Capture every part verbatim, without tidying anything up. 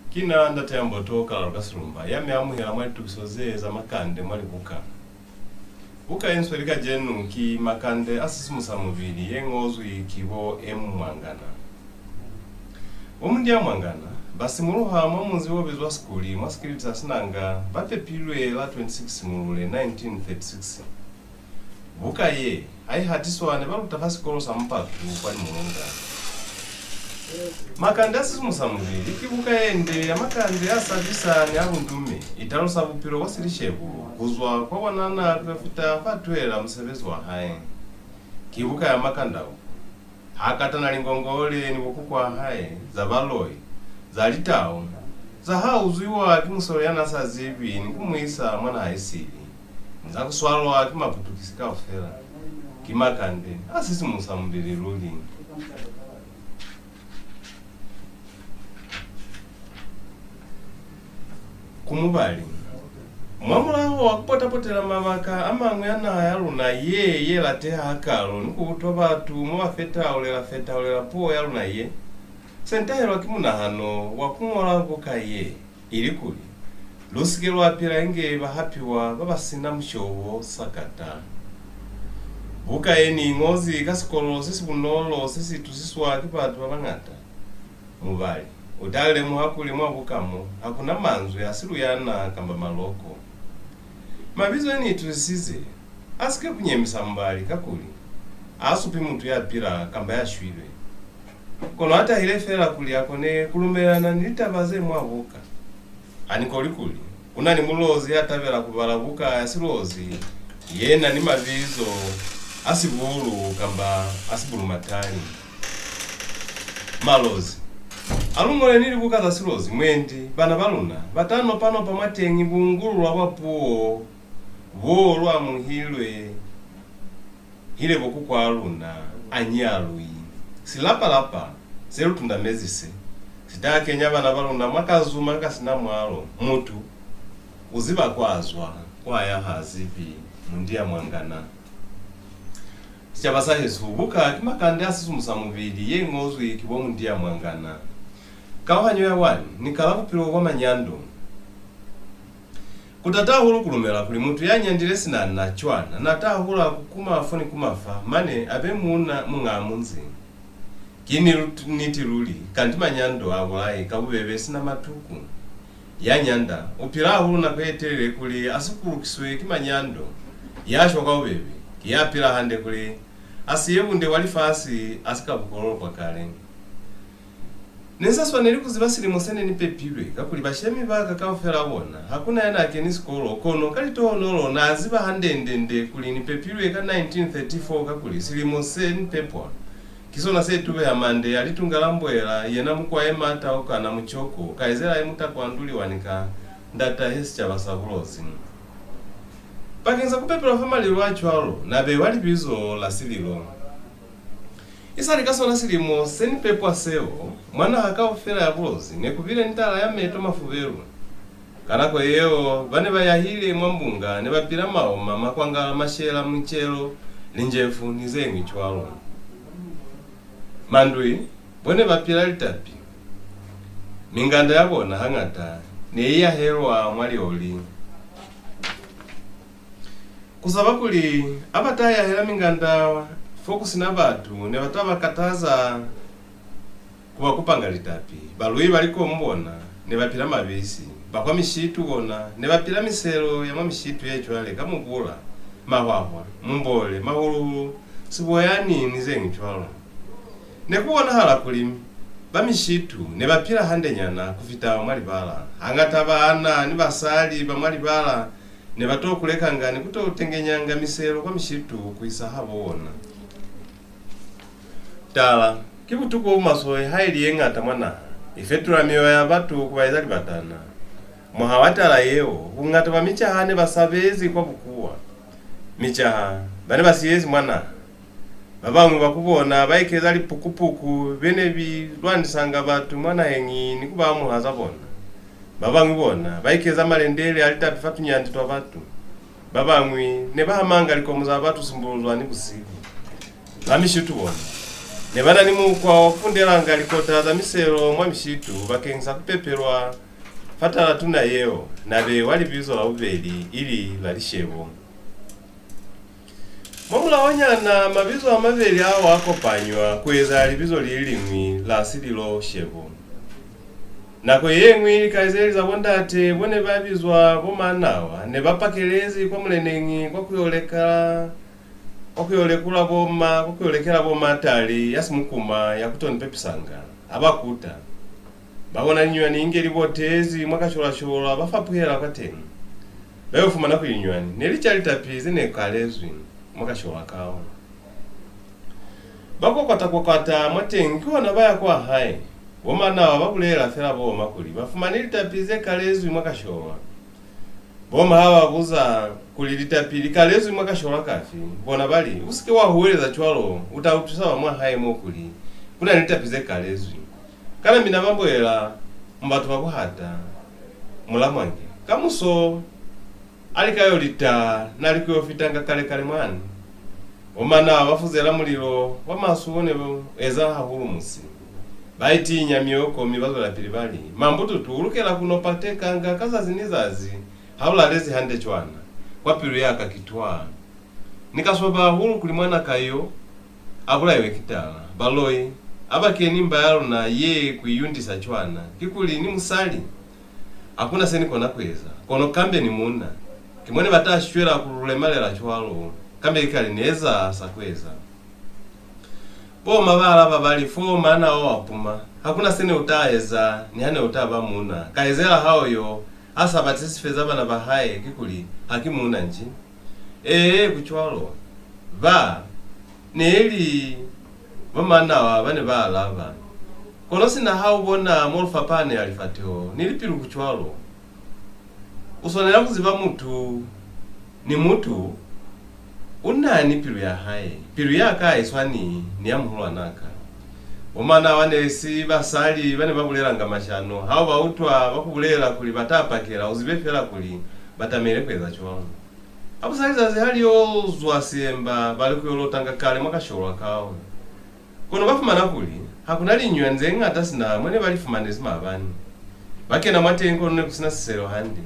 Ki na Ndate ya Mboto Kalalo ka Silumba, ya mi amuhela mwa litukiso ze za makande mwa libuka. Buka ye nsweli kacenu ki Makande a Sisimusa Mubili ye ñozwi ki bo M. Mwangana. Bo Mundia Mwangana ba simuluha mwa munzi o bizwa Sikuli mwa sikiliti sa Sinanga, ba pepilwe la twenty-six Mulule nineteen thirty-six. Buka ye ha i hatiswa ne ba luta fa sikolo sa Mupatu kwa Limulunga. Makande a Sisimusa Mubili ki buka ye nde ya makande a sabisa ni a bundume. I talusa bupilo bwa Silishebo ku zwa kwa bwanana ku yo fita fa tuhela musebezi wa hae. Ki buka ya makandauko. Ha katana lingongole ni bo kukwaa hae, za baloi, za litau, za ha uzwiwa ki musole ya n'a sa zibi ni ku mu isa mwa naha i sili, ni za ku swalwa ki Maputukisi kaufela. Ki makande a sisimusa mubili luli. Ku mubali. Mwamulaho wa ku pota-potela mabaka a mañwi a naha ya luna ye, ye lateha hakalo ni ku utwa batu mo ba fetaulela-fetaulela puo ya luna ye, se ni tahelwa ki munahano wa ku ñola buka ye, ilikuli lu si ke lwa pila inge bahapiwa ba ba si na mushobo sakata. Buka ye ni i ñozi ka sikololo se si bunolo se si itusiswa ki batu ba bañata. Mubali u ta lemuha kuli mwa buka mo ha ku na manzwi a Siluyana kamba maloko. Mabizo e ni itusisize a si ke ku nyemisa mubali, kakuli a supi mutu ya pila kamba ya shwile. Kono a tahile feela kuli a kone ku lumelelana ni litaba ze mwa buka. Ha ni koli kuli ku na ni Mulozi ya tabela ku bala buka ya Silozi ye na ni mabizo a Sibulu kamba a Sibulumatali. Malozi, a lu ñoleni libuka za Silozi, mwendi bana ba luna ba ta nopa-nopa mwateñi bungululwa bwa puo bo lu amuhilwe hile bo kukwaa luna a nyalwi. Silapa-lapa se lu tundamezi se, si ta kenya bana ba luna mwa kazuma ka si na mwalo. Mutu u ziba kwa zwa, kwa ya ha zibi. Mundia Mwangana. Sicaba sa hesu, buka ki Makande a Sisimusa Mubili ye ñozwi ki bo Mundia Mwangana. Kauhanyo ya one, ni kala bupilo bwa manyando. Ku tata hahulu ku lumela kuli mutu ya nyandile sina na cwana na ta hula ku kuma fo ni kuma fa, mane a be muuna muñaa munzi. Ki ni-, niti luli, kanti manyando ha bulai ka bubebe sina matuku. Ya nyanda u pila hahulu nako ye telele kuli a si kulukiswe ki manyando. Ya shwa ka bubebe ki ya pila hande kuli a siye bunde bwa lifasi a si ka bukololo kwa kale. Ne ni sa swaneli ku ziba silimo se ne ni pepilwe, kakuli bashemi ba ka kaufela bona, ha ku na ya n'a keni sikolo, kono ka litohonolo n'a ziba hande-nde-nde kuli ni pepilwe ka nineteen thirty-four, kakuli silimo se ni pepwa ki sona se tubeha mande a Litunga la Mboela, yena Mukwae Mata Okana Mucoko, kaizela ye Mutakwanduli wa nika ndatahe sicaba sa Bulozi. Bakeñisa ku pepelwa fa malilo a cwalo, na bewa libizo la Sililo. Isali ka sona silimo se ni pepwa seo, mwa naha kaufela ya Bulozi ne ku bile ni tala ya meto mafubelu. Ka nako yeo, ba ne ba yahile mwa mbunga ne ba pila maoma, makwangala, mashela, mucelo, linjefu, ni ze ñwi cwalo. Mandui, bo ne ba pila litapi. Minganda ya bona hañata ne i yahelwa mwa lioli. Ku saba kuli ha ba ta yahela minganda fo ku si na batu, ne ba ta ba kataza ku ba kupanga litapi. Balui ba likomu bona ne ba pila mabisi. Ba kwa mishitu bona ne ba pila miselo ya mwa mishitu ye cwale ka mubula, mahwahwa, mumbole, mahuluhulu, siboyani, ni ze ñwi cwalo. Ne ku bonahala kuli ba mishitu ne ba pila handenyana ku fita mwa libala. Hañata baana ni basali ba mwa libala ne ba to kulekanga ni ku to tengenyanga miselo kwa mishitu ku isa habo bona. Tala, ki butuku bo bu maswe ha ili ye ñata mwa naha, i fetula mioya ya batu ku ba eza libatana. Mwaha wa tala yeo, buñata bwa micaha ne ba sabezi kwa bukuwa. Micaha ba ne ba siyezi mwa naha. Ba bañwi ba ku bona ba ikeza lipukupuku be ne bi lwanisanga batu mwa naheñi ni ku ba amuha za bona. Ba bañwi bona ba ikeza malendele a litapi fa tunyandi twa batu. Ba bañwi ne ba hamanga likomu za batu simbuluzwa ni busihu. Ba mishitu bona Ne ba na ni mukwa wa ku fundelanga likota za miselo mwa mishitu bakeñisa ku pepelwa fa tala tuna yeo, na beiwa libizo la bubeli, ili la Lishebo. Mwa mulahonyana, mabizo a mabeli ao a kopanywa ku eza libizo li liñwi la Sililo Shebo. Nako ye ñwi, likaizeli za bo ndate bo ne ba bizwa bo Manawa ne ba pakelezi kwa muleneñi kwa ku yo leka, kwa ku yo lekula bo ma, kwa ku yo lekela bo ma tali ya simukuma ya ku to ni pepisanga. Ha ba kuta, ba bona linyunywani inge li botezi mwa kasholashola, ba fapuhela kwateñi. Ba yo fumana kuli linyunywani ne li ca litapi ze ne kalezwi mwa kashola kao. Ba kwakwata-kwakwata mwateñi, kihona ba ya kwa hae. Bo Manawa ba bulela fela bo ma kuli ba fumani litapi ze kalezwi mwa kashola. Bo ma ha ba buza kuli litapi li kalezwi mwa kashola kafi, bona ba li, "U si ke wa huweleza cwalo, u ta utwisa ba mwa hae mo kuli ku na ni litapi ze kalezwi. Kana mina ba mboela mu batu ba buhata, mu lamwange. Kamuso a li ka yo lita, na li ku yo fitanga kale-kale mwani." Bo Manawa ba fuzela mulilo wa maswe wo ne u eza hahulu musi. Ba itiinya mioko mi ba zwelapili ba li, "Mambututu, u lukela ku no patekanga ka zazi ni zazi ha u lalezi hande cwana. Kwa pilu ya ka ki twa. Ni ka swaba hahulu kuli mwanaka yo a bulaiwe ki tala. Baloi, a ba keni mba ya luna ye ku i yundisa cwana. Kikuli ni musali? Ha ku na se ni kona ku eza. Kono kambe ni muuna, ki mo ne ba ta shwela ku lu lemalela cwalo. Kambe ki kale ni eza sa ku eza." Bo ma ba alaba ba li, "Fo Manawa wa puma. Ha ku na se ne u ta eza, niha ne u ta ba muuna. Kaizela hao yo, ha sa bati se si feza bana ba hae, kikuli ha ki muuna nji?" "Ee, ku cwalo." Ba, ne li bo Manawa ba ne ba alaba. "Kono sina ha u bona mo lu fapaneha lifateho ni lipilu ku cwalo, u swanela ku ziba mutu ni mutu u na ni pilu ya hae. Pilu ya ka ha i swani ni ya muhulwanaa ka." Bo Manawa ne si basali ba ne ba bulelanga mashano. Ha u ba utwa ba ku bulela kuli ba ta pakela, u zibe fela kuli ba tamehile ku eza cwalo. Ha bu sa lizazi ha li yo zwa siemba, ba li ku yo lotanga kale mwa kasholwa kao. Kono ba fumana kuli ha ku na linyunywani ze ñata sina mo ne ba li fumanezi maabani. Ba kena mwateñi, kono ne ku si na siselo hande.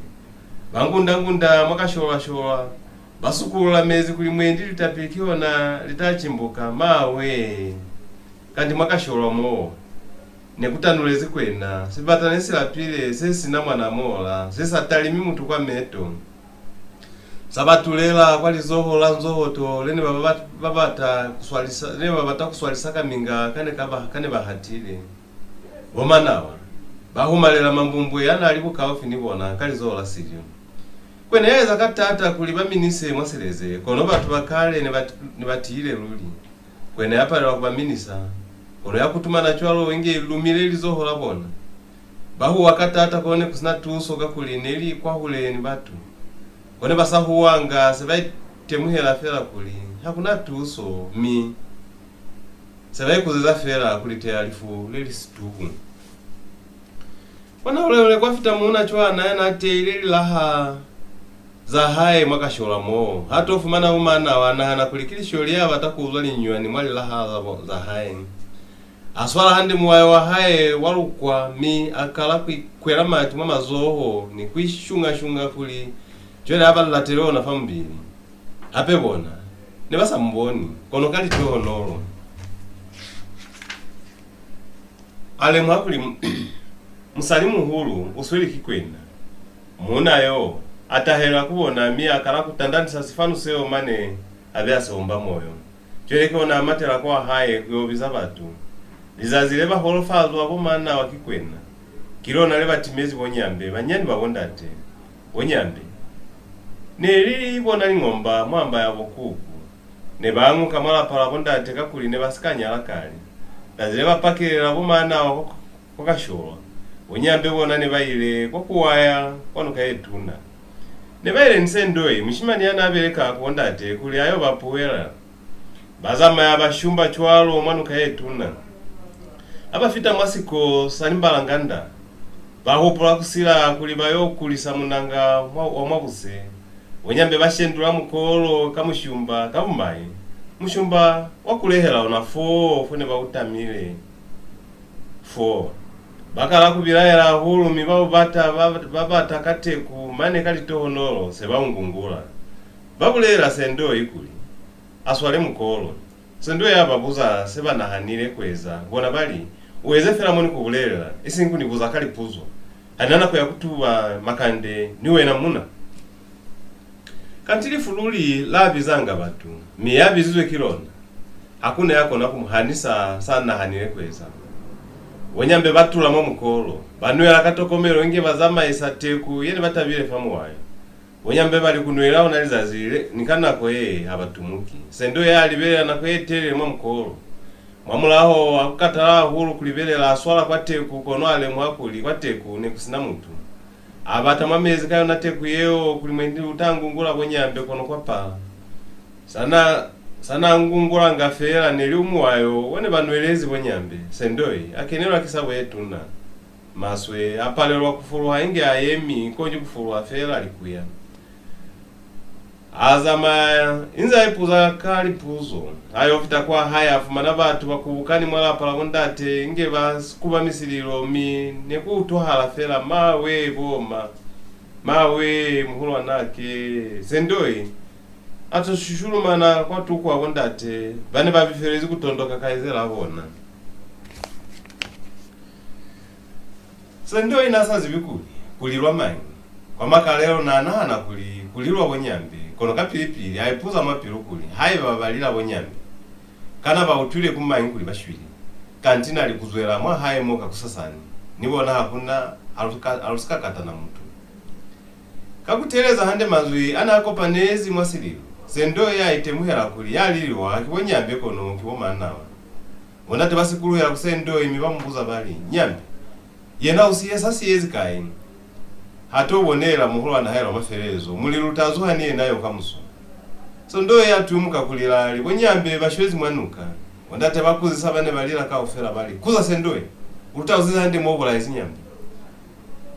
Ba ngunda-ngunda mwa kasholwa-sholwa, ba sukulula mezi kuli mwendi litapi ki ona li ta cimbuka. Mawe! Kanti mwa kasholwa moo, ne ku tanulezi kwena, sibata ne si lapile, se si na mwana moola, se sa talimi mutu kwa meto. Sa ba tulela kwa lizoho la nzohoto le ne ba, ba, ba bata ku swalisa, le ne ba bata ku swalisa kaminga ka ne ka ba, ka ne ba hatile. Bo Manawa ba humalela mambumbwe a n'a li bukaufi ni bona ka lizoho la silyo. Kwena ya eza ka taata kuli ba minise mwa sileze, kono batu ba kale ne ba, ne ba tiile luli. Kwena ya palelwa ku ba minisa, kono ya kutumana cwalo inge i lumile lizoho la bona. Ba huwa ka taata, kono ne ku si na tuso, kakuli ne li kwahule ni batu. Ko ne ba sa huwanga, se ba itemuhela fela kuli ha ku na tuso, mi se ba ikuzeza fela ku litela lifu le li situhu. Kwa nako yeo kwa fita muuna cwana ya n'a teile lilaha za hae mwa kashola moo. Ha to fumana bo Manawa, a nahana kuli ki lisholi ya bata ku uzwa linyunywani mwa lilaha za bo, za hae. A swala hande muwayo wa hae wa lukwa, mi a kala ku ikwela mati mwa mazoho ni ku ishunga-shunga kuli cwale a ba latele ona fa mubili. Hape bona ne ba sa mu boni, kono ka litohonolo. A lemuha kuli mu-, musali muhulu u sweli ki kwena. Muuna yo a tahela ku bona, mi a kala ku tandanisa sifanu seo mane a be a si omba moyo. Cwale ki ona a matela kwa hae ku yo biza batu. Lizazi le ba holofazwa bo Manawa ki kwena, ki lona le ba timezi bo Nyambe, banyani ba bo ndate. Bo Nyambe ne li bona liñomba mwa mba ya bo kuku. Ne ba añuka mwa lapa la bo ndate kakuli ne ba si ka nyala kale. Zazi le ba pakelela bo Manawa kwa, kwa Kasholwa, bo Nyambe bona ne ba ile kwa Kuwaya kwa nuka ye tuna. Ne ba ile ni Sendoi, mushimani ya n'a beleka ku bo ndate, kuli a yo ba puwela. Ba zamaya ba shumba cwalo mwa nuka ye tuna. Ha ba fita mwa siko sa Limbalanganda, ba hupula ku sila kuli ba yo kulisa munanga mwa, wa mwa buse. Bo Nyambe ba shendula mukolo ka mushumba ka bumai. Mushumba wa kulehela ona foo fo ne ba u tamile foo. Ba kala ku bilaela hahulu, mi ba u bata, ba, ba bata ka teku, mane ka litohonolo se ba u ngungula. Ba bulelela Sendoi kuli a swale mukolo. Sendoi a ba buza se ba nahanile ku eza, bona ba li, "U eze fela mo ni ku bulelela, isiñi ku ni buza ka lipuzo. Ha ni na nako ya ku tuba makande ni wena muna." Kanti lifu luli la bizanga batu, mi ya bizizwe ki lona, ha ku na ya kona ku mu hanisa sa nahanile ku eza. Bo Nyambe ba tula mwa mukolo, ba nwela ka tokomelo inge ba zamaisa teku ye ne ba tabile fa muwayo. Bo Nyambe ba li ku nwela ona lizazi le, ni ka nako ye ha ba tumuki. Sendoi a libelela nako ye telele mwa mukolo. Mwamulaho wa ku katala hahulu ku libelela, a swala kwa teku, kono a lemuha kuli kwa teku ne ku si na mutu. A bata mwa mezi ka yona teku yeo kuli mwendi u ta ngungula bo Nyambe, kono kwa pala. Sa na, sa na ngungulanga feela ne li muwayo wo ne ba nwelezi bo Nyambe. Sendoi a kenelwa ki sabo ye tuna. Maswe a palelwa ku fuluha inge a yemi, konji ku fuluha feela likuya. A zamaya, inze a ipuza ka lipuzo. A yo fita kwa hae, a fumana batu ba kubukani mwa lapa la bo ndate, inge ba s-, kubami sililo, mi ne ku utwahala fela, "Mawe, bo ma! Mawe, muhulwanake!" Sendoi a to shushulumana kwa tuko wa bo ndate, ba ne ba bifelezi ku tondoka kaizelaa bona. Sendoi na sa zibi kuli ku lilwa mañi. Kwa makalelo na nahana kuli ku lilwa bo Nyambe, kono kapili-pili a ipuza mwa pilu kuli, "Haiba ba lila bo Nyambe, kana ba utwile ku mañi kuli ba shwile? Kanti na li ku zwela mwa hae mo kakusasani, ni bona ha ku na, ha lu ka, ha lu si ka katana mutu." Ka ku teeleza hande manzwi a n'a kopanezi mwa sililo, Sendoi a itemuhela kuli ya liliwa haki bo Nyambe, kono ki bo Manawa. Bo ndate ba sikuluhela ku Sendoi, mi ba mu buza ba li, "Nyambe, yena u siye, sa siyezi kai? Ha to bonela muhulwan'a hae lwa mafelelezo, mulilo u ta zuha ni yena yo kamuso." Sendoi a tumuka ku lila, a li, "Bo Nyambe ba shwezi mwa nuka." Bo ndate ba kuzisa ba ne ba lila kaufela ba li, "Kuza Sendoi, u lu talusize hande mo u bulaezi Nyambe."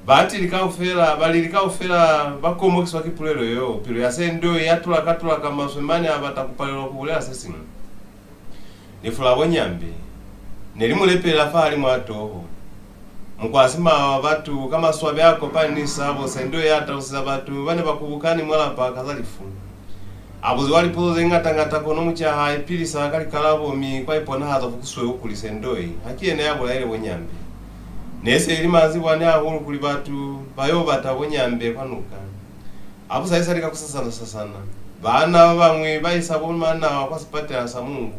Batili kaufela, balili kaufela ba komokiswa ki pulelo yeo. Pilu ya Sendoi ya tulaka-tulaka maswe, mane a bata ku palelwa ku bulela se siñwi. Lifu la bo Nyambe ne li mu lepelela fahalimu a toho. Mukwasi mawa wa batu ka maswabi a kopani ni sabo, Sendoi a taluseza batu ba ne ba kubukani mwa lapa ka za lifu. A buziwa lipuzo ze ñata-ñata, kono mucaha a ipilisa ka likalabo, mi kwa iponahaza fo ku sweu kuli Sendoi haki yena ya bulaile bo Nyambe. Ne se li manzibwana hahulu kuli batu ba yo bata bo Nyambe kwa nuka. Ha bu sa isali kakusasana-sasana, baana ba bañwi ba isa bo Manawa kwa sipatela sa Mungu,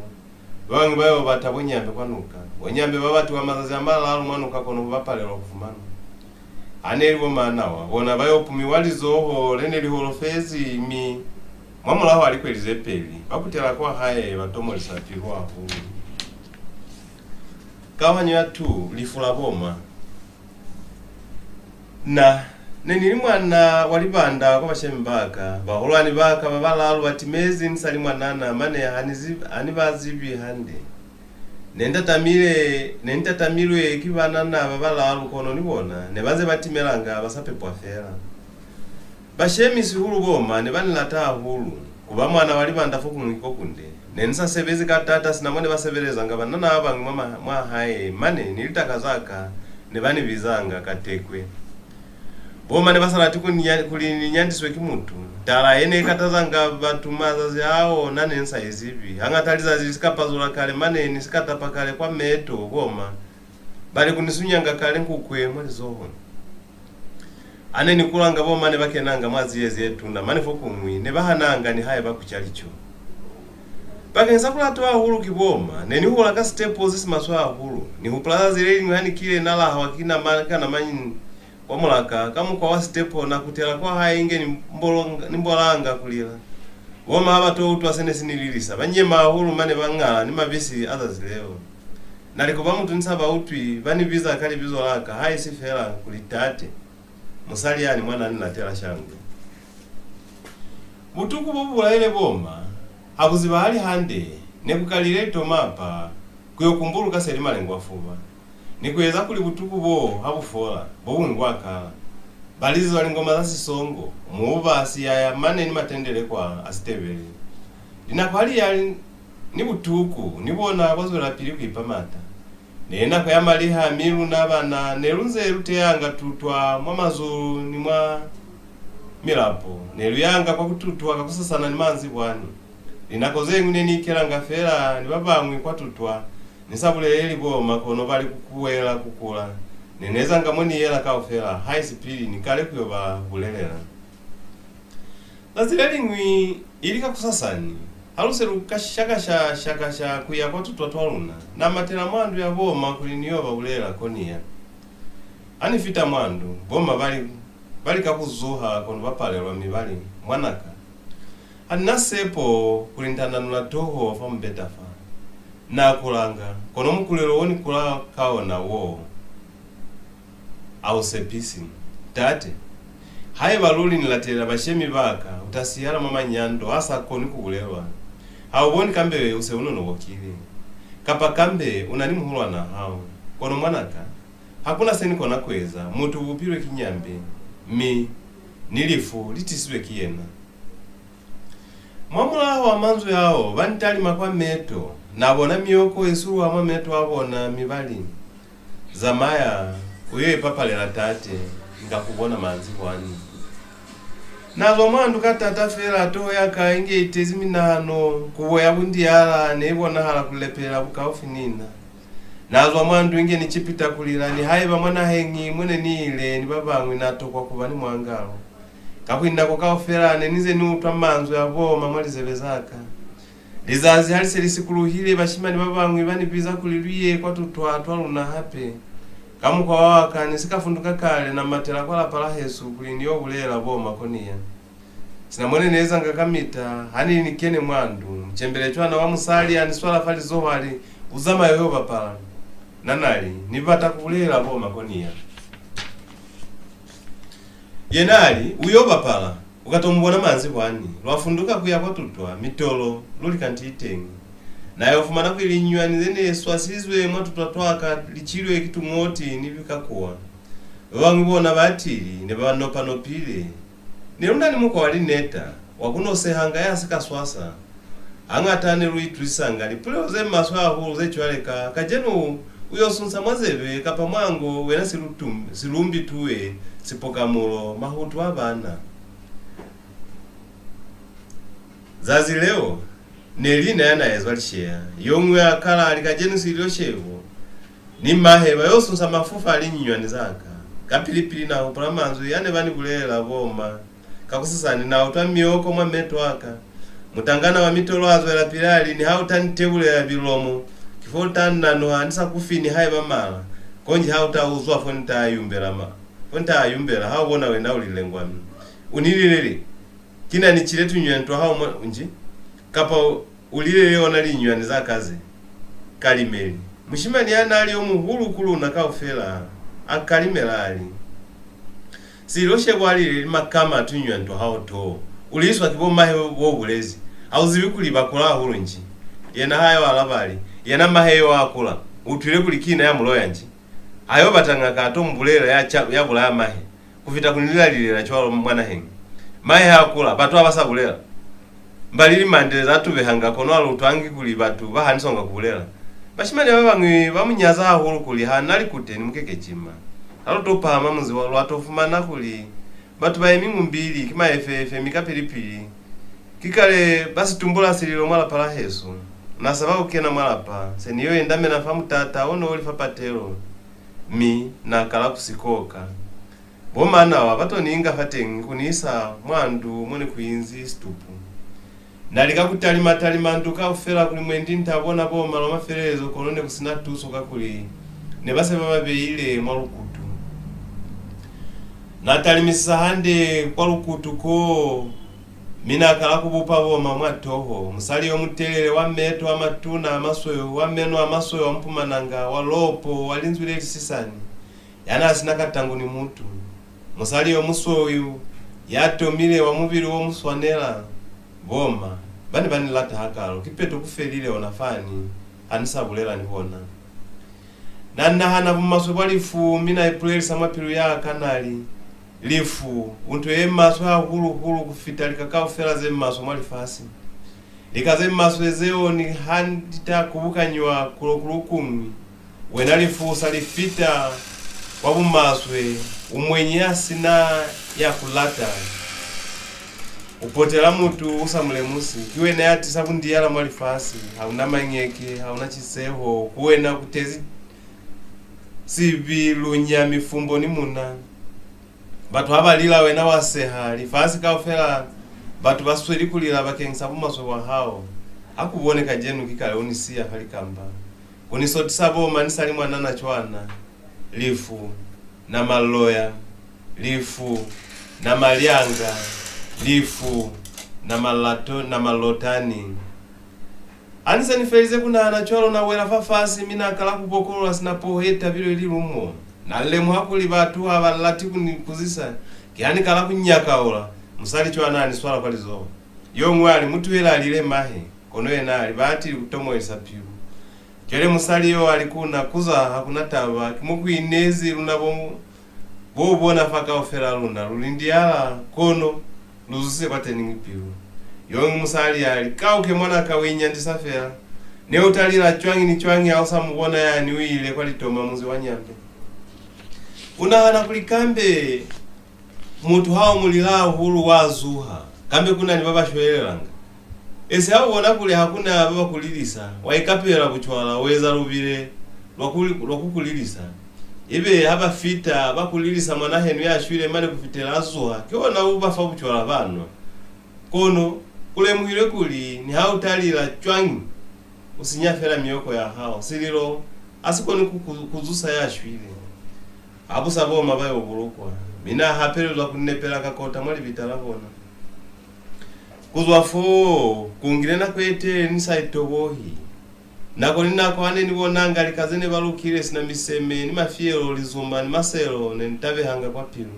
ba bañwi ba yo bata bo Nyambe kwa nuka. Bo Nyambe ba batiwa mazazi a malalu mwa nuka, kono ba palelwa ku fumanwa. Ha ne li bo Manawa, bona ba yo pumiwa lizoho le ne li holofezi, mi mwa mulaho wa likweli ze peli, ba kutela kwa hae ba tomolisa pilu hahulu. Kauhanyo ya two, Lifu la bo ma. Na, ne ni li mwana wa libanda kwa bashemi ba ka. Bahulwani ba ka ba balalu ba timezi ni sa li mwanana, mane ha ni zibi, ha ni ba zibi hande. Ne ni tatamile, ne ni tatamilwe ki banana ba balalu, kono ni bona ne ba nze ba timelanga ba sa pepwa fela. Bashemi, sihulu bo ma, ne ba ni lata hahulu. Ku ba mwana wa libanda fokuñwi ki ko kunde. Ne ni sa sebezi ka taata sina mo ne ba sebelezanga banana ba bañwi mwa ma-, mwa hae, mane ni litaka za ka ne ba ni bizanga Katekwe. Bo ma ne ba sa lati ku ni nya-, kuli ni nyandiswe ki mutu. Tala ye ne i katazanga batu mazazi ao na ne ni sa i zibi. Hañata lizazi li si ka pazula kale, mane ni si ka tapa kale kwa meto, bo ma ba li ku ni sunyanga kale nkukwe mwa lizoho. Ha ne ni kulanga, bo ma ne ba kenanga mwa ziyezi ye tuna, mane fokuñwi ne ba hananga nihaiba ku ca lico. Bakeñisa ku latwa hahulu ki bo ma, ne ni hula ka sitepo se si maswe hahulu. Ni hupula zazi le liñwi ha ni kile na lahwa ki nama, ka namani kwa mulaka, ka mukwa wa sitepo, na kutela kwa hae inge ni mbolonga, ni mbolanga ku lila. Bo ma ha ba to utwa se ne si ni lilisa, ba nyema hahulu, mane ba ñala ni mabisi a zazi leo. Na li ku ba mutu ni sa ba utwi, ba ni biza ka libizo la ka, haisi fela kuli Tate. Musali yani mwa na ni latela shangwe. Butuku bo bu bulaile bo ma ha bu zibahali hande, ne ku kalile litomapa ku yo kumbuluka se li malengwafuba, ni ku eza kuli butuku bo ha bu fola, bo buñwi bwa kala. Ba lizezwa lingoma za sisongo, muuba, siyaya, mane ni matendelekwa a Sitebele. Linako ha li ya, ni butuku, ni bona ba zwelapili ku ipa maata. Ne li nako ya maliha, mi luna bana ne lu nze lu teyanga tutwa mwa mazulu ni mwa milapo. Ne lu yanga kwa ku tutwa kakusasana ni manzibwani. Linako ze ñwi ne ni ikelanga fela ni ba bañwi kwa tutwa, ni sa buleleli boma, kono ba li ku kuwela ku kula. Ne ni ezanga mo ni yela kaufela, haisi pili ni kale ku yo ba bulelela. Zazi le liñwi, ili kakusasani, ha lu se lu kashakasha, shakasha ku ya kwa tutwa twa luna, na matela mwa ndu ya boma kuli ni yo ba bulelela ko ni ya. Ha ni fita mwa ndu, boma ba li, ba lika ku zuha, kono ba palelwa, mi ba li, "Mwanaka, ha ni na sepo kuli ni ta nanula toho fa mubeta fa. Na kulanga, kono mukulelo wo ni kula ka ona wo, ha u sepisi. Tate, haiba luli ni latelela bashemi ba ka, u ta siyala mwa manyando a sa koni ku bulelwa. Ha u boni kambe u se u nonobokile? Kapa kambe u na ni muhulwanaa hao? Kono mwanaka, ha ku na se ni kona ku eza, mutu u bupilwe ki Nyambe, mi ni lifu li tisizwe ki yena." Mwamulaho wa manzwi ao, ba ni talima kwa meto. Na bona miyoko i suluha mwa meto a bona, mi ba li, "Zamaya, u yo ipapalela tate, ni ka ku bona manzibwani." Na zwa mwa ndu ka tata fela, toho ya ka inge i tezi minahano, kubo ya bundiyala ne i bonahala ku lepelela bukaufi ni na. Na zwa mwa ndu inge ni cipita ku lila, nihaiba mwa naheñi mo ne ni ile ni ba bañwi na tokwa ku ba ni mwangalo. Kakuli nako kaufela ne ni nze ni utwa manzwi a boma mwa lizebe za ka. Lizazi ha li se li sikuluhile, bashimani ba bañwi ba ni biza kuli lu ye kwa tutwa twa luna hape. Ka mukwa wa ka, ni si ka funduka kale, na matela kwa lapa la hesu kuli ni yo bulelela boma ko ni ya. Sina mo ne ni ezanga kamita, ha ni li ni kene mwa ndu, mucembele cwana wa musali a ni swala fa lizoho a li, "U zamaye u yo bapala." Na na li, "Ni bata ku bulelela boma ko ni ya." Yena a li, "U yo bapala, u ka to mu bona manzibwani." Lwa funduka ku ya kwa tutwa, mitolo, luli kanti i teñi. Na yo fumana kuli linyunywani ze ne swasizwe mwa tutwa twa ka li cilwe ki tuñoti ni bikakuwa. Ba bañwi bona batili ne ba nopa-nopile. Ne lu na ni mukwa wa lineta wa ku nosehanga ya si ka swasa. Hañata ne lu itusisanga lipulelo ze maswe hahulu ze cwale ka, "Kacenu u yo sunsa mwa zebe kapa mwa ngo wena silutum-, silumbi tuwe, sipokamulo, mahutu a bana." Zazi leo, ne li na ya na ezwa lisheya. Yo ñwi a kala a li, "Kacenu sililo shebo ni mahe ba yo sunsa mafufa a linyunywani za ka." Kapili-pili na hupula manzwi a ne ba ni bulelela boma. Kakusasani na utwa mioko mwa meto a ka. Mutangana wa mitolo a zwelapili a li, "Niha u ta ni tebulela bilomo, ki fo u ta nnanuha ni sa ku fi nihaiba mala. Konji ha u ta uzwa fo ni ta yumbela ma, fo ni ta yumbela, ha u bona wena u lile ngwami. U ni lilele. Ki na ni cile tunywani twa hao mwa, nji? Kapa u, u lilele ona linywani za ka ze?" Kalimeli, mushimani ya n'a li yo muhulu ku luna kaufela, a kalimela a li, "Sililo shebo a lileli makama a tunywani twa hao too. U liiswa ki bo mahe bo, bo bulezi. Ha u zibi kuli ba kula hahulu nji?" Yena ha yo alaba a li, "Yena mahe yo a kula, u utwile kuli ki na ya mu loya nji? Ha yo bata ñaka a to mu bulelela ya ca, ya bulaya mahe, ku fita ku ni lilalela cwalo mwa naheñi. Mahe ha kula, batu ha ba sa bulela. Mbali limande za tubehanga, kono ha lu utwangi kuli batu ba haniswanga ku bulela." Bashimani ba bañwi ba mu nyaza hahulu kuli ha na likute ni mukekecima. Ha lu to pahama munzi wa, lwa to fumana kuli batu ba yemi ñumbili ki maefeefe, mi kapili-pili ki kale ba si tumbula sililo mwa lapa la hesu. Na saba ku kena mwa lapa, se ni yo yendamena fa mutata o no li fa patelo, mi na kala ku si koka. Bo ma nawa ba to ni inga fateñi ku ni isa mwa ndu mo ne ku inzi situpu. Na lika ku talima-talima ndu kaufela kuli mwendi ni ta bona bo ma lwa mafelelezo, kono ne ku si na tuso, kakuli ne ba se ba ba beile mwa lukutu. Na talimisisa hande kwa lukutu koo, mi na kala ku bupa bo ma mwa toho. Musali yo mutelele, wa meto a matuna a masweu, wa meno a masweu a mupumananga, wa lopo, wa linzwi le lisisani, ya n'a si na katangu ni mutu. Musali yo musweu, ya tomile, wa mubili wo mu swanela. Bo ma ba ne ba ni lata hakalo, kipeto ku felile ona fani ha ni sa bulela ni bona. Na nahana bumaswe bwa lifu, mi na ipulelisa mwa pilu ya ka, na li, "Lifu, u nto ye maswe hahulu-hulu ku fita lika kaufela ze maswe mwa lifasi." Lika ze maswe zeo niha li ta kubukanyiwa kulo ku lu kuñwi, wena lifu u sa li fita kwa bumaswe, u mwenyi ya si na ya ku lata. U potela mutu u sa mu lemusi. Ki wena ya tisa bundiyala mwa lifasi. Ha u na mañeke, ha u na ciseho. Ku wena ku tezi sibi, lunya, mifumbo ni muna. Batu ha ba lila, wena wa seha. Lifasi kaufela, batu ba sweli ku lila bakeñisa bumaswe bwa hao. Ha ku bone kacenu ki kale u ni siya fa likamba. Ku ni sotisa boma ni sa li mwanana cwana. Lifu, na maloya, lifu, na malyanga, lifu, na malato, na malotani. Ha ni se ni felize ku nahana cwalo, na wela fafasi, mi na kala ku bokolola sina poho ye tabilwe lilumo. Na lemuha kuli batu ha ba lati ku ni kuzisa, kiha ni kala ku nyakaula. Musali cwana a ni swala kwa lizoho. Yo ñwi a li, "Mu tuhele a lile mahe." Kono yena a li, "Batili ku tomohisa pilu." Cwale musali yo a li ku na, "Kuza, ha ku na taba, ki mo ku inezi, luna bo, bo bona fa kaufela luna, lu lindiyala, kono lu zuse kwateñi pilu." Yo ñwi musali a li, "Kauke mwanaka, u inyandisa fela. Ne u ta lila cwañi ni cwañi ha u sa mu bona yani u ile kwa litoma munzi wa Nyambe? U nahana kuli kambe mutu ha u mu lila hahulu wa zuha, kambe ku na ni ba ba shwelelanga? Esi ha u bona kuli ha ku na ba ba ku lilisa, wa ikapela bucwala, u eza lubile lwa ku, lwa ku ku lilisa. Ibe ha ba fita, ba ku lilisa mwanahenu ya shwile mane ku fitela a zuha, ki ona u ba fa bucwala ba nwa. Kono ku lemuhilwe kuli niha u ta lila cwañi, u sinya fela miyoko ya hao. Sililo ha si koni ku, ku, ku zusa ya shwile." Ha bu sa boma ba yo bulukwa, mi na hapelezwa ku nepela ka kota mwa libita la bona. Ku zwa foo, ku ngile nako ye telele ni sa itobohi. Nako ni nako ha ne ni bonanga lika ze ne ba lukile sina miseme ni mafiyelo, lizuma ni maselo, ne ni tabehanga kwa pilu.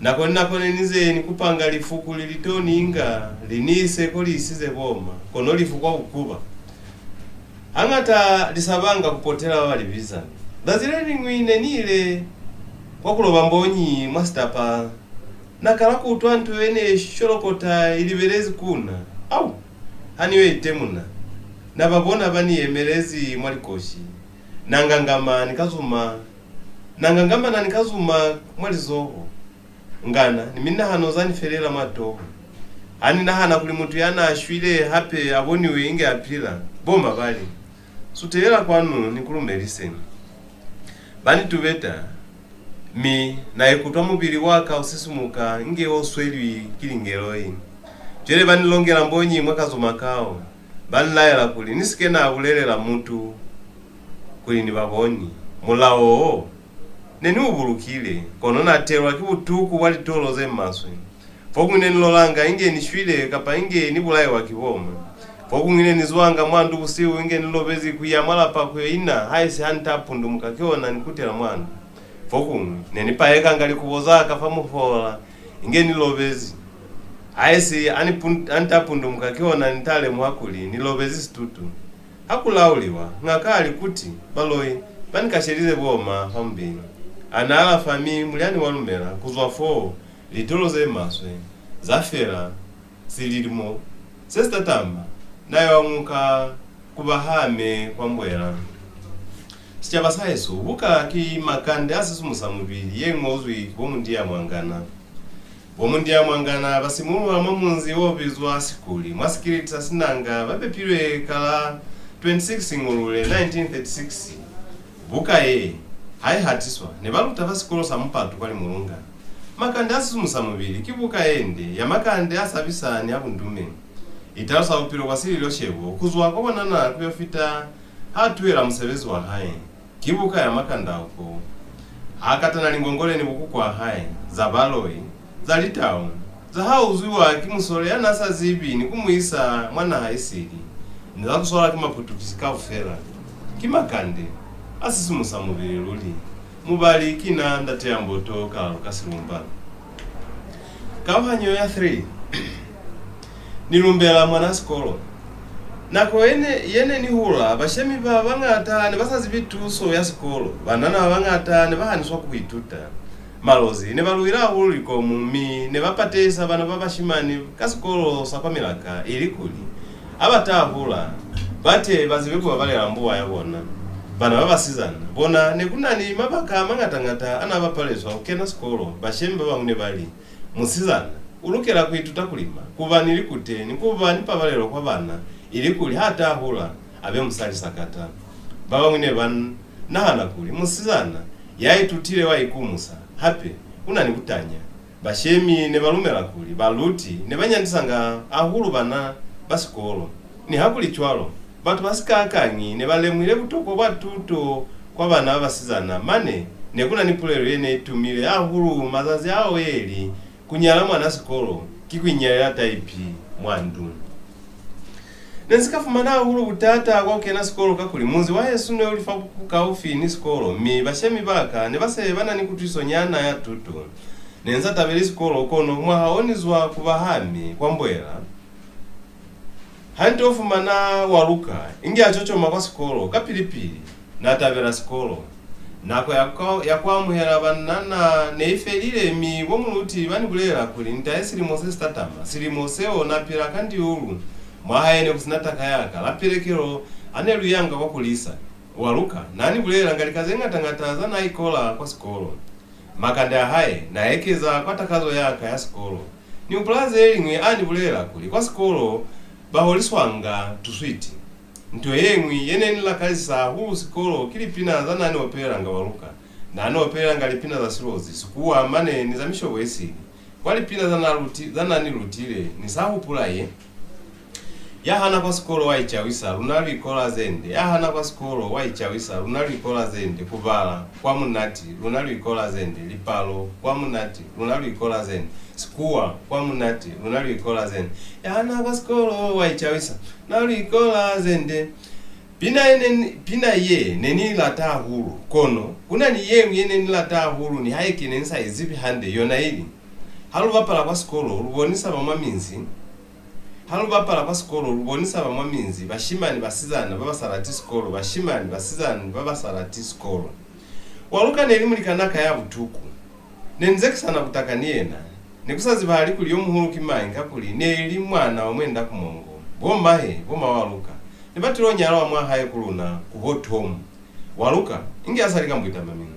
Nako ni nako ne ni ze ni kupanga lifu kuli li to ni nga, li ni ise ko li isize boma, kono lifu kwa bukuba. Hañata li sabanga ku potela ba ba li biza. Zazi le liñwi ne ni ile kwa ku loba mbonyi mwa sitapa. Na kala ku utwa nto ye ne sholokota i libelezi ku na. Au! Ha ni yo itemuna, na ba bona ba ni yemelezi mwa likoshi. Na ngangama ni ka zuma. Na ngangama na ni ka zuma mwa lizoho. Ngana ni minahano za ni felela mwa toho. Ha ni nahana kuli mutu ya n'a shwile hape a boniwe inge a pila, boma ba li, "Sutelela kwanu ni ku lumelise." Ba ni tubeta, mi na ikutwa mubili wa ka u sisimuka inge o swelwi ki lingeloi. Cwale ba ni longela mbonyi mwa kazuma kao, ba ni laela kuli ni si ke na bulelela mutu kuli ni ba boni. Mulao wo ne ni u bulukile, kono na telwa ki butuku bwa litolo ze maswe. Fokuñwi ne ni lolanga inge ni shwile kapa inge ni bulaiwa ki boma. Fokuñwi ne ni zwanga mwa ndu busihu inge ni lobezi ku ya mwa lapa ku yo ina, haisi ha ni ta pundumuka ki ona ni kutela mwa ndu. Fokuñwi ne ni pahekanga likubo za ka fa mufola inge ni lobezi, haisi ha ni pun-, ha ni ta pundumuka ki ona ni ta lemuha kuli ni lobezi situtu. Ha ku lauliwa, ñaka a li kuti baloi ba ni kashelize boma fa mubili. A na alafa, mi mulyani wa lumela. Ku zwa foo, litolo ze maswe za fela. Sililimo se si tatama, na yo añuka ku bahame kwa Mbwela. Sicaba sa hesu, buka ki Makande a Sisimusa Mubili ye ñozwi ki bo Mundiya Mwangana. Bo Mundiya Mwangana ba simulula mwa munzi o bizwa Sikuli, mwa sikiliti sa Sinanga. Ba pepilwe ka la twenty-six Ñulule nineteen thirty-six. Buka ye ha i hatiswa, ne ba luta ba sikolo sa mupatu kwa Limulunga. Makande a Sisimusa Mubili ki buka ye nde ya makande a sabisa ni a bundume. I talusa bupilo bwa Sililo Shebo ku zwa kwa bwanana ku yo fita ha tuhela musebezi wa hae. Ki buka ya makande a ko. Ha katana lingongole ni bo kukwa hae, za baloi, za litau, za ha uzwiwa ki musole ya n'a sa zibi ni ku mu isa mwa naha i sili, ni za ku swalwa ki Maputukisi kaufela. Ki makande a sisimusa mubili luli. Mubali ki na, Ndate ya Mboto, Kalaluka Silumba. Kauhanyo ya three. Ni lumbela mwana sikolo. Nako ye ne, ye ne ni hula, bashemi ba bañata ne ba sa zibi tuso ya sikolo. Banana ba bañata ne ba haniswa ku ituta. Malozi ne ba luwile hahulu likomu, mi ne ba patehisa bana ba bashimani ka sikolo sa kwa milaka, ilikuli Ha ba ta hula, ba te ba zibe ku babalela mbuwa ya bona. Bana ba basizana bona ne ku na ni mabaka a mañata-ñata a n'a ba palezwa ku kena sikolo. Bashemi ba bañwi ne ba li, "Musizana u lukela ku ituta ku lima, ku ba ni likute, ni ku ba ni pabalelo kwa bana, ilikuli ha ta hula, a be musali sakata." Ba bañwi ne ba nahana kuli, "Musizana ya itutile wa ikumusa, hape u na ni butanya." Bashemi ne ba lumela kuli baluti ne ba nyandisanga hahulu bana ba sikolo. Nihakulicwalo, batu ba sikakañi ne ba lemuhile butokwa bwa tuto kwa bana ba basizana, mane ne ku na ni pulelo ye ne i tumile hahulu mazazi ao, ye li, "Ku nyala mwana sikolo ki ku inyalela taipi mwa ndu." Ne ni si ka fumana hahulu butata bwa ku kena sikolo, kakuli munzi wa hesu ne u li fa bukaufi ni sikolo, mi bashemi ba ka ne ba se ba na ni kutwisonyana ya tuto. Ne ni sa tabeli sikolo, kono mwaha o ni zwa ku bahami kwa Mboela, ha ni to fumana Waluka inge a cocoma kwa sikolo. Kapili-pili, na tabela sikolo. Nako ya ku, ya ku amuhela banana ne i felile, mi bo muluti ba ni bulelela kuli ni tahe silimo se si tatama. Silimo seo na pila ka ndiulu. Mwa hae ne ku si na taka ya ka. La pelekelo ha ne lu yanga kwa ku lisa, Waluka n'a ni bulelelanga lika ze ñata-ñata za n'a ikola kwa sikolo. Makande a hae n'a ekeza kwa takazo ya ka ya sikolo. Ni hupula ze liñwi a ni bulelela kuli kwa sikolo ba holiswanga tuswiti. Nto ye ñwi ye ne ni lakazisa hahulu sikolo ki lipina za n'a ni opelelanga Waluka. N'a ni opelelanga lipina za Silozi, Sikuwa, mane ni za mishobo ye sili. Kwa lipina za n'a luti, za n'a ni lutile, ni sa hupula ye, "Ya hana kwa sikolo wa icawisa, luna lu ikola ze nde. Ya hana kwa sikolo wa icawisa, luna lu ikola ze nde. Ku bala, kwa munati, luna lu ikola ze nde. Lipalo, kwa munati, luna lu ikola ze nde. Sikuwa, kwa munati, luna lu ikola ze nde. Ya hana kwa sikolo wa icawisa, luna lu ikola ze nde." Pina ye ne ni, pina ye ne ni lata hahulu, kono ku na ni ye ñwi ye ne ni lata hahulu, nihaike ne ni sa i zibi hande, yona ili, "Ha lu bapala kwa sikolo, lu bonisa ba mwa minzi. Ha lu bapala kwa sikolo, lu bonisa ba mwa minzi, bashimani, basizana ba ba sa lati sikolo, bashimani, basizana ba ba sa lati sikolo." Waluka ne li mulikanaa ka ya butuku. Ne ni zekisana butaka ni yena. Ne ku sa zibahali kuli yo muhulu ki mañi, kakuli ne li mwana wa Mwenda Kumongo. Bo mahe, bo ma Waluka, ne ba tilo nyalwa mwa hae ku luna, ku bo Tom. Waluka, inge a sa li ka mbwita mamino.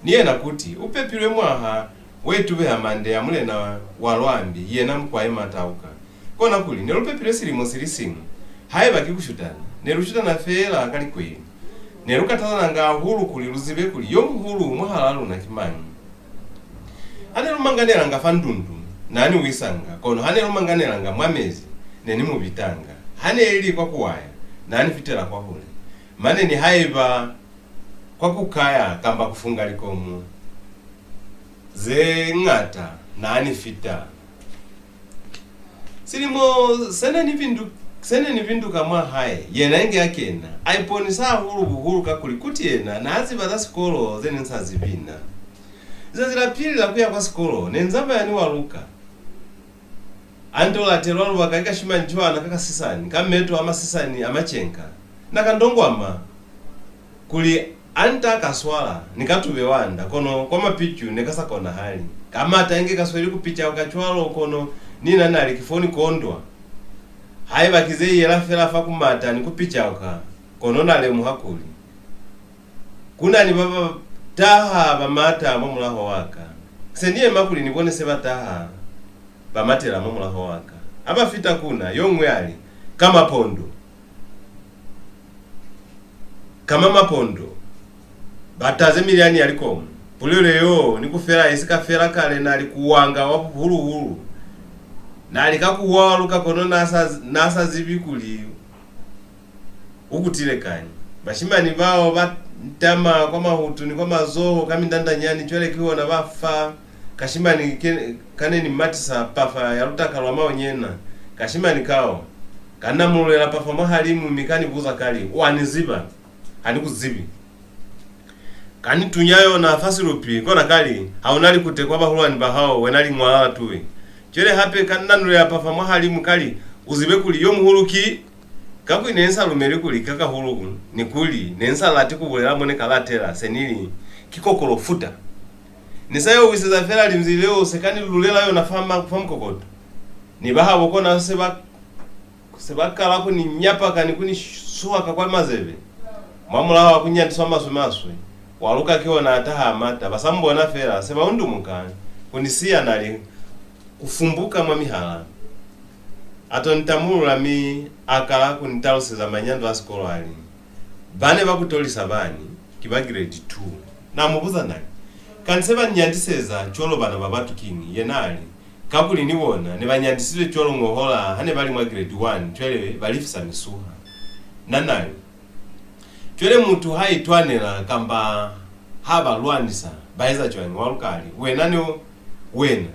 Ni yena kuti, u pepilwe mwaha we tubeha mande ya mulena wa Lwambi, yena Mukwae Matauka. Kona kuli, ne lu pepilwe silimo si li siñwi. Haiba ki ku shutana, ne lu shutana feela ka likweli. Ne lu katazananga hahulu kuli lu zibe kuli yo muhulu mwahalaa luna ki mañi. Ha ne lu manganelanga fa ndundu, n'a ni wisanga, kono ha ne lu manganelanga mwa mezi, ne ni mu bitanga. Ha ne li kwa ku waya, n'a ni fitela kwahule. Mane nihaiba kwa ku kaya kamba ku funga likomu ze ñata, n'a ni fita. Silimo se ne ni bindu-, se ne ni binduka mwa hae, yena inge a kena, a iponisa hahulu-buhulu, kakuli kuti yena n'a ziba za sikolo ze ne ni sa zibi na. Lizazi la pili la ku ya kwa sikolo, ne ni zamaya ni Waluka. A nto latelwa lubaka ki kashimani cwana ka kasisani, ka meto a masisani a macenka. Na ka ndongwama kuli a nta ka swala ni ka tube wanda, kono kwa mapicu ne ka sa konahali. Ka mata inge ka sweli ku picauka cwalo, kono ni na na li ki fo ni kondwa. Haiba ki ze yela fela fa ku mata ni ku picauka, kono na lemuha kuli ku na ni ba ba taha ba mata mwa mulaho wa ka. Se ni yema kuli ni bone se ba taha ba matela mwa mulaho wa ka. Ha ba fita ku na, yo ñwi a li, "Ka mapondo! Ka ma mapondo! Ba taze milyani ya likomu!" Pulelo yeo ni ku fela i si ka fela kale, na li ku wanga wa buhulu-hulu. Na lika ku Waluka, kono na sa, na sa zibi kuli u kutile kañi. Bashimani bao ba ntama kwa mahutu ni kwa mazoho ka mindandanyani, cwale kihona ba fa kashimani ke, ka ne ni matisa pafa ya lutaka lwa maonyena. Kashimani kao ka namululela pafa mwahalimu mi ka ni buza ka li, "Wa ni ziba?" "Ha ni ku zibi." Ka ni tunya yona fa silupi, kona ka li, "Ha u na likute kwa bahulwani ba hao, wena liñwala la tuwe." Cwale hape ka nanulela pafa mwahalimu ka li, "U zibe kuli yo muhulu ki." Kakuli ne ni sa lumeli kuli ka kahulu ku, ni kuli ne ni sa lati ku bulela mo ne ka latela, se ni li, "Ki kokolo futa." Ni sa yo wiseza fela linzwi leo, se ka ni lulela yona fa ma, fa mukokoto. Ni bahabo kona se ba Se ba kala ku ni nyapaka ni ku ni suhaka kwa mazebe. Mwamulaho wa ku nyandiswa maswe-maswe, Waluka ki ona a taha a mata. Ba sa mu bona fela, se ba undumuka ku ni siya na li ku fumbuka mwa mihala. A to ni tamulula mi a kala ku ni taluseza manyando a sikolo a li, "Ba ne ba ku tolisa bani ki ba grade two." Na mu buza na li, "Kanti se ba ni nyandiseza cwalo bana ba batu kiñi?" Yena a li, "Kakuli ni bona ne ba nyandisizwe cwalo ñohola ha ne ba li mwa grade one, cwale ba lifisa misuha." Na na li, "Cwale mutu ha itwanela kamba ha ba lwanisa, ba eza cwañi?" Waluka a li, "Wena ne u, wena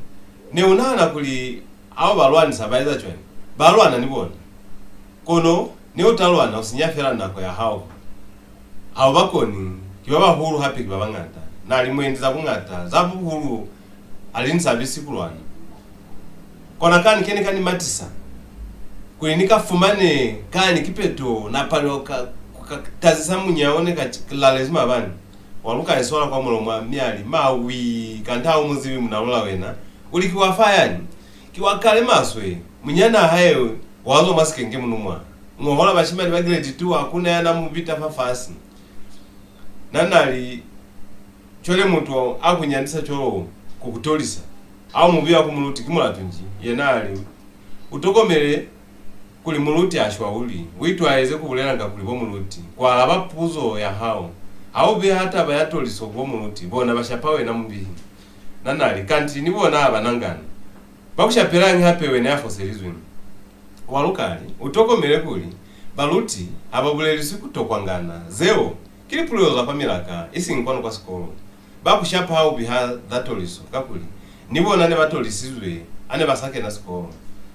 ne u nahana kuli ha u ba lwanisa ba eza cwañi? Ba lwana ni bona. Kono ne u ta lwana u sinya fela nako ya hao. Ha u ba koni, ki ba bahulu hape ki ba bañata." Na li, "Mwendi za buñata, za buhulu ha li ni sabisi ku lwana. Kona kani ke ne ka ni matisa kuli ni ka fumane kani kipeto, na palelwa ka, ka tazisa munya o ne ka lalezi mabani." Waluka a iswala kwa mulomo mi a li, "Mawi, kanti ha u mu zibi Munalula wena. U li ki wa fa yani? Ki wa kale maswe. Munyanaa hae wa zwa mwa sikenge munumwa. Ñohola bashimani ba grade two, ha ku na ya na mu bita fafasi." Na na li, "Cwale mutu a ku nyandisa cwalo ku ku tolisa, ha u mu biha ku muluti, ki mulatu nji?" Yena a li, "U tokomele kuli muluti a shwa, u li, u itwaeze ku bulelanga kuli bo muluti ku alaba puzo ya hao. Ha u biha taba ya toliso ku bo muluti, bona ba shapa wena mubihi." Na na li, "Kanti ni bona ha ba na ngana. Ba ku shapelañi hape wena ya foselizwe?" Waluka a li, "U tokomele kuli baluti ha ba buleliswi ku tokwa ngana. Zeo ki lipulelo za kwa milaka, isiñi kwanu kwa sikolo. Ba ku shapa ha u biha za toliso, kakuli ni bona ne ba tolisizwe ha ne ba sa kena sikolo."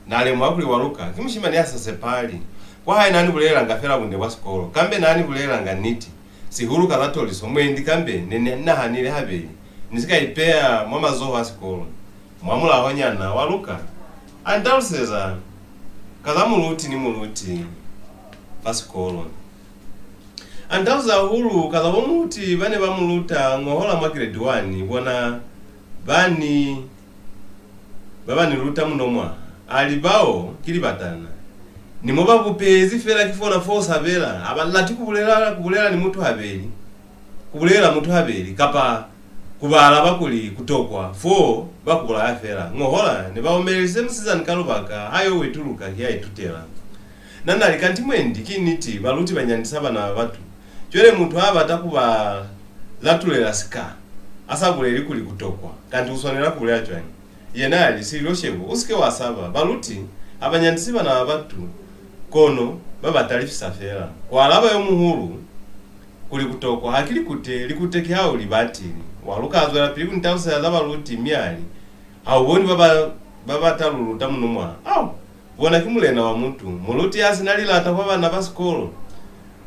Na lemuha kuli Waluka ki mushimani ya sa sepahali. Kwa hae na ni bulelelanga fela bunde bwa sikolo, kambe na ni bulelelanga niti, sihulu ka za toliso. Mwendi kambe ne ni nahanile habeli ni si ka ipeya mwa mazoho a sikolo. Mwamulahonyana, Waluka a ni taluseza ka za muluti ni muluti fa sikolo. A ni taluseza hahulu ka za bo muluti ba ne ba mu luta ñohola mwa grade one, bona ba ni, ba ba ni luta muno mwaha. A li, "Bao ki libatana. Ni mo ba bupehezi fela ki fona fo sabela. Ha ba lati ku bulela, ku bulela ni mutu habeli, ku bulelela mutu habeli, kapa ku ba alaba kuli ku tokwa, fo ba ku bulaya fela. Ñohola ne ba omelelize musizani ka lubaka, ha yo wetuluka ki a itutela." Na na li, "Kanti mwendi ki niti, baluti ba nyandisa bana ba batu. Cwale mutu ha bata ku ba latulela sika, a sa buleli kuli ku tokwa, kanti u swanela ku bulela cwañi?" Yena a li, "Sililo shebo, u si ke wa saba. Baluti ha ba nyandisi bana ba batu, kono ba ba talifisa fela. Ku alaba yo muhulu kuli ku tokwa ha ki likute, likute ki ha u li batili." Waluka a zwelapili ku ni talusela za baluti, mi a li, "Ha u boni ba ba, ba bata lu luta muno mwaha? Au, bona ki mulena wa mutu, muluti ya si na lilata kwa bana ba sikolo.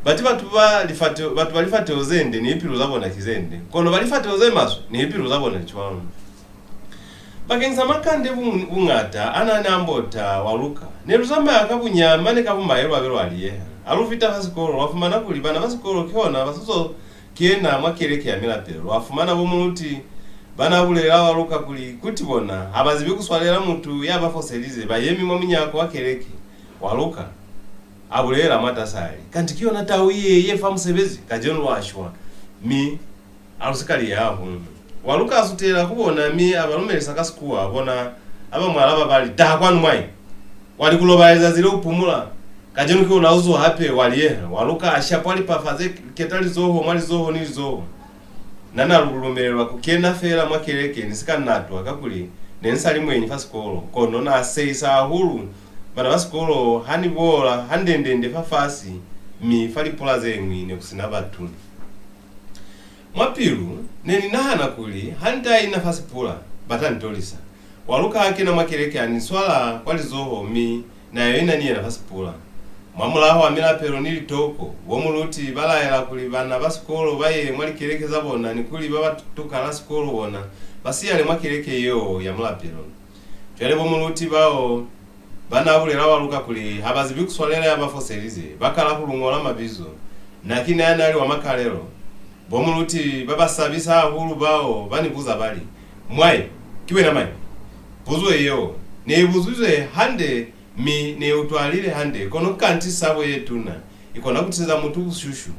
Bati batu ba lifate-, batu ba lifateho ze nde ni lipilu za bona ki ze nde, kono ba lifateho ze maswe ni lipilu za bona li cwalo." Bakeñisa makande bu-, buñata a na ni ambota Waluka, ne lu zamaya ka bunya mane ka bumai lwa be lwa liyeha. Ha lu fita fa sikolo, lwa fumana kuli bana ba sikolo kihona ba sa zo kena mwa keleke ya milapelo. Lwa fumana bo muluti ba na bulela Waluka kuli kuti bona ha ba zibi ku swalela mutu ya ba foselize, ba yemi mwa munyako wa keleke. Waluka a bulela mwatas'a li, "Kanti ki yona tau ye, ye fa musebezi? Kacenu lwa shwa, mi ha lu si ka liyeha hahulu." Waluka a sutela ku bona, mi a ba lumelisa ka Sikuwa. Bona ha ba mu alaba, ba li, "Taha kwanu mwai! Wa li ku loba lizazi le u pumula. Kacenu ki ona u zo hape wa liyeha." Waluka a shapwa lipafa ze keta lizoho mwa lizoho ni lizoho. Na na lu-, lumelelwa ku kena feela mwa keleke ni si ka natwa, kakuli ne ni sa li muenyi fa sikolo. Kono na sehisa hahulu bana ba sikolo ha ni bola hande-nde-nde fafasi, mi fa lipula ze ñwi ne ku si na batu. Mwa pilu, ne ni nahana kuli ha ni ta ina fa sipula, ba ta ni tolisa. Waluka a kena mwa keleke, a ni swala kwa lizoho, mi na yo ina ni yena fa sipula. Mwamulaho wa milapelo ni litoko, bo muluti ba laela kuli bana ba sikolo ba ye mwa likeleke za bona ni kuli ba ba tukala sikolo bona ba siyale mwa keleke yeo ya mulapelo. Cwale bo muluti bao ba na bulela Waluka kuli ha ba zibi ku swalela ya ba foselize, ba kala ku lu ñola mabizo. Na ki na ya na li wa makalelo. Bo muluti ba ba sabisa hahulu bao ba ni buza, ba li, "Mwai, ki wena mañi?" Puzo yeo ne i buzizwe hande Mi ne utwalile hande, kono kanti sabo ye tuna i kona ku tiseza mutu bushushu.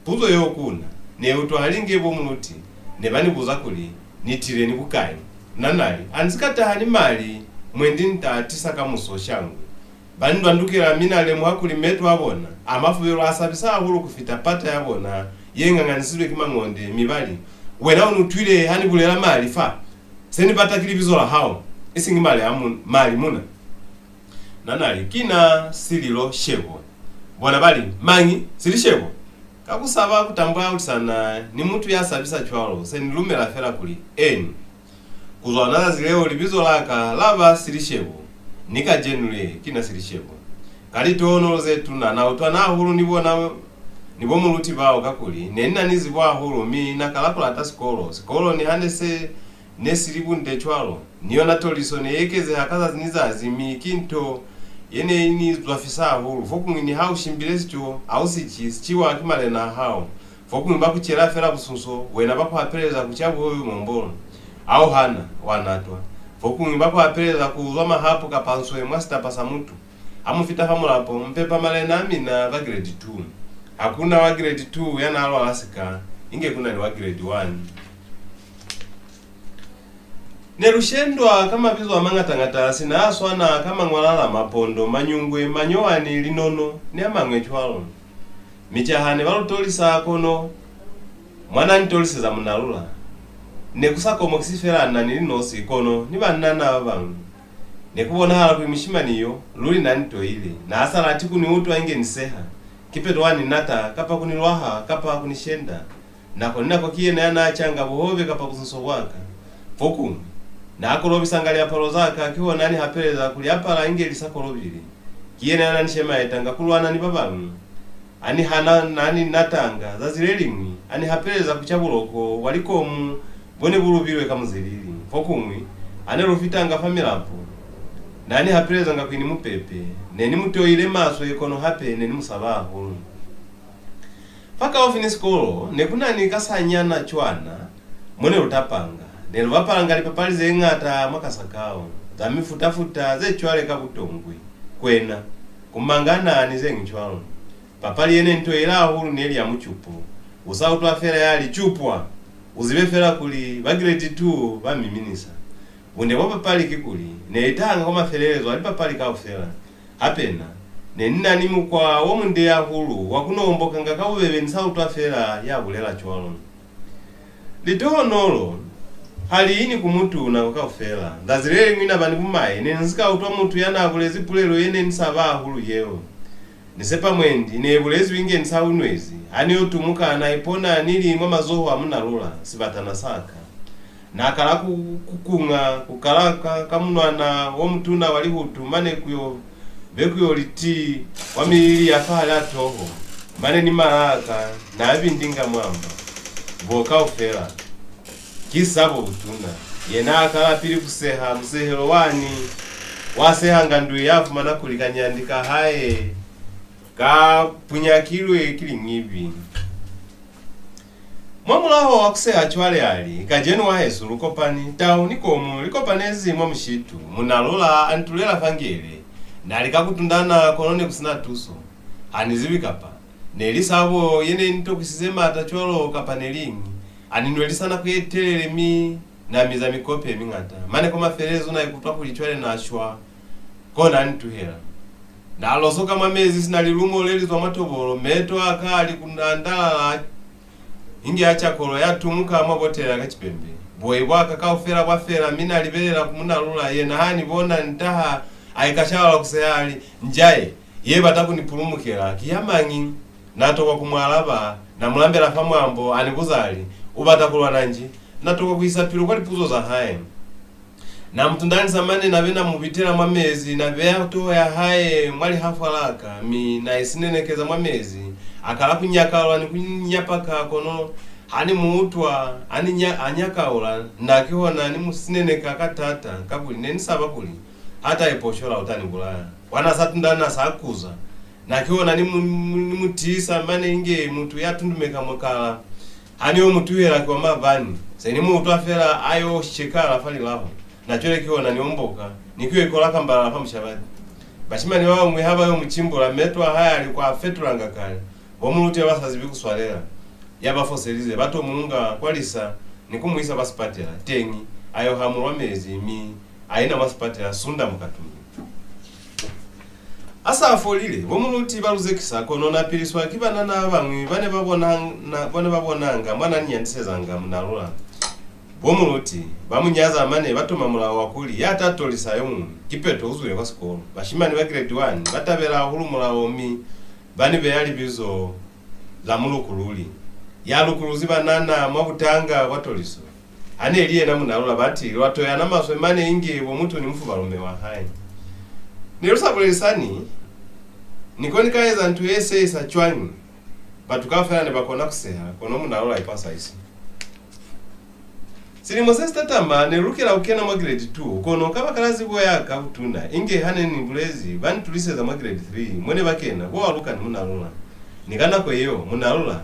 Puzo yeo ku na, ne utwahali inge bo muluti ne ba ni buza kuli ni tile ni bukai. Na na li, Ha ni si ka taha ni mali, mwendi ni ta tisa kamuso shangwe. Ba ni ndwandukela, mi na lemuha kuli meto a bona a mafubelu a sabisa hahulu ku fita pata ya bona ye nganganisizwe ki mañonde, mi ba li, Wena u ni utwile ha ni bulela mali fa? Se ni bata ki libizo la hao, isiñi mali a mun-, mali muna. Na na li, Ki na Sililo Shebo. Bona ba li, Mañi? Silishebo? Ka ku saba ku tambaulisana ni mutu ya sabisa cwalo, se ni lumela fela kuli, Eeni. Ku zwa ona zazi leo, libizo la ka la ba Silishebo, ni kacenu le, ki na Silishebo. Ka litohonolo ze tuna, na utwana hahulu ni bona, ni bo muluti bao, kakuli ne ni na ni zibo hahulu, mi na kala ku lata sikolo. Sikolo niha ne se ne si li bunde cwalo, ni yona toliso ne i ekezeha ka zazi ni zazi, mi ki nto ye ne i ni zwafisa hahulu. Fokuñwi niha u shimbile sico, ha u si ci, si ciwa ki malena a hao. Fokuñwi ba ku cela fela busunso, wena ba ku hapeleza ku ca buhobe, mombolo. Ha u hana, wa natwa. Fokuñwi ba ku hapeleza ku uzwa mahapu kapa nswe mwa sitapa sa mutu. Ha mu fita fa mulapo, mu pepa malena a mina ba grade two. Ha ku na wa grade two ya n'a lwala sika, inge ku na ni wa grade one. Ne lu shendwa ka mabizo a mañata-ñata sina a swana ka mañwalala, mapondo, manyungwe, manyowani, linono, ni a mañwi cwalo. Micaha ne ba lu tolisa, kono mwa n'a ni toliseza Munalula. Ne ku sa komokisi fela na ni li nosi, kono ni banana ba bañwi. Ne ku bonahala kuli mushimani yo luli n'a ni toile. N'a sa lati ku ni utwa inge ni seha. Kipeto wa ni nata, kapa ku ni lwaha, kapa ku ni shenda. Nako ni nako ki yena ya n'a canga buhobe kapa busunso bwa ka. Fokuñwi, n'a kolobisanga liapalo za ka, kihona a ni hapeleza ku li apala inge li sa kolobile. Ki yena ya n'a ni shemaetanga ku lwana ni ba bañwi. A ni hana, n'a ni natanga. Zazi le liñwi, a ni hapeleza ku ca buloko bwa likomu bo ne bu lubilwe ka muzilili. Fokuñwi, ha ne lu fitanga fa milapo, n'a ni hapelezanga kuli ni mu pepe. Ne ni mu toile maswe, kono hape ne ni mu saba hahulu. Fakaufi ni sikolo ne ku na ni kasanyana cwana mo ne lu tapanga. Ne lu bapalanga lipapali ze ñata mwa kasa kao, za mifuta-futa, ze cwale ka butongwi, kwena, ku mangana, ni ze ñwi cwalo. Papali ye ne ni toile hahulu ne li ya mucupo. U sa utwa fela ya li, "Cupwa!" U zibe fela kuli ba grade two ba miminisa. Bunde bwa papali kikuli, ne i tahanga kwa mafelelezo a lipapali kaufela. Hape na, ne ni na ni mukwa wo munde hahulu wa ku no ombokanga ka bubebe ni sa utwa fela ya bulela cwalo. Litohonolo ha li ini ku mutu nako kaufela. Zazi le liñwi na ba ni bumai, ne ni si ka utwa mutu ya n'a bulezi pulelo ye ne ni saba hahulu yeo. Ni sepa mwendi ne bulezwi inge ni sa unwezi. Ha ni yo tumuka, na ipona ni li mwa mazoho a Munalula, sibatana sa ka. Na kala ku, ku kunga, ku kala ka, ka munwana wo mutuna wa lihutu, mane ku yo be ku yo li tii wa milili ya fahali a toho, mane ni mala a ka na bindinga mwa mba. Bo kaufela. Ki sabo butuna. Yena a kala pili ku seha musehelo wani wa sehanga ndui ya fumana kuli kanyandi ka hae ka punyakilwe ki liñibi. Mwamulaho wa ku seha cwale a li, "Kacenu wahesu lu kopani, tau ni komu li kopanezi mwa mushitu, Munalula a ni tulela fa ngele. Na lika ku tundana, kono ne ku si na tuso. Ha ni zibi kapa ne li sabo ye ne ni tokwisize maata cwalo kapa ne liñi. A ni nwelisa nako ye telele mi na miza mikope ye miñata. Mane kwa mafelelezo na ikutwa kuli cwale na shwa, kona a ni tuhela. Na losoka mwa mezi sina lilumo le li zwa mwa tobolo, meto a ka a li ku andalala inge a cakolo ya tumuka mwa botela ka cipembe. Boi bwa ka kaufela bwa fela, mi na libelela ku Munalula. Yena ha ni bona ni taha, a ikashalala ku seha a li, 'Njaye ye bata ku ni pulumukela ki ya mañi?' Na tokwa ku mu alaba, na mu lambela fa mwambo, a ni buza a li, 'U bata ku lwana nji?' Na tokwa ku isa pilu kwa lipuzo za hae. Na mu tundanisa mane na be na mu bitela mwa mezi, na beya toho ya hae mwa lihafwa la ka, mi na i sinenekeza mwa mezi. A kala ku nyakaula ni ku nyapaka, kono ha ni mu utwa a ni nya-, a nyakaula, na kihona ni mu sineneka ka taata, kakuli ne ni saba kuli ha ta iposhola u ta ni bulaya. Kwa na sa tundana sa kuza, na kihona ni mu, ni mu tiisa mane inge mutu ya tundumeka mukala. Ha ni yo mu tuhela ki wa mabani, se ni mu utwa fela a yo shekala fa lilaho. Na cwale kihona ni omboka, ni ku yo ikola kambalala fa mushabati. Bashimani ba bañwi ha ba yo mu cimbula, meto a hae a li kwa fetulanga kale. Bo muluti ba ba sa zibi ku swalela ya ba foselize, ba to mu nga kwa lisa ni ku mu isa kwa sipatela. Teñi, a yo hamulwa mezi, mi a ina mwa sipatela Sunda Mukatumbi. A sa folile, bo muluti ba lu zekisa, kono na piliswa ki banana ba bañwi ba ne ba bona, na, ba ne ba bonanga mwa na ni nyandisezanga Munalula. Bo muluti ba mu nyaza mane ba toma mulao wa kuli ya ta tolisa yo muñwi, kipeto u zwile kwa sikolo. Bashimani ba grade one ba tabela hahulu mulao, mi ba ni beya libizo la Mulukululi, ya lukuluzi banana mwa butanga bwa toliso. Ha ne li yena Munalula, bati, lwa toyana maswe mane inge bo mutu ni mufubalume wa hae. Ne lu sa bulelisani ni ko ni ka eza nto ye seisa cwañi. Batu kaufela ne ba kona ku seha, kono Munalula a ipasa isi. Silimo se si tatama ne lu lukela ku kena mwa grade two, kono kabakala zibo ya ka butuna, inge ha ne ni bulezi, ba ni tuliseza mwa grade three, mo ne ba kena bo Aluka ni Munalula. Ni ka nako yeo, Munalula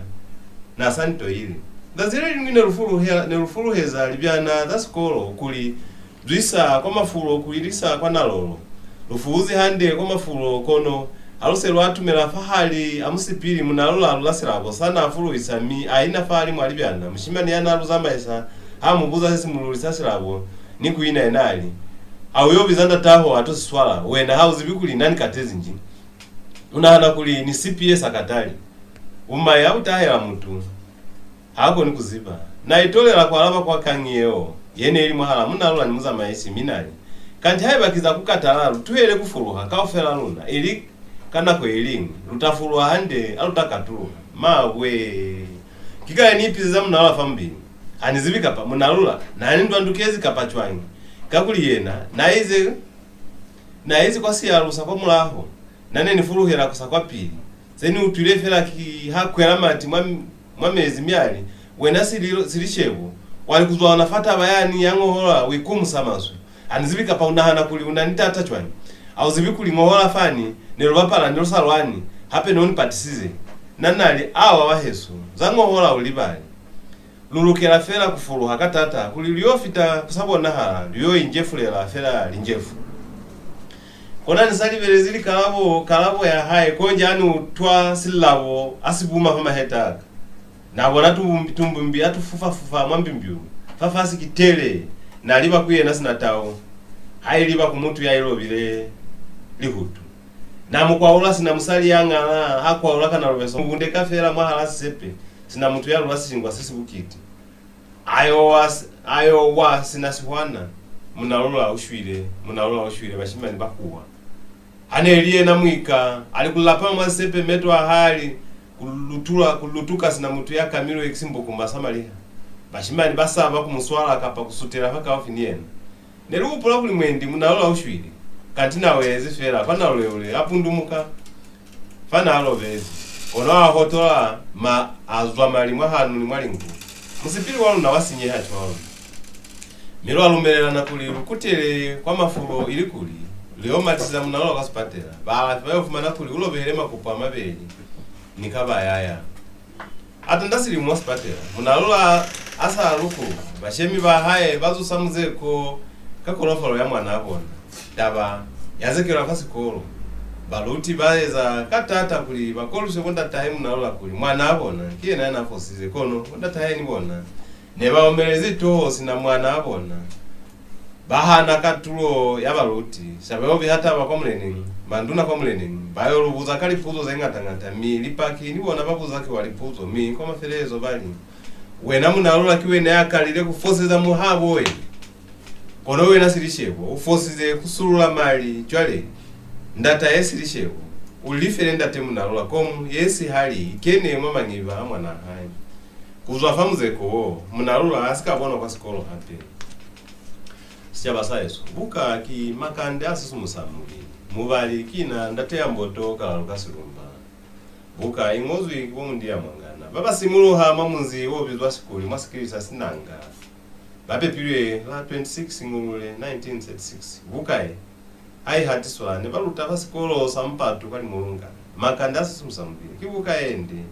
n'a sa ni toile. Zazi le liñwi ne lu fuluhe-, ne lu fuluheza libyana za sikolo kuli zwisa kwa mafulo ku li lisa kwa Nalolo. Lu fuuzi hande kwa mafulo, kono ha lu se lwa atumela fahali a musipili, Munalula a lula silabo sa n'a fuluhisa, mi a ina fahali mwa libyana. Mushimani ya n'a lu zamaisa ha mu buza se si mu lulisa silabo ni ku ina, yena a li, "Ha u yo biza ndataho, a to si swala. Wena ha u zibi kuli na ni katezi nji? U nahana kuli ni sipi ye sa katali? Bumai ha bu tahela mutu, ha koni ku ziba." Na itolela ku alaba kwa kañi yeo ye ne ili mwahal'a Munalula ni muzamaisi, mi na li, "Kanti haiba ki za ku katala, lu tuhele ku fuluha kaufela luna, ili ka nako ye liñwi lu ta fuluha hande ha lu ta katuluha." Mawe! Ki kale ni ipizeza Munalula fa mubili. Ha ni zibi kapa Munalula na ni ndwandukezi kapa cwañi, kakuli yena na ize, na ize kwa siyalu sa kwa mulaho, na ne ni fuluhela ku sa kwa pili. Se ni utwile fela ki ha kwela mati mwa, mwa mezi, mi a li, "Wena Sililo, Silishebo, wa li ku zwa ona fa taba yani ya ñohola u ikumusa maswe. Ha ni zibi kapa u nahana kuli u na ni taata cwañi. Ha u zibi kuli ñohola fani ne lu bapala ne lu sa lwani, hape ne u ni patisize." Na na li, "Awa, wahesu, za ñohola u libali. Lu lukela fela ku fuluha ka taata kuli lu yo fita ku sa bonahala, lu yo injefulela fela linjefu." Kona ni sa libelezi likalabo, kalabo ya hae, konji ha ni utwa silabo ha si buma fa maheta a ka. Na bona tumbumbi, tumbumbi ha tu fufa-fufa mwa mbimbiulu. Fafasi ki tele, na liba ku yena sina tau ha i liba ku mutu ya i lobile lihutu. Na mu kwaula sina musali ya ñala ha kwaula kanalobeso, mu bundeka fela mwahal'a sisepe sina mutu ya lula sishingwa se si bukiti. A yo wa, a yo wa sina sihwana. Munalula u shwile, Munalula u shwile, bashimani ba kuwa. Ha ne li yena muika, a li ku lapama mwa sisepe, meto a hae a li ku lutula, ku lutuka sina mutu ya kamilwe ki simbukuma sa maliha. Bashimani ba saba ku mu swala kapa ku sutela fakaufi ni yena. Ne lu hupula kuli mwendi Munalula u shwile, kanti na welezi fela kwa Nalulelule, a pundumuka fa n'a lobezi. Kono a hotola, ma a zwa mali mwa hanu ni mwa lingu. Musipili wa luna wa sinyeha cwalo. Mi lwa lumelelana kuli lu kutele kwa mafulo ilikuli lu yo matisa Munalula kwa sipatela. Baalafi ba yo fumana kuli u lobehile makupo a mabeli ni ka bayaya. A tanda silimo mwa sipatela. Munalula a sa lukululwa, bashemi ba hae ba zusa muzeko ka kolofalo ya mwanaa bona. Taba ya zekelwa fa sikolo. Baluti ba eza ka taata kuli ba kolwise bo ndatahe Munalula kuli mwanaa bona ki yena ya n'a fosize, kono bo ndatahe ni bona ne ba omelezi toho sina mwanaa bona. Ba hana katulo ya baluti, sha ba yo biha taba kwa muleneñi, manduna kwa muleneñi, ba yo lu buza ka lipuzo ze ñata-ñata, mi lipaki ni bona ba buzakiwa lipuzo, mi kwa mafelelezo ba li, "Wena Munalula ki wena ya kalile ku foseza muhabo we. Kono wena Silishebo, u fosize ku sulula mali, cwale, ndatahe Silishebo, u lifele ndate Munalula komu ye sihali i kene mwa mañiba a mwanaa hae." Ku zwa fa muzeko wo, Munalula ha si ka bonwa kwa sikolo hape. Sicaba sa hesu, buka ki Makande a Sisimusa Mubili. Mubali ki na ndate ya mboto Kalaluka Silumba. Buka i ñozwi ki bo Mundiya Mwangana, ba ba simuluha mwa munzi o bizwa Sikuli mwa sikiliti sa Sinanga. Ba pepilwe la twenty-six Ñulule nineteen thirty-six. Buka ye, ha i hatiswa, ne ba luta fa sikolo sa Mupatu kwa Limulunga. Makande a Sisimusa Mubili ki buka ye nde.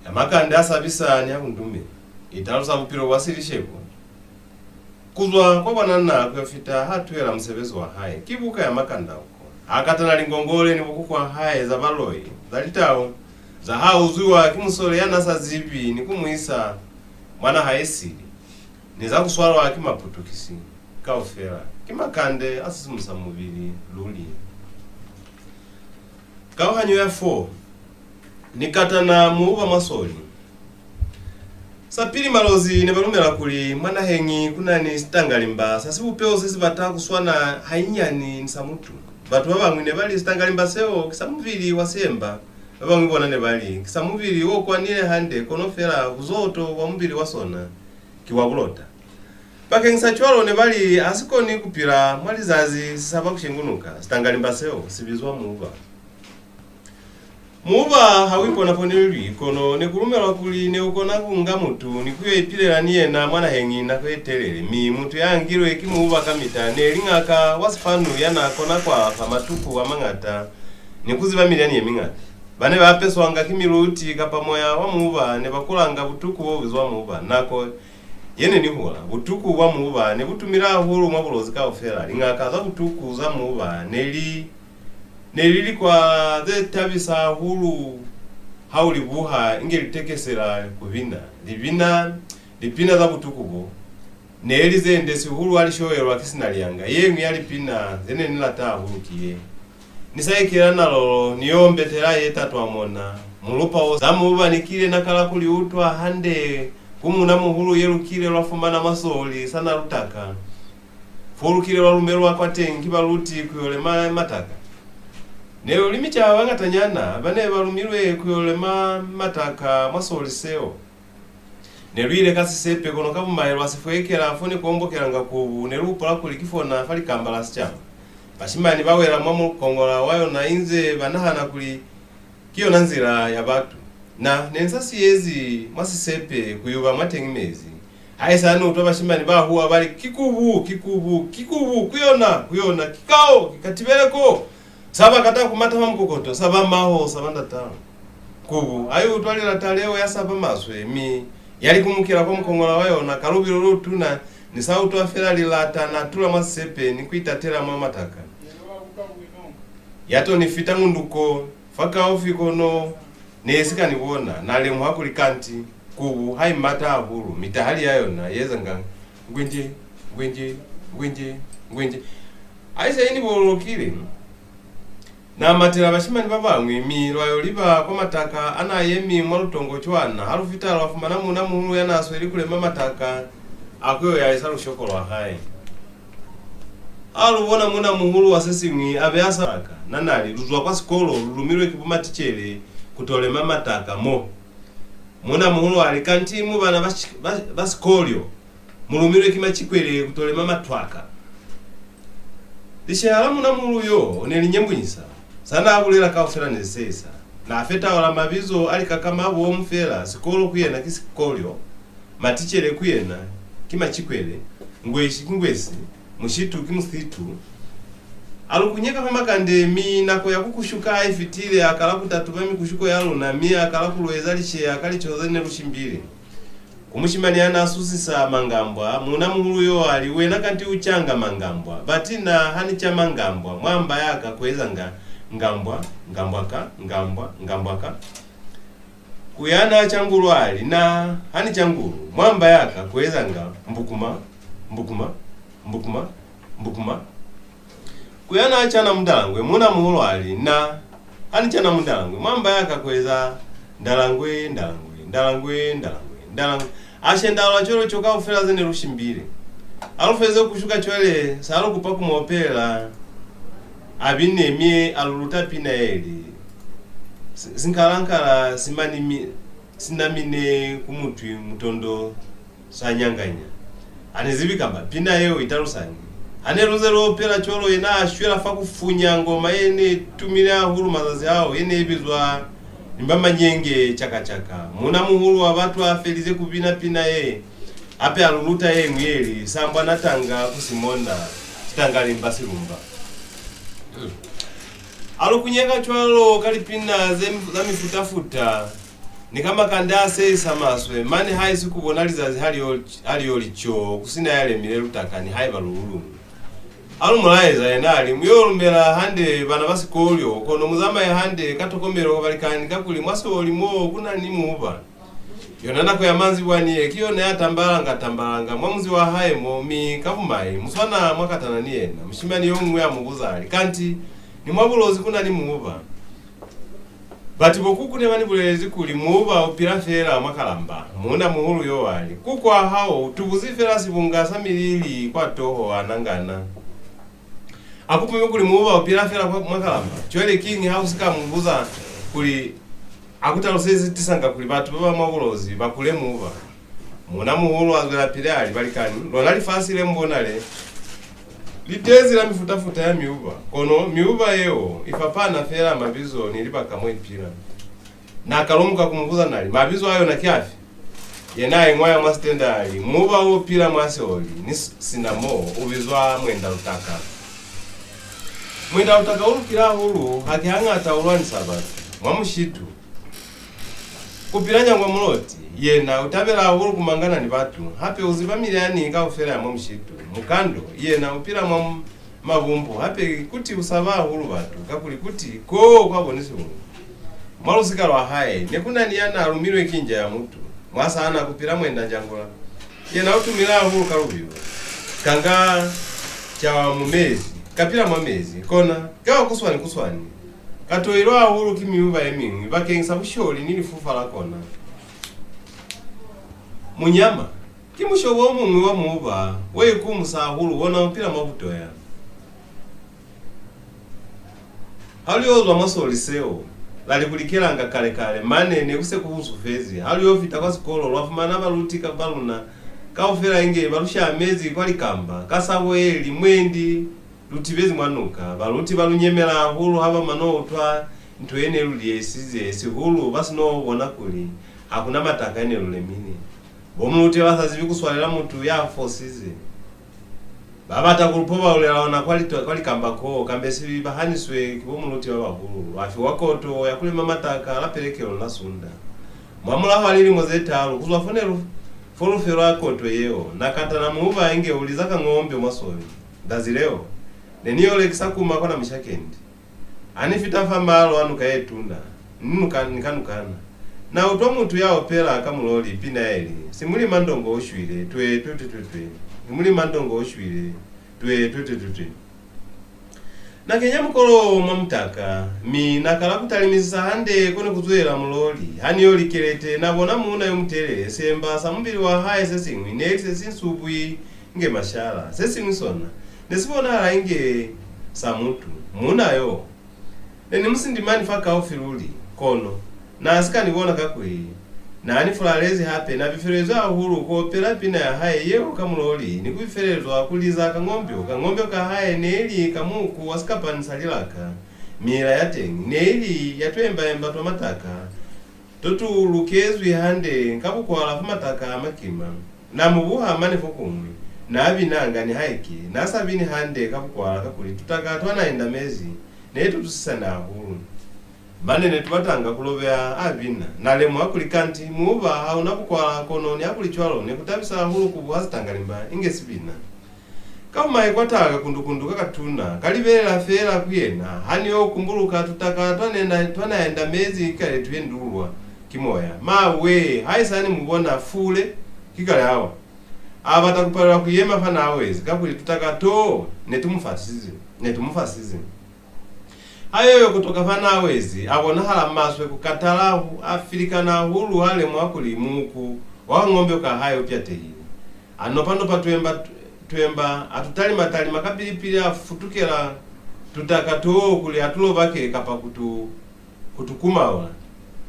Ya makande a sabisa ni a bundume. I talusa bupilo bwa Silishebo ku zwa kwa bwanana ku yo fita ha tuhela musebezi wa hae. Ki buka ya makande a bukona. A katana lingongole ni bokukwa hae za baloi, za litau, za ha uzwiwa ki musole ya na sa zibi ni ku mu isa mwa naha ye sili, ni za ku swalwa ki Maputukisi. Kaufela ki makande a sisimusa mubili luli. Kauhanyo ya four. Ni katana muuba mwa soli. Sapili Malozi ne ba lumela kuli mwa naheñi ku na ni sitangalimba sa sibupeho se si bata ku swana hainyani ni sa mutu. Batu ba bañwi ne ba li sitangalimba seo ki sa mubili wa siemba. Ba bañwi bona ne ba li ki sa mubili o kwanile hande, kono fela buzoto bwa mubili wa sona ki wa bulota. Bakeñisa cwalo ne ba li ha si koni ku pila mwa lizazi si saba ku shengunuka. Sitangalimba seo si bizwa muuba. Muuba ha u ipona fo ne u li, kono ne ku lumelwa kuli ne u kona ku nga mutu ni ku yo ipilela ni yena mwa naheñi nako ye telele. Mi mutu ya ngilwe ki muuba kamita ne li ñaka wa sifanu ya na kona ku alafa matuku a mañata ni ku ziba milyani ye miñata. Ba ne ba apeswanga ki miluti kapa moya wa muuba ne ba kulanga butuku bo bizwa muuba. Nako ye ne ni hula, butuku bwa muuba ne bu tumile hahulu mwa Bulozi kaufela. Liñaka za butuku za muuba ne li, ne li likwa ze tabisa hahulu ha u li buha inge li tekesela ku bina. Li bina lipina za butuku bo. Ne li ze nde sihulu ha li shoyelwa ki sina lianga. Ye ñwi ya lipina ze ne ni lata hahulu ki ye, Ni sa ikela nalolo, ni yo mbetela ye tatwa mona. Mulupa wo za muuba ni kile na kala ku li utwa hande ku muuna-muhulu ye lu kile lwa fumana mwa soli sa Nalutaka, fo lu kile lwa lumelwa kwateñi ki baluti ku yo lema mataka. Ne lu li micaha ba ñatanyana ba ne ba lumilwe ku yo lema mataka mwa soli seo. Ne lu ile ka sisepe, kono ka bumai lwa si fwekela fo ne ku ombokelanga kubu. Ne lu hupula kuli ki fona fa likamba la sicaba. Bashimani ba wela mwa mukongola wa yona inze ba nahana kuli ki yona nzila ya batu. Na, ne ni sa siyezi mwa sisepe ku yuba mwateñi mezi. Haisali ni utwa bashimani ba huwa ba li, "Ki kubu, ki kubu, ki kubu, ku yona, ku yona, ki kao, ki katibele ko." Sa ba kata ku mata mwa mukokoto, sa ba maho, sa ba ndatao. Kubu ha i utwa lilata leo ya saba maswe, mi ya likumukela kwa mukongola wa yona ka lubilo lo lutuna. Ni sa utwa fela lilata, na tula mwa sisepe ni ku itatela mwa mataka. Ya to ni fita ngunduko fakaufi, kono ne si ka ni bona. Na lemuha kuli kanti kubu ha i mata hahulu, mitahali ya yona i ezanga ngwenje, ngwenje, ngwenje, ngwenje. Ha i se i ni bololokile, na matela bashimani ba bañwi, mi lwa yo liba kwa mataka a na yemi mwa lutongo cwana. Ha lu fita, lwa fumana muuna-muhulu ya na sweli ku lema mataka a ku yo yahisa lushoko lwa hae. Ha lu bona muuna-muhulu wa se siñwi a be a sa mataka, na na li, "Lu zwa kwa sikolo, lu lumilwe ki bo maticele ku to lema mataka mo." Muuna-muhulu a li, "Kanti mu bana ba, ba, ba sikolyo, mu lumilwe ki macikwele ku to lema matwaka." Lisheha la muuna-muhulu yo ne li nyembunyisa. Sa na bulela kaufela ne li sehisa. Na fetaula mabizo a likakama bomu fela, sikolo ku yena ki sikolyo, maticele ku yena ki macikwele, ngweshi ki ngwesi, mushitu ki musitu. A lu kunyeka fa makande, mi nako ya ku kushuka ha i fitile, a kala ku tatuba mikushuko ya luna, mi a kala ku lu eza lisheha ka lico ze ne lu shimbile. Ku mushimani ya na susisa mangambwa, muuna-muhulu yo a li, "Wena kanti u canga mangambwa?" Bati, "Na, ha ni ca mangambwa, mwa mba ya ka ku ezanga ngambwa, ngambwa ka, ngambwa, ngambwa ka." Ku ya na ca ngulu a li, "Na, ha ni ca ngulu, mwa mba ya ka ku ezanga mbukuma, mbukuma, mbukuma, mbukuma." Ku ya na cana mundalangwe, muuna-muhulu a li, "Na, ha ni cana mundalangwe, mwa mba ya ka ku eza ndalangwe, ndalangwe, ndalangwe, ndalangwe, ndalangwe." A shendalula cwalo co kaufela ze ne lu shimbile. Ha lu feze ku shuka cwale, sa lu kupa ku mu opelela, a bine, mi a lu luta pina ye li, "Si-, sinkalankala si manimi-, si namine ku mutwi mutondo sa nyanganya." Ha ni zibi kamba pina yeo i talusañi. Ha ne lu nze lu opela cwalo, yena a shwela fa ku funya ngoma ye ne tumile hahulu mazazi ao, ye ne i bizwa Limba Manyenge Caka-caka. Muuna-muhulu wa batu a felize ku bina pina ye, hape a lu luta ye ñwi ye li, "Sambwa natanga ku Simona, sitanga limba silumba." Hmm. A lu kunyeka cwalo ka lipina ze, za mifuta-futa. Ni ka makande a sehisa maswe, mane haisi ku bona lizazi ha li yo, ha li yo li coo, ku si na ya lemile lutaka, nihaiba lu lu luñwi. A lu mu laeza, yena a li, "Mu yo lumela hande bana ba sikolo, kono mu zamaye hande ka tokomelo, balikani, kakuli mwa sioli mo ku na ni muuba." Yona nako ya manzibwani ye, ki yona ya tambalanga-tambalanga mwa munzi wa hae mo, mi ka bumai, mu swana mwa katana ni yena. Mushimani yo muñwi a mu buza, a li, "Kanti ni mwa Bulozi ku na ni muuba?" Batu bo kuku ne ba ni bulelezi kuli, "Muuba u pila feela mwa Kalamba." Muuna-muhulu yo a li, "Kuku wa hao u tubuzi feela sibunga sa milili kwa toho, a nangana." A ku pumi kuli muuba u pila feela kwa, mwa Kalamba. Cwale kiñi ha u si ka mu buza kuli a ku taluseze tisanga kuli batu ba ba mwa Bulozi ba kule muuba? Muuna-muhulu a zwelapili a li, "Balikani, lona lifasi le mu bona le, li tezi la mifuta-futa ya miuba, kono miuba yeo i fapana feela mabizo ni libaka mo i pila." Na kalumuka ku mu buza, na li, "Mabizo a yona ki afi?" Yena a iñwaya mwa sitenda a li, "Muuba o pila mwa sioli ni s-, sina mo u bizwa mwendalutaka. Mwendalutaka u lukile hahulu, haki hañata u lwanisa batu. Mwa mushitu, ku pila Nyangwa Muloti, yena u tabela hahulu ku mangana ni batu, hape u ziba milyani kaufela ya mwa mushitu. Mukando, yena u pila mwa m-, mabumbu, hape kuti u saba hahulu batu, kakuli kuti koo kwa boni sihulu. Mwa lusika lwa hae, ne ku na ni ya n'a lumilwe ki nja ya mutu, mwa saana ku pila Mwenda Njangula. Yena u tumile hahulu ka lubilo. Kanga ca wa mu mezi, ka pila mwa mezi, kona, ka wa kuswani-kuswani. Ka toilwa hahulu ki miuba ye miñwi bakeñisa busholi ni lifufa la kona." Munyama ki mushobo o muñwi wa muuba wo ikumusa hahulu, wona u pila mwa butoya. Ha lu yo zwa mwa sioli seo, la li ku likelanga kale-kale, mane ne ku se ku hunsufezi. Ha lu yo fita kwa sikolo, lwa fumana baluti ka, ba luna kaufela inge ba lu shamezi kwa likamba, ka sabo ye li, "Mwendi lu tibezi mwa nuka." Baluti ba lu nyemela hahulu ha ba mano utwa nto ye ne lu liehisize, sihulu ba si no bona kuli ha ku na mataka e ne lu lemile. Bo muluti ba sa zibi ku swalela mutu ya fosize. Ba bata ku lu pobaulela ona kwa lito-, kwa likamba koo, kambe si ba haniswe ki bo muluti ba bahulu. Lwa fiwa koto ya ku lema mataka la pelekelo la Sunda. Mwa mulaho wa lilimo ze talu ku zwa fo ne lu, fo lu felwa koto yeo, na katana muuba inge u liza kañombe mwa sioli. Zazi leo, ne ni yo lekisa kuma kwa Namushakendi. Ha ni fita fa maalo a nuka ye tuna, ni nuka, ni ka nukana, na utwa mutu ya opela ka muloli pina ye li, "Simulima ndongo u shwile, twe, twe, twe, twe, twe. Simulima ndongo u shwile, twe, twe, twe, twe, twe." Na kenya mukolo mwa mutaka, mi na kala ku talimisisa hande ko ne ku zwela muloli. Ha ni yo likelete, na bona muuna yo mutelele, semba sa mubili wa hae se siñwi ne li se si nsubwi inge mashala. Se siñwi sona ne si bonahala inge sa mutu. Muuna yo, ne ni mu sindimani fakaufi luli, kono na si ka ni bona kakuli na ni fulalezi hape. Na bifelezwi hahulu ku opela pina ya hae yeo ka muloli ni ku bifelezwa ku liza kañombyo. Kañombyo ka hae ne li ka muuku wa sikapani sa lilaka. Miila ya teñi ne li ya tuemba-emba twa mataka to tu lukezwi hande ka bukwala fa mataka a makima. Na mu buha mane fokuñwi. Na binanga nihaike na sa bini hande ka bukwala, kakuli tutaka twa na endamezi ne tu tusisana hahulu. Mane ne tu batanga ku lobeha a bina. Na lemuha kuli kanti muuba ha u na bukwala, kono nihakulicwalo ne ku tabisa hahulu ku buha sitangalimba inge si bina. Ka bumai kwa taha kakundukundu ka katuna, ka libelela feela ku yena. Ha ni yo kumbuluka tutaka twa ne na, twa na endamezi kale tu yendulwa ki moya. Mawe, haisani mu bona fule, ki kale awa. A bata ku palelwa ku yema fa na wezi, kakuli tutaka too ne tu mu fasize, ne tu mu fasize. Ha yo yo kutoka fa na wezi, a bonahala maswe, ku katala, a filikana hahulu ha lemuha kuli muuku wa kañombyo ka hae u pyatehile. A nopa-nopa tuemba, tuemba, a tu talima-talima kapili-pili, a futukela tutaka too kuli a tu lobake kapa ku tu, ku tu kumaula.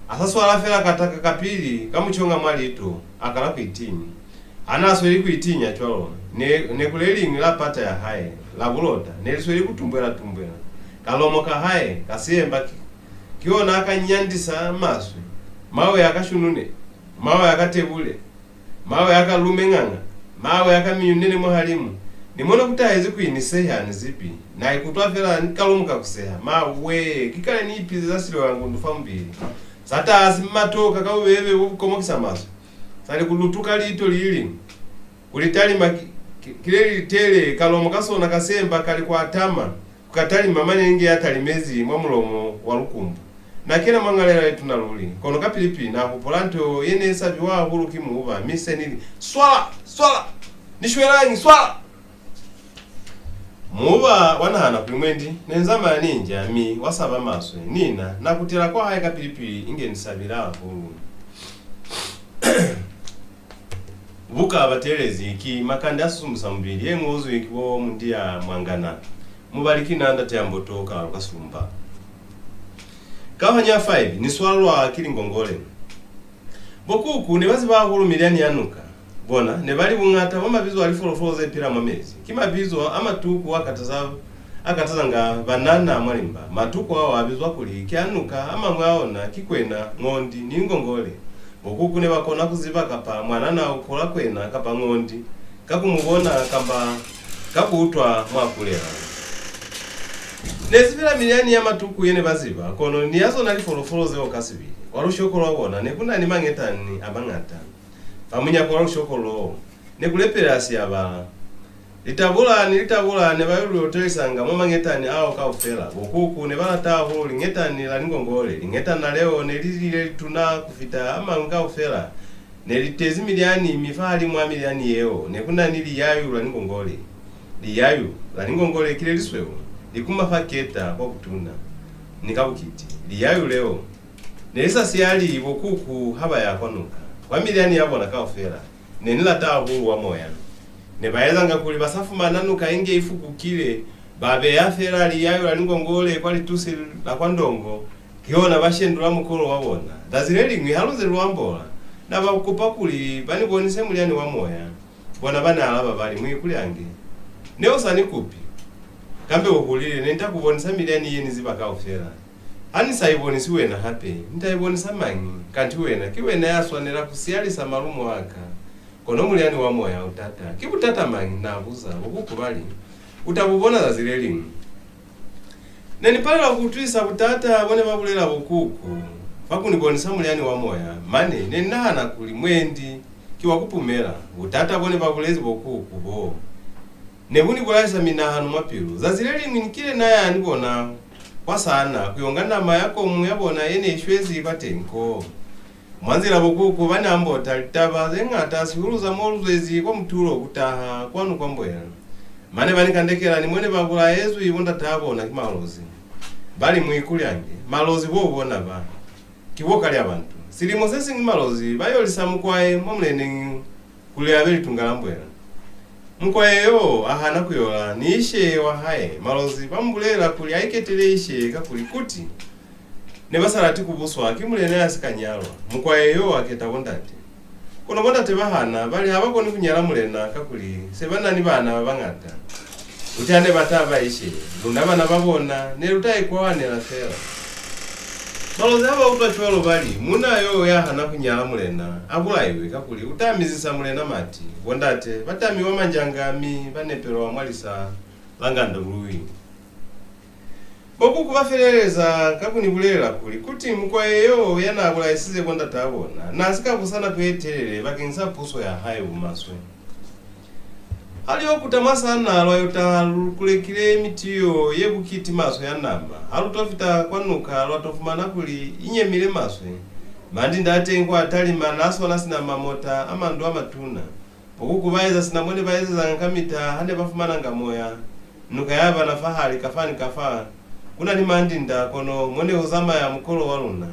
A sa swala fela kataka kapili ka muconga mwa liito, a kala ku itinya. Ha na sweli ku itinya cwalo, ne, ne ku le liñwi la pata ya hae, la bulota, ne li sweli ku tumbwela-tumbwela. Kalomo ka hae, ka siemba ki, ki ona a ka nyandisa maswe. Mawe a ka shunune, mawe a ka tebule, mawe a ka lume ng'ang'a, mawe a ka minyunene mwahalimu. Ni mona ku tahezi kuli ni sehe ha ni zibi. Na ikutwa fela ni kalomo ka ku seha. Mawe, ki kale ni ipizeza siloyangundu fa mubili. Sa taha si matoka ka bubebe bo bu komokisa maswe. Sa li ku lutuka liito li liñwi, ku li talima ki, Ki, ki le li litele, kalomo ka sona ka semba ka li kwa tama, ku ka talima mane inge ya talimezi mwa mulomo wa lukumbu. Na kena mwa ñalela ye tuna luli, kono kapili-pili na hupula nto ye ne sabiwa hahulu ki Muuba, mi se ni li, "Swala! Swala! Ni shwelañi? Swala!" Muuba wa nahana kuli mwendi ne ni zamaya ni nja, mi wa saba maswe. Ni na, na kutela kwa hae kapili-pili inge ni sabile hahulu. Buka ba teelezi ki Makande a Sisumusa Mubili ye ñozwi ki bo Mundia Mwangana. Mubali ki na Ndate ya Mboto Kalalo ka Silumba. Kauhanyo ya five, Ni swalwa ki lingongole. Bo kuku ne ba ziba hahulu milyani ya nuka. Bona ne ba li buñata bwa mabizo a lifolofolo ze pila mwa mezi. Ki mabizo a matuku a kataza, a katazanga banana mwa limba. Matuku ao a bizwa kuli ki a nuka, a mañwi a ona ki kwena, ñondi, ni ngongole. Bo kuku ne ba kona ku ziba kapa mwanana u kola kwena kapa ñondi ka ku mu bona kamba ka ku utwa mwa kulela. Ne si fela milyani ya matuku ye ne ba ziba, kono ni ya zona lifolofolo zeo ka sibili. Kwa lushoko lwa bona ne ku na ni mangetani a mañata. Fa munyako wa lushoko loo, ne ku lepela siabala. Litabula ni litabula ne ba yo lu otelisanga mwa mangetani ao kaufela. Bo kuku ne ba lata hahulu lingetani la lingongole. Lingetana leo ne li li le lituna ku fita a mañwi kaufela. Ne li tezi milyani, mi fahalimu a milyani yeo ne ku na ni liyayu la lingongole. Liyayu la lingongole ki le lisweu, li kuma fa keta kwa butuna ni ka bukiti. Liyayu leo ne li sa siyali bo kuku ha ba ya kwa nuka. Kwa milyani ya bona kaufela, ne ni lata hahulu wa moya. Ne ba ezanga kuli ba sa fumana nuka inge i fukukile, ba beya fela liyayo la lingongole kwa litusi la kwa ndongo, kihona ba shendula mukolo wa bona. Zazi le liñwi ha lu nze lu ambola, na ba kupa kuli ba ni bonise mulyani wa moya. Bona ba ni alaba ba li, "Muikulyange, ne u sa ni kupi. Kambe u hulile, ne ni ta ku bonisa milyani ye ni ziba kaufela. Ha ni sa i bonisi wena hape, ni ta i bonisa mañi? Kanti wena, ki wena ya swanela ku siyalisa malumo a ka." "Kono mulyani wa moya u tata." "Ki butata mañi?" na buza. Bo kuku ba li, "U ta bu bona zazi le liñwi." Ne ni palelwa ku utwisisa butata bo ne ba bulela bo kuku fa ku ni bonisa mulyani wa moya, mane ne ni nahana kuli mwendi ki wa ku pumela. Butata bo ne ba bulezi bo kuku bo ne bu ni bulaisa minahano mwa pilu. Zazi le liñwi ni kile na ya ni bona kwa Saana ku yo nga nama ya komu ya bona ye ne i shwezi kwateñi koo. Mwa nzila bo kuku ba ni ambota litaba ze ñata, sihulu za mo lu zwezi kwa mutulo ku taha kwanu kwa Mboela. Mane ba ni kandekela ni mo ne ba bulaezwi bo ndataa bona ki Malozi. Ba li, "Muikulyange, Malozi bo u bona ba, ki bo kalya bantu." Silimo se siñwi Malozi ba yolisa Mukwae mwa muleneñi kuli a be litunga la Mboela. Mukwae yo a hana ku yola ni ishe wa hae. Malozi ba mu bulelela kuli a iketele ishe, kakuli kuti ne ba sa lati ku buswa ki mulena ya si ka nyalwa. Mukwae yo a keta bo ndate. Kono bo ndate ba hana, ba li ha ba koni ku nyala mulena, kakuli se ba na ni bana ba bañata. Kuti ha ne ba ta ba ishe, luna bana ba bona ne lu ta ikwawanela fela. Malozi ha ba utwa cwalo ba li, "Muuna yo ya hana ku nyala mulena a bulaiwe, kakuli u ta mizisa mulena mati." Bo ndate ba tamiwa manjanga mi ba nepelwa mwa lisa la Ngandului. Bo kuku ba feleleza ka ku ni bulelela kuli, kuti Mukwae yo ya n'a bulaisize bo ndataa bona n'a si ka busa nako ye telele bakeñisa puso ya hae bumaswe. Ha lu yo kuta mwa Saana, lwa yo taha lu kulekile mitiyo ye bukiti maswe ya nama. Ha lu to fita kwa nuka, lwa to fumana kuli i nyemile maswe. Mandinda a teñi kwa talima n'a swana sina mamota a mandu a matuna. Bo kuku ba eza sina mo ne ba ezezanga kamita ha ne ba fumananga moya. Nuka ya bana fahali kafa ni kafa. Ku na ni mandinda, kono mo ne u zamaya mukolo wa luna,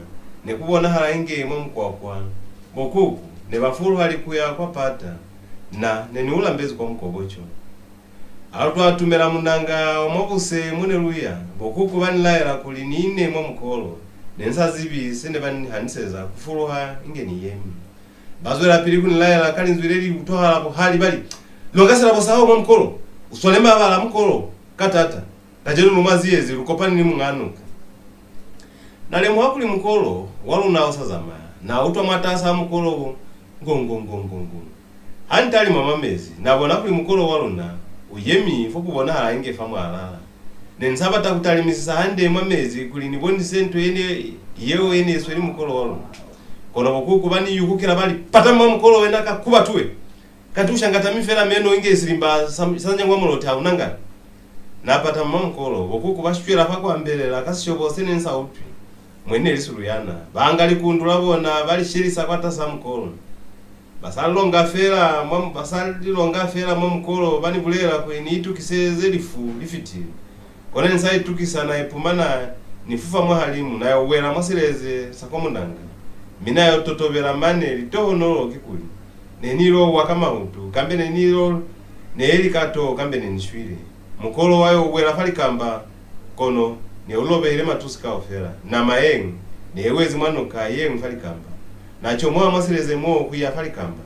ne ku bonahala inge mwa mukwakwa. Bo kuku ne ba fuluhali ku ya kwa pata. Na ne ni u lambezi kwa mukoboco. Ha lu to atumela munanga wa mwa buse mo ne lu ya, bo kuku ba ni laela kuli ni ine mwa mukolo. Ne ni sa zibi se ne ba ni haniseza ku fuluha inge ni yemi. Ba zwelapili ku ni laela ka linzwi le li utwahala buhali, ba li, "Longasela bosa hao mwa mukolo, u swale mabala a mukolo ka taata. Kacenu lu mwa ziyezi, lu kopani ni muñ'a nuka." Na lemuha kuli mukolo wa luna u sa zamaya. Na utwa mwatasaa mukolo bo ngo, ngo, ngo, ngo, ngo. Ha ni talima mwa mezi, na bona kuli mukolo wa luna u yemi fo ku bonahala inge fa mwalala. Ne ni sa bata ku talimisisa hande mwa mezi kuli ni bonise nto ye ne, yeo ye ne i sweli mukolo wa luna. Kono bo kuku ba ni yukukela ba li, "Patama mwa mukolo wena ka kuba tuwe! Kati u shangatami fela meno inge silimba sa, sa nyangwa muloti ha u nangana. Na patama mwa mukolo, bo kuku ba shwela fa ku ambelela ka sishobo se ne ni sa utwi. Mwendi ne li Suluyana. Ba nga likundu la bona, ba li shelisa kwatasa mukolo. Ba sa longa fela mwa, ba sa li longa fela mwa mukolo, ba ni bulela kuli ni itukiseze lifu li fitile. Kono ni sa itukisa, na ipumana ni fufa mwahalimu, na yo wela mwa sileze sa kwa munanga, mi na yo totobela mane. Litohonolo kikuli, ne ni ilo wa ka mahutu, kambe ne ni ilo, ne li ka toho, kambe ne ni shwile. Mukolo wa yo wela fa likamba, kono ne u lobehile matusi kaufela. Nama yeñwi ne i wezi mwa nuka, yeñwi fa likamba. Na comoha mwa sileze moo ku ya fa likamba.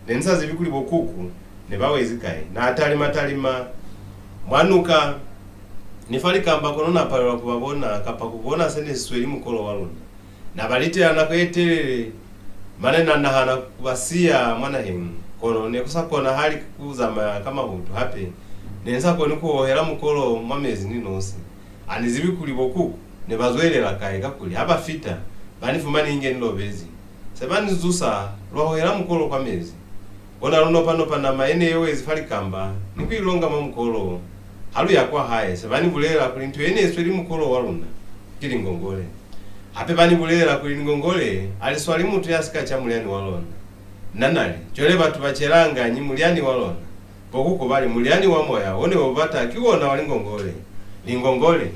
Ne ni sa zibi kuli bo kuku ne ba wezi kai. Na talima-talima mwa nuka ni fa likamba, kono na palelwa ku ba bona kapa ku bona se ne si sweli mukolo wa luna. Na ba litela nako ye telele, mane na nahana ku ba siya mwa naheñi, kono ne ku sa konahali ku zamaya ka mahutu hape. Ne ni sa koni ku hohela mukolo mwa mezi ni nosi. Ha ni zibi kuli bo kuku ne ba zwelela kai, kakuli ha ba fita, ba ni fumani inge ni lobezi. Se ba ni zusa, lwa hohela mukolo kwa mezi. Bona lu nopa-nopa nama ye ne i wezi fa likamba ni ku i longa mwa mukolo. Ha lu ya kwa hae, se ba ni bulelela kuli nto ye ne i sweli mukolo wa luna ki lingongole. Hape ba ni bulelela kuli lingongole ha li swali mutu ya si ka ca mulyani wa lona. Na na li, Cwale batu ba celañi mulyani wa lona? Bo kuku ba li, Mulyani wa moya wo ne u bata ki wona wa lingongole. Lingongole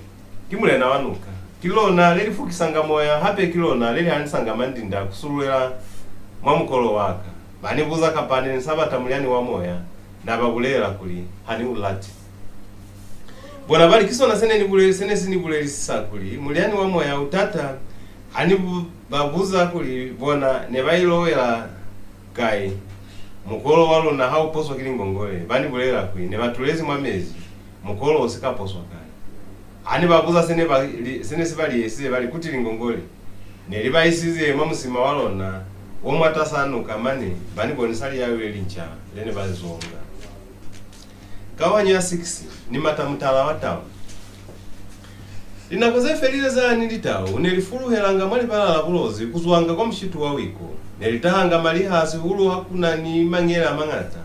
ki mulena wa nuka. Ki lona le li fukisanga moya, hape ki lona le li hanisanga mandinda ku sululela mwa mukolo wa ka. Ba ni buza kapa ne ni sa bata mulyani wa moya. Na ba bulelela kuli, Ha ni u lati. Bona ba li, Ki sona se ne ni bule-, se ne si ni bulelisisa kuli mulyani wa moya u tata. Ha ni bu-, ba buza kuli bona ne ba ilo wela kai, mukolo wa luna ha u poswa ki lingongole, ba ni bulelela kuli ne ba tulezi mwa mezi, mukolo u si ka poswa kale. Ha ni ba buza se ne ba li-, se ne si ba liyehisize, ba li, Kuti lingongole ne li ba isize mwa musima wa lona wo mwatas'a nuka, mane ba ni bonisa liyayu le linca le ne ba li zonga. Kauhanyo ya six, ni mata mutala wa tau. Linako ze felile zani, litau ne li fuluhelanga mwa libala la Bulozi ku zwanga kwa mushitu wa Wiko. Ne li tahanga maliha sihulu ha ku na ni mañele a mañata.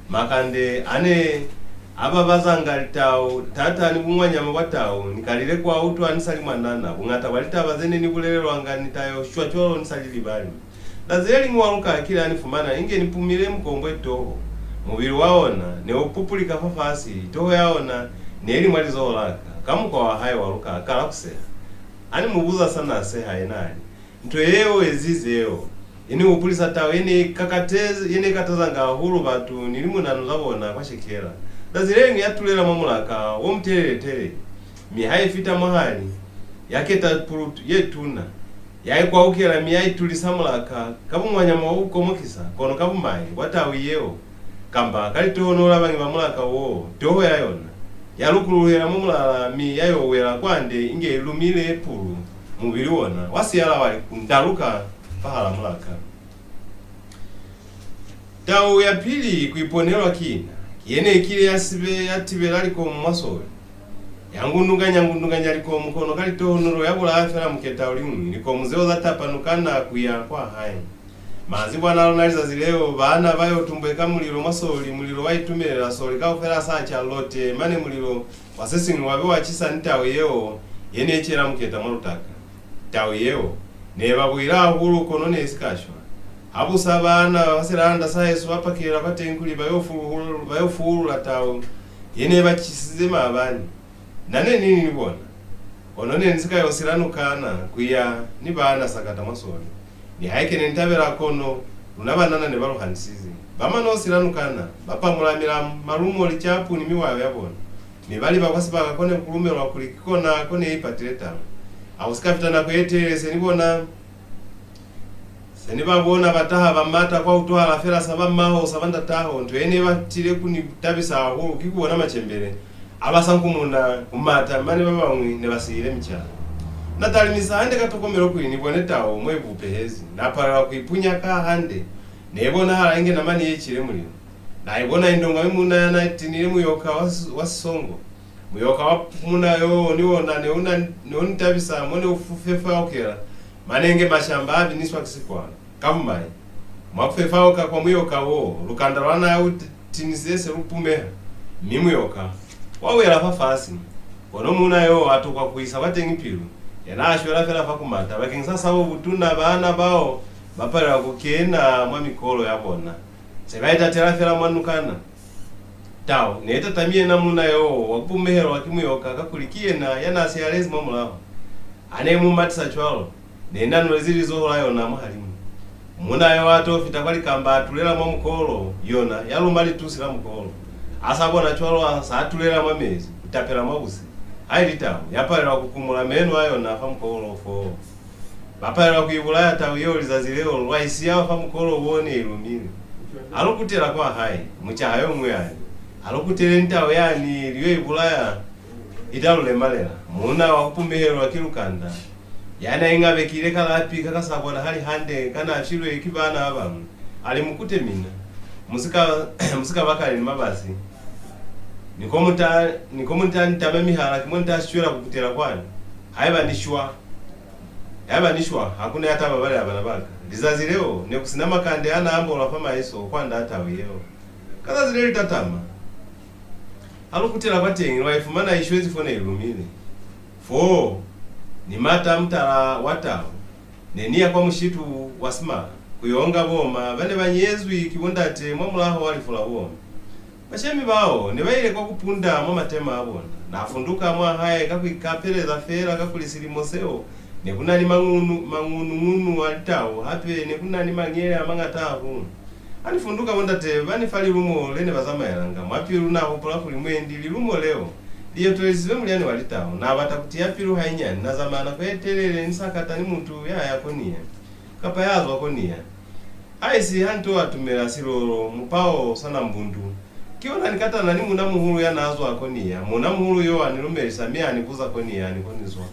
Makande a ne a babazanga litau, taata ni buñwanyama bwa tau, ni kalile ku a utwa ni sa li mwanana. Buñata bwa litaba ze ne ni bulelelwanga ni ta yo shwa cwalo ni sa li libali. Zazi le liñwi Waluka a kile a ni fumana inge ni pumile mukombwe toho. Mubili wa ona ne u pupulika fafasi, toho ya ona ne li mwa lizoho la ka. Ka mukwa wa hae, Waluka a kala ku seha. Ha ni mu buza sa n'a seha, yena a li, Nto ye u ezize yeo, i ni hupulisa tau ye ne i kakatez-, ye ne i katazanga hahulu batu ni limunanu za bona kwa Shekela. Zazi le liñwi ya tulela mwa mulaka wo mutelele-telele, mi ha i fita mwahali, ya keta pulu ye tuna. Ya ikwaukela mi ya itulisa mulaka ka buñwanyama bwa ku komokisa, kono ka bumai bwa tau yeo, kamba ka litohonolo la bañi ba mulaka woo, toho ya yona ya lukuluhela mwa mulala mi ya yo wela kwande inge i lumile pulu, mubili wona wa siyala wa li ku ndaluka fahal'a mulaka. Tau ya pili ku iponelwa ki na, ki ye ne kile ya sibe ya tibela likomu mwa soli. Ya ngundunganya-ngundunganya likomu, kono ka litohonolo ya bulaya fela muketa u li muñwi, likomu zeo za tapanukana ku ya kwa hae. Manzibwana a lona lizazi leo, baana ba yo tumbweka mulilo mwa soli, mulilo wa itumelela, soli kaufela sa ca lote, mane mulilo wa se siñwi wa be wa cisa ni tau yeo ye ne i cela muketa mwa lutaka. Tau yeo ne ba buila hahulu, kono ne i si ka shwa. Ha bu sa, baana ba silanda sa hesu ba pakela kwateñi kuli ba yo fuhul-, ba yo fuulula tau ye ne ba cisize maabani. Na ne ni ni bona, kono ne ni si ka yo sila nukana ku ya ni baana sakata mwa soli. Nihaike ne ni tabela, kono luna banana ne ba lu hanisize. Ba mano sila nukana, ba pamula milamu, malumo, licapu ni miwayo ya bona, mi ba liba kwa sibaka ko ne ku lumelwa kuli ki kona ko ne i patile tau. Ha ku si ka fita nako ye telele, se ni bona, se ni ba bona ba taha, ba mata, kwa utwahala fela sa ba maho, sa ba ndataho. Nto ye ne ba tile ku ni tabisa hahulu ki ku bona macembele a ba sankumuna ku mata, mane ba bañwi ne ba siile micala. Na talimisa hande ka tokomelo kuli ni bone tau mo i bupehezi. Na palelwa ku i punyaka hande. Ne i bonahala inge namani ye cile mulilo. Na i bona indongwami muuna ya na tinile muyoka wa si-, wa sisongo. Muyoka wa muuna yo ni ona ne u na, ne u ni tabisa mo ne u fu-, fefaukela. Mane inge mashamba a biniswa ki sikwala. Ka bumai, Mwa ku fefa oka kwa muyoka wo, lukanda lwa na ya u t-, tinisize se lu pumeha, mi muyoka wa wela fafasi. Kono muuna yo a tokwa ku isa kwateñi pilu, yena a shwela fela fa ku mata. Bakeñisa sabo butuna, baana bao ba palelwa ku kena mwa mikolo ya bona. Se ba itatela fela mwa nukana. Tau ne tatami yena muuna yo wa ku pumehelwa ki muyoka, kakuli ki yena ya na siyalezi mwa mulaho. Ha ne mu matisa cwalo, ne nanulezi lizoho la yona mwahalimu. Muuna yo a to fita kwa likamba, a tulela mwa mukolo, yona ya luma litusi la mukolo. A sa bona cwalo, a sa tulela mwa mezi, ku tapela mwa buse. Haili tau, ya palelwa ku kumula meno a yona fa mukolo foo. Ba palelwa ku ibulaya tau yeo lizazi leo, lwa isiya fa mukolo wo ne i lumile. Ha lu kutela kwa hae, mucaha yo muñwi a li, "Ha lu kuteleni tau yani li yo ibulaya, i ta lu lemalela." Muuna wa ku pumehelwa ki lukanda, ya na ingabekile kalapi ka ka sa bonahali hande ka na filwe ki baana ba bañwi, a li, "Mu kute mina. Mu si ka, mu si ka ba kale ni mabasi. Ni ko mu ta, ni ko mu ta ni tama mihala, ki mo ni ta shwela ku kutela kwani. Haiba ni shwa, haiba ni shwa, ha ku na ya ta babalela bana ba ka." Lizazi leo, ne ku si na makande a na ambolwa fa maiso kwand'a tau yeo. Ka zazi le li tatama, ha lu kutela kwateñi, lwa i fumana i shwezi fo ne i lumile. Foo, ni mata mutala wa tau, ne ni ya kwa mushitu wa Simala, ku yo nga boma ba ne ba nyezwi ki bo ndate mwa mulaho wa lifu la bona. Bashemi bao ne ba ile kwa ku punda mwa matema a bona. Na funduka mwa hae ka ku ikapeleza feela, kakuli silimo seo ne ku na ni mangunu-, mangunu-ngunu a litau, hape ne ku na ni mangele a mañata hahulu. Ha ni funduka, bo ndate ba ni fa lilumo le ne ba zamaelanga. Mwa pilu na hupula kuli mwendi lilumo leo li yotolelisize mulyani wa litau. Na bata ku tiya pilu hainyani. Na zamaya nako ye telele ni sa katani mutu ya ya ko ni ya, kapa ya zwa ko ni ya. Haisi ha ni to atumela Silolo, Mupao, Sanambundu, ki ona ni katana ni muuna-muhulu ya na zwa ko ni ya. Muuna-muhulu yo a ni lumelisa mi a ni buza ko ni ya ni ko ni zwa.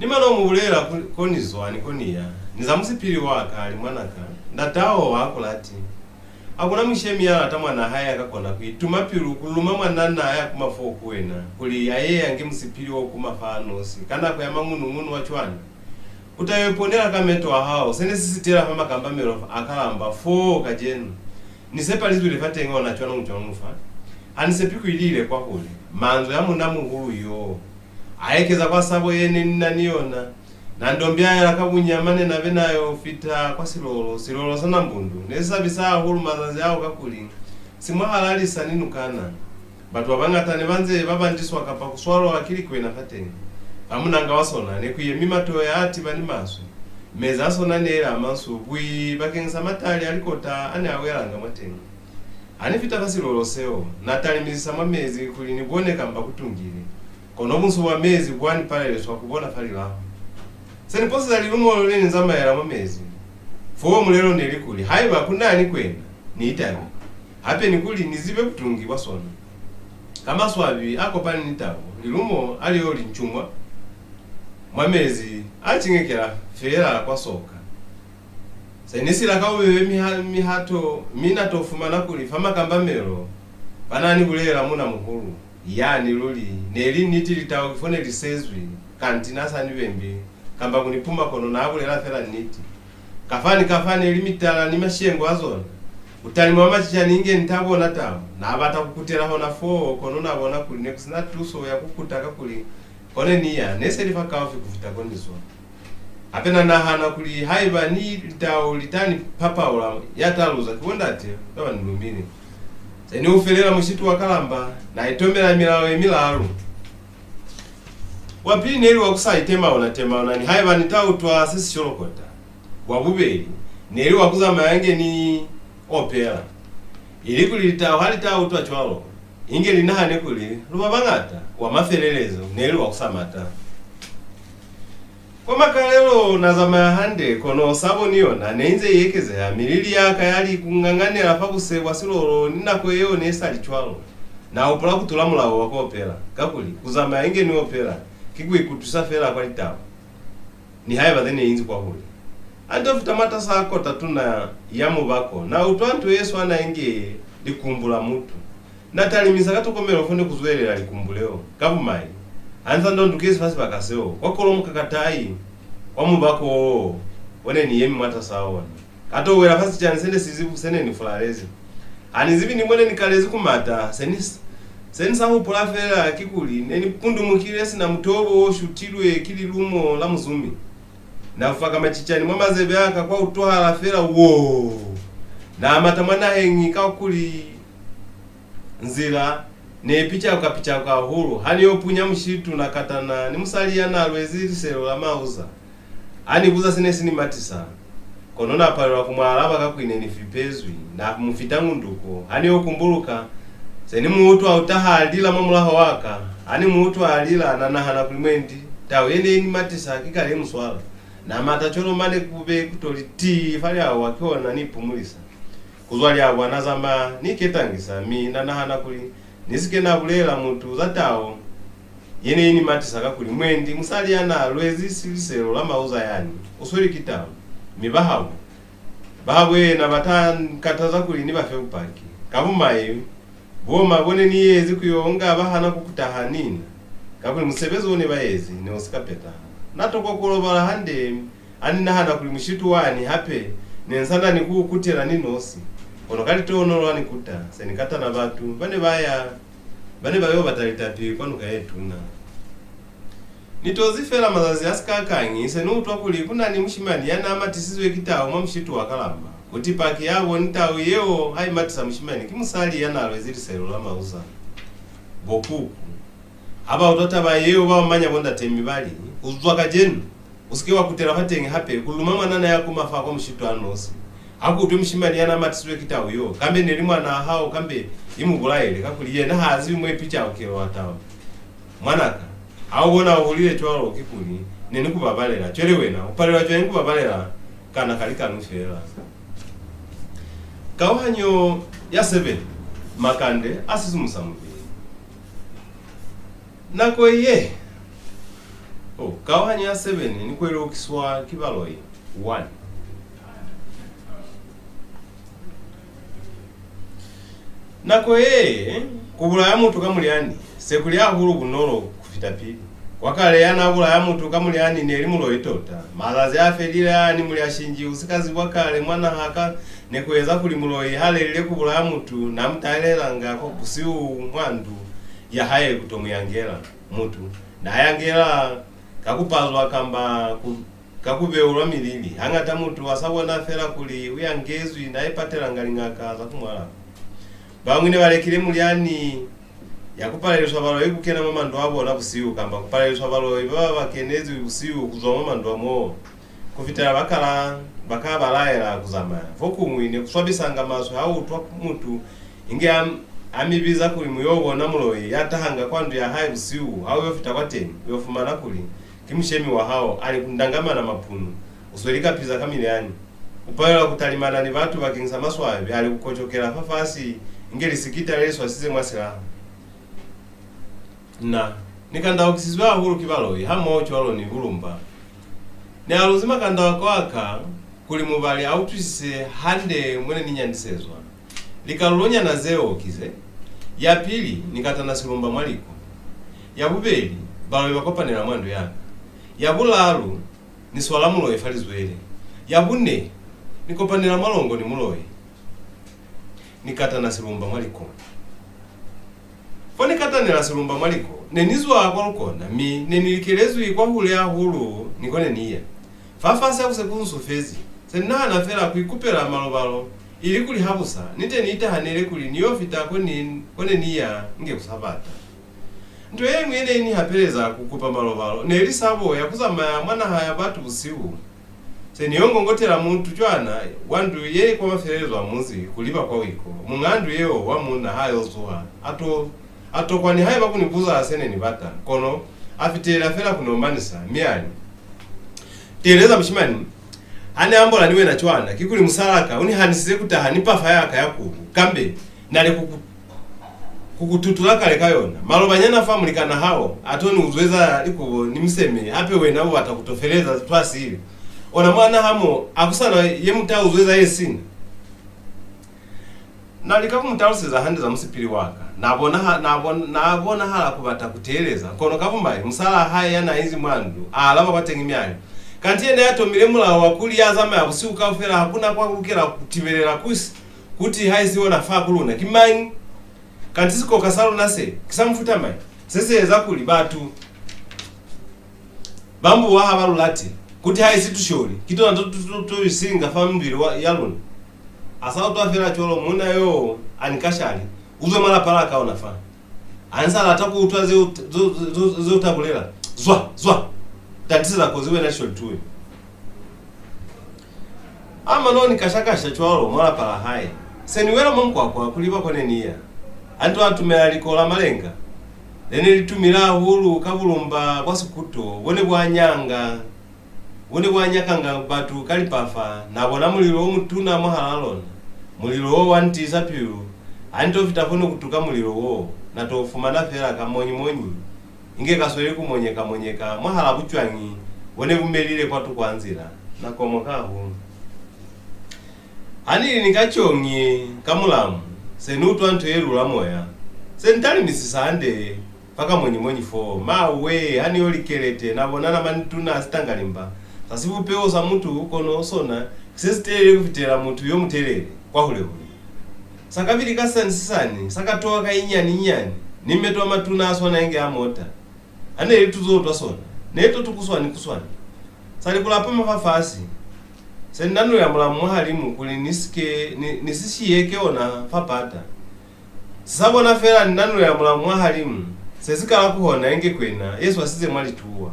Ni mano mu bulela ku-, ko ni zwa ni ko ni ya, ni za musipili wa ka, a li, "Mwanaka, ndataho ha ku lati. Ha ku na mushemi ya lata mwanaa hae ya ka kona ku ituma pilu ku luma mwanana ya kuma foo ku wena, kuli a ye a nge musipili o kuma fa nosi ka nako ya mangunu-ngunu wa cwana. U ta yo iponela ka meto a hao se ne si sitela fa makambamelo a Kalamba foo kacenu. Ni sepa li zwile fateñi ona cwana-cwana fa. Ha ni sepi ku ilile kwahule." Manzwi a muuna-muhulu yo a ekeza kwa sabo ye ne ni na ni yona. Na ndombyayela ka bunya mane na be na yo fita kwa Silolo. Silolo sa Nambundu ne si sabisa hahulu mazazi ao, kakuli si mwahal'a lisa ni nukana. Batu ba bañata ne ba nze ba bandiswa kapa ku swalwa ki likwena fateñi. Fa munanga wa sona ne ku yemi matoya a tibani maswe. Mezi a sona ne li a mansu bwi bakeñisa matali a likota a ne a welanga mwateñi. Ha ni fita fa Silolo seo, na talimisisa mwa mezi kuli ni bone kamba ku tungile. Kono bunsu bwa mezi bwa ni paleliswa ku bona fa lilaho. Se ni poseza lilumo le ni zamaela mwa mezi. Foo mulelo ne li kuli, haiba ku na ni kwena, ni itabe. Hape ni kuli ni zibe butungi bwa sona. Ka maswabi a kopani ni tabo, lilumo a li yo li ncumwa mwa mezi a ciñekela feela kwa soka. Se ni sila ka bubebe miha-, mihato, mi na to fumana kuli fa makambamelo fa na ni bulelela muuna-muhulu yani luli ne li niti. Litau ki fo ne li sezwi, kanti na sa ni bembi kamba ku ni puma, kono na bulela fela niti. Kafa ni kafa ne li mitala ni mashengo a zona. Ku talima mwa macicani inge ni ta bona tau. Na bata ku kutela hona foo, kono na bona kuli ne ku si na tuso ya ku kuta, kakuli ko ne ni ya ne se li fakaufi ku fita ko ni zwa. Hape na nahana kuli haiba ni litau li ta ni papaula, ya ta luza ki bo ndate ba ba ni lumile. Se ni ufelela mushitu wa Kalamba, na itomela milao ye milalu. Wa pili ne li wa ku sa itemauna-temauna nihaiba ni ta utwa se si sholokota. Wa bubeli ne li wa ku zamaya inge ni opela. Ilikuli litau ha li ta utwa cwalo, inge li nahane kuli lu ba bañata. Wa mafelelezo ne li wa ku sa mata. Kwa makalelo na zamaya hande, kono sabo ni yona ne inze i ekezeha. Milili ya ka ya li ku nganganela fa buse bwa Silolo ni nako yeo ne sa li cwalo. Na hupula ku tula mulao wa ku opela, kakuli ku zamaya inge ni opela ki ku ikutwisa fela kwa litau, nihaiba ze ne inzi kwahule. Ha ni to fita mwatas'a kota tuna ya mubako, na utwa nto ye swana inge likumbu la mutu. Na talimisa ka tokomelo fo ne ku zwelela likumbu leo. Ka bumai, ha ni sa ndondukezi fa sibaka seo, kwa kolomoka katai kwa mubako wo, o ne ni yemi mwatas'a ona. Ka to wela fa sicani se ne si zibu se ne ni fulalezi. Ha ni zibi ni mo ne ni kalezi ku mata, se ni, se ni sa hupula fela kikuli ne ni pundumukile sina mutobo o shutilwe ki lilumo la muzumi. Na fufa ka macicani mwa mazebe a ka, kwa utwahala fela woo! Na mata mwa naheñi kakuli nzila ne i picauka-picauka hahulu. Ha ni yo punya mushitu, na katana ni musali ya na lwezi liselo la mauza. A ni buza se ne si ni matisa, kono na palelwa ku mu alaba kakuli ne ni fipezwi. Na mu fita ngunduko. Ha ni yo kumbuluka, se ni mu utwa u taha a lila mwa mulaho wa ka. Ha ni mu utwa a lila, na nahana kuli mwendi tau ye ne i ni matisa ki kale i mu swala. Na mata cwalo mane ku be ku to li tii fa liawa, kihona ni ipumulisa. Ku zwa liawa na zamaya ni iketangisa, mi na nahana kuli ni si ke na bulelela mutu za tau ye ne i ni matisa, kakuli mwendi musali ya na lwezi si-, liselo la mauza yani u sweli ki tau, mi bahabo, bahabo yena ba ta nkataza kuli ni ba fe bupaki. Ka bumai, boma bo ne ni yezi ku yo nga ba hana ku ku taha ni na, kakuli musebezi o ne ba yezi ne u si ka petahala. Na tokwa ku lobala hande, ha ni nahana kuli mushitu wani hape ne ni sa na ni ku u kutela ni nosi. Kono ka litohonolo ha ni kuta, se ni katana batu ba ne ba ya, ba ne ba yo bata litapi kwa nuka ye tuna. Ni tozi fela mazazi a si ka kañi, se ni utwa kuli ku na ni mushimani ya n'a matisizwe ki tau mwa mushitu wa Kalamba. Kuti paki ya boni tau yeo ha i matisa mushimani ki musali ya n'a lwezi liselo la mauza. Bo kuku ha ba utwa taba yeo, ba omanya bo ndate mi ba li, "Ku zwa kacenu, u si ke wa kutela fateñi hape ku luma mwanana ya kuma fa kwa mushitu a nosi. Ha ku utwe mushimani ya n'a matisizwe ki tau yo, kambe ne li mwanaa hao, kambe i mu bulaile, kakuli yena ha zibi mo i picaukela tau." "Mwanaka, ha u bona u hulile cwalo, kikuli ne ni ku babalela. Cwale wena, u palelwa cwañi ku babalela kana ka likanu fela?" Kauhanyo ya seven, Makande a Sisimusa Mubili. Nako ye, oh, kauhanyo ya seven ni ku elukiswa ki baloi. One. Nako ye, ku bulaya mutu ka mulyani se ku li hahulu bunolo ku fita pili. Kwa kale, ya n'a bulaya mutu ka mulyani ne li muloi tota. Mazazi a felile a ni mulyashinji u si ka zibwa kale mwa naha ka ne ku eza kuli muloi ha lelile ku bulaya mutu, n'a mu tahelelanga kwa busihu mwa ndu ya hae ku to mu yangela. Mutu n'a yangela ka ku pazwa kamba ku ka ku beulwa milili. Hañata mutu a sa bona fela kuli u yangezwi, n'a ipatelanga liñaka za ku mu alafa. Bañwi ne ba lekile mulyani ya ku paleliswa baloi ku kena mwa mandu a bona busihu, kamba ku paleliswa baloi ba ba ba kenezi busihu ku zwa mwa mandu a moo, ku fitela ba kala, ba ka ba laela ku zamaya. Fokuñwi ne ku swabisanga maswe ha u utwa mutu inge a, a mi biza kuli mu yo bona muloi ya tahanga kwa ndu ya hae busihu. Ha u yo fita kwateñi, u yo fumana kuli ki mushemi wa hao, a li ku ndangamana mapunu, u sweli kapiza ka milyani. U palelwa ku talimana ni batu bakeñisa maswabi, a li ku kocokela fafasi inge lisikita le li swasize mwa silaha. Na ni kandaukisizwe hahulu ki baloi, hamoho cwalo ni bulumba. Ni aluzi makandauko a ka kuli mubali a utwisise hande mo ne ni nyandisezwa. Likalulonyana zeo ki ze: ya pili, ni katana silumba mwa liko. Ya bubeli, baloi ba kopanela mwa ndu ya ka. Ya bulalu, ni swala muloi fa lizwele. Ya bune, ni kopanela mwa longo ni muloi. Ni katana silumba mwa liko. Fo ni katanela silumba mwa liko, ne ni zwa kwa lukona, mi ne ni likelezwi kwahule hahulu ni ko ne ni ya. Fafasi ha ku se ku nsufezi, se ni nahana fela ku ikupela malobalo, ilikuli habusa ni te ni itahanele kuli ni yo fita ko ni, ko ne ni ya inge ku sa bata. Nto ye ñwi ye ne i ni hapeleza ku kupa malobalo ne li sabo ya ku zamaya mwa naha ya batu busihu. Se ni yo ngongotela mutu cwana wa ndu ye kwa mafelelezo a munzi ku liba kwa wiko. Muñ'a ndu yeo wa muuna ha yo zuha, a to, a tokwa nihaiba ku ni buza se ne ni bata, kono a fitelela fela ku ni omanisa, mi a li, "Teeleza, mushimani, ha ni ambola ni wena cwana, kikuli musalaa ka u ni hanisize ku taha ni pafa ya ka ya kubu, kambe na li ku ku, ku ku tutula kale ka yona. Malobanyana fa mulikan'a hao a to ni uzweza likubo ni miseme, hape wena u bata ku to feleza twasile. Ona mwa naha mo, ha ku sa na ye mu ta uzweza ye sina." Na lika ku mu taluseza hande za musipili wa ka. Na bonaha-, na bon-, na bonahala ku bata ku teeleza, kono ka bumai, musalaa hae ya n'a inzi mwa ndu a alaba kwateñi mi a li, Kanti yena ya tomile mulao wa kuli ya zamaya busihu kaufela ha ku na kwa lukela ku tibelela kusi, kuti haisi ona fa ku luna, ki mañi? Kanti sikoka sa luna se, ki sa mufuta mañi? Se si eza kuli batu ba mbuwa ha ba lu lati, kuti haisi tusholi, ki tona to, to, to, to isinga fa mibili wa, ya luna. A sa utwa fela cwalo, muuna yo a ni kasha a li, "U zwe mwa lapa la ka ona fa. Ha ni sa lata ku utwa ze u, ze, ze, ze, ze u ta bulela. Zwa, zwa! Tatiseza kozi wena lisholi tuwe." A mano ni kasha-kasha cwalo mwa lapa la hae, se ni wela mwa mukwakwa ku liba kwa ne ni ya. A nto atumela liko la malenga le ne li tumile hahulu ka bulumba bwa sikuto bo ne bwa nyanga, bo ne bwa nyakanga batu ka lipafa, na bona mulilo o mutuna mwahal'a lona. Mulilo wo wa ni tiisa pilu. Ha ni to fita fo ne ku tuka mulilo wo, na to fumana fela kamonyi-monyi, inge ka sweli ku monyeka-monyeka mwahal'a bucwañi bo ne bu melile kwatuko a nzila. Na komoka hahulu. Ha ni li ni kacoñi ka mulamu, se ni utwa nto ye lula moya. Se ni talimisisa hande fa kamonyi-monyi foo. Mawe, ha ni yo likelete, na bona nama ni tuna sitangalimba, sa sibupeho sa mutu, kono sona ki se sitelele ku fitela mutu yo mutelele kwahule-hule. Sa kabili ka sisani-sisani, sa katowa ka inyani-inyani, ni meto a matuna a swana inge a mota. Ha ne li tuzo twa sona, ne to tukuswani-kuswani. Sa li ku lapama fafasi. Se ni nanulela mulamu mwahalimu kuli ni si ke, ni, ni si shiyeke ona fa pata. Si sa bona fela ni nanulela mulamu mwahalimu, se si kala ku hona inge kwena ye swasize mwa lituwa,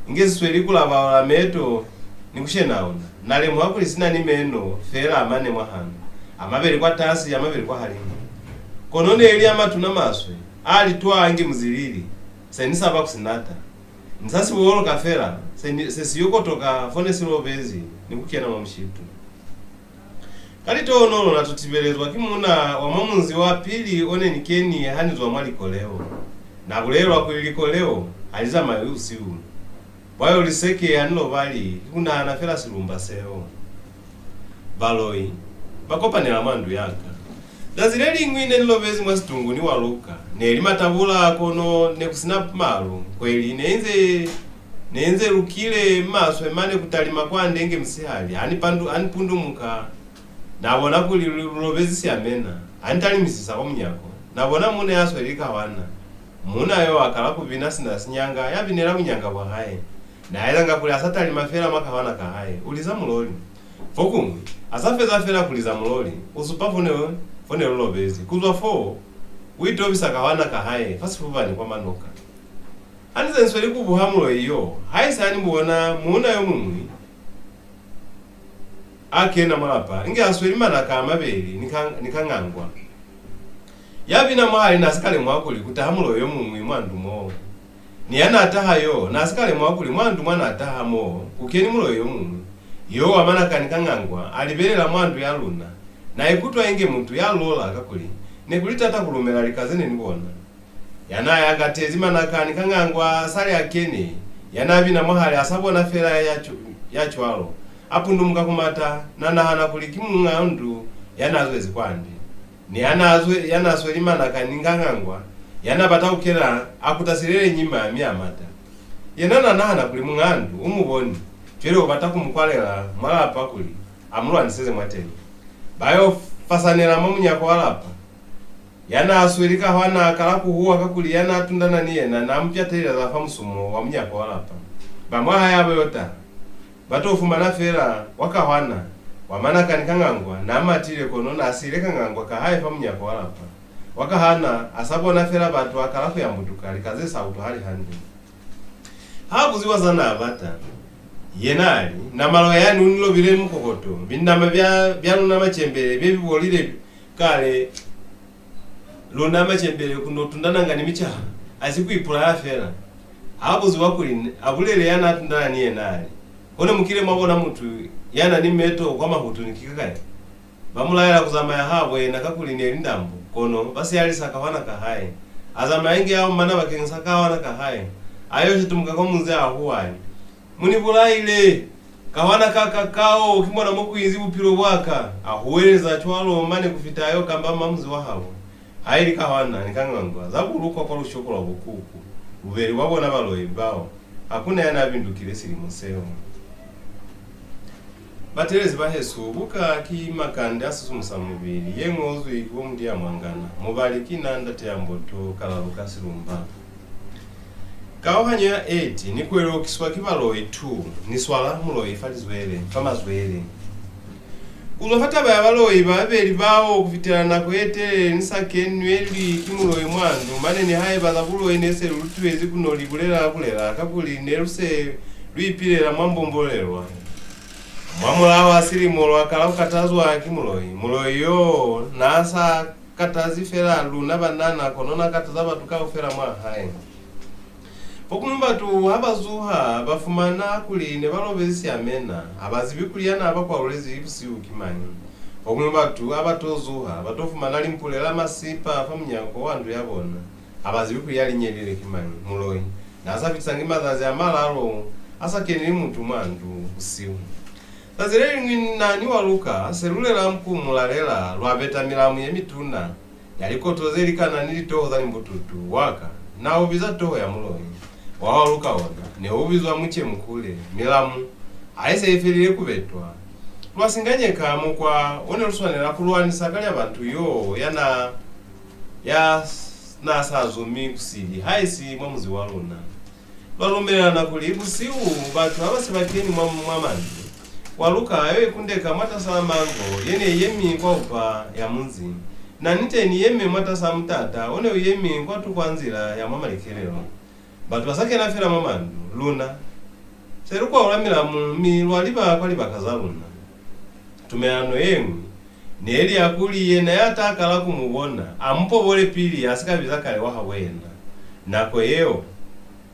inge si sweli ku labaula meto ni ku shenauna. Na lemuha kuli si na ni meno fela a mane mwahanu, a mabeli kwatasi, a mabeli kwahalimu. Kono ne li a matuna maswe, a litwaa inge muzilili. Se ni saba ku si nata. Ni sa si boloka fela, se ni, se si yo kotoka fo ne si lobezi ni ku kena mwa mushitu. Ka litohonolo na to tibelezwa ki muuna wa mwa munzi wa pili o ne ni keni ha ni zwa mwa liko leo. Na bulelelwa kuli liko leo ha li zamayi busihu. Bwa yo liseke ha ni lobali, ki ku nahana fela silumba seo. Baloi ba kopanela mwa ndu ya ka. Zazi le liñwi ne ni lobezi mwa situngu ni waluka. Ne li matabula, kono ne ku si na malu. Kweli ne inze, ne inze lukile maswe mane ku talima kwande inge musihali. Ha ni pandu, ha ni pundumuka, na bona kuli lu, lu lobezi siamena. Ha ni talimisisa kwa munyako, na bona muuna ya sweli kahwana. Muuna yo a kala ku bina sina sinyanga ya binela bunyanga bwa hae. Na ezanga kuli a sa talima fela mwa kahwana ka hae, u liza muloli. Fokuñwi, a sa feza fela ku liza muloli, u supa fo ne, fo ne lu lobezi. Ku zwa foo, u itobisa kahwana ka hae fa sifubani kwa manoka. Ha ni ze ni sweli ku buha muloi yo, haisi ha ni bona muuna yo muñwi a kena mwa lapa, inge a sweli manaka a mabeli ni ka, ni kangangwa. Ya bina mwahali na si ka lemuha kuli ku taha muloi yo muñwi mwa ndu moo. Ni ya n'a taha yo, na si ka lemuha kuli mwa ndu mwa n'a taha moo ku keni muloi yo muñwi. Yo wa manaka ni kangangwa a libelela mwa ndu ya luna. Na ikutwa inge mutu ya lola, kakuli ne ku li taata ku lumela lika ze ne ni bona. Ya n'a yangatezi manaka ni kangangwa a sa li a kene, ya n'a bina mwahali a sa bona fela ya cu-, ya cwalo, a pundumuka ku mata, na nahana kuli ki muñ'a ndu ya n'a zwezi kwande. Ni ya n'a zwe-, ya n'a sweli manaka ni kangangwa, ya n'a bata ku kena, a kuta silele nyima mi a mata. Yena n'a nahana kuli muñ'a ndu u mu boni, cwale u bata ku mu kwalela mwa lapa kuli a mu lwaniseze mwateñi. Ba yo fasanela mwa munyako wa lapa. Ya n'a sweli kahwana a kala ku huwa, kakuli ya n'a tundana ni yena n'a mu pyatelela za fa musumo wa munyako wa lapa. Ba mwa hae ha ba yo taha, ba to fumana fela wa kahwana, wa manaka ni kangangwa n'a matile, kono n'a siile kangangwa ka hae fa munyako wa lapa. Wa kahwana a sa bona fela batu a kala ku yambutuka lika ze sa utwahali hande. Ha buziwa za n'a bata, yena a li, "Na maloya yani u ni lobile mukokoto, binama bya, bya luna macembele bye bi bolile kale, luna macembele ku no tundananga ni micaha, a si ku ipulaya fela." Ha buziwa kuli a bulele ya n'a tundana ni yena, a li, "Kono mu kile mwa bona mutu ya na ni meto kwa mahutu ni ki kakai?" Ba mu laela ku zamaya habo yena, kakuli ne li ndambu, kono ba siyalisa kahwana ka hae. A zamaya inge a omana bakeñisa kahwana ka hae. A yo shetumuka kwa munzi a huwa, a li, "Mu ni bulaile! Kahwana ka ka kao, ki mona mo ku inzi bupilo bwa ka!" A huweleza cwalo mane ku fita a yo kambama munzi wa habo. Haili kahwana ni kangangwa za bulukwa kwa lushoko lwa bo kuku. Bubeli bwa bona baloi bao, ha ku na ya n'a bindukile silimo seo. Bateelezi bahesu, buka ki Makande a Sisimusa Mubili, ye ñozwi ki bo Mudiya Mwangana, mubali ki na Ndate ya Mboto, Kalalu ka Silumba. Kauhanyo ya eight, Ni kwelokiswa ki baloi, two, Ni swala muloi fa lizwele, fa mazwele. Ku zwa fa taba ya baloi ba babeli bao ku fitela nako ye telele ni sa kenweli ki muloi mwa ndu, mane nihaiba za buloi ne se lu lutwezi ku no li bulela-bulela, kakuli ne lu se lu ipilela mwa mbombolelwa. Mwamulaho a silimo lwa kala ku katazwa ki muloi. Muloi yo n'a sa katazi fela luna banana, kono n'a kataza batu kaufela mwa hae. Fokuñwi batu ha ba zuha, ba fumana kuli ne ba lobezi siamena. Ha ba zibi kuli ya n'a ba kwalulezi busihu ki mañi. Fokuñwi batu ha ba to zuha, ba to fumana limpule la masipa fa munyako wa ndu ya bona. Ha ba zibi kuli ya li nyelile ki mañi. Muloi n'a sa fitisangi mazazi a malalu a sa keneli mutu mwa ndu busihu. Zazi le liñwi na ni Waluka se lu lela ku mu lalela, lwa beta milamu ye mituna ya likoto ze likana ni litoho za limbututu. Wa ka, na u biza toho ya muloi. Wa Waluka ona, ne u bizwa Mucemukule. Milamu ha i se i felile ku betwa, lwa singanyeka mukwa o ne lu swanela ku lwanisa kalyabantu yo ya na, ya s-, na sa zumi kusili, haisi mwa muzi wa luna. Lwa lumelelana kuli busihu batu ha ba se ba keni mwa, mwa mandu, Waluka a yo ikundeka mwatasaa mango ye ne i yemi kwa upa ya munzi. Na ni te ni yeme mwatasaa mutata o ne u yemi kwatuko a nzila ya mwa malikelelo. Batu ba sa kena fela mwa mandu, luna se lu kwaula milamu mi lwa liba kwa libaka za luna. Tumelano ye ñwi ne li ya kuli yena ya ta kala ku mu bona, a mu pobole pili a si ka biza kale wahabo yena. Nako yeo,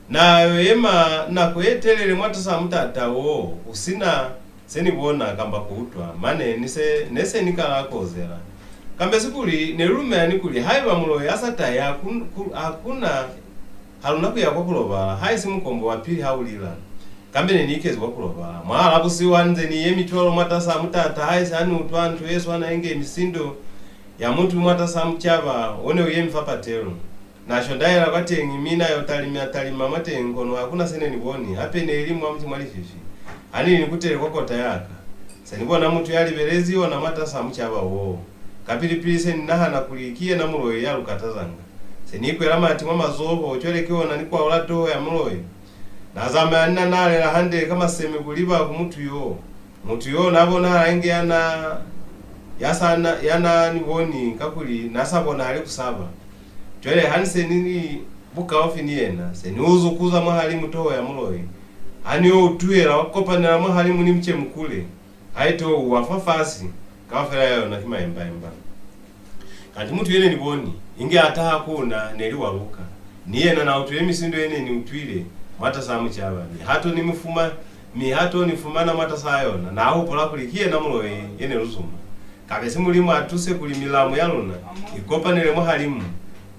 na yo yema nako ye telele mwatasaa mutata wo, ku si na se ni bona kamba ku utwa, mane ni se, ne se ni kala ku ozela. Kambe si kuli ne lu lumela ni kuli haiba muloi a sa tahi, ha ku, ku, ha ku na, ha lu na ku ya kwa ku lobala, haisi mukombo wa pili ha u lila. Kambe ne ni ikezi kwa ku lobala. Mwahal'a busihu ha ni nze ni yemi cwalo mwatasaa mutata, haisi ha ni utwa nto ye swana inge misindo ya mutu mwatasaa mucaba o ne u yemi fa patelo. Na shondaela kwateñi, mi na yo talima-talima mwateñi, kono ha ku na se ne ni boni, hape ne li mwa muti mwa lififi. Ha ni li ni kutele kwa kota ya ka, se ni bona mutu ya libelezi ona mwatasaa mucaba woo. Kapili-pili se ni nahana kuli ki yena muloi ya lu katazanga. Se ni ikwela mati mwa mazoho, cwale ki ona ni kwaula toho ya muloi. Na zamaya ni nanalela hande ka maseme ku liba ku mutu yo. Mutu yo na bonahala inge ya na, ya sa na, ya na ni boni, kakuli na sa bonahali ku saba. Cwale ha ni se ni li bukaufi ni yena, se ni u zukuza mwahalimu toho ya muloi. Ha ni yo u tuhela, wa kopanela mwahalimu ni Mucemukule. Ha i to wa fafasi, kaufela ya yona ki maemba-emba. Kanti mutu ye ne ni boni inge a taha ku na ne li Waluka. Ni yena na utwile misindo ye ne ni utwile mwatasaa mucaba, mi ha to ni mu fuma-, mi ha to ni fumana mwatasaa yona, na hupula kuli ki yena muloi ye ne lu zuma. Kabe si Mulimu a tuse kuli milamu ya luna i kopanele mwahalimu,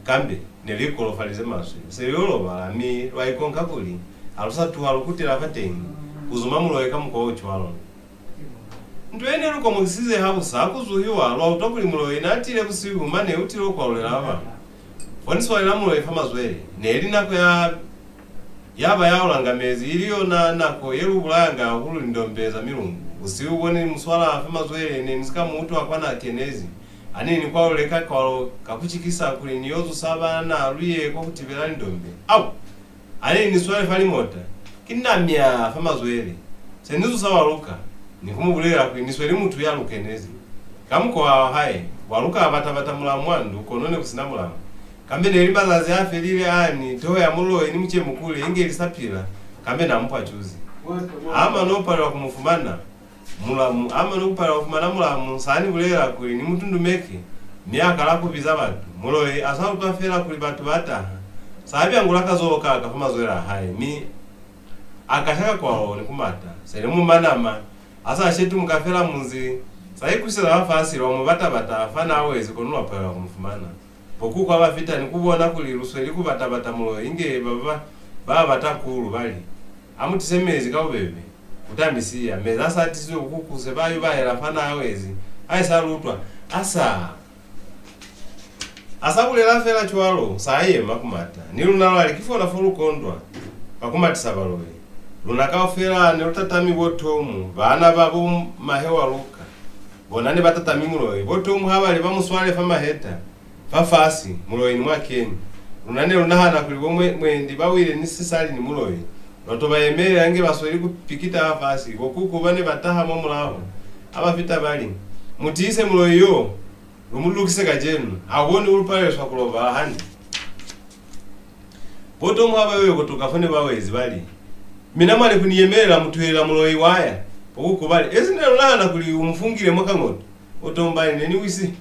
kambe ne lu ikolofalize maswe. Se lu yo lobala, mi lwa ikonka kuli ha lu sa tuha lu kutela fateñi ku zuma muloi ka mukwa o cwalo. Nto ye ne lu komokisize habusa ha ku zuhiwa, lwa utwa kuli muloi n'a tile busihu mane u tilo kwalulela ba bañwi. Fo ni swalela muloi fa mazwele, ne li nako ya, ya ba ya ulanga mezi, ili yona nako ye lu bulayanga hahulu lindombe za milungu. Busihu bo ne ni mu swala fa mazwele ne ni si ka mu utwa kwa n'a kenezi. Ha ne ni kwalule kakwalo ka ku cikisa kuli ni yo zusa banana lu ye kwa ku tibela lindombe. Au! Ha ne ni swale fa limota, ki na mya fa mazwele. Se ni zusa Waluka, ni ku mu bulelela kuli ni sweli mutu ya lu kenezi. Ka mukwa wa hae, Waluka a bata-bata mulamu mwa ndu, kono ne ku si na mulamu. Kambe ne li mazazi a felile ani, toho ya muloi ni Mucemukule inge li sa pila, kambe na mu pwacuzi. Ha mano palelwa ku mu fumana, mulamu, a mano ku palelwa ku fumana mulamu, sa ni bulelela kuli ni mu tundumeke, mi a kala ku biza batu. Muloi a sa utwa fela kuli batu ba taha, sa byangula kazoho ka ka fa mazwele a hae, mi a kasha kakwalo ni ku mata. Se li mu manama, a sa shetumuka fela munzi, sa ikwiseza fafasi, lwa mu bata-bata fa n'a wezi, kono lwa palelwa ku mu fumana. Bo kuku ha ba fita ni ku bona kuli lu sweli ku bata-bata muloi inge ba, ba, ba bata kulu, ba li, "A mu tise mezi ka bubebe, ku ta mi siya." Mezi a sa tisizwe bo kuku se ba yubaela fa n'a wezi, a isa lu utwa, a sa, a sa bulela fela cwalo, sa yema ku mata. Ni luna lwa li, "Ki fona fo lu kondwa fa ku matisa baloi." Luna kaufela ne lu tatami bo Tomu, baana ba bo mahe wa Luka. Bona ne ba tatami muloi. Bo Tomu ha ba li ba mu swale fa maheta, fafasi, muloi ni mwa keni. Luna ne lu nahana kuli bo mwe-, mwendi ba wile ni sisali ni muloi. Lwa to ba yemelela inge ba sweli ku pikita fafasi. Bo kuku ba ne ba taha mwa mulaho. Ha ba fita ba li, "Mu tiise muloi yo, lu mu lukise kacenu. Ha u boni u lu paleliswa ku lobala hande?" Bo Tomu ha ba yo kotoka fo ne ba wezi, ba li, "Mina mwa li ku ni yemelela, mu tuhelela muloi wa ya." Bo kuku ba li, "Ezi ne lu nahana kuli u mu fungile mwa kañoto." Bo Tomu ba li, "Ne ni wisi-,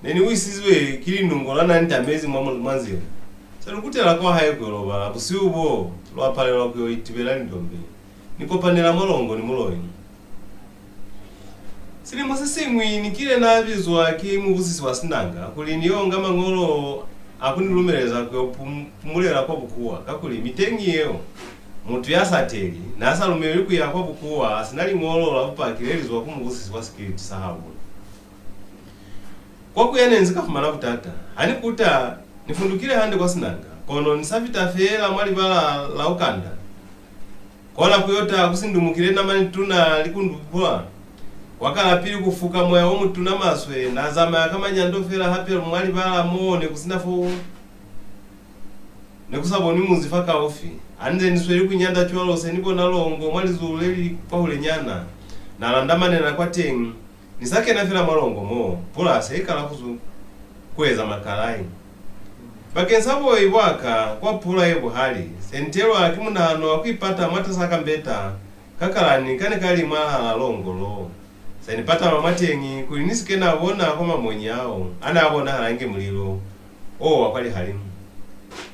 ne ni wisizwe ki linungo la na ni tamezi mwa mu-, mwa nzila. Se lu kutela kwa hae ku yo lobala. Busihu boo, lwa palelwa ku yo itibela lindombe. Ni kopanela mwa longo ni muloi." Silimo se siñwi ni kile na bizwa ki mubusisi wa Sinanga kuli ni yo nga mañolo a ku ni lumeleza ku yo pum-, pumulela kwa bukuwa, kakuli miteñi yeo, mutu ya sa teli na sa lumelelwi ku ya kwa bukuwa a si na liñolo la bupaki le li zwa ku mubusisi wa sikiliti sa habo. Kwa ku ya ne ni si ka fumana butata. Ha ni kuta, ni fundukile hande kwa Sinanga, kono ni sa fita feela mwa libala la Ukanda, kona ku yo taha ku sindumukile namani tuna likundupula. Kwa kala pili ku fuka moya o mutuna maswe, na zamaya ka manyando fela hape mwa libala mo ne ku si na fo ne ku sa bonwi munzi fakaufi. Ha ni nze ni sweli ku nyanda cwalo, se ni bona longo mwa lizulu le li kwahulenyana. Na landamanela kwateñi. Ni sa kena fela mwa longo mo, pula se i kala ku zu-, ku eza makalai. Bakeñisa buoi bwa ka kwa pula ye buhali, se ni telwa ki munahano wa ku ipata mwatas'a kambeta ka kalani ka ne ka li mwahal'a longo lo. Se ni patama mwateñi kuli ni si ke na bona kwa mamonyi ao a n'a bonahala inge mulilo o wa kwa lihalimu.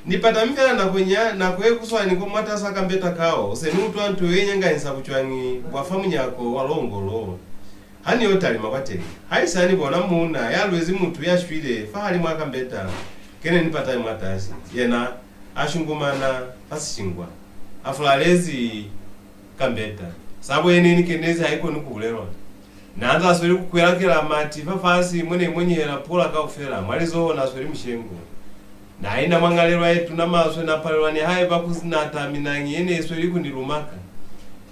Ni patami fela nakonya-, nako ye kuswani kwa mwatas'a kambeta kao, se ni utwa nto ye nyanganyisa bucwañi bwa fa munyako wa longo lo. Ha ni yo talima kwateñi, haisa ni bona muuna ya lwezi mutu ya shwile fahalimu a kambeta ke ne ni patami mwatasi. Yena a shungumana fa sishingwa, a fulalezi kambeta. Sabo ye ne ni kenezi ha i koni ku bulelwa. Na nza sweli ku kwelakela mati fafasi mo ne i monyehela pula kaufela, mwa lizoho na sweli mushengo. Na ina mwa ñalelwa ye tuna maswe, na palelwa nihaiba ku nata minañi ye ne i sweli ku ni lumaka.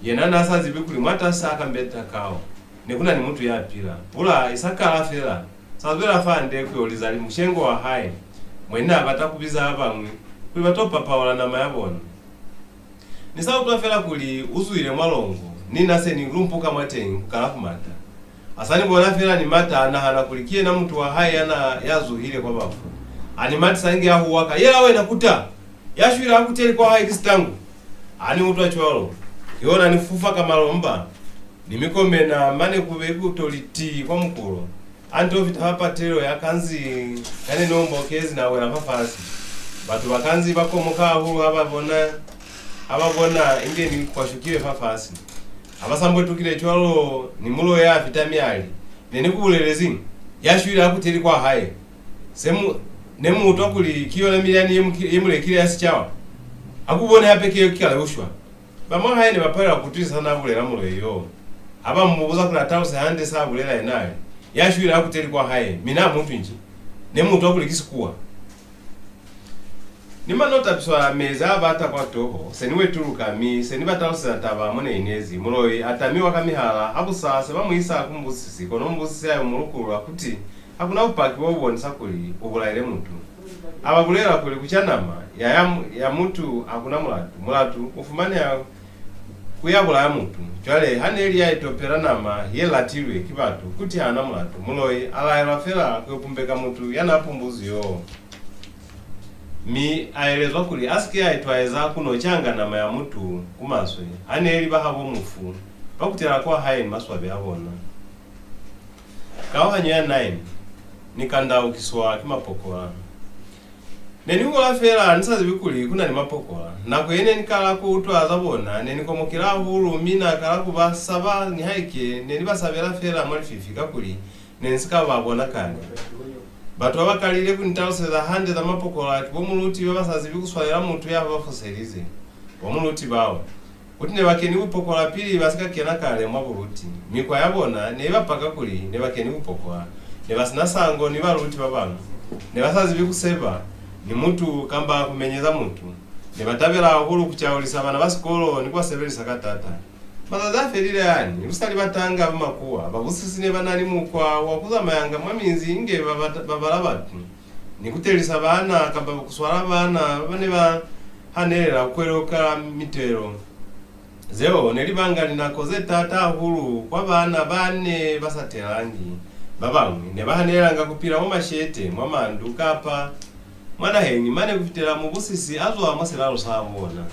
Yena na sa zibi kuli mwatas'a kambeta kao ne ku na ni mutu ya pila. Pula i sa kala fela, sa zwela fande ku yo liza li mushengo wa hae, mwendi na bata ku biza ba bañwi kuli ba to papaula nama ya bona. Ni sa utwa fela kuli u zwile mwa longo, ni na se ni lumpuka mwateñi ku kala ku mata. A sa ni bona fela ni mata, a nahana kuli ki yena mutu wa hae ya na, ya zuhile kwa bafu. A ni matisa inge a huwaka, "Yela wena kuta! Ya shwile ha ku teli kwa hae ki sitangu!" Ha ni utwa cwalo, kihona ni fufa ka malomba, ni mi komena, mane ku be ku to li tii kwa mukulo. A nto fita fa patelo ya kanzi ka ne ni ombokezi, na wela fafasi. Batu ba kanzi ba komoka hahulu ha ba bona, ha ba bona inge ni kwashukile fafasi. Ha ba sa mbwetukile cwalo, ni muloi a fita mi a li, "Ne ni ku bulelezi, ya shwile ha ku teli kwa hae. Se mu, ne mu utwa kuli ki yona milyani ye mu ki-, ye mu lekile ya sicawa? Ha ku bone hape ki ye ki kale u shwa." Ba mwa hae ne ba palelwa ku utwisisa sa n'a bulela muloi yo. Ha ba mu buza kuli a taluse hande sa bulela, yena a li, "Ya shwile ha ku teli kwa hae, mi na mu utwi nji? Ne mu utwa kuli ki Sikuwa." Ni mano tapiswa mezi a bata kwa toho, se ni wetuluka, mi se ni ba taluseza taba mo ne i inezi. Muloi a tamiwa ka mihala, ha busa se ba mu isa ku mubusisi, kono mubusisi a yo mu lukulula, kuti, "Ha ku na bupaki bo bu bonisa kuli u bulaile mutu." A ba bulela kuli ku ca nama ya, ya, ya mutu ha ku na mulatu. Mulatu u fumaneha ku ya bulaya mutu. Cwale, ha ne li ya itopela nama ye latilwe ki batu, kuti ha na mulatu, muloi a laelwa fela ku yo pumbeka mutu ya n'a pumbuzwi yo. Mi a elezwa kuli a si ke a itwaeza ku no canga nama ya mutu ku maswe. Ha ne li bahabo mufu, ba kutela kwa hae ni maswabi a bona. Kauhanyo ya nine. Ni kandaukiswa ki mapokola. Ne ni hula fela ni sa zibi kuli ku na ni mapokola. Nako ye ne ni kala ku utwa za bona, ne ni komokile hahulu, mi na kala ku ba saba, nihaike ne ni ba sabela fela mwa lififi, kakuli ne ni si ka ba bona kale. Batu ba ba kalile ku ni taluseza hande za mapokola ki bo muluti ba ba sa zibi ku swanela mutu ya ba foselize. Bo muluti bao, kuti ne ba keni bupokola pili ba si ka kena kale mwa buluti. Mikwa ya bona ne i ba paka kuli ne ba keni bupokola. Ne ba si na sango ni baluti ba bañwi. Ne ba sa zibi ku seba ni mutu kamba ku menyeza mutu. Ne ba tabela hahulu ku caulisa bana ba sikolo ni ku ba sebelisa ka taata. Mazazi a felile ani, lu sa li batanga ba makuwa, babusisi ne ba na ni mukwa wa ku zamayanga mwa minzi inge ba bata, ba bala batu, ni ku telisa baana kamba ku swala baana ba ne ba hanelela ku kweloka mitelo. Zeo ne li banga linako ze taata hahulu kwa baana ba ne ba sa telangi. Ba bañwi ne ba hanelelanga ku pila mwa mashete, mwa mandu, kapa mwa naheñi mane ku fitela mubusisi a zwa mwa silalo sa bona.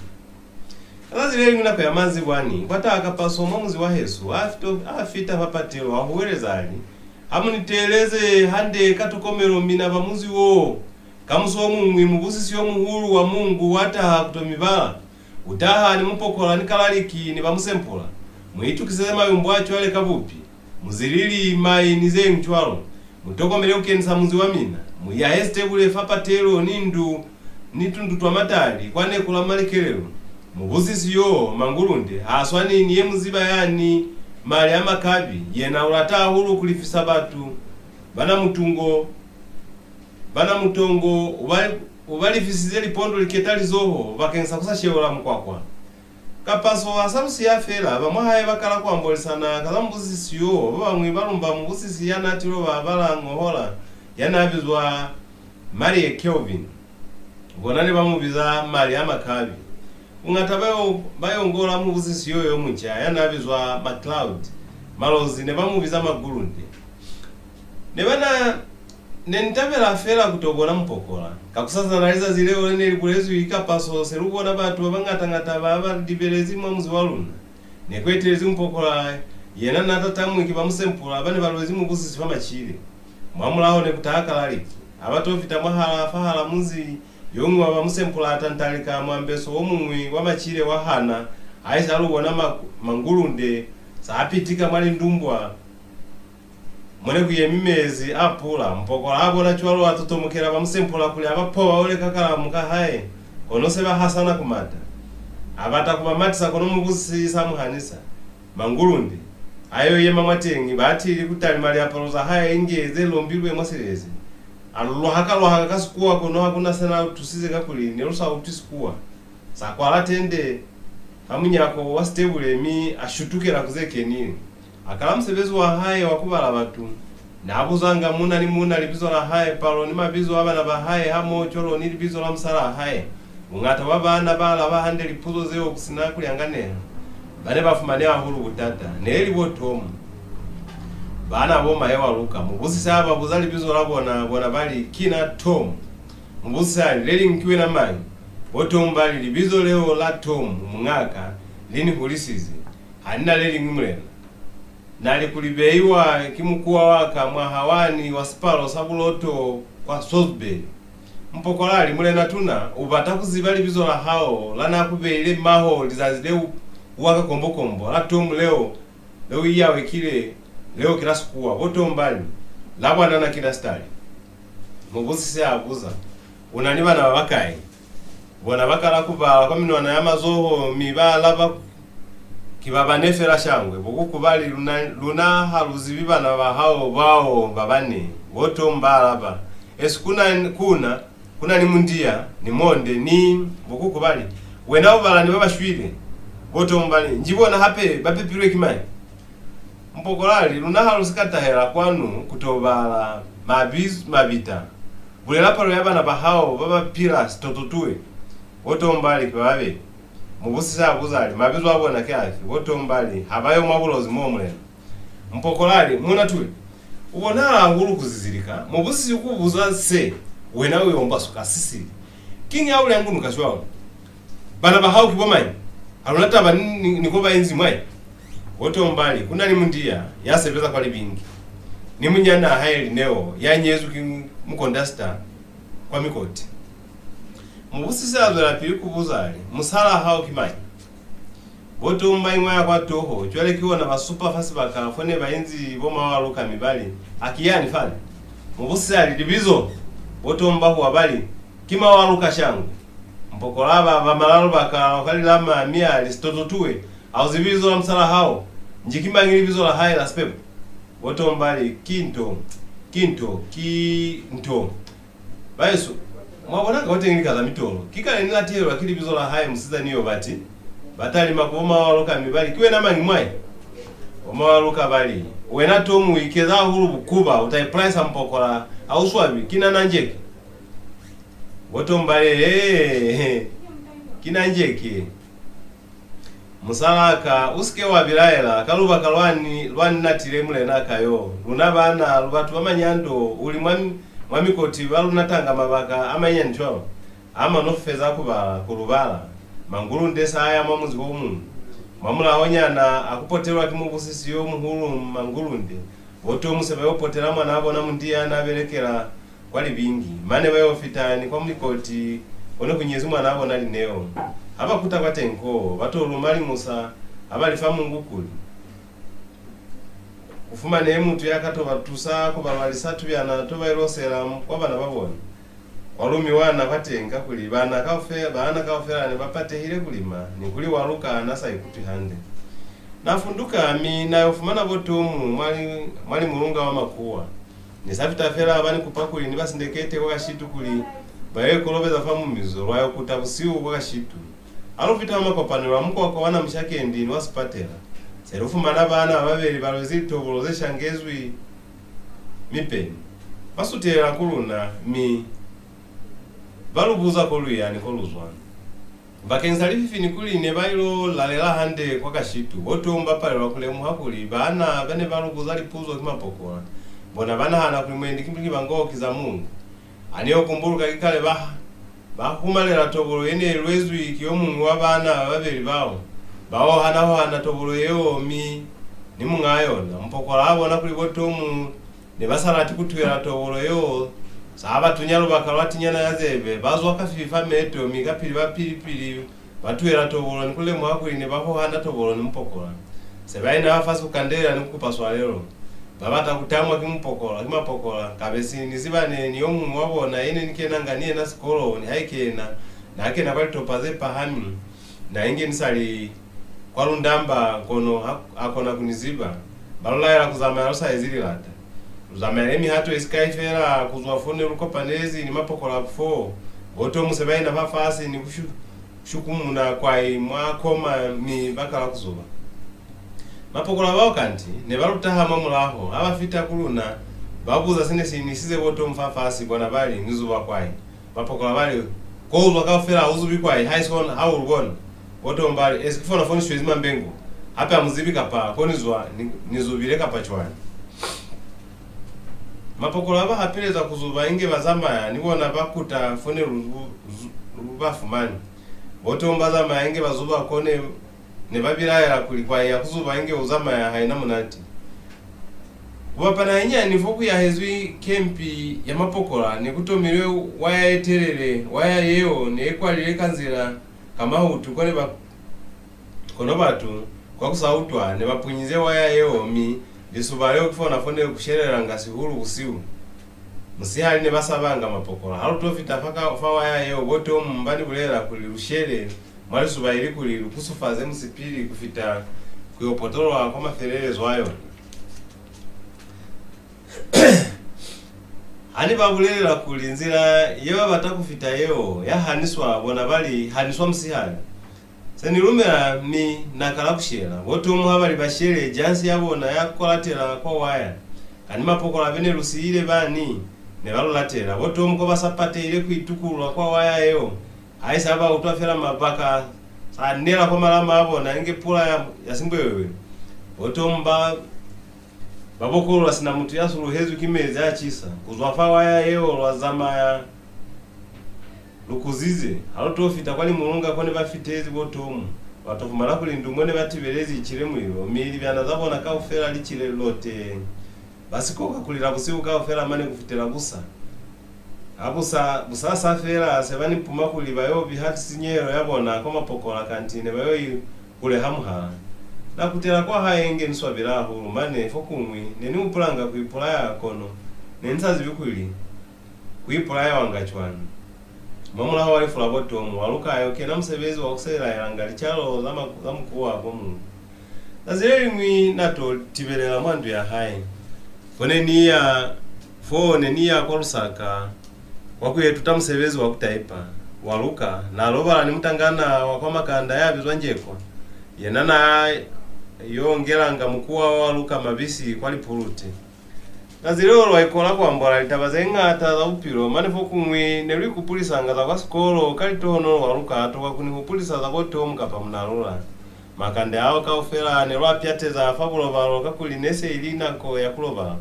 Ka zazi le liñwi nako ya manzibwani, kwa taha Kapaso mwa munzi wa hesu, a fito, a fita fa patelo a huweleza a li, "Ha mu ni teeleze hande ka tokomelo mina ba munzi wo. Kamuso o muñwi mubusisi yo muhulu wa Mungu wa taha ku to mi bala. U taha ni mupokola ni kalaliki ni ba musempula. Mu itukiseze mayumbo a cwale ka bupi, muzilili, mai, ni ze ñwi cwalo. Mu tokomele ku kenisa munzi wa mina. Mu yahe sitebule fa patelo ni ndu ni tundu twa matali kwa neku la malikelelo. Mubusisi yo, Mangulunde, ha swani ni ye mu ziba yani, Mali a Makabi. Yena u lata hahulu ku lifisa batu. Bana mutungo, bana mutongo, u ba, u ba lifisize lipondo liketa lizoho bakeñisa ku sa sheula mukwakwa." Kapaso ha sa lu siya fela, ba mwa hae ba kala ku ambolisana ka za mubusisi yo. Ba bañwi ba lumba mubusisi ya n'a tilo ba bala ñohola, ya n'a bizwa Marie Kelvin. Bona ne ba mu biza Mali a Makabi. Buñata ba yo, ba yongola mubusisi yo yo munca ya n'a bizwa MacLeod. Malozi ne ba mu biza Magulunde. Ne ba na, ne ni tabela fela ku to bona mupokola. Kakusasana lizazi leo le ne li bulezwi ki Kapaso, se lu bona batu ba bañata-ñata ba ba libelezi mwa munzi wa luna. Ne ku etelezi mupokola, yena n'a tatamwi ki ba musempula ba ne ba lwezi mubusisi fa macile. Mwamulaho ne ku taha kalaliki. Ha ba to fita mwahala, fahala munzi, yo muñwi wa ba musempula a tantalika muambeso wo muñwi wa macile wa hana, haisi a lu bona ma, Mangulunde sa a pitika mwa lindumbwa mo ne ku yemi mezi a pula. Mupokola a bona cwalo a totomokela ba musempula kuli a ba pobaule ka kalamu ka hae, kono se ba hasana ku mata. A bata ku ba matisa kono mubusisi sa mu hanisa. Mangulunde a yo yema mwateñi, batili ku talima liapalo za hae inge ze lombilwe mwa sileze. A lu lwahaka-lwahaka ka Sikuwa kono ha ku na se n'a tusize kakuli ne lu sa utwi Sikuwa. Sa kwala tende fa munyako wa sitebule mi a shutukela ku ze kenile. A kala musebezi wa hae wa ku bala batu. N'a buzanga muuna ni muuna libizo la hae, palo ni mabizo a bana ba hae hamoho cwalo ni libizo la musalaa hae. Buñata bwa baana ba alaba hande lipuzo zeo ku si na ku lyanganeha. Ba ne ba fumani hahulu butata ne li bo Tom. Baana bo mahe wa Luka. Mubusisi a ba buza libizo la bona, bona ba li, "Ki na Tom." Mubusisi a li, "Le liñwi ki wena mañi?" Bo Tom ba li, "Libizo leo la Tom, muñaka, li ni hulisize. Ha ni na le liñwi, Mulena. Na li kuli beiwa ki mukuwa wa ka mwaha wani wa sipalo sa buloto kwa Salisbury." Mupokola a li, "Mulena Tuna, u bata ku ziba libizo la hao la n'a ku beile maho lizazi le u wa ka kombokombo la Tom leo, le u iyawekile, leo ki la Sikuwa." Bo Tom ba li, "La bwanana ki la sitali." Mubusisi a buza, "U na ni bana ba bakai?" Bona ba kala ku bala kwa minwana ya mazoho, mi ba alaba, "Ki ba bane fela shangwe." Bo kuku ba li, "Luna, luna ha lu zibi bana ba hao bao ba bane." Bo Tom ba alaba, "Esi ku na, ku na, ku na ni Mundia, ni Monde, ni." Bo kuku ba li, "Wena u bala ni ba ba shwile." Bo Tom ba li, "Nji bona hape ba pepilwe ki mañi?" Mupokola a li, "Luna ha lu si ka tahela kwanu ku to bala mabiz-, mabita. Bulela palo ya bana ba hao ba ba pila sitoto tuwe." Bo Tom ba li, "Ki ba babeli." Mubusisi a buza a li, "Mabizo a bona ki afi?" Bo Tom ba li, "Ha ba yo mwa Bulozi mo, Mulena." Mupokola a li, "Muuna tuwe, u bonahala hahulu ku zizilika. Mubusisi u ku buza se, wena u yo mbasuka sisili. Kiñi ha u lyangunuka cwalo? Bana ba hao ki bo mañi? Ha lu na taba ni, ni, ni ko ba inzi mwai." Bo Tom ba li, "Ku na ni Mundia ya sebeza kwa libingi, ni munyanaa hae Lineo ya nyezwi ki mukondasita kwa mikoti." Mubusisi a zwelapili ku buza a li, "Musalaa hao ki mañi?" Bo Tom ba iñwaya kwa toho, cwale ki ona ba supa fa sibaka fo ne ba inzi bo ma wa Luka mi ba li, "A ki yani fani?" Mubusisi a li, "Libizo?" Bo Tom ba huwa ba li, "Ki ma wa Luka shangwe." Mupokola ba, ba malalu ba kala ka lilama mi a li, "Sitoto tuwe, ha u zibi libizo la musalaa hao? Nji ki mañi libizo la hae la sipepo?" Bo Tom ba li, "Ki Nto, ki Nto, ki Nto." Bahesu, Mwa bona ka, u teñi lika za mitolo. Ki kale ni latelelwa ki libizo la hae musizani yo, bati, ba talima ku bo Mawaluka mi ba li, "Ki wena mañi mwai?" Bo Mawaluka ba li, "Wena Tomu, u ikeza hahulu bukuba, u ta ipulaisa mupokola, ha u swabi, ki na Nanjeke." Bo Tomu ba li, "Ee, ki Nanjeke." Musalaa ka, u si ke wa bilaela ka lubaka lwa ni, lwa ni natile mulenaa ka yo. Luna baana, lu batu ba manyando, u li mwa, mwa mikoti ba lu natanga mabaka a manyinyani cwalo. A mano feza ku bala, ku lu bala, Mangulunde sa ya mwa munzi o muñwi. Mwa mulahonyana a ku potelwa ki mubusisi yo muhulu Mangulunde, bo Tomu se ba yo potela mwanaa bona Mundia ya n'a belekela kwa Libingi, mane ba yo fita ni kwa Mulikoti ko ne ku nyezi mwanaa bona Lineo. Ha ba kuta kwateñi koo, ba to luma liñusa, ha ba li fa Mungu kuli, ku fumanehe mutu ya ka to ba tusa ku ba lwalisa tubyana to ba ilo sela kwa bana ba bona. Kwa lumiwa na kwateñi kakuli bana kaufela, baana kaufela ne ba patehile ku lima, ni kuli Waluka n'a sa ikutwi hande. Na funduka, mi na yo fumana bo Tomu mwa li, mwa Limulunga wa Makuwa. Ni sa fita fela, ba ni kupa kuli ni ba sindekete kwa Kashitu kuli ba yo ikolobeza fa mumizo, lwa yo kuta busihu kwa Kashitu. Ha lu fita mwa makopanelo a mukwakwa wa Namushakendi ni wa sipatela, se lu fumana baana ba babeli ba lwezi litobolo ze shangezwi mipeni. Ba sutelela ku luna, mi ba lu buza ko lu ya ni ko lu zwa. Bakeñisa lififi ni kuli ne ba ilo lalela hande kwa Kashitu, bo Tomu ba palelwa ku lemuha kuli baana ba ne ba lu buza lipuzo ki mapokola, bona ba nahana kuli mwendi ki, ki bangoki za Mungu. Ha ni yo kumbuluka ki kale ba, ba humalela tobolo ye ne i lwezwi ki yo muñwi wa baana ba babeli bao. Ba hohana-hohana tobolo yeo, mi ni muñaa yona, mupokola, a bona kuli bo Tomu ne ba sa lati ku tuhela tobolo yeo, sa ba tunya lubaka lwa tinyana ya zebe, ba zwa kafifi fa meto, mi kapili ba pili-pili ba tuhela tobolo ni ku lemuha kuli ne ba hohana tobolo ni mupokola. Se ba ina fafasi ku kandelela ni ku kupa swalelo. Ba bata ku tamwa ki mupokola, ki mapokola, kabe si ni ziba ne ni yo muñwi wa bona ye ne ni kenanga ni yena sikolo, nihaike yena n'a kena kwa litopa ze pahami, na inge ni sa li kwa lundamba, kono ha, ha kona ku ni ziba. Ba lu laela ku zamaya lu sa ezi lilata. Lu zamaile mihato ye sikai fela ku zwa fo ne lu kopanezi ni mapokola fo, bo Tomu se ba ina fafasi ni ku shu-, shukumuna kwai mwa koma, mi ba kala ku zuba. Mapokola bao kanti ne ba lu taha mwa mulaho. Ha ba fita ku luna, ba buza se ne si inisize bo Tomu fafasi, bona ba li, "Ni zuba kwai." Mapokola ba li, "Ko u zwa kaufela ha u zubi kwai, haisi kona ha u lu bona?" Bo Tomu ba li, "Esi ki fona fo ni shwezi mambengo? Hape ha mu zibi kapa ko ni zwa ni, ni zubile kapa cwañi?" Mapokola ba hapeleza ku zuba inge ba zamaya, ni bona ba kuta fo ne lu, lu, lu ba fumani. Bo Tomu ba zamaya inge ba zuba ko ne, ne ba bilaela kuli kwai ya ku zuba inge u zamaya ha i na munati. Ku bapana hanyani fo ku yahezwi kempi ya mapokola, ne ku tomilwe waya ye telele. Waya yeo ne i kwalile kanzila ka mahutu, kone ba, kono batu, kwa ku sa utwa, ne ba punyize waya yeo, mi lisuba leo ki fona fo ne ku shelelanga sihulu busihu. Musihali ne ba sabanga mapokola. Ha lu to fita fa ka, fa waya yeo, bo Tomu ba ni bulela kuli lu shele mwa lisuba ilikuli lu kusufaze musipili ku fita ku yo potoloha kwa mafelelezo a yona. Ha ni ba bulelela kuli nzila ye ba bata ku fita yeo ya haniswa, bona ba li, "Haniswa musihali." Se ni lumela, mi na kala ku shela. Bo Tomu ha ba li ba shele, jansi ya bona ya kolatela kwa waya. Kanti mapokola be ne lu siile bani ne ba lu latela. Bo Tomu ko ba sa patehile ku itukulula kwa waya yeo, haisi ha ba utwa fela mabaka sa nela kwa malama a bona inge pula ya, ya simbwewewe. Bo Tomu ba, ba bokolola sina mutu ya suluhezwi ki mezi a cisa. Ku zwa fa waya yeo lwa zamaya lu kuzize. Ha lu to fita kwa Limulunga ko ne ba fitezi bo Tomu, lwa to fumana kuli ndu mo ne ba tibelezi i cile mulilo, mi libyana za bona kaufela li cile lote. Ba sikoka ku lila busihu kaufela mane ku fitela busa. Ha busa, busasa fela se ba ni puma kuli ba yo biha sinyehelo ya bona kwa mapokola, kanti ne ba yo i kuleha muhala. Na kutela kwa hae inge ni swabile hahulu, mane fokuñwi ne ni hupulanga ku ipulaya, kono ne ni sa zibi kuli ku ipulaiwanga cwañi. Mwamulaho wa lifu la bo Tomu, Waluka a yo kena musebezi wa ku selaelanga licalo za, ma, za mukuwa bo Muñwi. Zazi le liñwi na to tibelela mwa ndu ya hae. Fo ne ni ya, fo ne ni ya kwa Lusaka, kwa ku ituta musebezi wa ku taipa. Waluka na lobala ni mutangana wa kwa Makanda ya bizwa Njekwa. Yena na yo ngelanga mukuwa wa Waluka mabisi kwa lipuluti. Zazi leo lwa ikola ku ambola litaba ze ñata za bupilo, mane fokuñwi ne lu ikupulisanga za kwa sikolo. Ka litohonolo Waluka a tokwa ku ni hupulisa za bo Tom kapa Munalula. Makande ao kaufela ne lwa pyateza fa bulobalo, kakuli ne se ili nako ya ku lobala.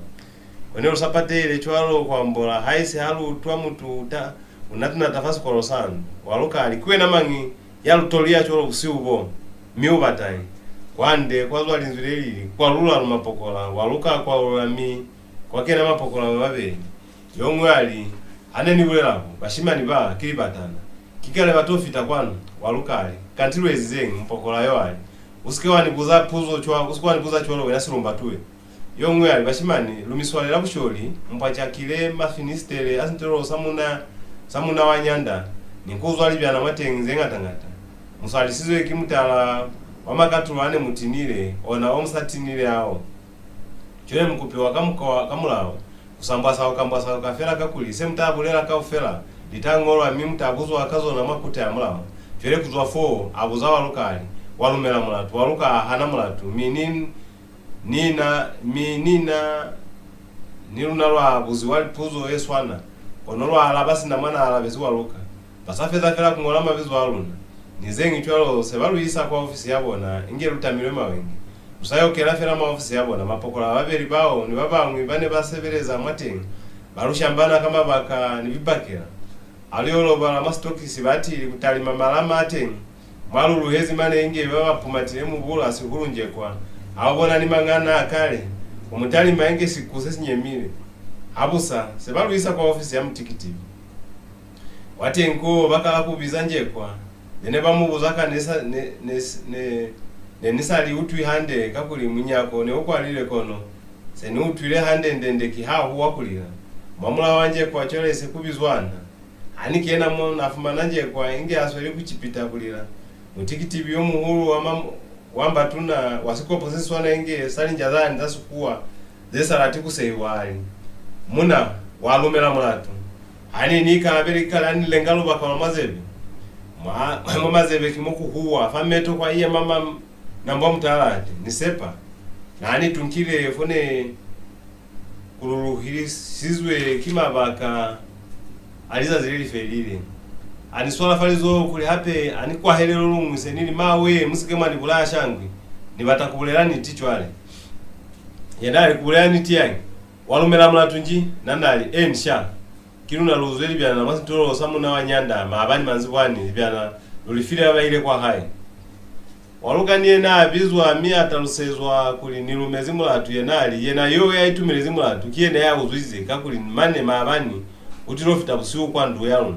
Ko ne lu sa patehile cwalo ku ambola, haisi ha lu utwa mutu u ta u nata-nata fa sikolo sani. Waluka a li, "Ki wena mañi ya lu toliya cwalo busihu bo? Mi u batañi?" Kwande kwa zwa linzwi le li li, "Kwalula lu mapokola." Waluka a kwalula, mi kwa kena mapokola ba babeli. Yo ñwi a li, "Ha ne ni bulela bo, bashimani ba ki libatana. Ki kale ba to fita kwanu." Waluka a li, "Kanti lu ezizeñi?" Mupokola yo a li, "U si ke wa ni buza puzo cwa, u si ke wa ni buza cwalo wena silumba tuwe." Yo ñwi a li, "Bashimani, lu mi swalela busholi, mu pwacakile mafinisitele a sintololo sa muna, sa muna wa nyanda, ni ku uzwa libyana mwateñi ze ñata-ñata. Mu swalisizwe ki mutala wa makatulo a ne mu tinile, ona o mu sa tinile ao. Cwale mu kupiwa ka mukwa, ka mulao, ku sa mbwasauka-mbwasauka fela, kakuli se mu ta bulela kaufela li ta ñolwa, mi mu ta buzwa ka zona mwa kuta ya mulao." Cwale ku zwa foo, a buza Waluka a li, "Wa lumela mulatu?" Waluka a hana mulatu, mi ni, ni na, mi ni na, ni luna lwa buziwa lipuzo ye swana, kono lwa alaba sina mwa na alabezi Waluka. Ba sa feza fela ku ñola mabizo a luna, ni ze ñwi cwalo, se ba lu isa kwa ofisi ya bona, inge lu tamilwe mawenge. Lu sa yo kena fela mwa ofisi ya bona, mapokola ba babeli bao ni ba bañwi ba ne ba sebeleza mwateñi ba lu shambana ka mabaka ni bibakela. Ha lu yo lobala mwa sitokisi, batili ku talima malama a teñi. Mwa lu luhezi mane inge ba ba pumatile mubula sihulu Njekwa. Ha u bona ni mañana a kale, u mu talima inge siku se si nyemile. Habusa, se ba lu isa kwa ofisi ya mutikitibi. Kwateñi koo ba kala ku biza Njekwa. Ne, ne ba mu buza ka ne sa, ne, ne, ne, ne ni sa li utwi hande, kakuli munyako ne u kwalile, kono se ni utwile hande-ndende ki ha huwa ku lila. Mwa mulaho wa Njekwa cwale se ku bizwa na. Ha ni kena mo, na fumana Njekwa inge a sweli ku cipita ku lila. Mutikitibi yo muhulu wa mam-, wa mbatuna, wa sikopo se swana inge sa linja zani za Sikuwa ze sa lati ku sehiwa, a li, "Muna, wa lumela mulatu?" Ha ni ni ikalabele, ki kale a ni lenga lubaka lwa mazebe. Mwa, mwa mazebe ki mo ku huwa, fa meto kwa iya mama nambwa mutalati. Ni sepa na ni tunkile fo ne ku luluhilisizwe ki mabaka a lizazi le li felile. A ni swala fa lizoho kuli hape a ni kwahele lo luñwi, se ni li, "Mawe, mu si ke mwa ni bulaya shangwe. Ni bata ku bulela niti cwale." Yena a li, "Ku bulela niti yañi? Wa lumela mulatu nji?" Na, na li, "Eni sha. Ki luna lu uzwe libyana mwa sintololo sa muna wa nyanda maabani manzibwani, libyana lu li file ba ba ile kwa hae." Waluka ni yena a bizwa, mi a talusezwa kuli ni lumezi mulatu. Yena a li, yena yo ya itumelezi mulatu ki yena ya uzwize, kakuli mane maabani u tilo fita busihu kwa ndu ya luna.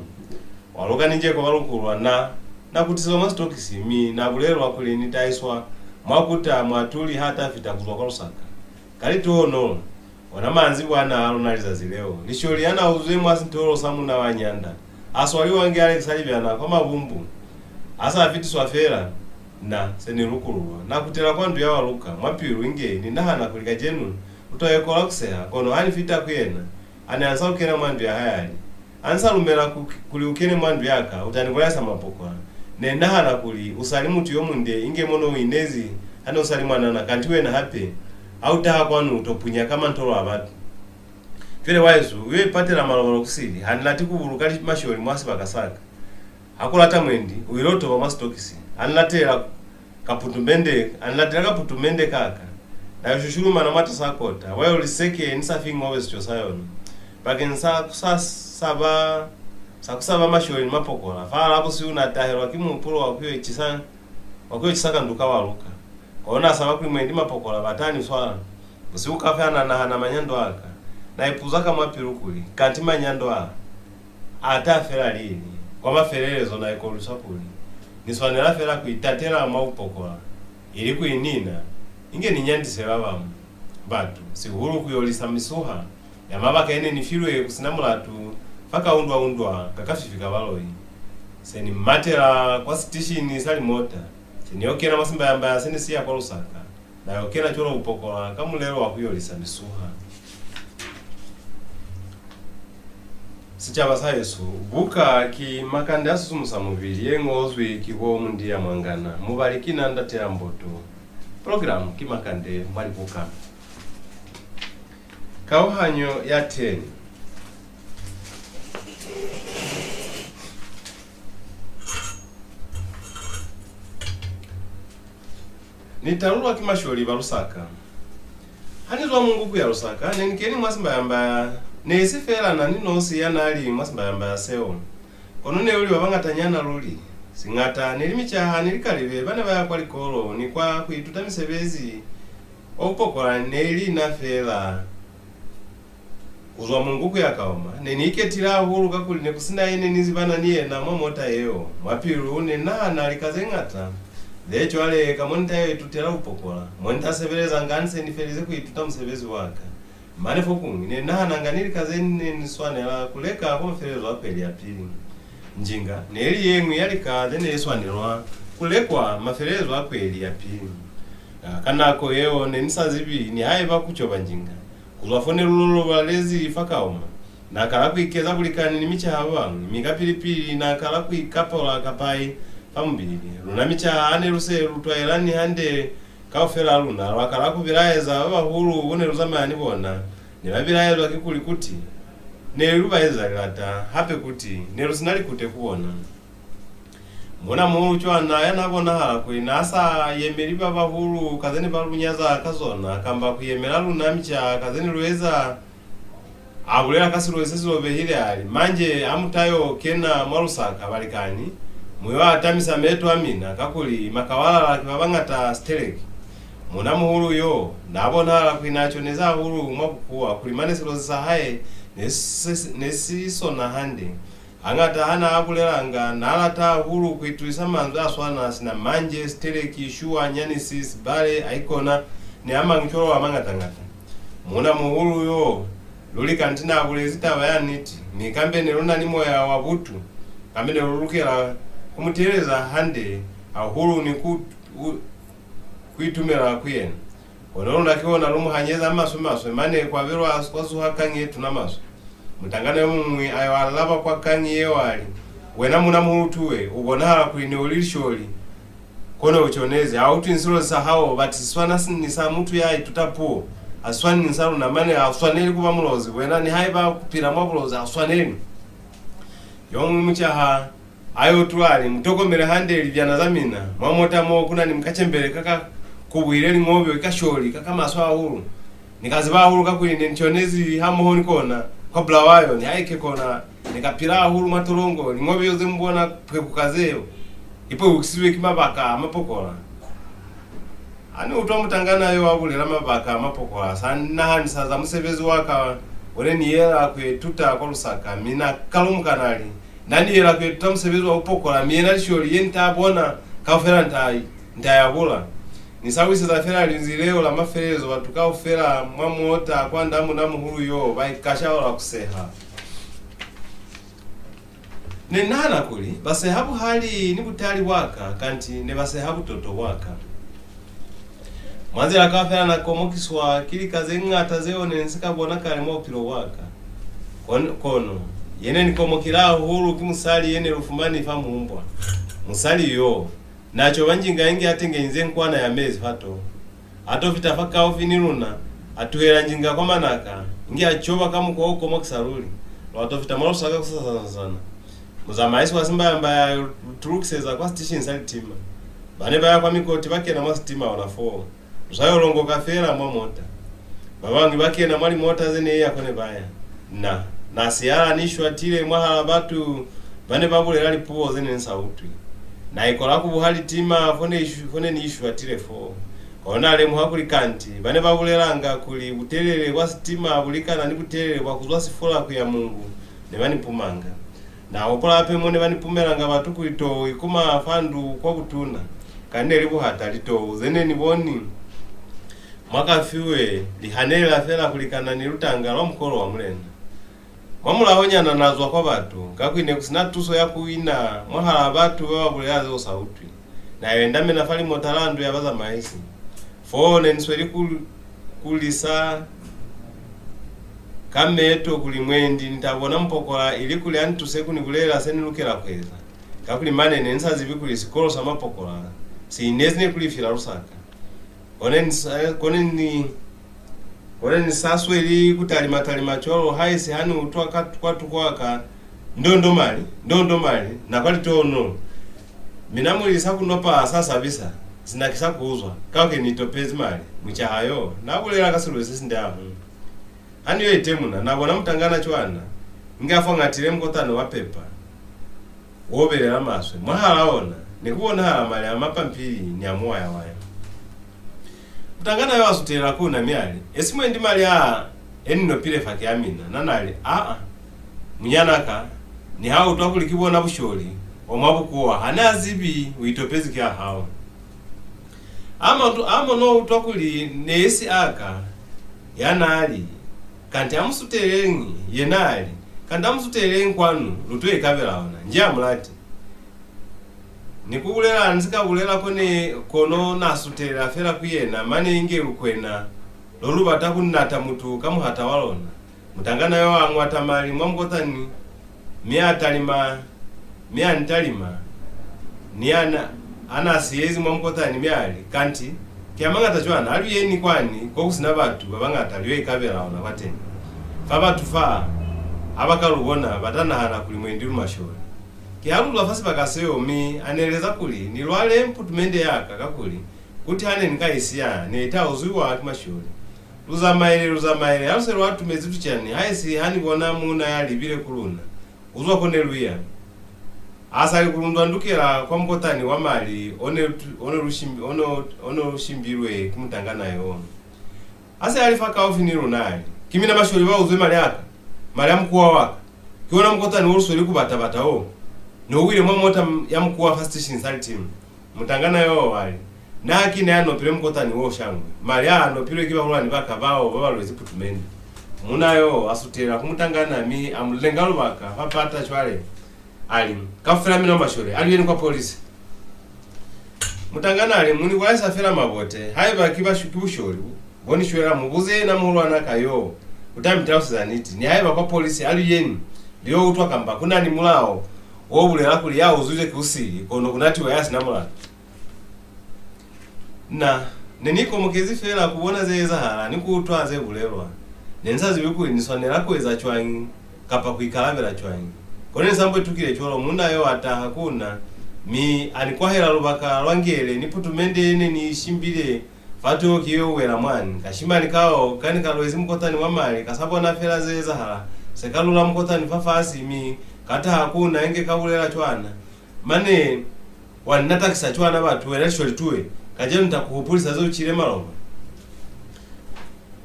Waluka ni Njekwa ba lukulwa. Na, na kutisezwa mwa sitokisi, mi na bulelwa kuli ni ta iswa mwa kuta muatuli ha ta fita ku zwa kwa Lusaka. Ka litohonolo, ona manzibwana a lona lizazi leo, lisholi ya na uzwe mwa sintolo sa muna wa nyanda, a swaliwa inge a lekisa libyana kwa mabumbu. A sa fitiswa fela, na se ni lukululwa. Na kutela kwa ndu ya Waluka, mwa pilu inge ni nahana kuli kacenu u to yekola ku seha, kono ha ni fita ku yena, a ne a nsa u kena mwa ndu ya hae, a li, "Ha ni sa lumela ku, kuli u kene mwa ndu ya ka, u ta ni bulaisa mapokola. Ne ni nahana kuli u sa li mutu yo munde inge mo no u inezi ha ne u sa li mwanana, kanti wena hape ha u taha kwanu u to punya ka mantolo a batu. Cwale wahesu, u yo ipatela malobalo kusili, ha ni lati ku buluka li, masholi mwa sibaka sa ka. Ha ku lata mwendi, u ilo toba mwa sitokisi. Ha ni latela kaputumende, a ni latela kaputumende ka ka. Na yo shushulumana mwatas'a kota, wa yo liseke ni sa fi ngobe sico sa yona. Bakeñisa ku sa saba, sa ku saba masholi ni mapokola, fahal'a busihu na tahelwa ki muhupulo wa ku yo icisa, wa ku yo icisa kandu ka Waluka. Kono na saba kuli mwendi mapokola ba ta ni swala. Busihu kaufela na nahana manyando a ka. Na ipuza ka mwa pilu kuli, kanti manyando a, a ta fela lili? Kwa mafelelezo na ikolwiswa kuli ni swanela fela ku itatela mwa bupokola, ili ku inina, inge ni nyandise ba bañwi batu, sihulu ku yo lisa misuha ya mabaka ye ne ni filwe ku si na mulatu fa kaundwa-undwa ka kafifi ka baloi. Se ni matela kwa sitishini sa limota, se ni yo kena mwa simbayambaya se ne si ya kwa Lusaka. Na yo kena cwalo bupokola ka mulelo wa ku yo lisa misuha. Sicaba sa hesu, buka ki Makande a Sisimusa Mubili ye ñozwi ki bo Mundia Mwangana. Mubali ki na Ndate ya Mboto. Program ki Makande mwa Libuka. Kauhanyo ya ten. Ni talulwa ki masholi ba Lusaka. Ha ni zwa Mongu ku ya Lusaka, ne ni keni mwa Simbayambaya. Ne i si feela na ni nosi ya n'a li mwa Simbayambaya seo. Kono ne lu li ba bañatanyana luli. Siñata ne li micaha ni likalibe ba ne ba ya kwa likolo ni kwa ku ituta misebezi. Kwa bupokola ne li na feela. Ku zwa Mongu ku ya Kaoma, ne ni iketile hahulu kakuli ne ku si na ye ne ni zibana ni yena mwa mota yeo. Mwa pilu, ne ni nahana lika ze ñata ze cwale ka mo ni ta yo itutela bupokola, mo ni ta sebelezanga ha ni se ni felize ku ituta musebezi wa ka. Mane fokuñwi, ne ni nahananga ni lika ze ne ni swanela ku leka kwa mafelelezo a kweli ya pili. Njinga ne li ye ñwi ya lika ze ne swanelwa ku lekwa mafelelezo a kweli ya pili. Ka nako yeo, ne ni sa zibi nihaiba ku coba njinga. Ku zwa fo ne lu lolobalezi fa Kaoma, na kala ku ikeza bulikani ni micaha ba bañwi, mi kapili-pili na kala ku ikapola kapai fa mubili. Luna micaha ha ne lu se lu twaelani hande, kaufelaa luna lwa kala ku bilaeza ba bahulu bo ne lu zamaya ni bona. Ne ba bilaezwa kikuli kuti ne lu ba eza lilata, hape kuti ne lu si na likute ku bona. Muuna-muhulu cwana ya n'a bonahala kuli n'a sa yemeli ba bahulu ka ze ne ba lu nyaza ka zona, kamba ku yemela luna micaha ka ze ne lu eza, a bulela ka Silozi se si lobehile, a li, Manje, ha mu ta yo kena mwa Lusaka, balikani, mu yo atamisa meto a mina, kakuli makawalala ki ba bañata siteleki. Muuna-muhulu yo n'a bonahala kuli n'a conezi hahulu mwa bukuwa, kuli mane Silozi sa hae ne si, ne si sona hande. Hañata ha n'a bulelanga, n'a lata hahulu ku itusisa manzwi a swana sina manje, siteleki, shuwa, nyanisi, sibale, aikona, ni a mañwi cwalo a mañata-ñata. Muuna-muhulu yo, luli kanti n'a bulezi taba ya niti, mi kambe ne lu na ni moya wa butu, kambe ne lu lukela ku mu teeleza hande hahulu ni ku, ku, ku itumela ku yena. Kono luna kihona lu mu hanyeza maswe-maswe, mane kwa be lwa, kwa zuha kañi ye tuna maswe. Mutangana yo muñwi a yo alaba kwa kañi yeo, a li, Wena muuna-muhulu tuwe, u bonahala kuli ne u li lisholi, kono u conezi. Ha u utwi ni Silozi sa hao, bati si swana si, ni sa mutu ya ituta puo. Ha si swani ni sa luna, mane ha u swaneli ku ba Mulozi. Wena, nihaiba ku pila mwa Bulozi, ha u swaneli. Yo muñwi mucaha a yo tula, a li, Mu tokomele hande libyana za mina. Mwa mota mo ku na ni mukacembele ka ka kubuhile liñobe, kasholi ka ka maswe hahulu. Ni ka ziba hahulu kakuli ne ni conezi hamoho ni kona kwa Bulawayo, nihaike kona ne ka pila hahulu mwa tolongo. Liñobe yo ze mu bona pwekuka zeo, li pwekukisizwe ki mabaka a mapokola. Ha ni utwa mutangana yo a bulela mabaka a mapokola, sa ni nahanisa za musebezi wa ka o ne ni yela ku ituta kwa Lusaka, mi na kalumuka na li, Na ni yela ku ituta musebezi wa bupokola, mi yena lisholi ye ni ta bona kaufela ni ta, ni ta ya bula. Ni sa wiseza fela linzwi leo la mafelelezo, batu kaufela mwa mota kwand'a muuna-muhulu yo ba ikashaula ku seha. Ne ni nahana kuli ba seha buhali ni butali bwa ka, kanti ne ba seha butoto bwa ka. Mwa nzila kaufela na komokiswa ki lika ze ñata zeo ne ni si ka bona kale mwa bupilo bwa ka. Kon-, kono, ye ne ni komokile hahulu ki musali ye ne lu fumani fa mumbwa. Musali yo, na coba njinga inge a tengenyize nkwana ya mezi fa toho. A to fita fakaufi ni luna, a tuhela njinga kwa manaka, inge a coba ka mukwa o komokisa luli. Lwa to fita mwa Lusaka kusasana. Muzamaisi wa Simbayambaya a yo lu tulukiseza kwa sitishini sa litima. Ba ne ba ya kwa mikoti ba kena mwa sitima ona foo. Lu sa yo longoka feela mwa mota. Ba bañwi ba kena mwa limota ze ne ya ko ne ba ya. Na, na siyala ni shwatile mwahal'a batu ba ne ba bulela lipuo ze ne ni sa utwi. Na ikola ku buha litima fo ne ishu-, fo ne ni ishwatile foo. Kono na lemuha kuli kanti ba ne ba bulelanga kuli butelele bwa sitima bu likana ni butelele bwa ku zwa Sefula ku ya Mongu, ne ba ni pumanga. Na hupula hape mo ne ba ni pumelanga batu kuli tou i kuma fa ndu kwa butuna. Kanti ne li buhata, litou ze ne ni boni mwa kafiwe li hanelela fela ku likana ni lutanga lwa mukolo wa mulena. Mwamulahonyana na zwa kwa batu, kakuli ne ku si na tuso ya ku ina mwahalaa batu ba ba bulela ze u sa utwi. Na yo endamena fa limota la ndu ya bazamaisi. Foo ne ni sweli ku, ku lisa ka meto kuli mwendi ni ta bona mupokola ilikuli a ni tuse ku ni bulela se ni lukela ku eza, kakuli mane ne ni sa zibi kuli sikolo sa mapokola si inezi ne ku lifila Lusaka. Kone ni sa, kone ni, kone ni sa sweli ku talima-talima cwalo, haisi ha ni utwa ka, kwatuko a ka, "Ndondo mali, ndondo mali, na kwa litono." Mina muli sa ku nopa sa sabisa, sina ki sa ku uzwa, kauke ni topezi mali, mucaha yo, na bulela ka siluzi se sinde hahulu. Ha ni yo itemuna, na bona mutangana cwana, inge a fwangatile mukotano wa pepa wo belela maswe. Mwahal'a ona, ne ku bonahala mali a mapampili ni a muwaya-waya. Mutangana yo a sutelela ku na mi a li, "Esi mwendi mali a e ni nopile fa ki a mina?" Na na li, "Aa, munyan'a ka, niha u utwa kuli ki bona busholi bwa mwa bukuwa, ha ni a zibi, u itopezi ki a hao." A mo, a mo no utwa kuli ne si a ka, ya na li, "Kanti a mu suteleñi?" Yena a li, "Kanti a mu suteleñi kwanu, lu to ikabela ona, nji a mu lati." Ni ku bulela, ni si ka bulela kone, kono na sutelela fela ku yena, mane inge lukwena lo lu bata ku nata mutu ka muhata wa lona. Mutangana yo a ñwata mali mwa mukotani, mi a talima, mi a ni talima, ni a na, a na siyezi mwa mukotani, mi a li, "Kanti, ki a mañata cwana, a lu yeni kwani ko ku si na batu ba bañata, lu yo ikabela ona kwateñi." Fa batu fa, ha ba ka lu bona, ba ta nahana kuli mwendi lu masholi. Ki ha lu dula fa sibaka seo, mi a ni eleza kuli ni lwale mputumende ya ka, kakuli kuti ha ne ni ka i siya, ne i ta uzwiwa ki masholi. Lu zamaile, lu zamaile, ha lu se lu atumezi tucani, haisi ha ni bona muuna ya libile ku luna, u zwa ko ne lu ya. A sa li ku lu ndwandukela kwa mukotani wa mali o ne tu, o ne lu shimbi, o ne, o ne lu shimbilwe ki mutangana yo. Ha se a li fakaufi ni luna, a li, "Ki mina masholi ba uzwe mali a ka, mali a mukuwa wa ka. Ki ona mukotani wo lu sweli ku bata-bata wo. Ne u wile mwa mota m-, ya mukuwa fa siteshini sa litima." Mutangana yo a li, "Na ki na ya nopile mukotani wo shangwe. Mali a nopilwe ki bahulwani ba ka bao ba ba lwezi putumende." Muuna yo a sutela ku mutangana mi a mu lenga lubaka fa pata cwale. A li, "Kaufela mina mwa masholi, a lu yeni kwa polisi." Mutangana a li, "Mu ni bulaisa fela mabote. Haiba ki bashu-, ki busholi bo, bo ni shwela, mu buze yena muhulwan'a ka yo, u ta mi taluseza niti. Nihaiba kwa polisi, a lu yeni, lu yo utwa kamba ku na ni mulao wo bulela kuli ya uzwizwe ki usili, kono ku natiwa ya si na mulatu." Na, ne ni ikomokezi fela ku bona ze ezahala ni ku utwa ze bulelwa. Ne ni sa zibi kuli ni swanela ku eza cwañi kapa ku ikalabela cwañi. Kono ni sa mbwetukile cwalo, muuna yo a taha ku na, mi a ni kwahela lubaka lwa ngele ni putumende ye ne ni i shimbile fa tuyo ki yo wela mwani. Kashimani kao ka ne ka lwezi mukotani wa mali ka sa bona fela ze ezahala, se ka lula mukotani fafasi, mi ka taha ku na inge ka bulela cwana, "Mane wa ni natakisa cwana batu, wena lisholi tuwe. Kacenu ni ta ku hupulisa ze u cile maloba."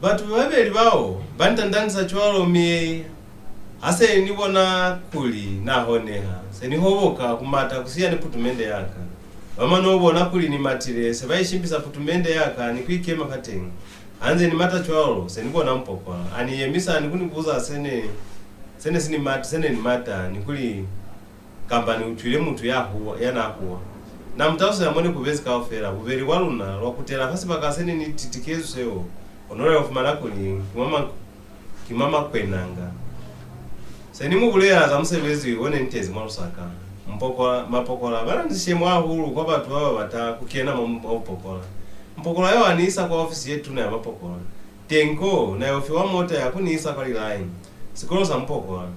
Batu ba babeli bao ba ni tandanisa cwalo, mi ha se ni bona kuli na honeha, se ni hoboka ku mata ku siya ni putumende ya ka. Ba mano bona kuli ni matile, se ba ishimbisa putumende ya ka ni ku ikema fateñi. Ha nze ni mata cwalo, se ni bona mupokola. A ni yemisa ni ku ni buza se ne, se ne si ni mat-, se ne ni mata, ni kuli, kamba ni utwile mutu ya huwa, ya na huwa. Na mu taluseza mo ne ku bezi kaufela. Bubeli bwa luna lwa kutela fa sibaka se ne ni titikezwi seo, kono lwa yo fumana kuli ki mwa ma-, ki mwa makwenanga. Se ni mu bulela za musebezi wo ne ni tezi mwa Lusaka. Mupokola, mapokola ba na ni sishemo hahulu kwa batu ba ba bata ku kena mwa, mwa bupokola. Mupokola yo a ni isa kwa ofisi ye tuna ya mapokola. Teñi koo, na yo fiwa mota ya ku ni isa kwa Lilayi, sikolo sa mupokola.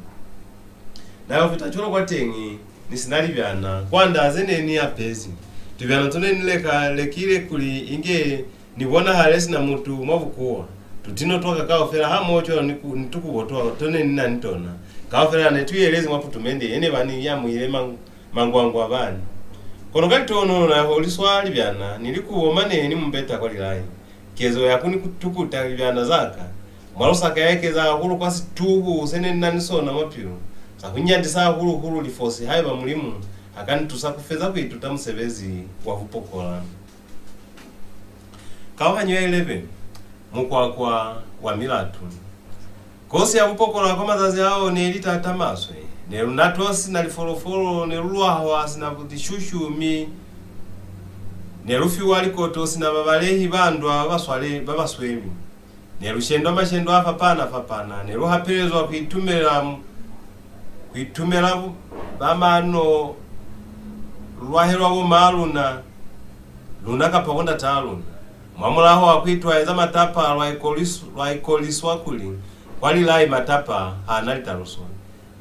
Na yo fita cwalo kwateñi ni si na libyana, kwand'a ze ne ni apezi. Tubyana to ne ni leka, lekile kuli inge ni bonahale sina mutu mwa bukuwa. Tutino twa ka kaufela hamoho cwalo ni ku-, ni tukubo twa, to ne ni na ni tona, kaufela ne tu yelezi mwa putumende ye ne ba ni yamuhile mang-, mangwangwa bani. Kono ka litohonolo na holiswa libyana ni likubo mane ni mumbeta kwa Lilayi. Kezo ya ku ni tukuta libyana za ka mwa Lusaka ya ekeza hahulu kwa situhu se ne ni na ni sona mwa pilu, sa ku nyandisa hahulu-hulu lifosi haiba Mulimu a ka ni tusa ku feza ku ituta musebezi wa bupokola. Kauhanyo ya eleven. Mukwakwa wa milatu. Kosi ya bupokola kwa mazazi ao ne li tata maswe. Ne lu natwa sina lifolofolo, ne lu lwahwa sina bu-, lishushu, mi ne lu fiwa likoto sina babalehi ba ndwa ba ba swale-, ba ba sweli. Ne lu shendwa mashendo a fapana-fapana. Ne lu hapelezwa ku itumela, ku itumela bu-, ba mano lwahelwa bo maa luna, luna kapa bo ndataa luna. Mwamulaho wa ku itwaeza matapa, lwa ikolis-, lwa ikoliswa kuli kwa Lilai matapa ha na litaluso.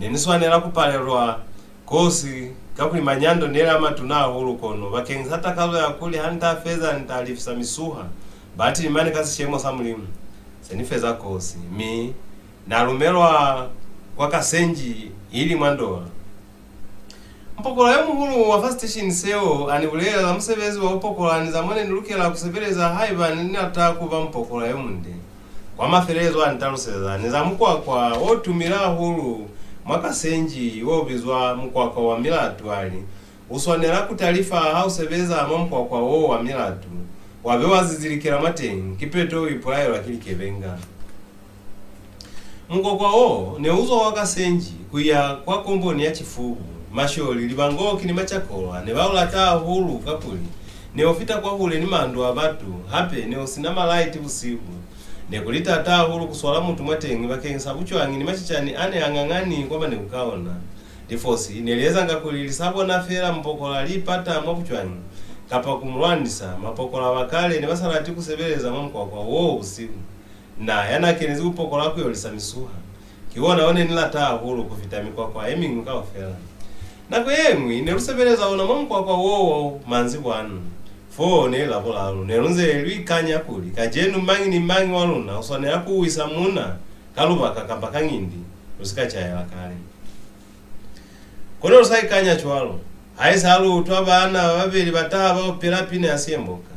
Ne ni swanela ku palelwa kosi, kakuli manyando ne li a matuna hahulu, kono bakeñisa takazo ya kuli ha ni ta feza ni ta lifisa misuha, batili mane ka sishemo sa Mulimu, se ni feza kosi. Mi na lumelwa kwa Kasenji, ili mwa Ndola. Mupokola yo muhulu wa fa siteshini seo a ni bulelela za musebezi wa bupokola ni za mo ne ni lukela ku sebeleza haiba ne ni lata ku ba mupokola yo munde. Kwa mafelelezo a ni taluseza ni za mukwakwa o tumile hahulu mwa Kasenji o bizwa Mukwakwa wa Milatu, a li, "U swanela ku talifa ha u sebeza mwa mukwakwa wo wa milatu, wa be wa zizilikela mwateñi, kipeto u ipulaelwa ki likebenga." Mukwakwa wo ne u zwa kwa Kasenji ku ya kwa komboni ya Chifubu. Masholi, Libangoki ni Machakolwa ne ba u lata hahulu, kakuli ne u fita kwahule ni mandu a batu, hape ne u si na malaiti busihu. Ne ku li taata hahulu ku swala mutu mwateñi bakeñisa bucwañi ni macicani a ne a ngangani kwa ba ne ku ka ona. Lifosi ne li ezanga kuli li sa bona fela mupokola li ipata mwa bucwañi, kapa ku mu lwanisa. Mapokola ba kale ne ba sa lati ku sebeleza mwa mukwakwa woo busihu. Na ya na kenezi bupokola ku yo lisa misuha. Ki ona o ne ni lata hahulu ku fita mikwakwa ye miñwi kaufela. Nako ye ñwi ne lu sebeleza ona mwa mukwakwa wo manzibwana. Foo ne li Labulalu. Ne lu nze lu ikanya kuli kacenu mañi ni mañi wa luna u swanela ku wisa muuna ka lubaka kamba ka ngindi lu si ka caela kale. Kono lu sa ikanya cwalo, haisa lu utwa baana ba babeli ba taha ba opela pina ya Siemboka.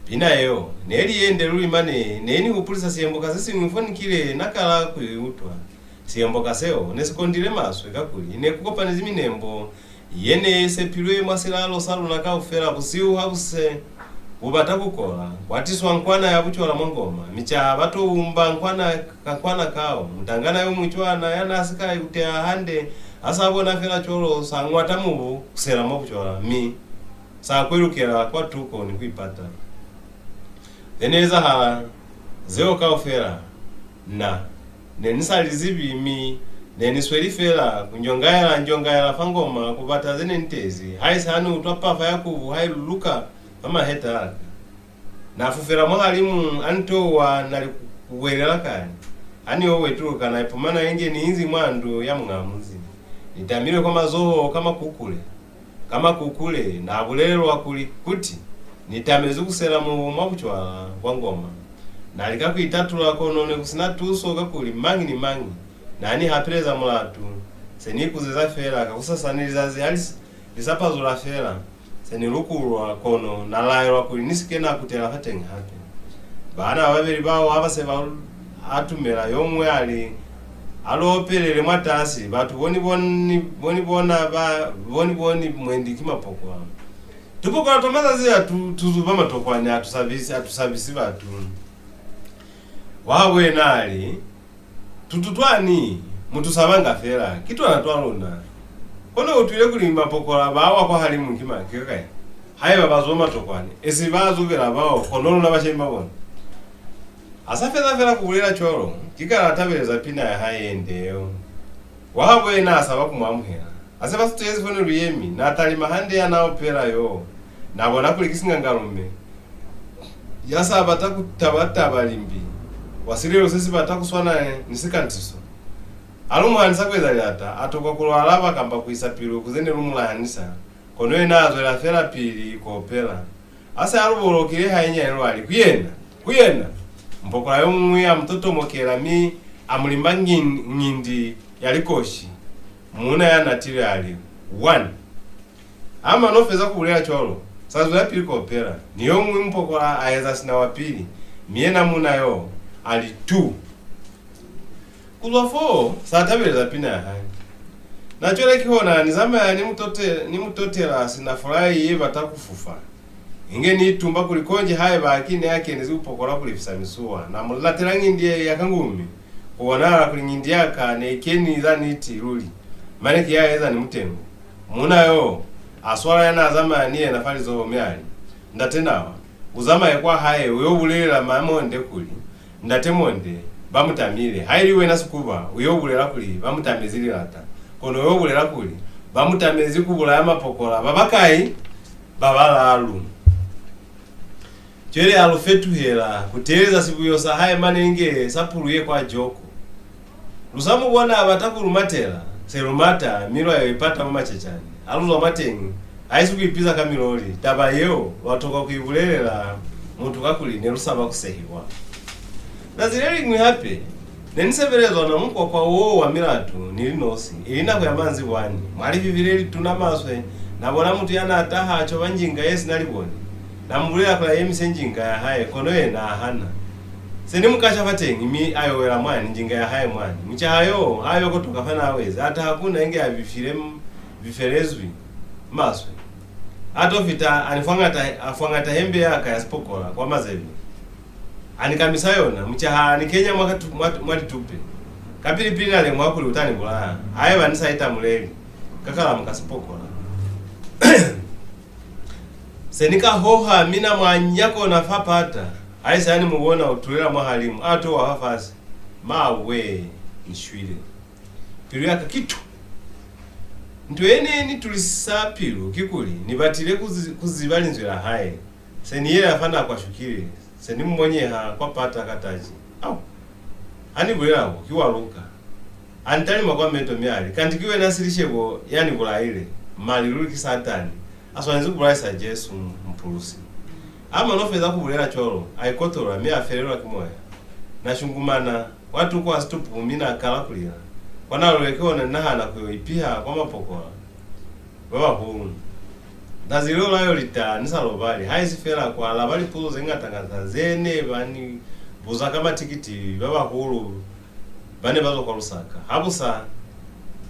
Pina yeo ne li ye nde luli mane ne ni hupulisa siemboka se siñwi fo ni kile na kala ku i utwa. Siemboka seo ne si kondile maswe kakuli ne ku kopanezi minembo ye ne i sepilwe mwa silalo sa luna kaufela. Busihu ha bu se bu bata ku kola, kwa tiswa nkwana ya bucwala mwa ngoma. Micaha ba to umba nkwana ka nkwana kao. Mutangana yo muñwi cwana ya n'a si ka ikuteha hande, ha s'a bona fela cwalo, s'a ñwata mubu ku sela mwa bucwala, mi s'a kwelukela kwa tuko ni ku ipata. Ze ne ezahala zeo kaufela, na ne ni sa li zibi, mi ne ni sweli fela ku njongaela-njongaela fa ngoma ku bata ze ne ni tezi. Haisi ha ni utwa pafa ya kubu ha i luluka fa maheta a ka, na fufela mwahalimu a ni to wa na li ku welela kale. Ha ni yo wetuluka, na ipumana inge ni inzi mwa ndu ya muñaa munzi, ni tamilwe kwa mazoho ka makukule. Ka makukule, na bulelelwa kuli, kuti ni tamezwi ku sela mubu mwa bucwala bwa ngoma. Na lika ku itatula, kono ne ku si na tuso, kakuli mañi ni mañi na ni hapeleza mulatu. Se ni ikuzeza fela, kakusasana lizazi ha li s-, li sa pazula fela, se ni lukululwa, kono na laelwa kuli ni si ke na kutela fateñi hape. Baana ba babeli bao ha ba se ba atumela, yo muñwi a li, "A lu opelele mwatasi, batu bo ni boni, bo ni bona ba, bo ni boni mwendi ki mapokola." Tupokola twa mazazi a tu, tu zuba matokwani, a tu sabisi, a tu sabisi batu. Wa habo yena a li, "Tutu twani mu tu sabanga fela, ki twana twa luna. Kono u utwile kuli mapokola ba wa kwahalimu ki ma, ki kai? Haiba ba zuba matokwani, esi ba zubela bao, kono luna bashemi ba bona." A sa feza fela ku bulela cwalo, ki kale a tabeleza pina ya hae ye nde yeo. Wa habo yena a saba ku mu amuhela. Ha se ba sutezi fo ne lu yemi, na talima hande ya na opela yo. Na bona kuli ki singangalume ya sa bata ku taba-taba limbi, wa sililo se si bata ku swana ni sikantiso. A lu mu hanisa ku eza lilata, a tokwa ku lu alaba kamba ku isa pilu ku ze ne lu mu lahanisa, kono yena a zwela fela pili ku opela. Ha se a lu bolokile hainyani, lwa li, "Ku yena! Ku yena!" Mupokola yo muñwi a mu totomokela, mi a mu limba ngin-, ngindi ya likoshi. Muuna ya natile a li, "One." Ha mano feza ku bulela cwalo, sa zwelapili ku opela. Ni yo muñwi mupokola a eza sina wa pili, mi yena muuna yo a li, "Two." Ku zwa foo, sa tabeleza pina ya hae. Na cwale kihona ni zamaya ni mu tote-, ni mu totela sina fulai ye bata ku fufa. Inge ni itumba kuli konji haiba ki ne a kenezi bupokola ku lifisa misuwa. Na mu latela ngindi ya ka ngumi. Ku bonahala kuli ngindi ya ka ne i keni za niti luli. Mane ki ya eza ni mutengo. Muuna yo a swala ya n'a zamaya ni yena fa lizoho, mi a li, "Ndate Nawa, u zamaye kwa hae, u yo bulelela Mamonde kuli Ndate Monde ba mu tamile. Haili wena Sikuba, u yo bulela kuli ba mu tamezi lilata. Kono u yo bulela kuli ba mu tamezi ku bulaya mapokola ba bakai? Ba balalu. Cwale a lu fetuhela ku teeleza sibuyo sa hae mane inge sa pulu ye kwa joko. Lu sa mu bona a bata ku lu matela, se lu mata, mi lwa yo ipata mwa macecani. Ha lu zwa mwateñi, haisi ku ipiza ka miloli, taba yeo lwa tokwa ku i bulelela mutu kakuli ne lu saba ku sehiwa. Zazi le liñwi hape, ne ni sebelezwa na mukwakwa wo wa milatu ni li nosi, ili nako ya manzibwani. Mwa lififi le lituna maswe, na bona mutu ya n'a taha a coba njinga ye si na liboni. Na mu bulela kuli a yemise njinga ya hae, kono yena a hana. Se ni mu kasha fateñi, mi a yo wela mwani, njinga ya hae mwani. Mucaha yo, ha yo kotoka fa n'a wezi, a taha ku na inge a bifile m-, bifelezwi maswe. A to fita, a ni fwangata, a fwangata hembe ya ka ya sipokola kwa mazebe. A ni kamisa yona, mucaha a ni kenya mwa katu-, mwa, mwa litupe. Kapili-pili na lemuha kuli u ta ni bulaya, haiba ni sa itamuleli ka kalamu ka sipokola. Se ni ka hoha, mi na mu anya kona fa pata. Haisi ha ni mu bona u tulela mwahalimu, a to wa fafasi. Mawe, ni shwile. Pilu ya ka ki tu! Nto ye ne ni tulisisa pilu kikuli ni batile ku zi-, ku ziba linzwi la hae. Se ni yela fa n'a kwashukile, se ni mu monyeha kwa pata ka taci. Au! Ha ni bulela ko, ki wa luka. A ni talima kwa meto mi a li, "Kanti ki wena Silishebo ya ni bulaile? Mali luli ki Satani. A swanezi ku bulaisa Jesu, mupulusi." A mano feza ku bulela cwalo, a ikotolola mi a felelwa ki moya. Na shungumana kwa tuko a situpu mi na kala ku lila. Kwa nalule kihona ni nahana ku yo ipiha kwa mapokola ba bahulu. Zazi leo la yo lita ni sa lobali, haisi fela ku alaba lipuzo ze ñata-ñata ze ne ba ni buza ka matikiti ba bahulu ba ne ba zwa kwa Lusaka. Habusa,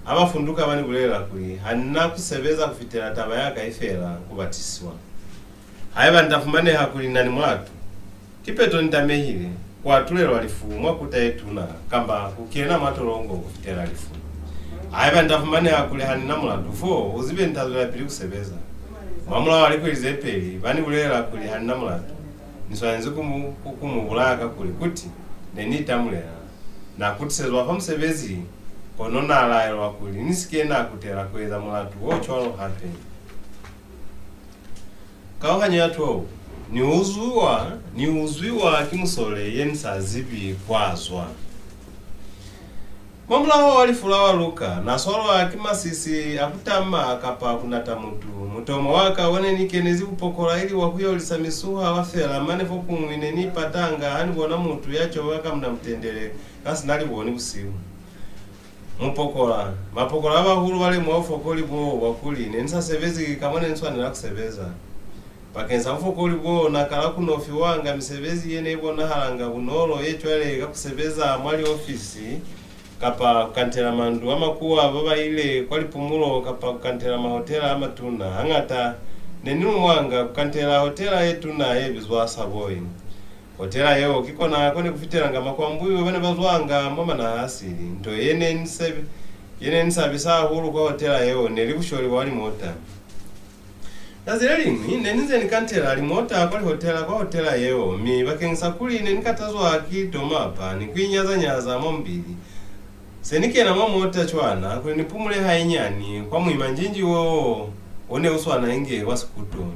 ha ba funduka ba ni bulelela kuli ha ni na ku sebeza ku fitela taba ya ka i fela ku batisiswa. Haiba ni ta fumaneha kuli ni na ni mulatu, kipeto ni tamehile ku atulelwa lifu mwa kuta ye tuna, kamba ku kena mwa tolongo ku fitela lifu. Haiba ni ta fumaneha kuli ha ni na mulatu, fo u zibe ni ta zwelapili ku sebeza. Mwamulaho wa likweli ze peli, ba ni bulelela kuli ha ni na mulatu, ni swanezi ku mu, ku, ku mu bulaya kakuli kuti ne ni itamulela. Na kutisezwa fa musebezi, kono na laelwa kuli ni si ke na kutela ku eza mulatu o cwalo hape. Kauhanyo ya twelve. Ni uzwiwa, ni uzwiwa ki musole ye ni sa zibi kwa zwa. Mwamulaho wa lifu la Waluka, na swalwa ki masisi a ku tama kapa ku nata mutu. Mutomo wa ka o ne ni kenezi bupokola ili wa ku yolisa misuha wa fela, mane fokuñwi ne ni ipatanga ha ni bona mutu ya coba ka muna mutendele ka sina liboni busihu. Mupokola. Mapokola a bahulu ba lemuha bufokoli boo bwa kuli ne ni sa sebezi ka mo ne ni swanela ku sebeza. Bakeñisa bufokoli boo, na kala ku no fiwanga misebezi ye ne bonahalanga bunolo ye cwale ka ku sebeza mwa liofisi kapa ku kantela mandu a makuwa ba ba ile kwa lipumulo kapa ku kantela mahotela a matuna. Hañata ne ni lumwanga ku kantela hotela ye tuna ye bizwa Savoy. Hotela yeo ki kona ko ne ku fitelanga makwambuyu ba ne ba zwanga mwa manaha a sili. Nto ye ne ni sebe-, ye ne ni sabisa hahulu kwa hotela yeo ne li busholi bwa limota. Zazi le liñwi, ne ni nze ni kantela limota kwa lihotela, kwa hotela yeo, mi bakeñisa kuli ne ni katazwa ki tomapa ni ku inyaza-nyaza mwa mubili, se ni kena mwa mota cwana kuli ni pumule hainyani kwa muimanjinji wo o ne u swana inge wa sikuto.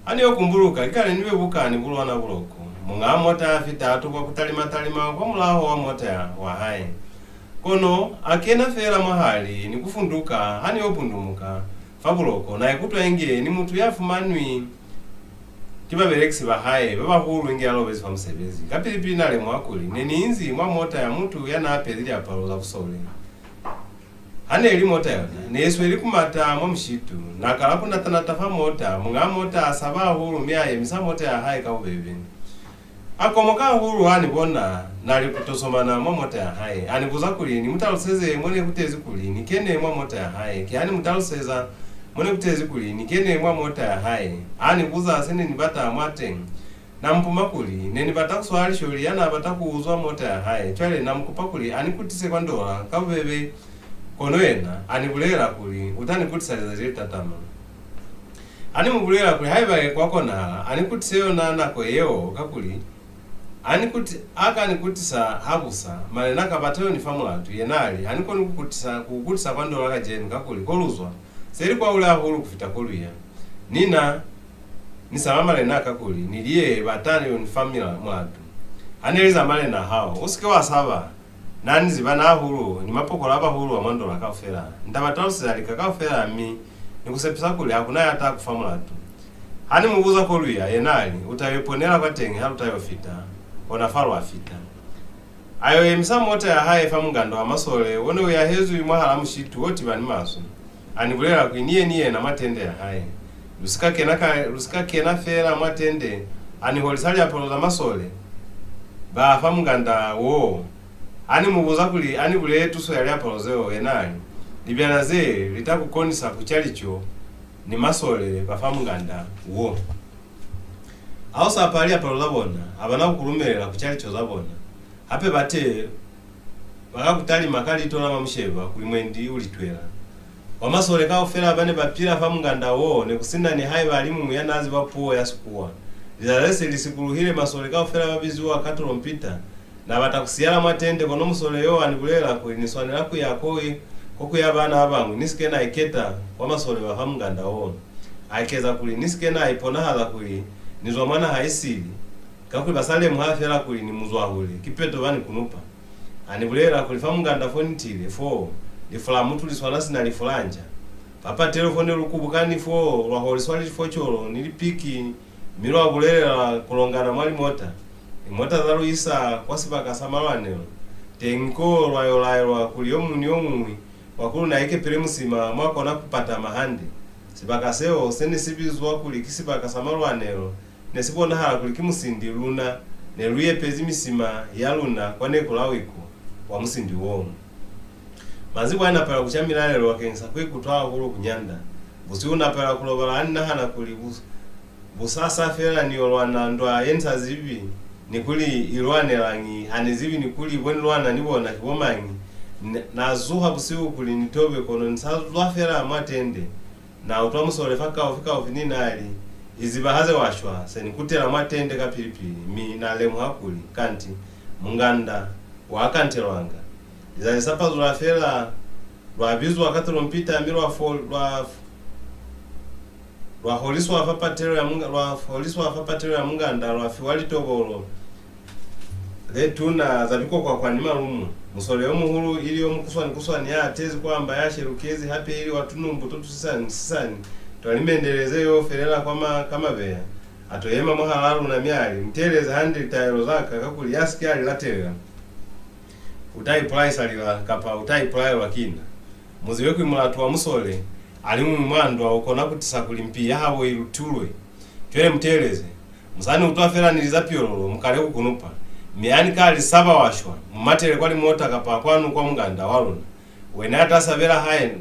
Ha ni yo kumbuluka, ki kale ni bebuka ni bulwana buloko. Muñaa mota a fita a tokwa ku talima-talima kwa mulaho wa mota ya, wa hae. Kono a kena feela mwahali ni ku funduka. Ha ni yo pundumuka fa buloko, na ikutwa inge ni mutu ya fumanwi ki babelekisi ba hae ba bahulu inge a lobezi fa musebezi. Kapili-pili na lemuha kuli ne ni inzi mwa mota ya mutu ya na apezi liapalo za busole. Ha ne li mota yona, ne i sweli ku mata mwa mushitu. Na kala ku nata-nata fa mota, muñaa mota a saba hahulu mi a yemisa mota ya hae ka bubebe. A komoka hahulu ha ni bona na li ku tosomana mwa mota ya hae. A ni buza kuli ni mu taluseze mo ne ku tezi kuli ni kene mwa mota ya hae. Kiha ni mu taluseza mo ne ku tezi kuli ni kene mwa mota ya hae. A ni buza se ne ni bata mwateñi. Na mu puma kuli ne ni bata ku swala lisholi ya na bata ku uzwa mota ya hae. Cwale na mu kupa kuli a ni kutise kwa Ndola ka bubebe, kono yena a ni bulelela kuli u ta ni kutisa lizazi le tatama. Ha ni mu bulelela kuli haiba kwa konahala, a ni kutise yona nako yeo, kakuli Ha ni kuti, a ka ni kutisa habusa, malena ka ba ta yo ni fa mulatu. Yena a li, "Ha ni koni ku kutisa, ku ku kutisa kwa ndola kacenu, kakuli ko lu zwa, se li kwahule hahulu ku fita ko lu ya. Ni na, ni saba malena, kakuli ni liye ba ta yo ni fa mila-, mulatu." "Ha ne li za malena a hao, u si ke wa saba. Na ni zibana hahulu ni mapokola a bahulu ba mwa ndola kaufela. Ni ta ba taluseza lika kaufela, mi ni ku sepisa kuli ha ku na ya ta ku fa mulatu." Ha ni mu buza ko lu ya, yena a li, "U ta yo iponela kwateñi ha lu ta yo fita, ona fa lwa fita." A yo yemisa mota ya hae fa munganda wa masole wo ne u yahezwi mwahal'a mushitu o tiba ni maswe. A ni bulela kuli ni ye ni yena mwa tende ya hae. Lu si ka kena ka, lu si ka kena feela mwa tende, a ni holisa liapalo za masole ba fa munganda woo. Ha ni mu buza kuli a ni bulele tuso ya liapalo zeo, yena a li, "Libyana ze li ta ku konisa ku ca lico ni masole ba fa munganda wo." Ha u sa apala liapalo za bona, ha ba na ku ku lumelela ku ca lico za bona. Hape ba te, ba ka ku talima ka liito la mamusheba kuli mwendi u litwela. Kwa masole kaufela ba ne ba pila fa munganda wo, ne ku si na nihaiba a li muñwi ya n'a ziba puo ya Sikuwa. Lizazi le se li sikuluhile, masole kaufela ba biziwa ka tolompita. Na bata ku siyala mwa tende, kono musole yo a ni bulela kuli ni swanela ku ya ko, ko ku ya bana ba bañwi, ni si ke na iketa kwa masole ba fa munganda wo. A ekeza kuli, "Ni si ke na iponahaza kuli ni zwa mwa naha i sili, kakuli ba sa lemuha fela kuli ni muzwahule, kipeto ba ni kunupa." A ni bulela kuli, "Fa munganda fo ni tile, fo, lifu la mutu li swana sina lifu la nja. Fa patelo fo ne lu kubukani fo, lwa holiswa lifocolo ni lipiki, mi lwa bulelela ku longana mwa limota. Limota za lu isa kwa sibaka sa malwanelo. Teñi ko lwa yo laelwa kuli yo muñwi ni yo muñwi wa ku luna a ikepele musima mwa kona ku patama hande. Sibaka seo se ne si bizwa kuli ki sibaka sa malwanelo, ne si bonahala kuli ki musindi. Luna ne lu yepezi misima ya luna kwa neku la wiko wa musindi woo." Manzibwana na palelwa ku ca milalelo bakeñisa ku ikutwa hahulu ku nyanda. Busihu na palelwa ku lobala ha ni nahana kuli bu-, busasa fela ni yo lwana ndwa ye ni sa zibi ni kuli i lwanelañi, ha ni zibi ni kuli bo ni lwana ni bona ki bo mañi. N-, na zuha busihu kuli ni tobe, kono ni sa zwa fela mwa tende, na utwa musole fa kaufi-kaufi ni na li, "Izibahaze wa shwa." Se ni kutela mwa tende kapili-pili, mi na lemuha kuli kanti munganda wa kantelwanga. Lizazi sa pazula fela, lwa bizwa ka tolompita, mi lwa fo-, lwa, lwa holiswa fa patelo ya munga-, lwa holiswa fa patelo ya munganda, lwa fiwa litobolo le tuna za bikokwakwa ni malumo. Musole yo muhulu, ili yo mukuswani-kuswani, ya atezi kwa mba ya shelukezi, hape ili wa tunumbu to tusisani-sisani twa limendele ze yo felela kwa ma-, ka mabeya, a to yema mwahalaa luna, mi a li, "Mu teeleze hande litaelo za ka, kakuli ya si ke a li latelela, u ta ipulaisa lila, kapa u ta ipulaelwa ki na. Mu zibe kuli mulatu wa musole a li muñwi mwa ndwa u kona ku tisa kuli mpi ya habo i lutulwe. Cwale mu teeleze. Mu sa ni utwa fela ni liza piololo, mu kale ku kunupa. Mi ha ni ka li, 'Saba wa shwa,' mu matele kwa limota kapa kwanu kwa munganda wa luna. Wena ya ta sabela hae,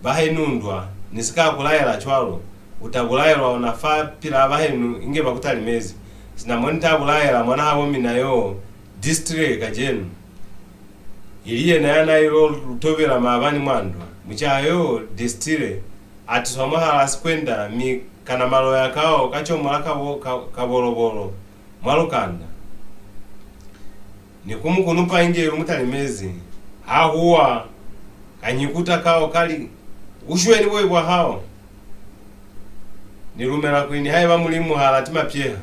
bahenu ndwa, ni si ka ku laela cwalo, u ta bulaelwa ona fa pila bahenu inge ba ku talimezi, sina mo ni ta bulaela mwanahabo mina yo, Destile, kacenu." Ili yena ya na ilo lu tobela maabani mwa ndwa. Mucaha yo, Destile, a tiswa mwahalaa sikwenda, mi kana maloya kao ka comola ka bo-, ka, ka bolobolo mwa lukanda, ni ku mu kunupa inge lu mu talimezi. Ha huwa, ka nyikuta kao ka li, "U shwe ni boi bwa hao! Ni lumela kuli nihaiba Mulimu ha lati mapyeha."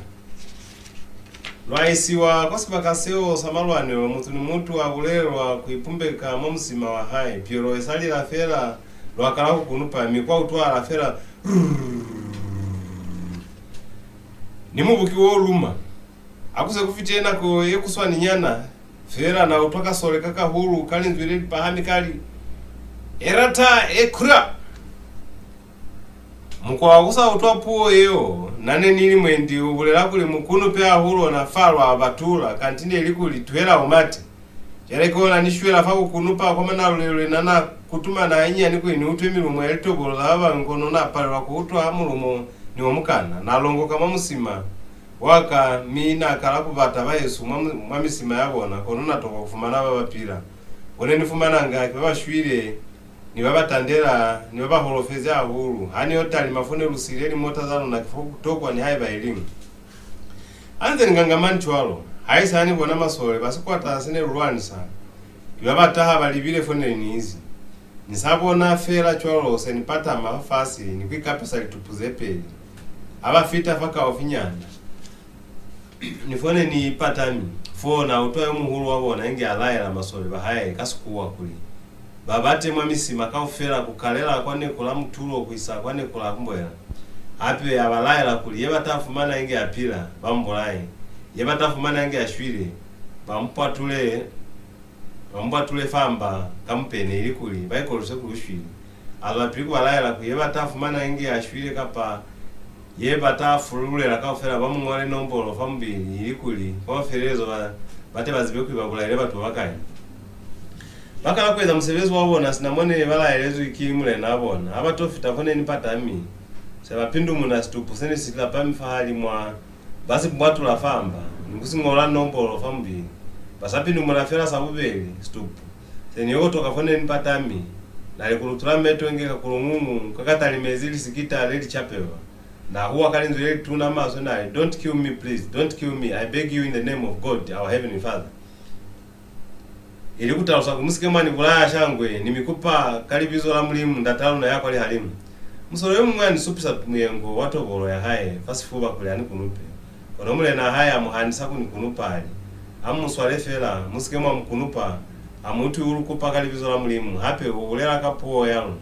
Lwa isiwa kwa sibaka seo sa malwanelo, mutu ni mutu a bulelelwa ku ipumbeka mwa musima wa hae. Pielo i sa lila fela, lwa kala ku kunupa, mi kwa utwahala fela, "Rrrr." Ni mubuki wo luma. Ha ku se ku fitile nako ye kuswaninyana, feela na utwa kasole ka kahulu ka linzwi le li pahami ka li, "Erata ekura!" Mukwa wa ku sa utwa puo yeo, na ne ni li mwendi u bulela kuli mu kunupe hahulu ona fa lwa batula, kanti ne li kuli, "Tuhela u mate." Cwale ki ona ni shwela fa ku kunupa kwa manalulelule, na na kutumana hanyinyani kuli ni utwe milumo ya litobolo za ba bañwi, kono na palelwa ku utwa mulumo ni o mukana. Na longoka mwa musima wa ka, mi na kala ku bata bahesu mwa, mwa misima ya bona, kono na tokwa ku fumana ba ba pila. Bo ne ni fumananga ki ba ba shwile, ni ba ba tandela, ni ba ba holofezi hahulu. Ha ni yo talima fo ne lu siile limota za luna, ki fo ku tokwa nihaiba i liñwi. Ha nze ni ngangamani cwalo, haisi ha ni bona masole ba sikwata se ne lu lwanisa, ki ba ba taha ba libile fo ne ni inzi. Ni sa bona fela cwalo se ni patama fafasi ni ku ikapesa litupu ze peli. Ha ba fita fakaufinyana ni fo ne ni patami, foo na utwa yo muhulu wa bona inge a laela masole ba hae ka Sikuwa kuli, ba bate mwa misima kaufela ku kalela kwa neku la mutulo ku isa kwa neku la kumboela. Hape a ba laela kuli ye ba ta fumana inge a pila, ba mu bulaye. Ye ba ta fumana inge a shwile, ba mu pwatule, ba mu pwatule fa mba ka mupene, ili kuli ba ikolwise kuli u shwile. A zwelapili ku ba laela kuli ye ba ta fumana inge a shwile kapa ye ba ta fululela kaufela ba mu ñole nombolo fa mubili, ili kuli kwa mafelelezo ba, ba te ba zibe kuli ba bulaile batu ba bakai. Ba kala ku eza musebezi wa bona sina mo ne ba laelezwi ki mulenaa bona. Ha ba to fita fo ne ni patami, se ba pindumuna situpu se ne si lapami fahalimwaa, ba si bwatula fa mba, ni ku si ñola nombolo fa mubili. Ba sa pindumuna fela sa bubeli, situpu se ni yokotoka fo ne ni patami, na li ku lutula meto inge ka kuluñuñu ka ka talimezi lisikita le li capelwa. Na huwa ka linzwi le lituna maswe, na li, "Don't kill me, please. Don't kill me. I beg you in the name of God, our Heavenly Father." Ili ku talusa kuli, "Mu si ke mwa ni bulaya shangwe, ni mi kupa ka libizo la Mulimu, Ndataa luna ya kwa lihalimu." Musole yo muñwi a ni supisa muyengo wa tobolo ya hae fa sifuba kuli a ni kunupe. Kono mulenaa hae a mu hanisa ku ni kunupa, a li, "Ha mu mu swale fela, mu si ke mwa mu kunupa, ha mu utwi u lu kupa ka libizo la Mulimu, hape u bulela ka puo ya luna.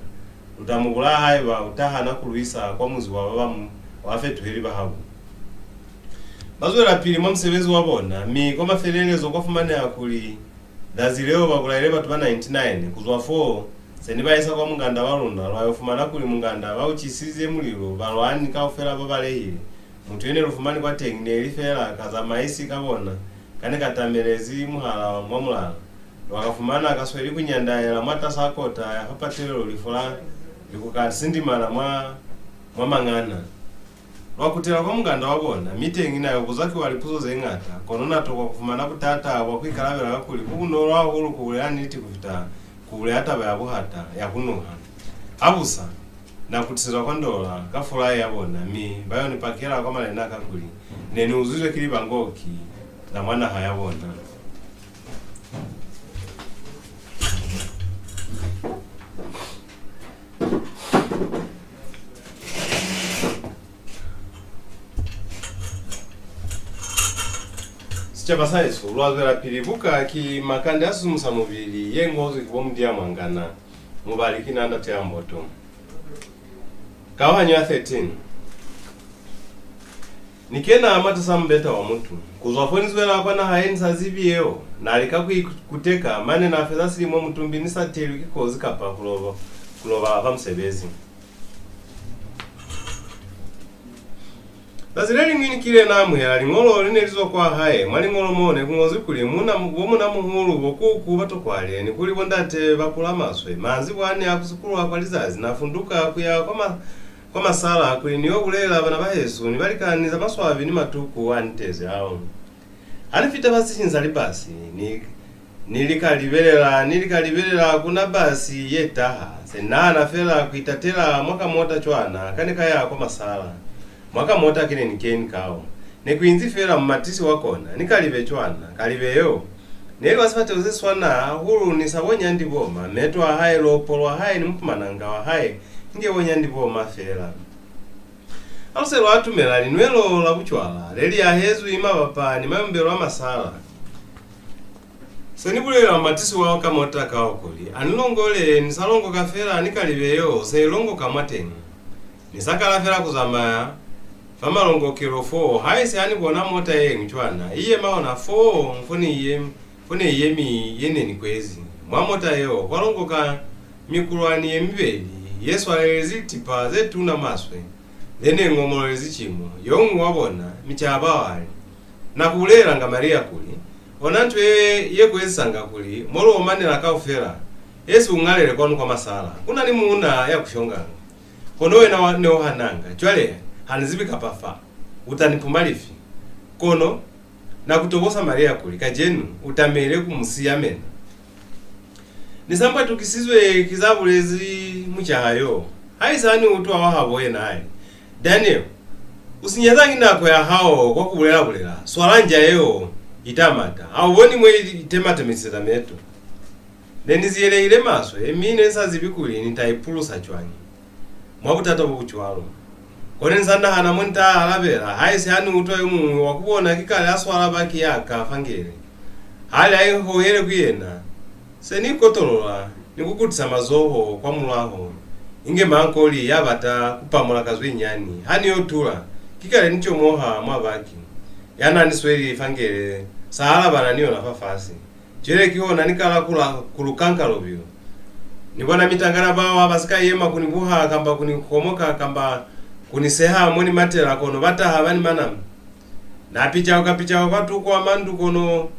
Lu ta mu bulaya haiba u ta hana ku lu isa kwa munzi wa ba ba mu, wa bafetuheli ba habo." Ba zwelapili mwa musebezi wa bona, mi kwa mafelelezo kwa fumaneha kuli zazi leo ba bulaile batu ba ninety-nine. Ku zwa foo, se ni ba isa kwa munganda wa luna, lwa yo fumana kuli munganda ba u cisize mulilo, balwani kaufela ba balehile. Mutu ye ne lu fumani kwateñi ne li fela kazamaisi ka bona ka ne ka tamelezi muhala mwa mulala. Lwa ka fumana ka sweli ku nyandaela mwatas'a kota ya fa patelelo, lifu la li ku ka sindimana mwa, mwa mangana. Lwa kutela kwa munganda wa bona, mi teñi na yo buzakiwa lipuzo ze ñata, kono na tokwa ku fumana butata bwa ku ikalabela, kakuli ku bunolo hahulu ku bulela niti ku fita ku bulela taba ya buhata, ya ku nuha. Habusa, na kutisezwa kwa Ndola ka fulai ya bona, mi ba yo ni pakela kwa malena, kakuli ne ni uzwizwe ki libangoki la mwa naha ya bona. Sicaba sa hesu, lwa zwelapili. Buka ki Makande a Sisimusa Mubili, ye ñozwi ki bo Mudiya Mwangana, mubali ki na Ndate ya Mboto. Kauhanyo ya thirteen. Ni kena mwatas'a mubeta wa mutu. Ku zwa fo ni zwela kwa naha ye ni sa zibi yeo, na lika ku ikuteka, mane na feza silimo mutumbi ni sa telwi ki kozi kapa ku loba, ku lobala fa musebezi. Zazi le liñwi ni kile na amuhela liñolo le ne li zwa kwa hae. Mwa liñolo mo ne ku ñozwi kuli, "Muna, bo munamuhulu, bo kuku, ba tokwale, ni kuli bo ndate ba kula maswe. Manzibwana a ku sikulwa kwa lizazi, na funduka ku ya kwa ma-, kwa masala kuli ni yo bulela bana ba hesu ni balikani za maswabi ni matuku a ni tezi ao. Ha ni fita fa sicini sa libasi, ni, ni lika libelela, ni lika libelela ku na basi ye taha. Se ni nahana fela ku itatela mwa kamota cwana ka ne ka ya kwa masala. Mwa kamota ke ne ni keni kao, ne ku inzi fela mumatisi wa kona, ni kalibe cwana. Kalibe yeo ne li wa sifateho se swana hahulu ni sa bo nyandi boma, meto a hae, lopo lwa hae, ni mupumananga wa hae, inge bo nyandi boma fela. Ha lu se lwa atumela linwelo la bucwala le li ahezwi mabapa ni mayumbelo a masala, se ni bulelela mumatisi wa kamota kao kuli a ni longole. Ni sa longoka fela, ni kalibe yeo se i longoka mwateñi. Ni sa kala fela ku zamaya fa malongokelo foo, haisi ha ni bona mota ye ñwi cwana i yema ona foo fo ne i yemi, fo ne i yemi ye ne ni kwezi. Mwa mota yeo kwa longoka mikulwani ye mibeli ye swalelezi litipa ze tuna maswe, ze ne ngomololezi cimo. Yo muñwi wa bona, Micaba, wa li, "Na ku bulelelanga, Maria, kuli, ona nto ye, ye ku ezisanga kuli mo lu omanela kaufela, ye si u ñalele kwanu kwa masala. Ku na ni muuna ya ku shonganga. Kono wena wa, ne u hananga. Cwale, ha ni zibi kapa fa u ta ni puma lifi. Kono, na ku tobosa, Maria, kuli kacenu u tamehile ku mu siya mena." Ni sa mbwatukisizwe ki za bulezi mucaha yo. Haisi ha ni utwa wa habo yena a li, "Daniel, U sinyezañi nako ya hao kwa ku bulela-bulela? Swala nja yeo, i ta mata. Ha u boni mo i tematemiseza meto? Ne ni ziyelehile maswe, mi ne ni sa zibi kuli ni ta ipulusa cwañi mwa butata bo bu cwalo. Kono ni sa nahana mo ni ta alabela, haisi ha ni utwa yo muñwi wa ku bona ki kale a swala baki ya ka fa ngele. Ha li a i hohele ku yena, se ni ikotolola ni ku kutisa mazoho kwa mulaho, inge mankoli ya bata ku pamula ka zwinyani. Ha ni yo tula, ki kale ni comoha mwa baki ya na ni sweli fa ngele, sa alabana ni yona fafasi. Cwale kihona ni kala ku la, ku lukanka lubilo. Ni bona mitangana bao ha ba si ka yema ku ni buha kamba ku ni komoka kamba ku ni seha mo ni matela, kono ba taha ba ni manama. Na picauka-picauka kwatuko a mandu, kono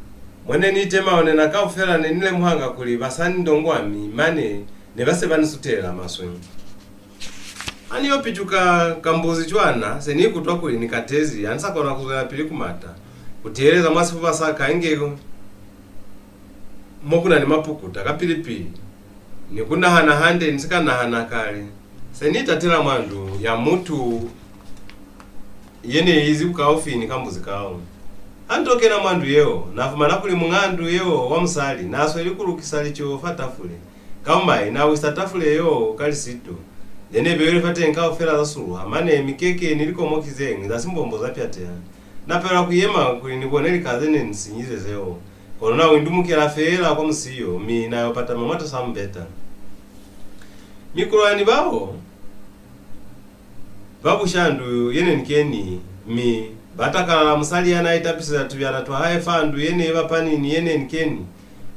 mo ne ni itemaonena kaufela ne ni lemuhanga kuli ba sa ni ndongwami, mane ne ba se ba ni sutelela maswe. Ha ni yo picuka kambuzi cwana, se ni ikutwa kuli ni katezi, ha ni sa kona ku zwelapili ku mata, ku teeleza mwa sifuba sa ka inge mo ku na ni mapukuta. Kapili-pili, ni ku nahana hande ni si ka nahana kale, se ni itatela mwa ndu ya mutu ye ne izi bukaufi ni kambuzi kao. Ha ni to kena mwa ndu yeo, na fumana kuli muñaa ndu yeo wa musali na sweli ku lukisa lico fa tafule. Kaumai na wisa tafule yeo ka lisito. Ze ne beilwe fateñi kaufela za suluha, mane mikeke ni likomoki ze ñwi za simbombo za pyateha. Na palelwa ku yema kuli ni bone lika ze ne ni sinyize zeo. Kono na windumukela feela kwa musiyo, mi na yo patama mwatasaa mubeta. Mikulwani bao ba busha ndu ye ne ni keni, mi ba takalala musali ya na itapiseza tubyana twa hae fa ndu ye ne bapani ni ye ne ni keni.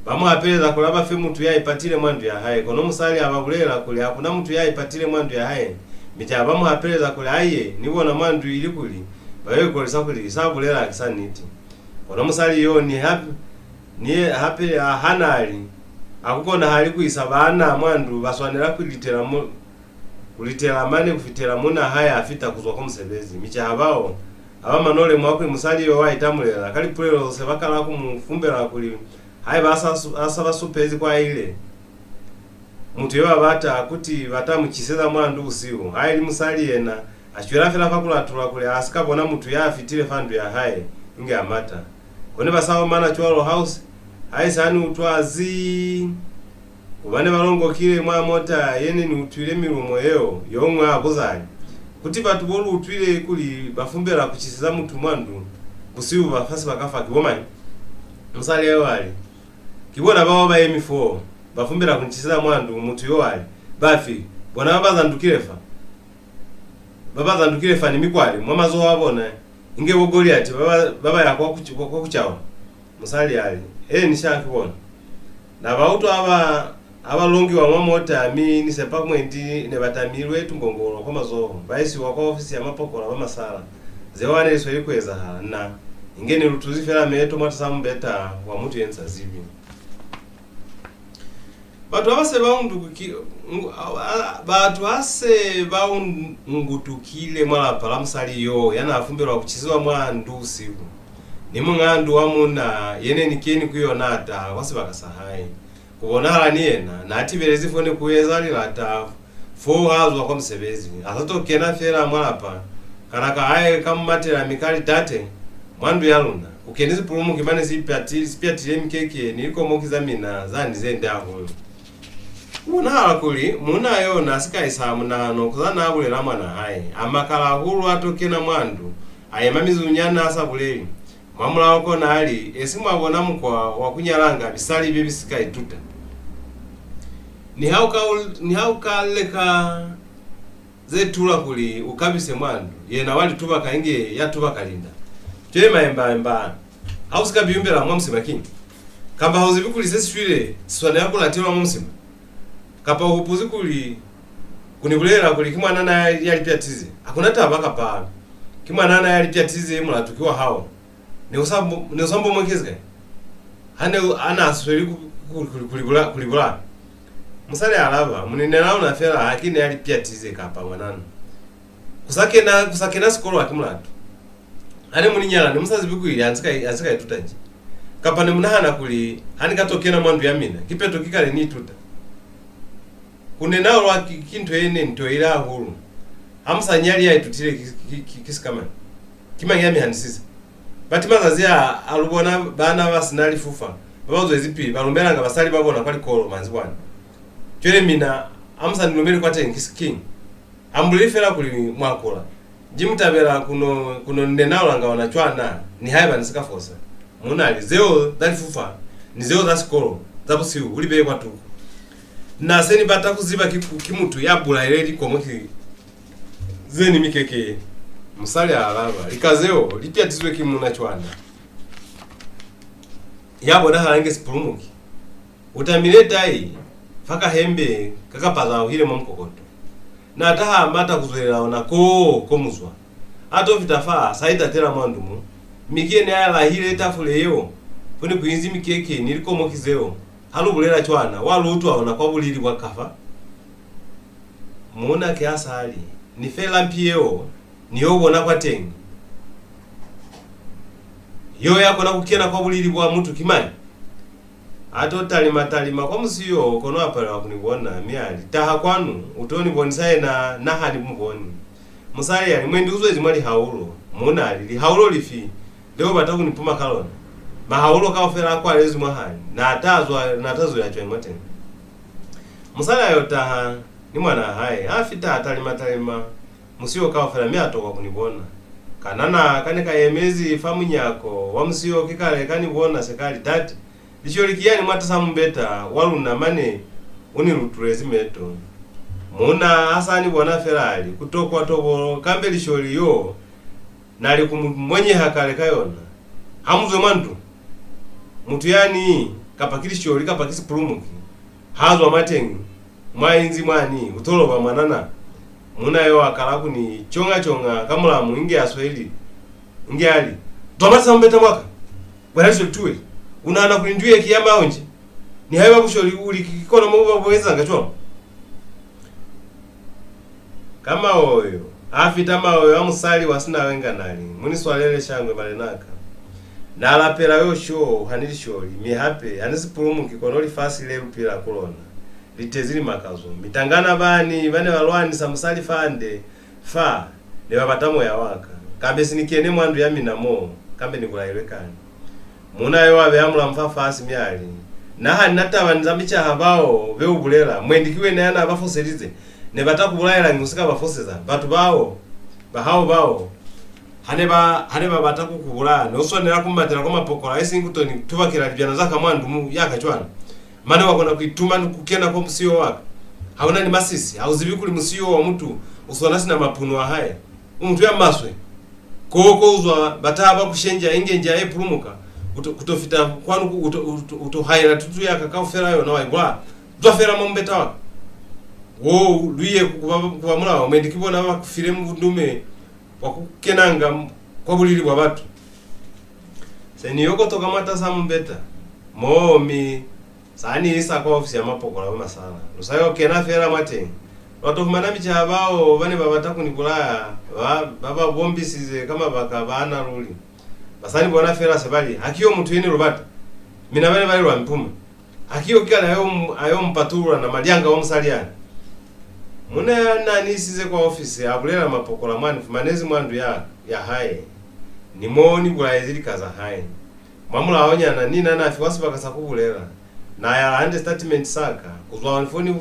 Ba mu hapeleza kuli a ba fe mutu ya ipatile mwa ndu ya hae, kono musali a ba bulelela kuli ha ku na mutu ya ipatile mwa ndu ya hae, mi cwale ba mu hapeleza kuli a ye ni bona mwa ndu ilikuli ba yo ikolwisa kuli sa bulela ki sa niti. Kono musali yo ni hape, ni ye hape a hana a li, ha ku konahali ku isa baana mwa ndu, ba swanela ku litela mu, ku litela mane ku fitela muunaa hae a fita ku zwa kwa musebezi. Mi cwale bao ha ba mano lemuha kuli musali yo wa itamulela, ka lipulelo se ba kala ku mu fumbela kuli haiba a sa su-, a sa ba supezi kwa ile, mutu yo ba bata, kuti ba ta mu ciseza mwa ndu busihu. Haili musali yena a shwela fela fa ku latula kuli a si ka bona mutu ya fitile fa ndu ya hae inge a mata. Kono ba sa omana cwalo, hausi, haisi ha ni utwa zii. Ku ba ne ba longokile mwa mota ye ne ni utwile milumo yeo, yo muñwi a buza a li, "Kuti batu bo lu utwile kuli ba fumbela ku ciseza mutu mwa ndu busihu ba fa sibaka fa, ki bo mañi?" Musali yo a li, "Ki bona bao ba yemi foo, ba fumbela ku ni ciseza mwa ndu." Mutu yo a li, "Ba fi?" "Bona ba ba zandukile fa. Ba ba zandukile fa ni mikwale mwa mazoho a bona, inge bo Goliati ba ba, ba ba ya kwa ku, kwa, kwa ku cawa." Musali a li, "Eeni sha, ki bona. Na ba utwa ha ba, ha ba longiwa mwa mota, mi ni sepa mwendi ne ba tamilwe tungongolo kwa mazoho, ba isiwa kwa ofisi ya mapokola ba masala. Zeo ha ne li sweli ku ezahala, na, inge ni lutuzi fela meto mwatasaa mubeta wa mutu ye ni sa zibi." Batu ha ba se ba unduki-, ngu-, a, a, batu ha se ba un-, ungutukile mwa lapa la musali yo ya n'a fumbelwa ku cisiwa mwa ndu busihu, ni muñ'a ndu wa muuna ye ne ni keni ku yona a taha kwa sibaka sa hae. Ku bonahala ni yena n'a tibelezi fo ne ku eza lilata foo ha zwa kwa musebezi. A sa to kena fela mwa lapa, kana ka hae ka mu matela mi ka li, "Tate, mwa ndu ya luna ku keni sipulumuki mane si pyati-, si pyatile mikeke ni likomoki za mina zani ze nde hahulu." Ku bonahala kuli muuna yo n'a si ka isa munahano ku za n'a bulela mwan'a hae. A makala hahulu a to kena mwa ndu, a yema mizuzunyana a sa buleli. Mwamulaho kona a li, "Esi mwa bona mukwa wa ku nyalanga bisali bye bi si ka ituta? Niha u ka, niha u ka leka ze tula kuli u kabise mwa ndu, yena wa li tubaka inge ya tubaka linda. Cwale maemba-emba, ha u si ka bi yumbela mwa musima kiñi? Kamba ha u zibi kuli se si shwile si swanela ku latelwa mwa musima? Kapa u hupuzi kuli ku ni bulelela kuli ki mwanana ya, ya li pyatize? Ha ku na taba kapa ki mwanana ya li pyatize, mulatu ki wa hao. Ne u sa mbo-, ne u sa mbomokezi kai? Ha ne u, ha n'a sweli ku, ku, ku, ku li bula-, ku li bulaya." Musali a alaba, "Muninela luna fela ha ki ne ya li pyatize kapa mwanana. Ku sa kena, ku sa kena sikolo ha ki mulatu. Ha ne mu ni nyala, ne mu sa zibi kuli ha ni si ka, ha ni si ka ituta nji? Kapa ne mu nahana kuli ha ni ka to kena mwa ndu ya mina, kipeto ki kale ni ituta? Ku nena lwa ki, ki nto ye ne ni toile hahulu. Ha mu sa nyali ya itutile ki, ki, ki, ki sikamañi? Ki mañi ya mi hanisize? Bati mazazi a, a lu bona bana ba si na lifufa ba ba zwezipili ba lumelanga basali ba bona kwa likolo manzibwana. Cwale mina, ha mu sa ni lumeli kwateñi ki sikiñi. Ha mu buleli fela kuli mwa kula. Nji mu tabela ku no, ku no ni nenaulanga ona cwana, nihaiba ni si ka fosa. Muuna a li, zeo za lifufa ni zeo za sikolo za busihu u li beye kwatuko. Na se ni bata ku ziba ki, ki mutu ya bulaile likomo ki ze ni mikeke. Musali a alaba, lika zeo li pyatizwe ki muuna cwana ya bonahala inge sipulumuki. U tamile tai fa kahembe ka ka pazauhile mwa mukokoto. Na taha a mata ku zwelela ona koo ko mu zwa. A to fita fa, sa itatela mwa ndu mo. Mi ki yena ya lahile tafule yeo, fo ne ku inzi mikeke ni likomoki zeo. Ha lu bulela cwana, wa lu utwa ona kwa bulili bwa kafa. Muuna ki ha sa li, ni fe lampi yeo, ni yo bona kwateñi. Yo ya kona ku kena kwa bulili bwa mutu ki mañi? A to talima-talima kwa musiyo, kono a palelwa ku ni bona, mi a li, taha kwanu, u to ni bonisa yena, na ha ni mu boni. Musali a li, mwendi u zwezi mwa lihaulo. Muuna a li, lihaulo lifi? Le u bata ku ni puma ka lona? Mahaulo kaufela a kwalezwi mwahali, na ta zwa, na ta zwela cwañi mwateñi? Musali a yo taha ni mwanaa hae, a fita a talima-talima musiyo kaufela, mi a tokwa ku ni bona. Kanana ka ne ka yemezi fa munyako wa musiyo ki kale ka ni bona, se ka li, Tate, lisholi ki yani mwatasaa mumbeta wa luna mane u ni lutulezi meto. Muuna ha sa ni bona fela a li, Ku tokwa tobolo, kambe lisholi yo na li ku mu monyeha kale ka yona. Ha mu zwe mwa ndu. Mutu yani, kapa ki lisholi, kapa ki sipulumuki, ha zwa mwateñi, mwa inzi mwani, u to loba mwanana. Muuna yo a kala ku ni conga-conga ka mulamu inge a sweli, inge a li, Twa mwatasaa mumbeta mwaka! Wena lisholi tuwe! U nahana kuli ndu ye ki ya maunji? Nihaiba busholi u li ki kona mo ba bu ezanga cwalo. Ka maoyo a fita maoyo a musali wa sinawenga na li, Mu ni swalele shangwe, malenaka. Na lapela yo sho ha ni lisholi, mi hape ha ni sipulumuki, kono lifasi le lu pila ku lona li tezi limakazo. Mitangana bani ba ne ba lwanisa musali fande fa ne ba bata moya wa ka. Kambe si ni kene mwa ndu ya mina mo, kambe ni bulailwe kani. Muuna yo a beya mulamu fafasi mi a li, Na ha ni na taba ni za micaha bao be u bulela, mwendi ki wena ya na ba foselize. Ne ba ta ku bulaelañi u si ka ba foseza? Batu bao, ba hao bao, ha ne ba, ha ne ba bata ku ku bulaya, ne u swanela ku matela kwa mapokola, isiñi ku to ni tubakela libyana za ka mwa ndu mu, ya ka cwana. Mane wa kona ku ituma ni ku kena kwa musiyo wa ka. Ha u na ni masisi, ha u zibi kuli musiyo wa mutu u swana sina mapunu a hae? U mutu ya maswe. Koo ko u zwa ba taha ba ku shenja inge nja ye pulumuka, u to, ku to fita kwanu ku, u to, u to, u to haela tutu ya ka kaufela yona wa i bulaya. Zwa fela mwa mumbeta wa ka. Wo lu ye ku, ku ba, ku ba mulao, mwendi ki bona ba ku file bundume bwa ku kenanga m-, kwa bulili bwa batu. Se ni yo kotoka mwatasaa mumbeta moo, mi sa ni isa kwa ofisi ya mapokola ba Masala. Lu sa yo kena feela mwateñi, lwa to fumana micaha bao ba ne ba bata ku ni bulaya, ba, ba ba bombisize ka mabaka ba ana luli. Ba sa ni bona feela se ba li, Ha ki yo mutu ye ne lu bata? Mina ba ne ba li lwa mi puma. Ha ki yo ki kale a yo mu-, a yo mu patulula na malyanga wa musali yani? Muuna ya na ni isize kwa ofisi a bulela mapokola mwa ni fumanezi mwa ndu ya, ya hae, ni mo ni bulaezi lika za hae. Mwamulahonyana, ni na na fiwa sibaka sa ku bulela. Na yala hande sitatimenti sa ka, ku zwa fo ni,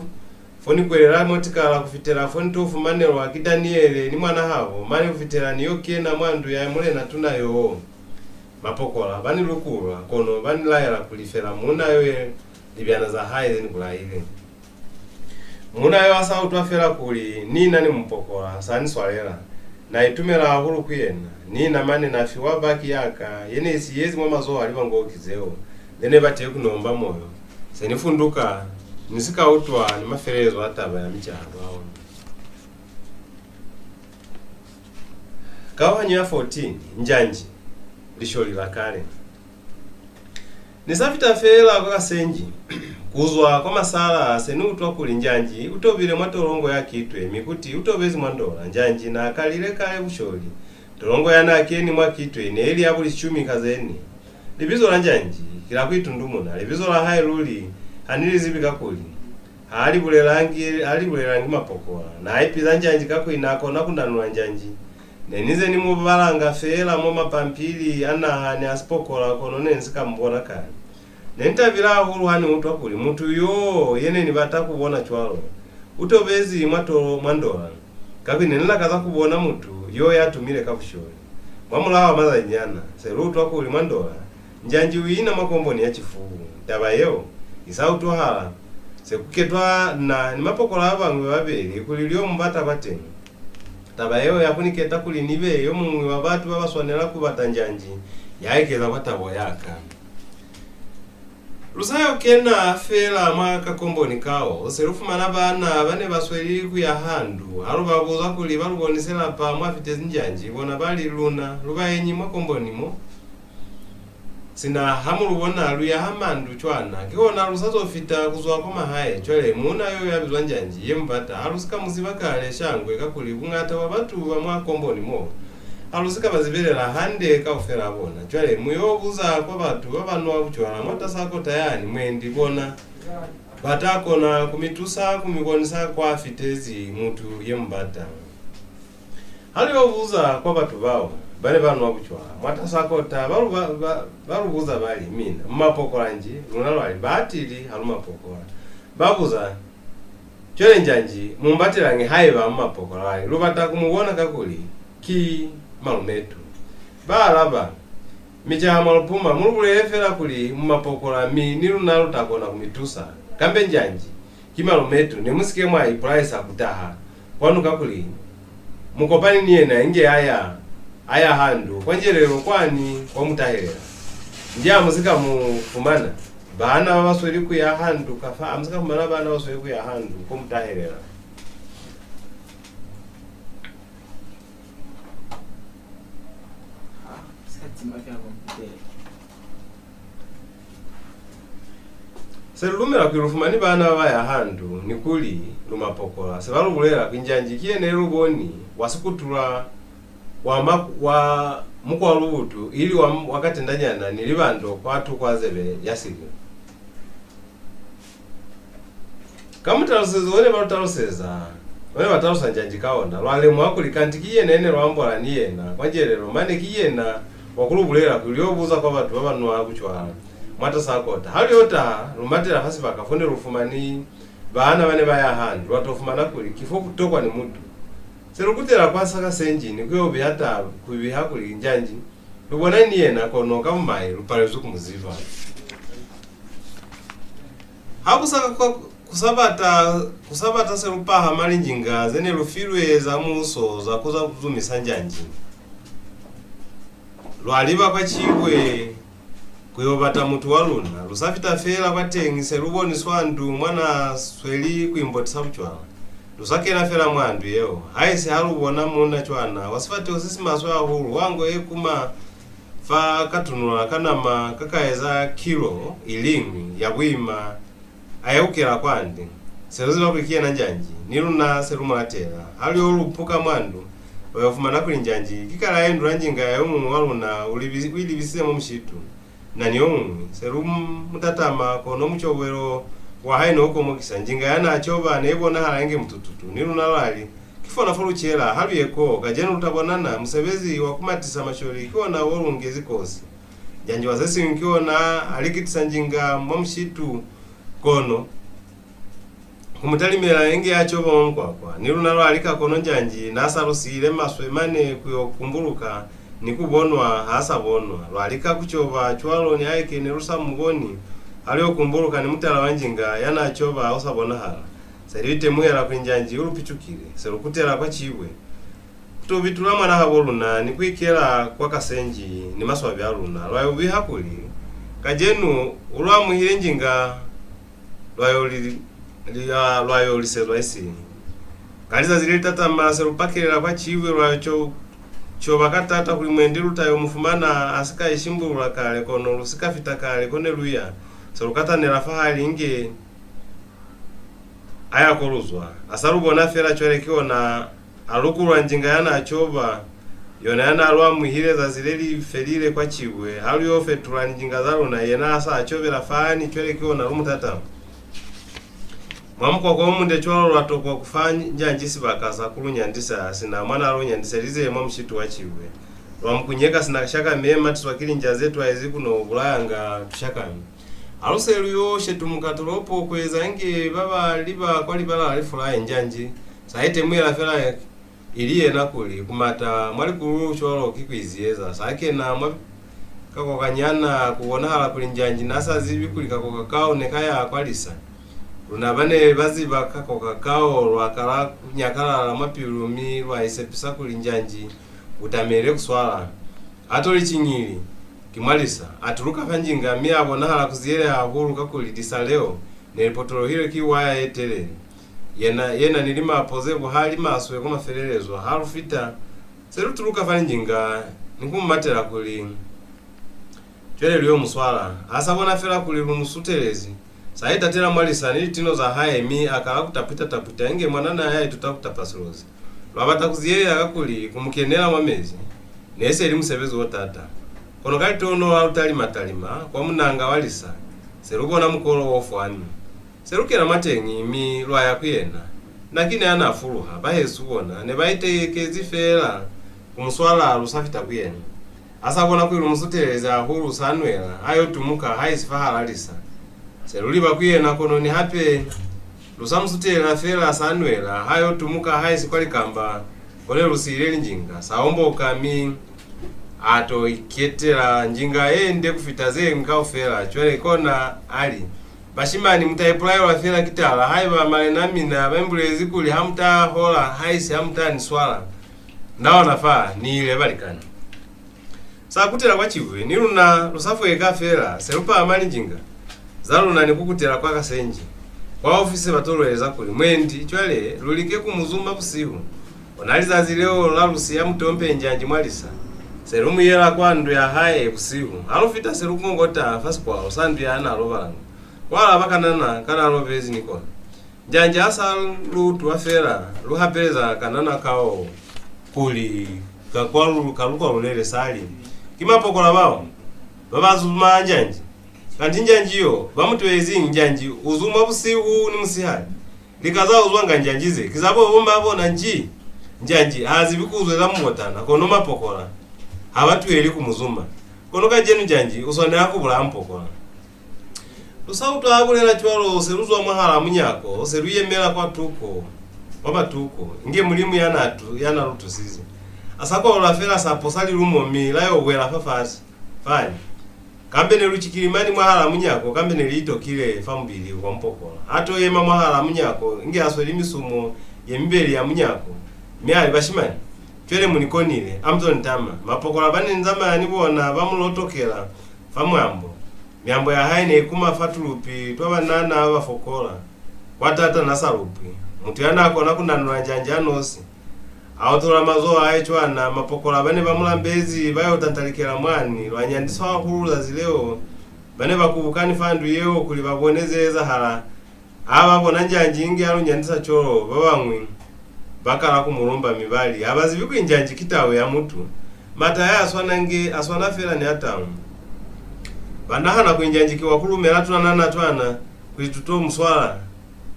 fo ni kwelela motikala ku fitela fo ni to fumanelwa ki Daniele ni mwanahabo, mane ku fitela ni yo kena mwa ndu ya mulena tuna yoo. Mapokola ba ni lukulula, kono ba ni laela ku lifela muuna yo ye libyana za hae ze ni bulaile. Muuna yo a sa utwa fela kuli ni na ni mupokola, sa ni swalela. Na itumela hahulu ku yena. Ni na mane na fiwa baki ya ka ye ne i siyezi mwa mazoho a libangoki zeo ze ne ba tile ku ni omba moyo. Se ni funduka, ni si ka utwa ni mafelelezo a taba ya micaha bao. Kauhanyo ya fourteen, Njanji, lisholi la kale. Ni sa fita feela kwa Kasenji, ku zwa kwa Masala, se ni utwa kuli Njanji u tobile mwa tolongo ya Kitwe, mi kuti u tobezi mwa Ndola. Njanji na kalile kale busholi. Tolongo ya na keni mwa Kitwe ne li ya bulishumi ka ze ne. Libizo la Njanji ki la ku itundumuna. Libizo la hae luli ha ni li zibi, kakuli Ha li bulelangi, ha li bulelangi mapokola. Na ipiza njanji kakuli na kona ku nanula njanji. Ne ni nze ni mu balanga feela mwa mapampili a naha ni a sipokola, kono ne ni si ka mu bona kale. Ne ni tabile hahulu ha ni utwa kuli mutu yo ye ne ni bata ku bona cwalo u tobezi mwa tolo mwa ndola. Kakuli ne ni lakaza ku bona mutu yo ya tumile ka busholi. Mwa mulaho wa mazazinyana, se lu utwa kuli mwa ndola, njanji u ina mwa komboni ya Cifubu. Taba yeo i sa utwahala, se ku ketwa na ni mapokola ba bañwi ba babeli kuli lu yo mu bata kwateñi. Taba yeo ya ku ni keta kuli ni be yo muñwi wa batu ba ba swanela ku bata njanji ya ekeza kwa tabo ya ka. Lu sa yo kena feela mwa kakomboni kao, se lu fumana baana ba ne ba sweli ku ya handu. Ha lu ba buza kuli ba lu bonise lapa mwa fitezi njanji, bona ba li, "Luna lu baenyi mwa komboni mo? Sina ha mu lu bona lu yaha mandu cwana, kihona lu sa zo fita ku zwa kwa mahae. Cwale muuna yo ya bizwa Njanji, ye mu bata, ha lu si ka mu ziba kale shangwe, kakuli buñata bwa batu ba mwa komboni mo ha lu si ka ba zibelela hande kaufela bona. Cwale mu yo buza kwa batu ba ba nwa bucwala mwatas'a kota yani, mwendi bona ba ta kona ku mi tusa ku mi bonisa kwa fitezi mutu ye mu bata." Ha lu yo buza kwa batu bao ba ne ba nwa bucwala mwatas'a kota, ba lu, ba, ba, ba lu buza ba li, "Mina mu mapokola nji?" Luna lwa li, "Batili, ha lu mapokola." Ba buza, "Cwale Njanji mu mu batelañi haiba mu mapokola?" Lwa li, "Lu bata ku mu bona kakuli ki malumetu." Ba alaba, "Micaha mwa lupuma, mu lu bulele fela kuli mu mapokola, mi ni luna lu ta kona ku mi tusa. Kambe Njanji ki malumetu, ne mu si ke mwa ipulaisa ku taha kwanu kakuli mu kopani ni yena inge a ya, a ya handu kwa njelelo kwani kwa mu tahelela. Nji ha mu si ka mu fumana baana ba ba sweli ku ya handu kafa, ha mu si ka fumana baana ba sweli ku ya handu kwa mu tahelela." Se lu lumela kuli lu fumani baana ba ba ya handu ni kuli lu mapokola. Se ba lu bulela kuli Njanji ki yena ye lu boni wa sikutula wa, ma, wa Mukwalubutu, ili wa, wa Katendanyana ni Libando kwa tuko a zebe ya silyo. Ka mutalusezo o ne ba lu taluseza, o ne ba talusa Njanji ka ona, lwa lemuha kuli kanti ki yena ye ne lwa ambola ni yena kwa njelelo, mane ki yena wa ku lu bulela kuli lu yo buza kwa batu ba ba nwa bucwala mwatas'a kota. Ha lu yo taha, lu matela fa sibaka fo ne lu fumani baana ba ne ba ya handu, lwa to fumana kuli ki fo ku tokwa ni mutu. Se lu kutela kwa Sakasenji ni ku yo biha taba, ku biha kuli Njanji lu bona ni yena, kono ka bumai lu palezwi ku mu ziba. Ha ku sa, ku, ku sa bata, ku sa bata se lu pahama linjinga ze ne lu filwe za muuso za ku za ku zumisa Njanji. Lwa liba kwa Chibwe ku yo bata mutu wa luna. Lu sa fita feela kwateñi, se lu boni Swandu mwa n'a sweli ku imbotisa bucwala. Lu sa kena feela mwa ndu yeo. Haisi ha lu bona muuna cwana, wa sifateho se si maswe hahulu, wa ngo ye kuma fa katunula ka nama ka ka eza kilo i liñwi ya buima, a yeukela kwande. Se lu ziba kuli ki yena Njanji, ni luna se lu mu latela. Ha lu yo lupuka mwa ndu, lwa yo fumana kuli Njanji ki kale a yendula njinga ya yo muñwi wa luna, u libi-, u i libisize mwa mushitu. Na ni yo muñwi, se lu mu tatama, kono mucobelo wa hae ne u komokisa. Njinga ya n'a coba ne i bonahala inge mutututu. Ni luna lwa li, "Ki fona fo lu cela, ha lu ye koo, kacenu lu ta bonana, musebezi wa ku matisa masholi ki ona wo lu ngezi kozi." Njanji wa ze siñwi ki ona a likitisa njinga mwa mushitu, kono ku mu talimela inge a coba mwa mukwakwa. Ni luna lwa lika, kono Njanji n'a sa lu siile maswe mane ku yo kumbuluka ni ku bonwa ha sa bonwa. Lwa lika ku coba cwalo nihaike ne lu sa mu boni, ha lu yo kumbuluka ni mutala wa njinga ya n'a coba ha u sa bonahala. Se lu itemuhela kuli Njanji u lu picukile. Se lu kutela kwa Chibwe ku to bitula mwanahabo luna ni ku ikela kwa Kasenji ni maswabi a luna. Lwa yo biha kuli, "Kacenu u lu amuhile njinga, lwa yo li, li, a, lwa yo lisezwa isiñi." Ka lizazi le li tatama, se lu pakelela kwa Chibwe, lwa yo co, coba ka taata kuli mwendi lu ta yo mu fumana a si ka ishimbulula kale, kono lu si ka fita kale ko ne lu ya. Se lu katanela fahali inge a ya ko lu zwa. A sa lu bona fela, cwale ki ona a lukulula njinga ya n'a coba, yona ya n'a lu amuhile zazi le li felile kwa Chibwe. Ha lu yo fetula linjinga za luna, yena a sa cobela fani, cwale ki ona lu mu tatama. Mwa mukwakwa o munde cwalo, lwa tokwa ku fa njanji sibaka sa ku lu nyandisa, sina mwa n'a lu nyandiselize mwa mushitu wa Chibwe. Lwa mu kunyeka sina shakame ye matiswa ki linja ze twaezi ku no bulayanga tushakame. Ha lu se lu yo shetumuka tolopo ku eza inge ba ba liba kwa libala la lifu la njanji, sa itemwela fela ili yena kuli ku mata mwa likululu cwalo ki ku iziyeza. Sa kena mwa kakwakanyana, ku bonahala kuli njanji n'a sa zibi kuli kakwaka kao ne ka ya kwa lisa. Luna ba ne ba ziba kakwaka kao lwa kala ku nyakalala mwa pilu, mi lwa isepisa kuli njanji u tamehile ku swala. A to li ciñili, ki mwa lisa, a tuluka fa njinga, mi a bonahala ku ziyeleha hahulu kakuli lisa leo ne li potolohilwe ki waya ye telele. Yena, yena ni limapo ze buhali maswe kwa mafelelezo. Ha lu fita, se lu tuluka fa linjinga ni ku mu matela kuli cwale lu yo mu swala. Ha sa bona fela kuli lu mu sutelezi, sa itatela mwa lisa ni litino za hae, mi a kala ku tapwita-tapwita inge mwanana ya ituta ku tapa silozi. Lwa bata ku ziyelela kakuli ku mu kenela mwa mezi ne se li musebezi o t'ata. Kono ka litohonolo ha lu talima-talima kwa munanga wa lisa, se lu bona mukolo o fwani. Se lu kena mwateñi, mi lwa ya ku yena. Na ki ne a n'a fuluha, bahesu bona ne ba itekezi feela ku mu swala lu sa fita ku yena. A sa bona kuli lu mu sutelezi hahulu, sa nwela, a yo tumuka haisi fahal'a lisa. Se lu liba ku yena, kono ni hape lu sa mu sutelela feela, sa nwela, a yo tumuka haisi kwa likamba ko ne lu siile linjinga. Sa omboka, mi a to iketela njinga ye nde ku fita ze ñwi kaufela. Cwale kona a li, "Bashimani, mu ta ipulaelwa fela ki tala. Haiba malena a mina ba mi bulezi kuli ha mu ta hola, haisi ha mu ta ni swala, na ona fa ni ile, balikani." Sa kutela kwa Chibwe, ni luna lu sa fweka fela, se lu pahama linjinga za luna ni ku kutela kwa Kasenji. Kwa ofisi ba to lu eleza kuli, "Mwendi, cwale lu like ku mu zuma busihu." Ona lizazi leo la lu siya mutompe njanji mwa lisa, se lu mu yela kwa ndu ya hae busihu. Ha lu fita se lu kongota fa sikwalo sa ndu ya n'a lobalanga. Kwa alaba kanana ka n'a lobezi ni kona. Njanji a sa lu utwa fela, lu hapeleza kanana kao kuli ka kwalu-, ka lukwalulele, sa li, "Ki mapokola bao ba ba zuma njanji. Kanti njanji yo ba mu toezi njanji u zumwa busihu ni musihali. Lika za uzwanga njanji ze ki za bo, bo ma bona nji? Njanji ha zibi ku zweza mubotana, kono mapokola ha ba tuheli ku mu zuma. Kono kacenu njanji u swanela ku bulaya mupokola." Lu sa utwa a bulela cwalo, se lu zwa mwahal'a munyako, se lu yemela kwa tuko, kwa matuko, inge Mulimu ya n'a tu-, ya n'a lu tusize. A sa kwalula fela, sa posa lilumo, mi la yo wela fafasi fani. Kambe ne lu cikilimani mwahal'a munyako, kambe ne li itokile fa mubili wa mupokola. A to yema mwahal'a munyako, inge a sweli misumo ye mibeli ya munyako, mi a li, "Bashimani, cwale mu ni konile, a mu to ni tama." Mapokola ba ne ni zamaya ni bona ba mu lotokela fa mwambo. Miambo ya hae ne i kuma fa tulupi twa banana ba ba fokola. Kwa t'ata n'a sa lupwi. Mutu ya n'a kona ku nanula njanji a nosi, a otola mazoho a hae cwana. Mapokola ba ne ba mu lambezi ba yo tantalikela mwani. Lwa nyandiswa hahulu zazi leo. Ba ne ba kubukani fa ndu yeo kuli ba bone ze ezahala. Ha ba bona njanji inge a lu nyandisa cwalo, ba bañwi ba kala ku mu lumba, mi ba li, "Ha ba zibi kuli njanji ki tau ya mutu. Mata ya a swana inge, a swana fela ni a tau." Ba nahana kuli njanji ki wa ku lumela tunanana twana kuli tu to mu swala,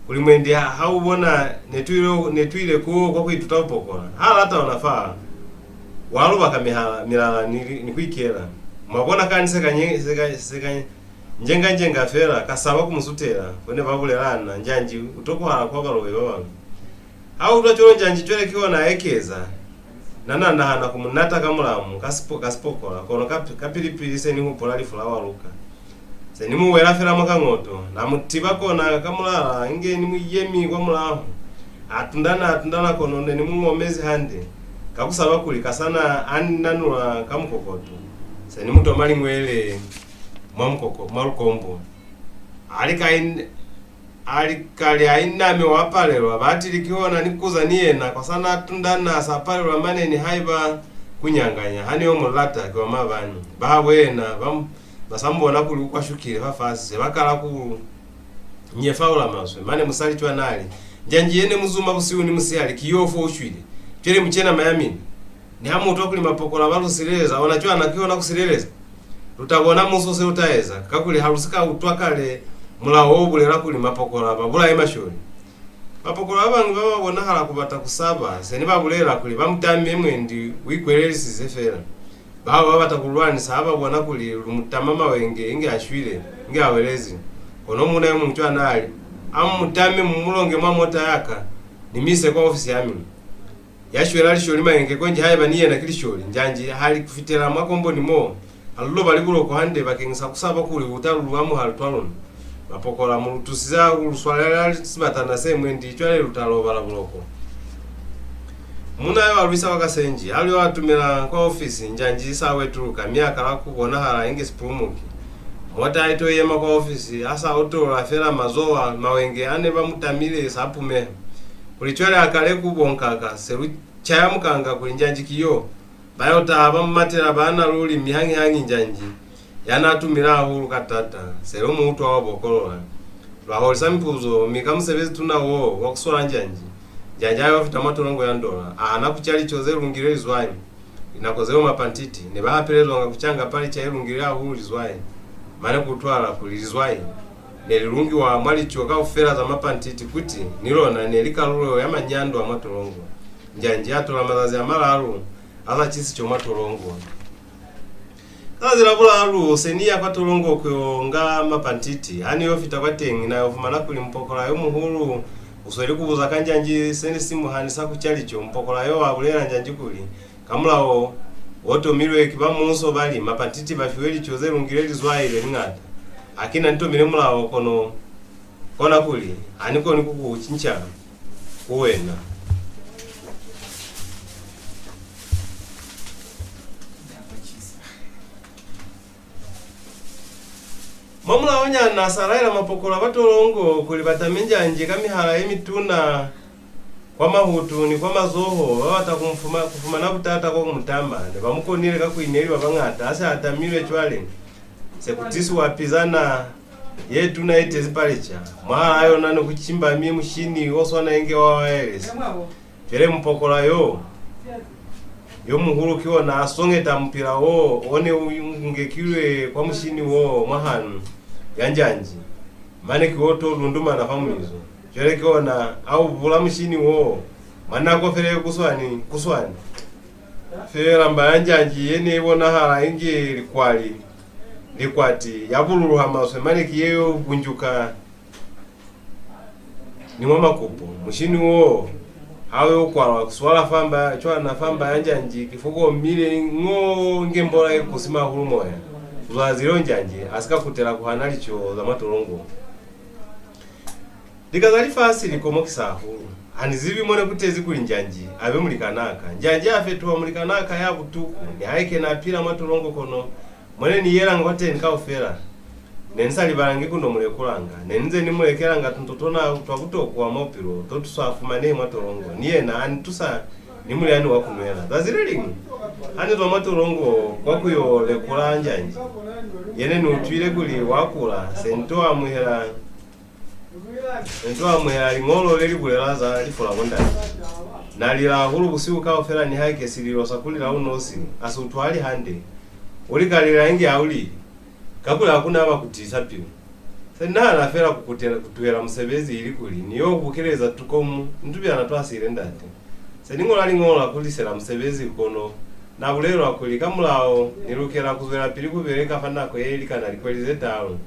kuli mwendi ha, ha u bona ne tu ile, ne tu ile koo kwa ku ituta ku pokola. Ha lata ona fa, wa lubaka mihala, milala ni, ni ku ikela. Mwa bona kani se ka nye-, se ka, se ka njenga-njenga fela, ka saba ku mu sutela, ko ne ba bulelana, njanji u tokwahala kwa balobi ba bañwi. Ha utwa cwalo njanji cwale ki ona a ekeza. Na, na nahana ku mu nata ka mulamu ka sipo-, ka sipokola, kono ka, kapili-pili se ni hupula lifu la Waluka. Se ni mu wela fela mwa kangoto, na mu tiba kona ka mulala, inge ni mu yemi kwa mulaho. A tundana, a tundana, kono ne ni mu ngomezi hande, ka ku saba kuli kasana a ni nanula ka mukokoto. Se ni mu toma liñwele mwa mukoko-, mwa lukombo. A li ka in-, a li kale a iname wa palelwa, batili ki ona ni kuza ni yena, kwa sa na tundana sa palelwa mane nihaiba ku nyanganya, ha ni yo mu lata ki wa mabani. Ba habo yena, ba m-, ba sa mu bona kuli u kwashukile fafasi, se ba kala ku nyefaula maswe. Mane musali cwana a li, "Njanji ye ne mu zuma busihu ni musihali ki yo fo u shwile. Cwale mu ce nama ya mina. Niha mu utwa kuli mapokola ba lu sileleza, ona cwana ki ona ku sileleza. Lu ta bona muso se u ta eza, kakuli ha lu si ka utwa kale mulao o bulela kuli mapokola ba bulaye masholi. Mapokola ba bañwi ba ba bonahala ku bata ku saba se ne ba bulela kuli ba mu tame mwendi u ikwelelisize fela. Bao ba bata ku lwanisa ha ba bona kuli lu mu tama mawenge inge a shwile, inge a welezi. Kono muuna yo muñwi cwana a li, "A mu mu tame, mu mu longe mwa mota ya ka, ni mi ise kwa ofisi ya mina." Ya shwela lisholi mayenge konji haiba ni yena ki lisholi, njanji ha li ku fitela mwa komboni mo, ha lu lobali buloko hande bakeñisa ku saba kuli u ta lu amuha lutwa luna. Mapokola, mu lu tusize ha ku lu swalela sibatana se mwendi, cwale lu ta lobala buloko. Muuna yo a lu isa kwa kasenji, ha lu yo atumela kwa ofisi, njanji i sa wetuluka, mi a kala ku bonahala inge sipulumuki. Mota i to yema kwa ofisi, a sa otolola fela mazoho, mawenge a ne ba mu tamile sa pumeha. Kuli cwale a kale ku bonkaka, se lu caya mukanga kuli njanji ki yo. Ba yo taha ba mu matela baana luli, mi hañi-hañi njanji ya n'a tumile hahulu ka taata, se lu mu utwa wa bokolola. Lwa holisa mipuzo, mi ka musebezi tuna wo wa ku swala njanji, njanji a yo fita mwa tolongo ya Ndola, a hana ku ca lico ze lungile lizwai. Linako zeo mapantiti ne ba hapelezwanga ku canga palica ye lungile hahulu lizwai, mane ku utwahala kuli lizwai ne li lungiwa mwa lico kaufela za mapantiti, kuti ni lona ne li kalulo ya manyando a mwa tolongo. Njanji a tola mazazi a malalu a sa ci sico mwa tolongo. Ka zazi la bulalu, se ni ya kwa tolongo ku yo nga mapantiti. Ha ni yo fita kwateñi, na yo fumana kuli mupokola yo muhulu u sweli ku buza ka njanji se ne si mu hanisa ku ca lico. Mupokola yo a bulela njanji kuli, ka mulao wo tomilwe ki ba muuso, ba li mapantiti ba fiwe lico ze lungile lizwai le liñata. Ha ki na ni tomile mulao, kono kona kuli ha ni koni ku ku cinca ku wena. Mwa mulaonyana, sa laela mapokola ba tolongo kuli ba tame njanji ka mihala ye mituna kwa mahutu ni kwa mazoho. Ba bata ku mu fuma-, ku fumana butata kwa ku mu tama. Ne ba mu konile kakuli ne li ba bañata. Ha se a tamilwe cwale, se ku tisiwa pizana ye tuna ye tezi palica. Mwahalaa yona ne ku cimbami mushini o swana inge wa waelesi. Cwale mupokola yo, yo muhulu ki ona a songeta mupila wo, o ne u ngekilwe kwa mushini wo mwa hanu ya njanji, mane ki o to lundumana fa mulizo. Cwale ki ona a u bula mushini wo mwa nako fela ye kuswani, kuswani. Fela mba ya njanji ye ne i bonahala inge likwali, likwati, ya bululuha maswe, mane ki ye yo bunjuka ni mwa makupo. Mushini wo ha u yo kwalwa, ku swala fa mba, cwana fa mba ya njanji, ki fo ku omile ño inge mbola ye kusima hahulu moya. Ku zwa zazi leo njanji a si ka kutela ku hana lico za mwa tolongo. Lika za lifasi li komokisa hahulu. Ha ni zibi mo ne ku tezi kuli njanji a be mulikanaa ka. Njanji a fetuha mulikanaa ka ya butuku, nihaike n'a pila mwa tolongo, kono mo ne ni yelanga kwateñi kaufela, ne ni sa libalangi ku no mu lekulanga. Ne ni nze ni mu lekelanga tunto tona twa butokwa mwa bupilo to tu sa fumanehi mwa tolongo. Ni yena a ni tusa ni mulyani wa ku nwela. Zazi le liñwi, ha ni zwa mwa tolongo kwa ku yo lekula njanji ye ne ni utwile kuli wa kula, se ni to amuhela, ni to amuhela liñolo le li bulela za lifu la bo ndate. Na lila hahulu busihu kaufela, nihaike sililo sa ku lila u nosi ha si utwahali hande. U lika lila inge ha u lili, kakuli ha ku na ba ku tiisa pilu. Se ni nahana fela ku kutela, ku tuhela musebezi ilikuli ni yo bukeleza tukomu ni tubyana twa siile ndate. Se ni ñola liñolo la ku lisela musebezi, kono na bulelwa kuli ka mulao ni lukela ku zwelapili ku beleka fa nako ye likana likweli ze talu.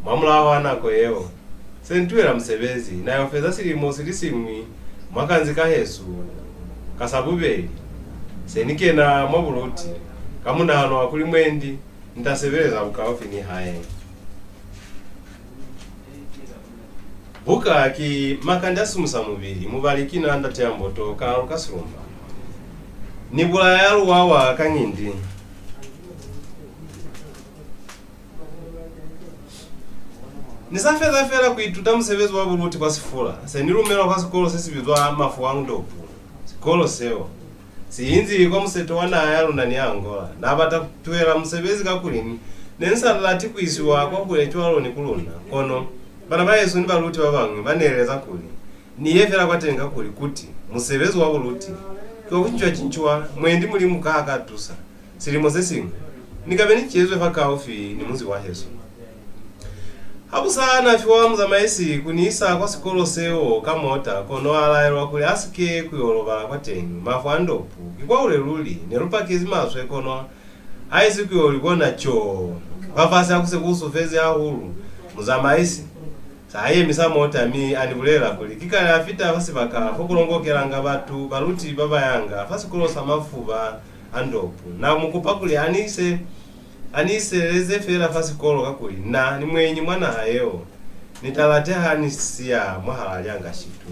Mwamulaho wa nako yeo, se ni tuhela musebezi, na yo feza silimo si li siñwi mwa kanzi ka hesu ka sa bubeli. Se ni kena mwa buluti ka munahano wa kuli mwendi ni ta sebeleza bukaufi ni hae. Buka ki Makande a Sisimusa Mubili, mubali ki na Ndate ya Mboto, Kalaluka Silumba. Ni bulaya Luwawa ka ñindi. Ni sa feza fela ku ituta musebezi wa buluti kwa Sefula, se ni lumelwa kwa sikolo se si bizwa Mafuangdopu. Sikolo seo si inzi kwa museto wa naha ya luna ni Angola. Na bata ku tuhela musebezi kakuli ni, ne ni sa lati ku isiwa kwahule cwalo ni ku luna. Kono bana bahesu ni baluti ba bañwi ba ni eleza kuli ni ye fela kwateñi kakuli, kuti, musebezi wa buluti ki wa ku cincwa-cincwa, mwendi Mulimu ka ka tusa. Silimo se siñwi, ni ka be ni cezwe fakaufi ni munzi wa hesu. Ha ku sa na fiwa muzamaisi ku ni isa kwa sikolo seo ka mota, kono a laelwa kuli a si ke ku yo lobala kwateñi. Mafu a Ndopu ki kwahule luli. Ne lu pakezi maswe, kono haisi ku yo li bona coo. Fafasi ha ku se ku sufezi hahulu, muzamaisi sa yemisa mota mi a ni bulela kuli ki kale a fita fa sibaka fo ku longokelanga batu baluti ba ba yanga fa sikolo sa mafuba a Ndopu. Na mu kupa kuli a ni ise, a ni iseleze fela fa sikolo, kakuli na ni muenyi mwa naha yeo. Ni ta lateha ni siya mwahalaa lyanga shitu.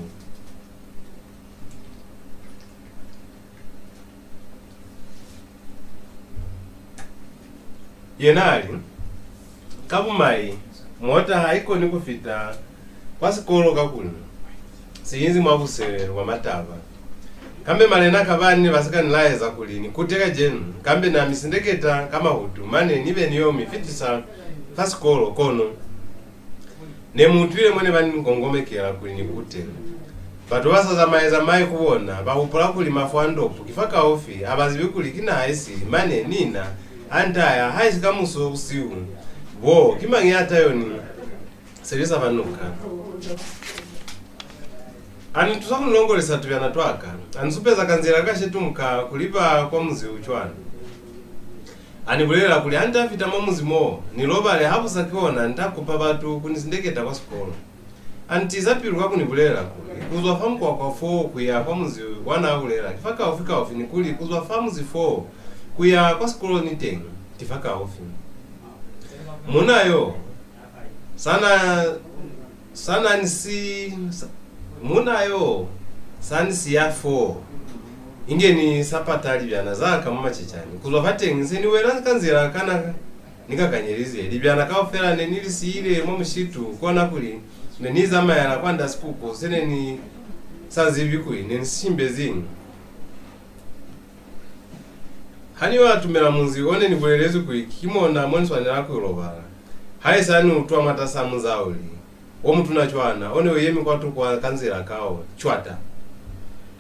Yena a li, ka bumai, mota ha i koni ku fita kwa sikolo kakuli si inzi mwa busele bwa mataba. Kambe malena ka bani ne ba si ka ni laeza kuli ni kute kacenu, kambe na mi sindeketa ka mahutu mane ni be ni yo mi fitisa fa sikolo, kono ne mu utwile mo ne ba ni ngongomekela kuli ni kute. Batu ba sa zamaye-zamayi ku bona ba hupula kuli mafu a Ndopu ki fakaufi, ha ba zibi kuli ki naha isili, mane ni na ha ni ta ya, haisi kamuso busihu boo, ki mañi ya ta yo ni sebisa fa nuka? A ni tusa ku ni longolisa tubyana twa ka, a ni supeza kanzila ka shetumuka ku liba kwa muzi u cwana. A ni bulelela kuli ha ni ta fita mwa muzi mo, ni lobale habusa, kihona ni ta kupa batu ku ni sindeketa kwa sikolo. A ni tiisa pilu ka ku ni bulelela kuli, ku zwa fa mukwakwa fo ku ya kwa muzi wa n'a bulela ki fakaufi-kaufi, ni kuli ku zwa fa muzi fo ku ya kwa sikolo niteñi ki fakaufi. Muuna yo sa na, sa na ni si, sa, muuna yo sa ni siya fo, inge ni sa pata libyana za ka mwa macecani. Ku zwa fateñi, se ni wela ka nzila kana ni kakanyelize. Libyana kaufela ne ni li siile mwa mushitu, kona kuli ne ni zamaela kwand'a sikuku se ne ni sa zibi kuli ne ni si shimbezi. Ha ni yo atumela munzi o ne ni bulelezwi kuli ki mona mo ni swanela ku yo lobala, haisa ni utwa mwatas'a muzauli o mutuna cwana o ne u yemi kwatuko a kanzila kao, cwata.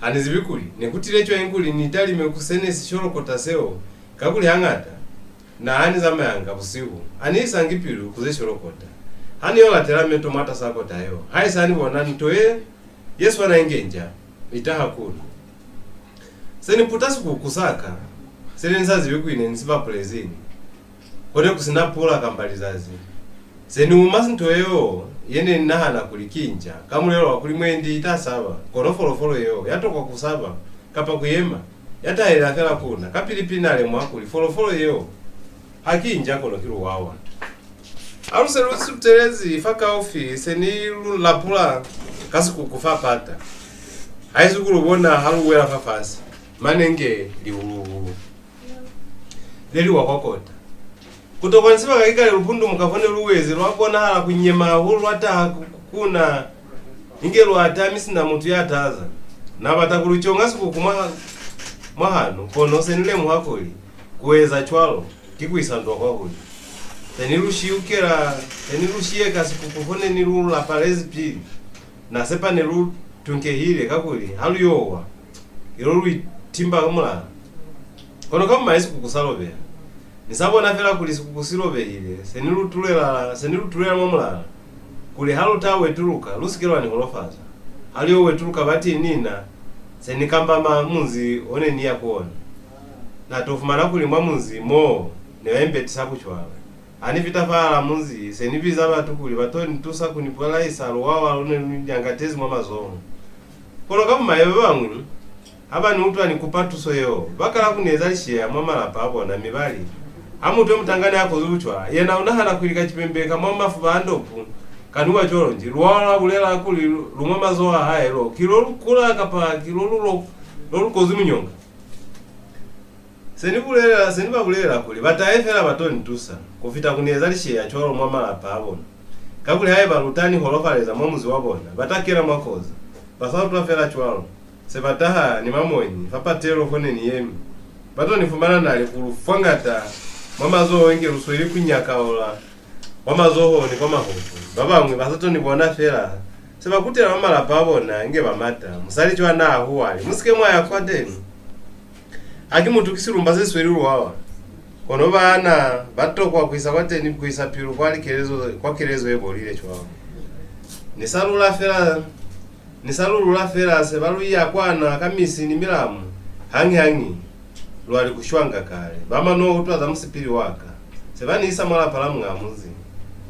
Ha ni zibi kuli ne ku tile cwañi kuli ni talime ku se ne si sholokota seo, kakuli hañata na ha ni zamayanga busihu, ha ni isangi pilu ku ze sholokota. Ha ni yo latela meto mwatas'a kota yeo, haisa ni bona nto ye, ye swana inge nja, i taha ku na. Se ni puta sikuku sa ka, se ne ni sa zibi kuli ne ni si bapulezi ni, ko ne ku si na pula kamba lizazi. Se ni uma nto yeo ye ne ni nahana kuli ki nja, ka mulelo wa kuli mwendi i ta saba, kono folofolo yeo ya tokwa ku saba kapa ku yema, ya tahelela fela ku na. Kapili-pili na lemuha kuli folofolo yeo ha ki nja, kono ki luwawa. Ha lu se lu sutelezi fakaufi, se ni lu lapula ka sikuku fa pata. Haisi ku lu bona ha lu wela fafasi, mane inge lihulu-hulu le li wa kwa kota. Ku tokwa ni sibaka ki kale lu pundumuka fo ne lu wezi, lwa bonahala ku nyema hahulu, lwa taha ku, ku, ku na, inge lu atami sina mutu ya taza. Na bata ku lu conga sikuku mwa, mwa hanu, kono se ni lemuha kuli ku eza cwalo ki ku isa ndwa kwahule. Se ni lu shiukela, se ni lu shiyeka sikuku fo ne ni lu lapalezi pili. Na sepa ne lu tunkehile, kakuli ha lu yo wa, ki lo lu itimba ka mulala. Kono ka bumai sikuku sa lobeha. Ni sa bona fela kuli sikuku si lobehile, se ni lu tulela, se ni lu tulela mwa mulala, kuli ha lu ta wetuluka, lu si ke lwa ni holofaza. Ha lu yo wetuluka batili ni na, se ni kambama munzi o ne ni ya ku ona. Na to fumana kuli mwa munzi moo ne ba imbetisa bucwala. Ha ni fita fahal'a munzi, se ni biza batu kuli ba to ni tusa ku ni bulaisa luwawa lo ne lu ni nyangatezi mwa mazoho. Kono ka bumai, ba bañwi ha ba ni utwa ni kupa tuso yeo, ba kala ku ni eza lisheya mwa malapa a bona, mi ba li, "Ha mutu yo mutangana ya kozwi bucwala, yena u nahana kuli kacipembe ka mwa mafuba a Ndopu ka nwiwa cwalo nji? Luwawa lwa bulela kuli lu, lu mwa mazoho a hae, lo ki lo lu kula kapa ki lo lu, lo, lo lu kozwi munyonga?" Se ni bulela, se ni ba bulela kuli ba tahe fela ba to ni tusa, ku fita ku ni eza lisheya cwalo mwa malapa a bona. Kakuli haiba lu ta ni holofaleza mwa muzi wa bona, ba ta kena mwa kozi. Ba sa utwa fela cwalo, se ba taha ni mamonyi fa patelo fo ne ni yemi. Ba to ni fumana na li ku lu fwangata mwa mazoho inge lu sweli ku nyakaula kwa mazoho ni kwa mahutu. Ba bañwi ba sa to ni bona fela, se ba kutela mwa malapa a bona inge ba mata. Musali cwana a huwa a li, "Mu si ke mwa ya kwateni. Ha ki mutu, ki silumba se si sweli luwawa." Kono baana ba tokwa ku isa kwateni, ku isa pilu kwa likelezo, kwa kelezo ye bolile cwalo. Ni sa lula fela, ni sa lu lula fela, se ba lu iya kwana ka misi ni milamu. Hañi-hañi, lwa li ku shwanga kale. Ba mano utwa za musipili wa ka. Se ba ni isa mwa lapa la muñ'a munzi.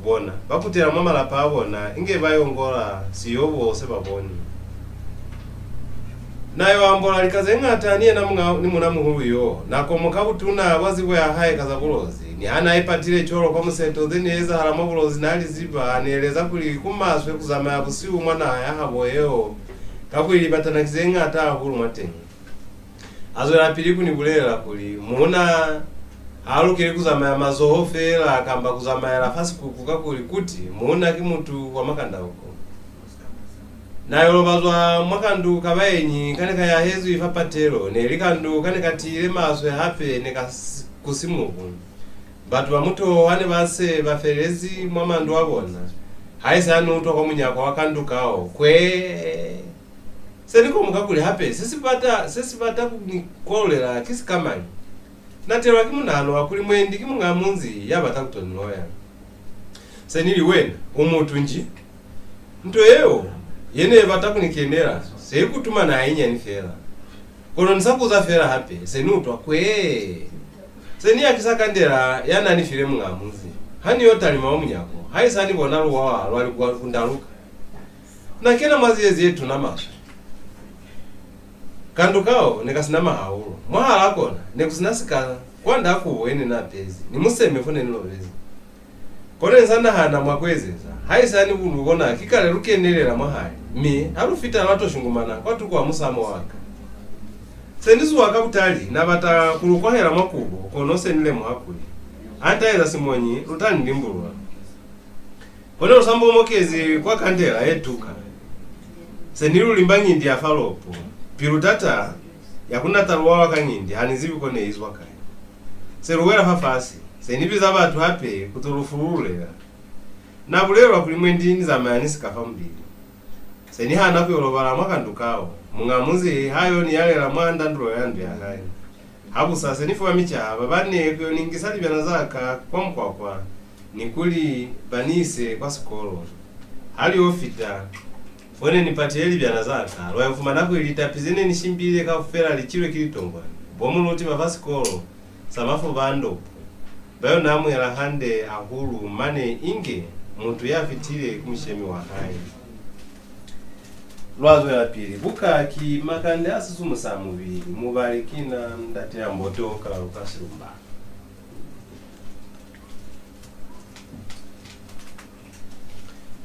Bona, ba kutela mwa malapa a bona, inge ba yongola siyobo se ba boni. Na yo ambola lika ze ñata ni yena muñ'a, ni muuna-muhulu yo. Na komoka butuna bwa zibo ya hae ka za Bulozi. Niha na ipatile cwalo kwa museto, ze ne ezahala mwa Bulozi na li ziba, a ni eleza kuli ku maswe ku zamaya busihu mwa naha ya habo yeo, kakuli libatana ki ze ñata hahulu mwateñi. A zwelapili ku ni bulelela kuli muuna ha lukeli ku zamaya mazoho feela kamba ku zamaela fa sikuku, kakuli kuti muuna ki mutu wa makandauko. Na yo lobazwa mwa kandu ka baenyi ka ne ka yahezwi fa patelo, ne li kandu ka ne ka tiile maswe hape ne ka s-, ku simuku. Batu ba mutoho ha ne ba se ba felezi mwa mandu a bona, haisi ha ni utwa kwa munyako wa kandu kao, kwee! Se ni komoka kuli hape se si bata, se si bata ku ni kwalulela ki sikamañi. Na telwa ki munahano wa kuli mwendi ki muñ'a munzi ya bata ku to ni loya. Se ni li, wena, u mutu nji? Nto yeo ye ne bata ku ni kenela se i kutuma na hainyani fela. Kono ni sa kuza fela hape, se ni utwa kwee. Se ni yakisa kandela ya na ni file muñ'a munzi. Ha ni yo talima mwa munyako, haisa ni bona luwawa lwa li ku, ku ndaluka. Na kena mwa ziyezi ye tuna maswe. Kandu kao ne ka si na mahaulo. Mwahal'a kona ne ku si na sikala, kwand'a kubo ye ne ni apezi, ni museme fo ne ni lobezi. Kono ni sa nahana mwa ku ezeza, haisa ni bu lu bona ki kale lu kenelela mwahali, mi ha lu fita lwa to shungumana kwatuko a musamo wa ka. Se ni zuha ka butali, na bata ku lu kwahela mwa kubo, kono se ni lemuha kuli, ha ni ta eza simonyi, lu ta ni limbulula. Kono lu sa mbomokezi kwa kandela ye tuka. Se ni lu limba ñindi ya fa lopo. Pilu tata ya ku nata luwawa ka ñindi ha ni zibi ko ne i zwa kai. Se lu wela fafasi. Se ni biza batu hape ku to lu fulululela. Na bulelwa kuli mwendi ni zamaya ni sika fa mubili. Se ni hana ku yo lobala mwa kandu kao. Muñ'a munzi ha yo ni yalela mwa ndandulo ya ndu ya hae. Habusa se ni fiwa micaha ba bane ku yo ni ngisa libyana za ka kwa mukwakwa, ni kuli ba ni ise kwa sikolo. Ha li yo fita, fo ne ni patile libyana za ka, lwa yo fumana kuli litapi ze ne ni shimbile kaufela li cilwe ki litongwani. Bo muluti ba fa sikolo sa Mafuba a Ndopu ba yo ni amuhela hande hahulu, mane inge mutu ya fitile ku mushemi wa hae. Lwa zwelapili. Buka ki Makande a Sisimusa Mubili. Mubali ki na, Ndate ya Mboto, Kalaluka Silumba.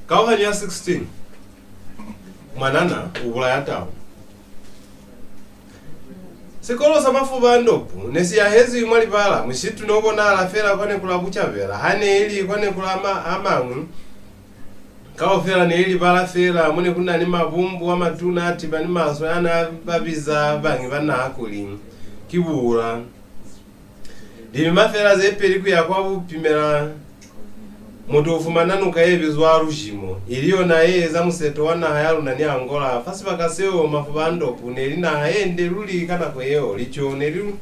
Kauhanyo ya sixteen. Mwanana u bulaya tau. Sikolo sa Mafuba a Ndopu ne si yahezwi mwa libala. Mushitu no bonahala fela kwa neku la bucabela, ha ne ili kwa neku la ma-, a mañwi. Kaufela ne li libala fela, mo ne ku na ni mabumbu a matuna a tiba ni maswe a na ba biza bañi ba naha kuli ki buula. Limima fela ze peli ku ya kwa bupimela, mutu u fumana nuka ye bizwa Lushimo, ili yona ye eza museto wa naha ya luna ni Angola. Fa sibaka seo, Mafuba a Ndopu ne li naha ye nde luli ka nako yeo. Lico ne li lu-,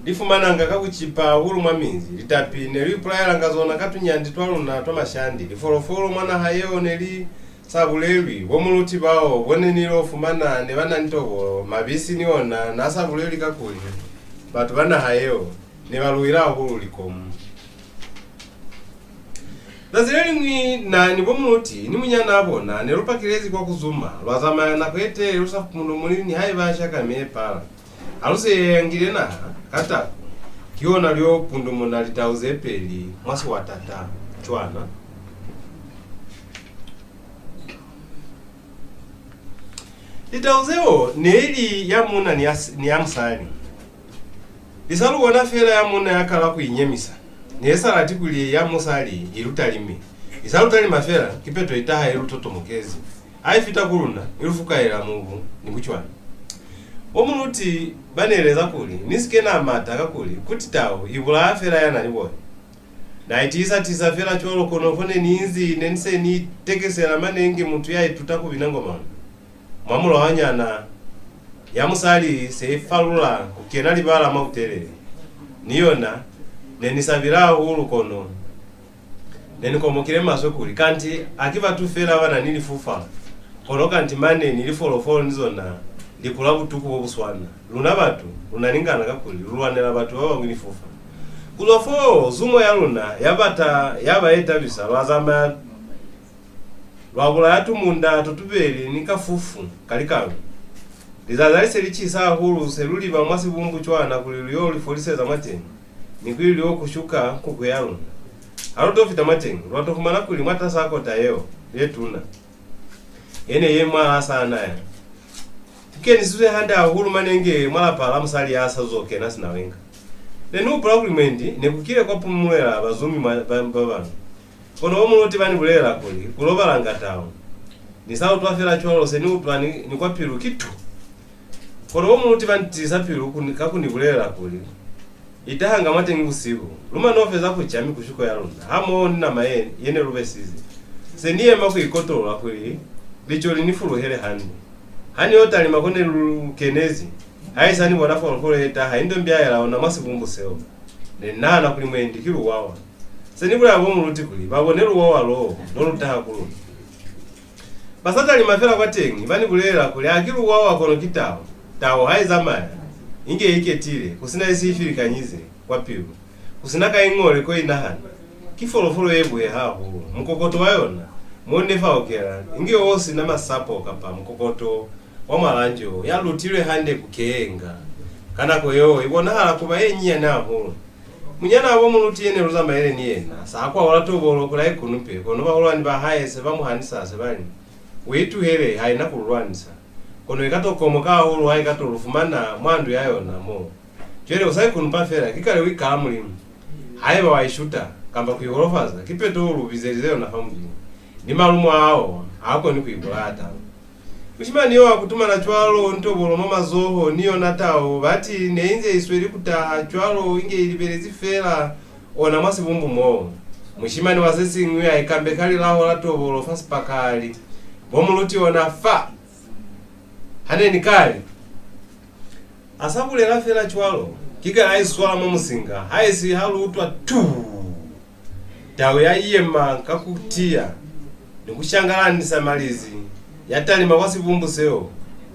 li fumananga ka ku cipa hahulu mwa minzi. Litapi ne lu ipulaelanga zona ka tunyandi twa luna twa mashandi. Lifolofolo mwa naha yeo ne li sa bulelwi. Bo muluti bao bo ne ni lo fumana ne ba na ni tobolo, mabisi ni ona n'a sa bulelwi, kakuli batu ba naha yeo ne ba luwile hahulu likomu. Zazi le liñwi, na ni bo muluti ni munyanaa bona ne lu pakelezi kwa ku zuma. Lwa zamaya nako ye telele lu sa pundumuli nihaiba shakame ye pala. Ha lu se yangile naha ka taku, ki ona lu yo pundumuna litau ze peli mwa siwatata cwana. Litau zeo ne li ya muuna ni ya s-, ni ya musali. Li sa lu bona fela ya muuna ya kala ku inyemisa, ne sa lati kuli ya musali i lu talime. I sa lu talima fela, kipeto i taha i lu totomokezi. Ha i fita ku luna, i lu fukaela mubu ni bucwani. Bo muluti ba ni eleza kuli ni si ke na mata, kakuli kuti tau i bulaya fela ya na ni bona. Na itiisa-tiisa fela cwalo, kono fo ne ni inzi, ne ni se ni itekesela mane inge mutu ya ituta ku bina ngoma. Mwa mulawanyana, ya musali se i falula ku kena libala mwa butelele. Ni yona ne ni sabile hahulu, kono ne ni komokile maswe kuli kanti haki batu fela ba na ni lifufa, kono kanti mane ni lifolofolo ni zona li kula butuku bo bu swana. Luna batu, lu na ni ngana kakuli lu lwanela batu ba bañwi lifufa. Ku zwa foo, zumo ya luna ya bata ya ba ye tabisa, lwa zamaya lwa bulaya tumunda to tubeli ni kafufu ka likalu. Lizazi ha li se li cisa hahulu, se lu liba mwa sibumbu cwana kuli lu yo li foliseza mwateñi, ni kuli lu yo kushuka kuku ya luna. Ha lu to fita mwateñi, lwa to fumana kuli mwatas'a kota yeo ye tuna, ye ne ye mwal'a Saanaya, ku kenisizwe hande hahulu mane inge mwa lapa la musali ya sa zo kena sinawenga. Ne ni hupula kuli mwendi ne ku kile kwa pumulela bazumi mwa, ba, ba bañwi. Kono bo muluti ba ni bulelela kuli, ku lobalanga tau. Ni sa utwa fela cwalo, se ni utwa ni, ni kwa pilu ki tu! Kono bo muluti ba ni tiisa pilu ku ni, ka ku ni bulelela kuli, itahanga mwateñi busihu, lu mano feza ku ca mikushiko ya luna, hamoho ni nama ye, ye ne lu besize. Se ni yema ku ikotolola kuli lico li ni fuluhele hande. Ha ni yo talima ko ne lu kenezi, haisa ni bona folofolo ye taha i ndombiaela ona mwa sibumbu seo. Ne ni nahana kuli mwendi ki luwawa. Se ni bulela bo muluti kuli ba bone luwawa loo lo lu taha ku luna. Ba sa talima fela kwateñi, ba ni bulelela kuli haki luwawa kono ki tau. Tau ha i zamaya, inge i iketile, ku si na ye si i filikanyize kwa pilu, ku si na ka iñole ko i nahana. Ki folofolo ye buheha hahulu. Mukokoto wa yona, mo ne faukela, inge o si na masapo kapa mukokoto wa mwalanjo ya lutilwe hande ku keenga. Ka nako yeo, i bonahala ku ba ye nyinyani hahulu. Munyanaa bo muluti ye ne lu zamaile ni yena sa kwaula tobolo kuli a ikunupe, kono bahulwani ba hae se ba mu hanisa, se ba li, "U i tuhele, ha i na ku lu lwanisa. Kono i ka to komoka hahulu ha i ka to lu fumana mwa ndu ya yona mo. Cwale u sa ikunupa fela, ki kale u ikala Mulimu. Haiba wa i shuta, kamba ku i holofaza, kipeto u lu bizelize yona fa mubili. Ni malumo a hao ha a koni ku i bulaya tau." Mushimani yo a kutumana cwalo ni tobolo mwa mazoho ni yona tau, bati ne inze i sweli ku taha cwalo inge i libelezi fela ona mwa sibumbu moo. Mushimani wa se siñwi a ikambeka lilaho la tobolo fa sipaka a li, "Bo muluti ona fa! Ha ne ni kali." A sa bulela fela cwalo, ki kale a iswala mwa musinga, haisi ha lu utwa tuu! Tau ya yema ka ku tiya ni ku shangalanisa malizi, ya talima kwa sibumbu seo,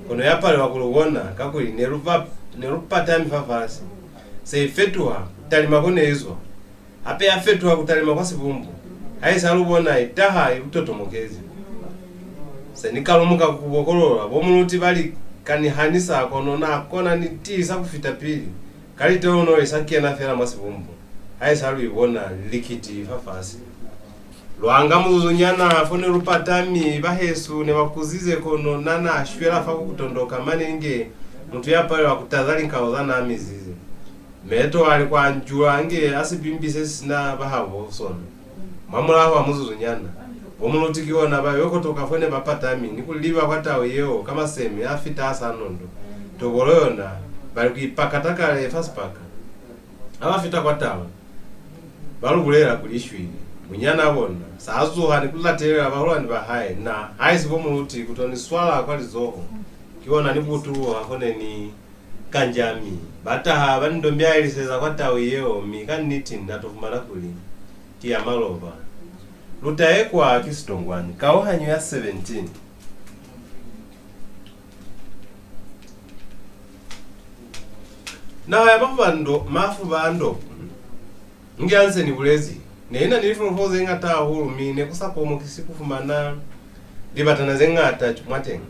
kono ya palelwa ku lu bona, kakuli ne lu ba, ne lu patami fafasi. Se i fetuha ku talima ko ne i zwa. Hape ya fetuha ku talima kwa sibumbu. Haisi ha lu bona i taha i lu totomokezi. Se ni kalumuka ku bokolola, bo muluti ba li ka ni hanisa, kono na kona ni tiisa ku fita pili. Ka litohonolo i sa kena fela mwa sibumbu, haisa lu i bona likiti fafasi. Lwa nga muzuzunyana fo ne lu patami, bahesu ne ba kuzize, kono na na shwela fa ku tondoka mane inge mutu ya palelwa ku taza linkalo za na mizize. Meto a li kwa njula inge a sibimbi se si na bahabo sona. Mwamulaho wa muzuzunyana, bo muluti ki ona ba yo kotoka fo ne ba patami ni ku liba kwa tau yeo ka maseme a fita a sa nondo. Tobolo yona, ba li ku i pakata kale fa sipaka. Ha ba fita kwa tau, ba lu bulela kuli i shwile. Munyanaa bona sa zuha ni ku latelela bahulwani ba hae, na haisi bo muluti ku to ni swala kwa lizoho. Ki ona ni butuluha fo ne ni kanjami. Ba taha ba ni ndombiaeliseza kwa tau yeo, mi ka niti na to fumana kuli ki ya maloba. Lu ta ekwa ki sitongwani. Kauhanyo ya seventeen. Naha ya mafubando, mafubando. Inge ha nze ni bulezi, ne i na ni lifolofolo ze ñata hahulu, mi ne ku sa komokisi ku fumana libatana ze ñata mwateñi.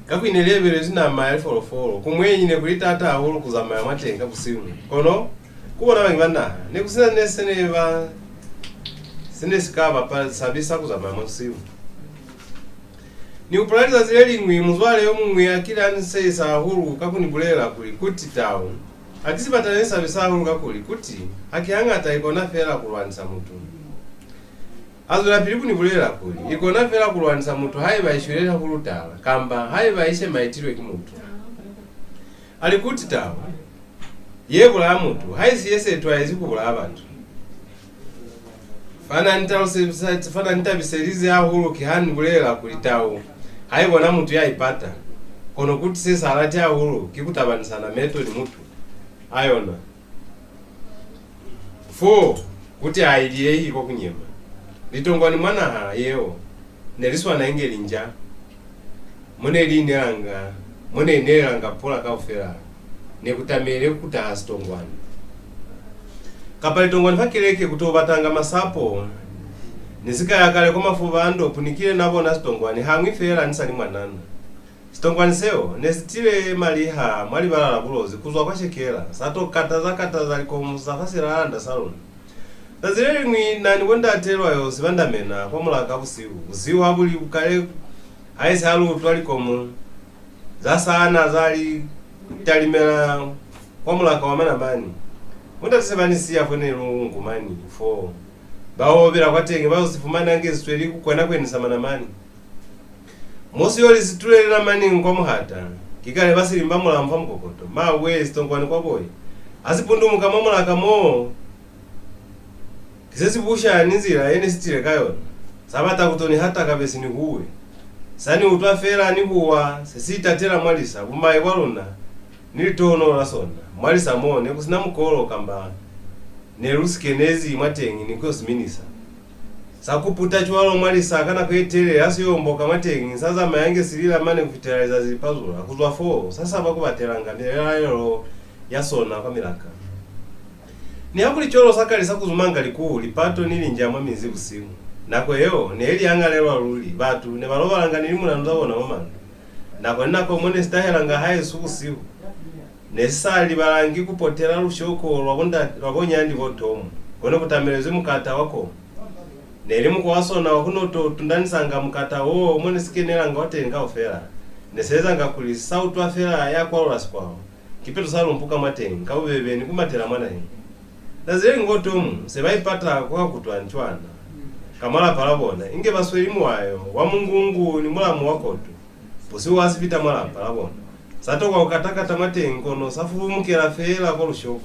Kakuli ne li ebelezwi nama ya lifolofolo, ku mwenyi ne ku li taata hahulu ku zamaya mwateñi ka busihu. Kono, ku bona bañi ba naha, ne ku si na ne se ne ba, se ne si ka ba pa, sabisa ku zamaya mwa busihu. Ni hupula lizazi le liñwi, muzwale yo muñwi a kile a ni sehisa hahulu ka ku ni bulelela kuli, "Kuti tau, ha ki sibatana ni sabisa hahulu kakuli kuti ha ki hañata i kona fela ku lwanisa mutu." A zwelapili ku ni bulelela kuli, "I kona fela ku lwanisa mutu haiba i shwile hahulu tala, kamba haiba i shemaitilwe ki mutu." A li, "Kuti tau ye bulaya mutu, haisi ye se twaezi ku bulaya batu." Fa na ni taluse-, fa na ni tabiselize hahulu ki ha ni bulela kuli tau ha i bona mutu ya i pata, kono kuti se sa lati hahulu ki ku tabanisana meto ni mutu a yona. Fo, kuti a iliyehi kwa ku nyema. Litongwani mwa naha yeo ne li swana inge linja mo ne li inelanga, mo ne inelelanga pula kaufela. Ne ku tamehile ku taha sitongwani kapa litongwani fa keleke ku to batanga masapo. Ni si ka ya kale kwa mafuba a ndopu, ni kile na bona sitongwani hañwi feela ni sa li mwanana. Sitongwani seo ne si tile maliha mwa libala la Bulozi ku zwa kwa Shekela, sa to kataza-kataza likomu za fa silalanda sa luna. Zazi le liñwi na ni bo ndate lwa yo si bandamena kwa mulaka busihu. Busihu ha bu li bukale, haisi ha lu utwa likomu za saana za li talimela kwa mulaka wa manamani. Bo ndate se ba ni siya fo ne lu ngumani foo. Ba obela kwateñi, ba yo si fumana inge si sweli ku kwena-kwenisa manamani. Mo si yo li si tulele namaning kwa muhata, ki kale ba si limba mulamu fa mukokoto. Mawe, sitongwani kwa boyi ha si pundumuka mwa mulaka moo, ki se si busha ni nzila ye ne si tile ka yona. Sa bata ku to ni hata kabesi ni huwe. Sa ni utwa feela ni huwa, se si itatela mwa lisa, bumai bwa luna, ni litohonolo la sona. Mwa lisa mo ne ku si na mukolo kamba ne lu si kenezi mwateñi ni ku yo si minisa. Sa ku puta cwalo mwa lisa ka nako ye telele, ha si yo omboka mwateñi, sa zamaya inge si lila mane ku fitela lizazi li pazula. Ku zwa foo, sa saba ku batelanga milalelo ya sona kwa milaka. Nihakulicwalo, sa kalisa ku zumanga likuhu, lipato, ni linja mwa minzi busihu. Nako yeo ne li ya ñalelwa luli. Batu ne ba lobalanga ni limunanu za bona mwa mandu. Nako ni nako mo ne si tahelanga haesu busihu, ne si sa libalangi ku potela lushoko lwa bo nda-, lwa bo nyandi bo Tom, kono ku tamelezwi mukata wa komu. Ne li mukwa wa sona wa ku no to tundanisanga mukata wo mo ne si kenelanga kwateñi kaufela. Ne si ezanga kuli si sa utwa fela ya kwalula sikwalo, kipeto sa lumpuka mwateñi ka bubebe ni ku matela mwa naheñi. Zazi le liñwi bo Tom se ba ipata kwa kakutwani cwana ka mwa lapa la bona, inge ba sweli muwayo wa mungungu ni mulamu wa kotu. Busihu ha si fita mwa lapa la bona, sa tokwa ku kata-kata mwateñi, kono sa fulumukela feela kwa lushoko,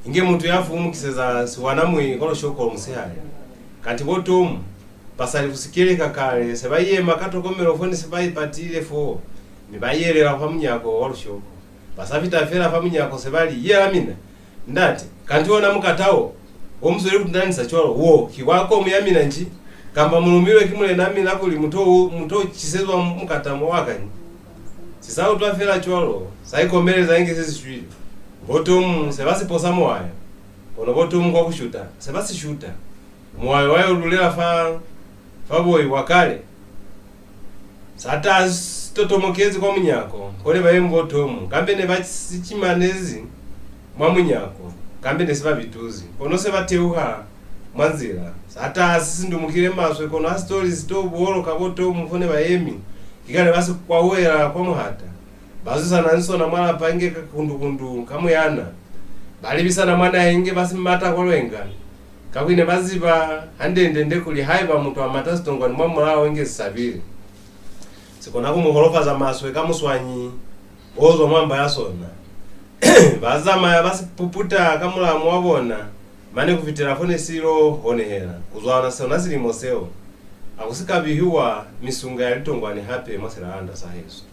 inge mutu ya fulumukiseza siwanamwi kwa lushoko musihali. Kanti bo Tom ba sa li ku sikeleka kale, se ba yema ka tokomelo fo ne se ba ipatile foo, mi ba yelela fa munyako wa lushoko. Ba sa fita feela fa munyako, se ba li, "Yela mina, ndate, kanti ona mukata wo, wo mu sweli ku tundanisa cwalo, wo ki wa komu ya mina nji? Kamba mu lumilwe ki mulen'a mina kuli mu to, mu to cisezwa mukata mo wa ka nji?" Si sa utwa feela cwalo, sa ikomeleza inge se si shwile. Bo Tom se ba si posa muwayo, kono bo Tom kwa ku shuta, se ba si shuta. Muwayo wa yo lulela fa, fa boyi bwa kale. Sa ta si totomokezi kwa munyako, ko ne ba yemi bo Tom, kambe ne ba si cimanezi mwa munyako, kambe ne se ba bituzi. Kono se ba teuha mwa nzila. Sa ta si sindumukile maswe, kono ha si to li si to buholoka bo Tom fo ne ba yemi, ki kale ba si kwauhela kwa muhata. Ba zwisana ni sona mwa lapa inge ka kundukundu ka muyana. Ba libisana mwa nahe inge ba si mata kwa lwenga. Kakuli ne ba ziba hande-nde-nde kuli haiba mutu a mata sitongwani mwa mulao inge si sabile, si kona ku mu holofaza maswe ka muswanyi o zwa mwa mba ya sona. Ba zamaya ba si puputa ka mulamu wa bona, mane ku fitela fo ne si ilo honehela. Ku zwa ona sona silimo seo, ha ku si ka bihiwa misunga ya litongwani hape mwa silalanda sa hesu.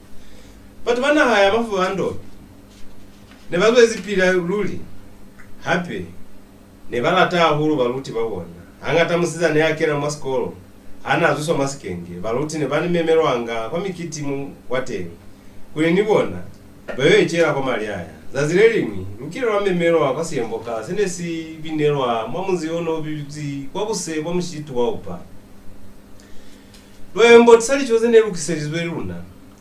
Batu ba naha ya Mafuba a Ndobe ne ba zwezi pili luli. Hape ne ba lata hahulu baluti ba bona. Hañata musizana ya kena mwa sikolo ha n'a zwiswa mwa sikenge, baluti ne ba ni memelwanga kwa mikiti mu, kwateñi, kuli ni bona ba yo icela kwa mali aya. Zazi le liñwi, lu kile lwa memelwa kwa siemboka se ne si binelwa mwa munzi o n'o bizwi kwa buse bwa mushitu wa Upa. Lwa yo embotisa lico ze ne lukiselizwe luna.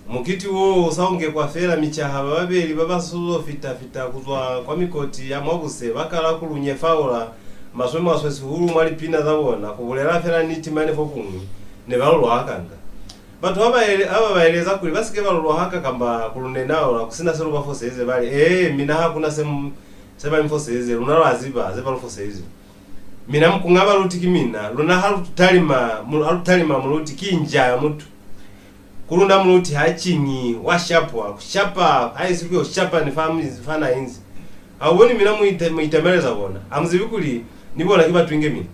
Mukiti wo u sa ungekwa fela, micaha ba babeli ba ba suzo fita-fita ku zwa kwa mikoti ya mwa buse ba kala ku lu nyefaula maswe-maswe, sihulu mwa lipina za bona, ku bulela fela niti mane fokuñwi ne ba lu lwahakanga. Batu ha ba ele-, ha ba ba eleza kuli ba si ke ba lu lwahaka kamba ku lu nenaula ku si na se lu ba foselize, ba li, "Ee, mina ha ku na se, se ba mi foselize, luna lwa ziba ze ba lu foselize." Mina mukunga baluti ki mina, luna ha lu talima, mu-, ha lu talima muluti ki nja ya mutu. Ku luna muluti ha ciñi, wa shapwa, ku shapa, ha isi ku yo shapa ni fa mu-, fa na inzi. Ha u boni mina mu ita-, mu itameleza bona. Ha mu zibi kuli ni bona ki batu inge mina?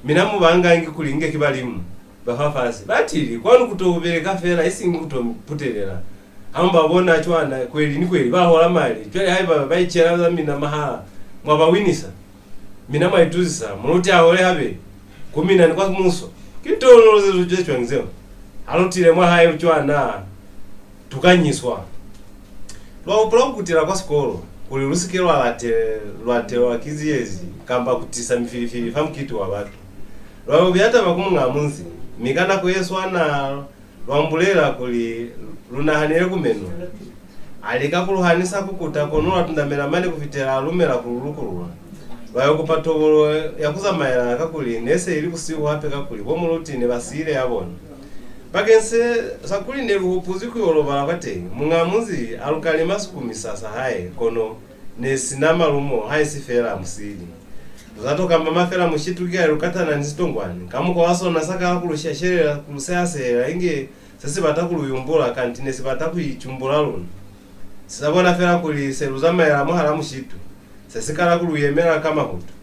Mina mu ba nga inge kuli inge ki balimu ba fafasi. Batili, kwanu ku to beleka fela, isiñi ku to putelela. Ha mu ba bona cwana, kweli ni kweli, ba hola mali. Cwale haiba ba icela za mina mahala, mwa ba winisa. Mina mwa itusisa, muluti a hole habeli, ku mina ni kwa muso. Ki litonolo ze lu cwañi zeo? Ha lu tile mwa hae cwana, tukanyiswa. Lwa hupula ku kutela kwa sikolo, kuli lu si ke lwa late-, lwa latelwa ki ziyezi kamba ku tisa mifilifili fa mukiti wa batu. Lwa yo beya taba ku muñ'a munzi, mi ka nako ye swana, lwa mu bulela kuli lu nahanele ku menwa. A lika ku lu hanisa ku kuta, kono lwa tundamela mane ku fitela a lumela ku lu lukulula. Lwa yo kupa tobolo ya ku zamaela, kakuli ne se ili busihu hape, kakuli bo muluti ne ba siile ya bona. Bakeñisa kuli ne lu hupuzi ku yo lobala kwateñi, muñ'a munzi a lu kalima sikumisa sa hae, kono ne si na malumo, haisi feela musili. Lu sa to kambama feela mushitu ki ha lu katana ni sitongwani. Ka mukwa wa sona, sa kala ku lu shashelela, ku lu seha-sehela, inge se si bata ku lu yumbula, kanti ne si bata ku icumbula luna. Si sa bona feela kuli se lu zamaela mwahal'a mushitu, se si kala ku lu yemela ka mahutu.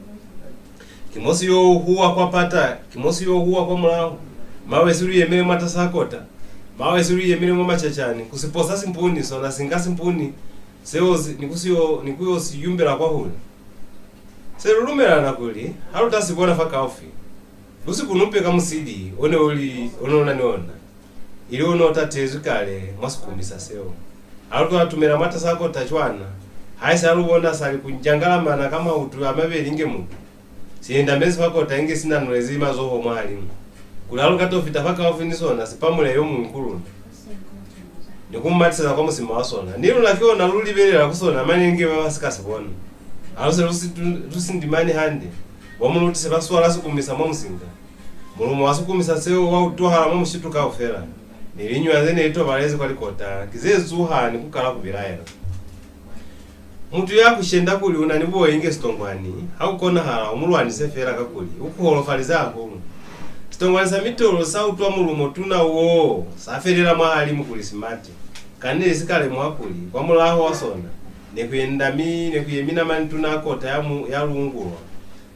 Ki mo si yo huwa kwa pata, ki mo si yo huwa kwa mulaho. Mawe si lu yemele mwatas'a kota, mawe si lu yemele mwa macacani, ku si posa simpuni, sona si nga simpuni seo si, ni ku si yo, ni ku yo si yumbela kwahule. Se lu lumelana kuli ha lu ta si bona fakaufi, lu si kunupe ka musili o ne u li, o ne u na ni ona, ili o ne u tatezwi kale mwa sikumisa seo. Ha lu to atumela mwatas'a kota cwana, haisi ha lu bona sa li ku njangalamana ka mautu a mabeli inge mutu, si yendamezi fa kota inge si nanulezi mazoho mwahalimu, kuli ha lu ka to fita fakaufi ni sona, si pamule yo muñwi ku luna ni ku mu matiseza kwa musima wa sona. Ni luna ki ona lu libelela ku sona, mane inge ba ba si ka si bona. Ha lu se lu si, lu sindimani hande, bo muluti se ba swala sikumisa mwa musinga. Mulumo wa sikumisa seo wa utwahala mwa mushitu kaufela, ni linywa ze ne li tobalezi kwa likota ki ze zuha ni ku kala ku bilaela. Mutu ya ku shenda kuli u na ni buoi inge sitongwani, ha ku konahala u mu lwanise fela, kakuli u ku holofalize hahulu. Sitongwani sa mitolo sa utwa mulumo tuna woo, sa felela mwahalimu kuli si mate. Kanti ne si ka lemuha kuli kwa mulaho wa sona ne ku yenda mi ne ku yemi namani tuna a kota ya, mu, ya lungulwa.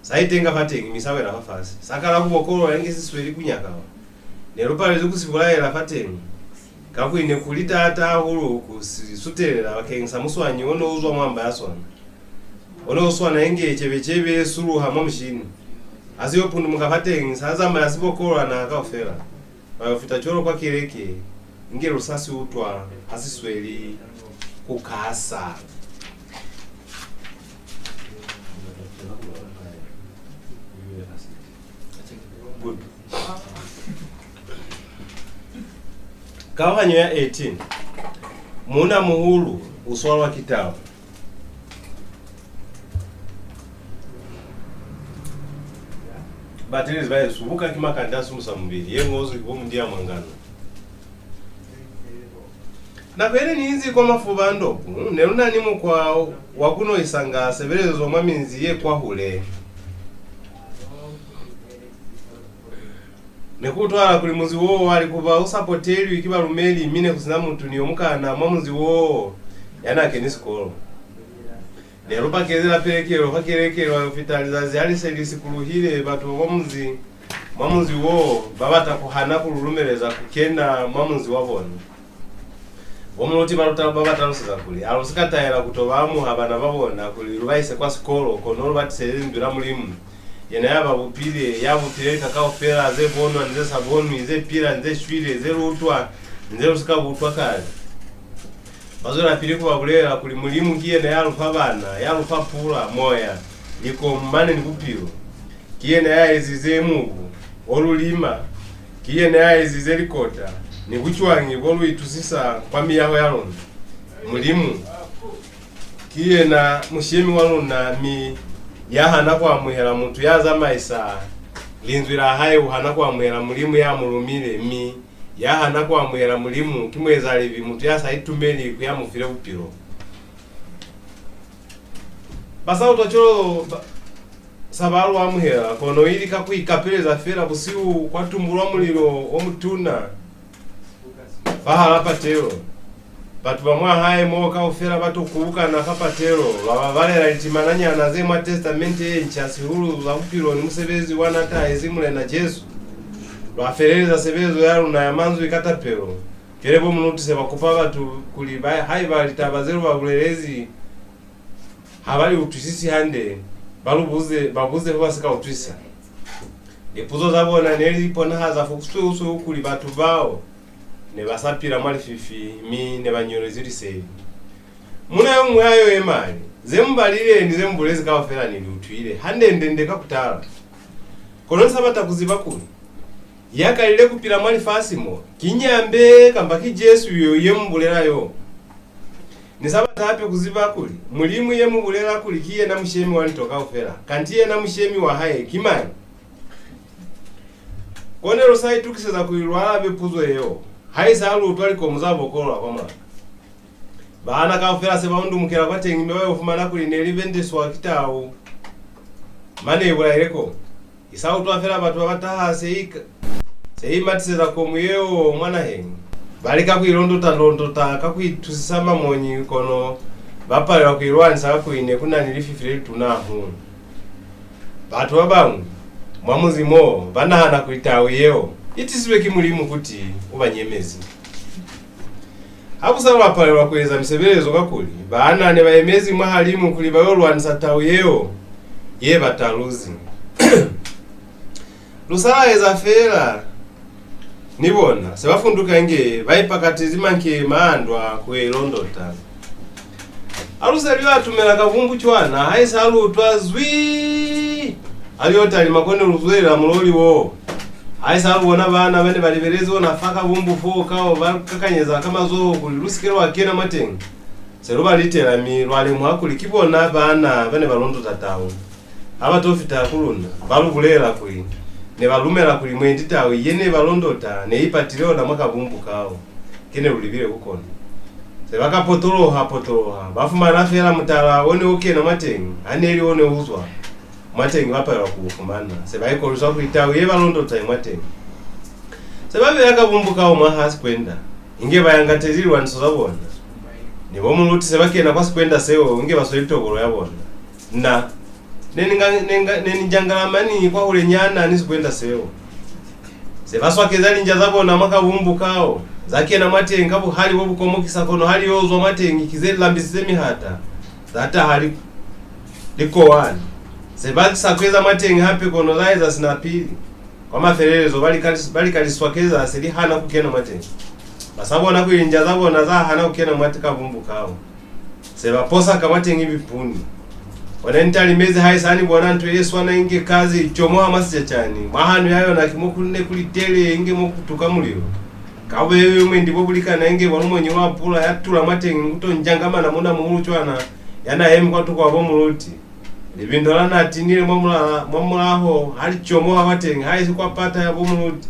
Sa itenga fateñi mi sa wela fafasi. Sa kala ku bokolola inge si sweli ku nyakawa. Ne lu palezwi ku si bulaela fateñi, kakuli ne ku li taata hahulu ku si sutelela bakeñisa muswanyi o ne u zwa mwa mba ya sona, o ne u swana inge cebe-cebe ye suluha mwa mushini. Ha si yo pundumuka fateñi, sa zamaya si bokolola naha kaufela. Lwa yo fita cwalo kwa keleke, inge lu sa si utwa ha si sweli ku kasa. Good. Kauhanyo ya eighteen. Muuna-muhulu u swalwa ki tau. Batelezi ba hesu, buka ki Makande a Sumusa Mubili, ye ñozwi ki bo Mundia Mwangano. Nako ye ne ni inzi kwa mafuba a ndopu, ne lu na ni mukwa wa ku no isanga sebelezo mwa minzi ye kwahule. Ne ku utwahala kuli munzi woo wa Likuba u sa potelwi ki balumeli, mi ne ku si na mutu ni yo mukana mwa munzi woo ya n'a keni sikolo. Ne lu pakezi la pelekelo fa keleke, lwa yo fita lizazi ha li se li sikuluhile, batu ba mwa munzi, mwa munzi woo ba bata ku hana ku lu lumeleza ku kena mwa munzi wa bona. Bo muluti ba lu ta-, ba ba taluseza kuli, ha lu si ka tahela ku to ba amuha bana ba bona kuli lu ba ise kwa sikolo, kono lu ba tiseze Linzwi la Mulimu, yena ya ba bupile, ya bupile lika kaufela, ze bonwa ni ze sa bonwi, ze pila ni ze shwile, ze lu utwa ni ze lu si ka bu utwa kale. Ba zwelapili ku ba bulelela kuli Mulimu ki yena ya lu fa bana, ya lu fa pula, moya, likomu, mane ni bupilo. Ki yena ya ezize mubu o lu lima. Ki yena ya ezize likota ni bucwañi bo lu itusisa kwa miyaho ya luna. Mulimu ki yena mushemi wa luna, mi ya hana ku amuhela mutu ya zamaisa Linzwi la hae u hana ku amuhela Mulimu ya mu lumile, mi ya hana ku amuhela Mulimu ki muezalibi, mutu ya sa itumeli ku ya mu file bupilo. Ba sa utwa cwalo ba, sa ba lu amuhela, kono ili ka ku ikapeleza fela. Busihu kwa tumbulwa mulilo o mutuna fahal'a patelo. Batu ba mwa hae mo kaufela ba to kubukana fa patelo. Lwa ba balela litimananyana ze mwa Testamente ye Nca, sihulu za bupilo ni musebezi wa n'a tahezi Mulena Jesu. Lwa feleleza sebelezo ya luna ya manzwi ka tapelo. Cwale bo muluti se ba kupa batu kuli ba, haiba litaba ze lu ba bulelezi ha ba li utwisisi hande, ba lu buze, ba buze fo ba si ka utwisisa. Lipuzo za bona ne li iponahaza fo busweu-sweu kuli batu bao ne ba sa pila mwa lififi, mi ne ba nyolezwi liseli. Muuna yo muñwi a yo yema a li, "Ze mu balile ni ze mu bulezi kaufela ni li utwile hande-nde-nde ka ku tala. Kono ni sa bata ku ziba kuli, ya kalile ku pila mwa lifasi mo, ki Nyambe kamba ki Jesu yo ye mu bulela yo? Ni sa bata hape ku ziba kuli, Mulimu ye mu bulela kuli ki yena Mushemi wa linto kaufela, kanti yena Mushemi wa hae ki mañi?" Kono lu sa itukiseza kuli lu alabe puzo yeo, haisa lu utwa likomu za bokolwa kwa mulaka. Baana kaufela se ba undumukela kwateñi, mi ba yo fumana kuli ne li bendeswa ki tau. Mane i bulaile komu. I sa utwa fela batu ba ba taha se i ka-, se i matiseza komu yeo mwa naheñi. Ba lika ku i londota-londota ka ku itusisa mamonyi, kono ba palelwa ku i lwanisa kakuli ne ku na ni lififi le lituna hahulu. Batu ba bañwi mwa munzi moo ba nahana kuli tau yeo i tisizwe ki Mulimu kuti u ba nyemezi. Ha ku sa lwa palelwa ku eza misebelezo kakuli baana ne ba yemezi mwahalimu kuli ba yo lwanisa tau yeo ye ba taluzi. Lu sa laeza feela ni bona se ba funduka inge ba ipakatezi mankema a ndwa ku yo i londota. Ha lu se lu yo atumela Kabumbu cwana, haisa lu utwa zwii! Ha lu yo talima ko ne lu zwelela muloli wo. Haisa lu bona baana ba ne ba libelezi ona fa Kabumbu foo kao ba kakanyeza ka mazoho kuli lu si ke lwa kena mwateñi. Se lu ba litela, mi lwa lemuha kuli ki bona baana ba ne ba londota tau. Ha ba to fita ku luna, ba lu bulela kuli ne ba lumela kuli mwendi tau ye ne ba londota ne i patile ona mwa Kabumbu kao ke ne lu libile ku kona. Se ba ka potoloha, potoloha, ba fumana feela mutala o ne u kena mwateñi, ha ne li o ne u zwa mwateñi, ba palelwa ku u fumana. Se ba ikolwiswa kuli tau ye ba londota i mwateñi. Se ba beya Kabumbu kao mwaha sikwenda, inge ba yangatezi lilwaniso za bona. Ni bo muluti se ba kena kwa sikwenda seo inge ba sweli tobolo ya bona. Na, ne ni nga, ne nga, ne ni njangalamañi kwahulenyana ni sikwenda seo. Se ba swakeza linja za bona mwa Kabumbu kao, za kena mwateñi ka buhali bo bu komokisa, kono ha li yo zwa mwateñi, ki ze lambisize mihata, za taha li, likowani. Se ba sa kweza mwateñi hape, kono za eza sina pili. Kwa mafelelezo, ba lika, ba lika li swakeza se li hana ku kena mwateñi. Ba sa bona kuli linja za bona za hana ku kena mwa Kabumbu kao. Se ba posa ka mwateñi bipuni. Ona ni talimezi haisa ni bona nto ye swana inge kazi i comoha mwa sicacani. Mwa hanu ya yona ki mo ku ne ku li tele inge mo ku tuka mulilo. Ka bubebe mwendi bo bu likana inge bwa lumonyi lwa pula ya tula mwateñi ni ku to njangamana muuna muhulu cwana ya na yemi kwatuko wa bo muluti. Libindo la na tinile mwa mulala, mwa mulaho, ha li comoha kwateñi, haisi kwa pata ya bo muluti.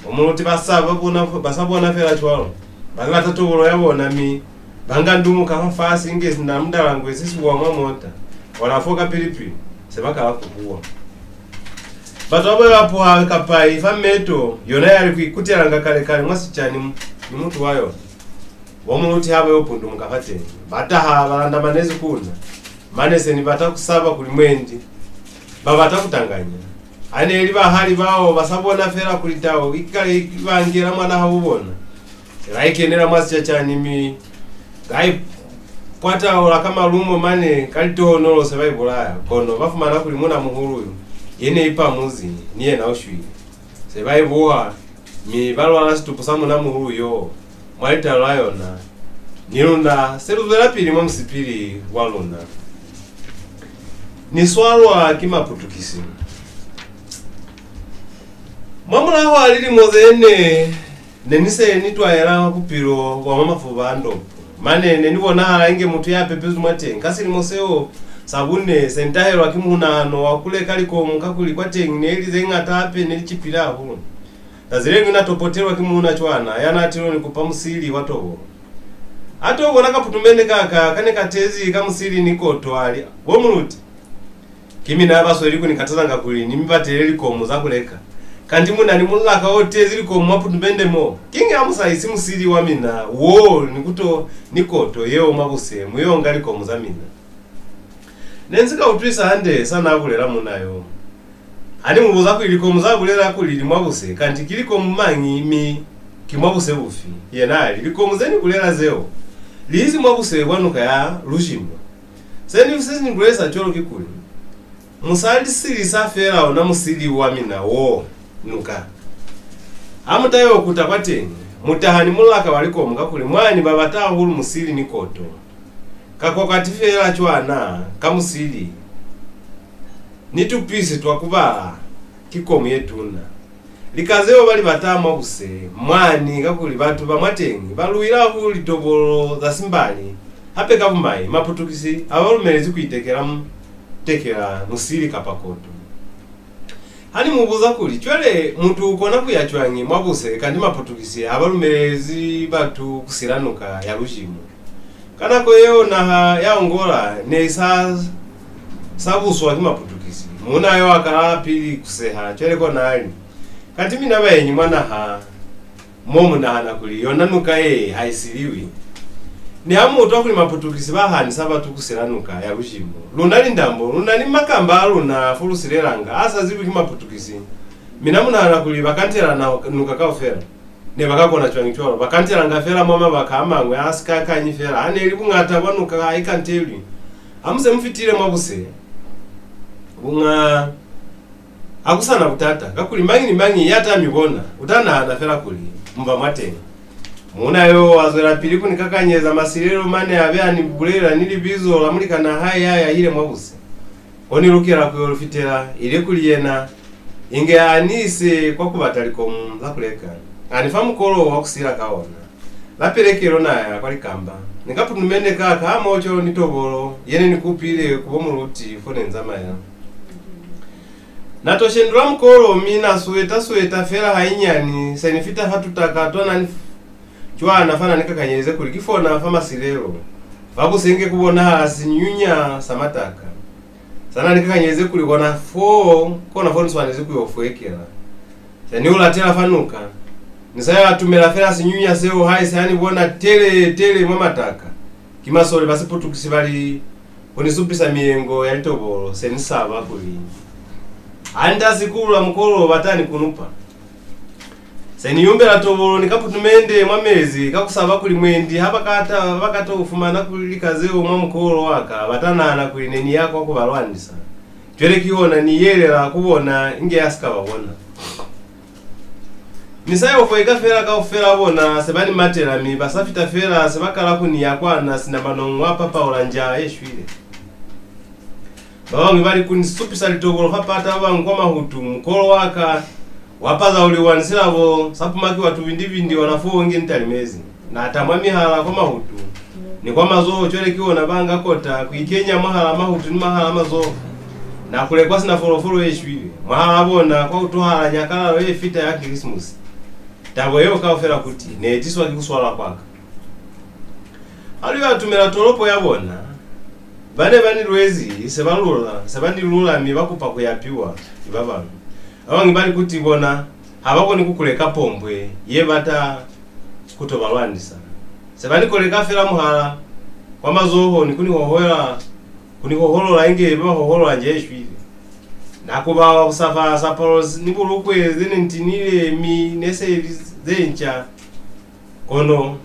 Bo muluti ba sa ba bona, ba sa bona fela cwalo. Ba lata tobolo ya bona, mi ba nga ndumuka fafasi inge sina mundalangwe se si wa mwa mota. Ona fo kapili-pili, se ba kala ku huwa. Batu ba ba puha kapai fa meto, yona ya li ku ikutelanga kale-kale mwa sicani ni mutu wa yona. Bo muluti ha ba yo pundumuka fateñi, ba taha ba landamanezi ku na. Mane se ni bata ku saba kuli mwendi ba bata ku tanganya. Ha ne li bahali bao ba sa bona fela kuli tau i kale i ba ngela mwanahabo bona, se ba ikenela mwa sicacani, mi ba ipwataula ka malumo mane ka litohonolo se ba i bulaya. Kono ba fumana kuli muuna muhulu yu ye ne i pamuzi ni yena u shwile. Se ba i buha, mi ba lwala situpu sa muuna muhulu yo mwa litalo la yona. Ni luna se lu zwelapili mwa musipili wa luna. Ni swalwa ki Maputukisi. Mwa mulaho wa lilimo ze ne, ne ni se ni twaela bupilo bwa mwa mafuba a ndopu. Mane ne ni bonahala inge mutu ya pepezwi mwateñi. Ka silimo seo sa bune, se ni tahelwa ki munahano wa ku leka likomu, kakuli kwateñi ne li ze ñata, hape ne li cipile hahulu. Zazi le liñwi na to potelwa ki muuna cwana ya na tilo ni kupa musili wa tobolo. A to bona kaputumende ka ka ka ne ka tezi ka musili ni koto, a li, "Bo muluti, ki mina ba sweli ku ni katazanga kuli ni mi batele likomu za ku leka. Kanti mu na ni mulaka o tezi likomu mwa putumende mo. Kiñi ha mu sa isi musili wa mina wo ni kuto ni koto yeo mwa buse, mu yo nga likomu za mina?" Ne ni si ka utwisa hande sa na bulela muuna yo. Ha ni mu buza kuli likomu za bulela kuli li mwa buse, kanti ki likomu mañi, mi ki mwa buse bufi? Yena a li, "Likomu ze ni bulela zeo li izi mwa buse bwa nuka ya Lushimba." Se ni, se ni bulelisa cwalo ki kuli, Mu sa li silisa fela ona musili wa mina wo nuka. Ha mu ta yo kuta kwateñi, mu taha ni mulaka wa likomu, kakuli mwani ba bata hahulu musili ni koto. Ka kwa kati fela cwana ka musili ni tupisi twa ku bala, ki komu ye tuna. Lika zeo ba li bata mwa buse mwani, kakuli batu ba mwateñi ba luwile hahulu litobolo za simbali. Hape ka bumai, Maputukisi ha ba lumelezi ku itekela mu-, tekela musili kapa koto. Ha ni mu buza kuli, cwale mutu u kona ku ya cwañi mwa buse, kanti Maputukisi ha ba lumelezi batu ku sila nuka ya Lujimu? Ka nako yeo naha ya Angola ne i sa, sa buswa ki Maputukisi. Muuna yo a kala pili ku seha, cwale kona a li, "Kanti mina baenyi mwa naha mo mu nahana kuli yona nuka ye ha i siliwi? Niha mu utwa kuli Maputukisi ba hanisa batu ku sila nuka ya Lujimu. Luna lindambo, lu na ni makamba a luna fo lu silelanga, a sa zibwi ki Maputukisi. Mina mu nahana kuli ba kantela na-, nuka kaufela?" Ne ba ka kona cwañi cwalo? Ba kantelanga fela mwa mabaka a mañwi a si ka kanyi fela. Ha ne li buñata bwa nuka ha i kantelwi. Ha mu se mu fitile mwa buse, bunga ha ku sa na butata, kakuli mañi ni mañi ya ta mi bona, u ta nahana fela kuli mu ba mwateñi. Muuna yo a zwelapili ku ni kakanyeza masilelo mane a be a ni bulela ni libizo la mulikanaa hae ya yahile mwa buse. Ko ni lukela ku yo lu fitela, ili kuli yena inge a ni ise kwa ku bata likomu za ku leka. A ni fa mukolo wa ku sila ka ona. La pelekelo na ya kwa likamba. Ni kaputumende ka ka hamoco ni tobolo ye ne ni kupile ku bo muluti fo ne ni zamaya. Na to shendula mukolo, mi na sweta-sweta fela hainyani, se ni fita fa tutaka twa na ni f-, cwana fa na ni kakanyelize kuli ki fona fa masilelo, fa buse inge ku bonahala sinyunya sa mataka. Sa na ni kakanyelize kuli kona fo, kona fo ni swanezi ku yo fwekela. Se ni u latela fa nuka. Ni sa yo atumela fela sinyunya seo, haisi ha ni bona tele-tele mwa mataka. Ki masole ba Siputukisi ba li, ku ni supisa miyengo ya litobolo, se ni saba kuli ha ni ta sikulula mukolo ba ta ni kunupa. Se ni yumbela tobolo ni kaputumende mwa mezi, ka ku saba kuli mwendi ha ba ka ta, ba ka to fumana kuli lika zeo mwa mukolo wa ka, ba ta nahana kuli ne ni ya kwa ku ba lwanisa. Cwale kihona ni yelela ku bona inge ya si ka ba bona. Ni sa yo fweka fela, kaufela bona se ba ni matela, mi ba sa fita fela se ba kala ku ni yakwana sina manongo a papaula nja ye shwile. Ba bañwi ba li ku ni supisa litobolo fa pata, ba bañwi kwa mahutu. Mukolo wa ka wa pazauliwa ni silabo sa pumakiwa tubindi-bindi ona foo inge ni talimezi. Na tamwa mihala kwa mahutu ni kwa mazoho, cwale kihona ba nga kota ku i kenya mwahalaa mahutu ni mwahalaa mazoho. Na kulekwa sina folofolo ye shwile. Mwahalaa bona kwa utwahala nyakalalo ye fita ya Kilisimusi. Tabo yeo kaufela kuti ne i tiswa ki ku swala kwa ka. Ha lu yo atumela tolopo ya bona, ba ne ba ni lwezi se ba lula, se ba ni lula, mi ba kupa ku yapiwa ki ba bañwi. Ba bañwi ba li kuti bona ha ba koni ku ku leka pombwe ye bata ku to ba lwanisa. Se ba ni koleka fela muhala kwa mazoho ni ku ni hohola, ku ni hoholola inge ba hoholola nja ye shwile. Na kuba ku sa fa sapalo ni bulukwe ze ne ni tinile, mi ne se li ze nca, kono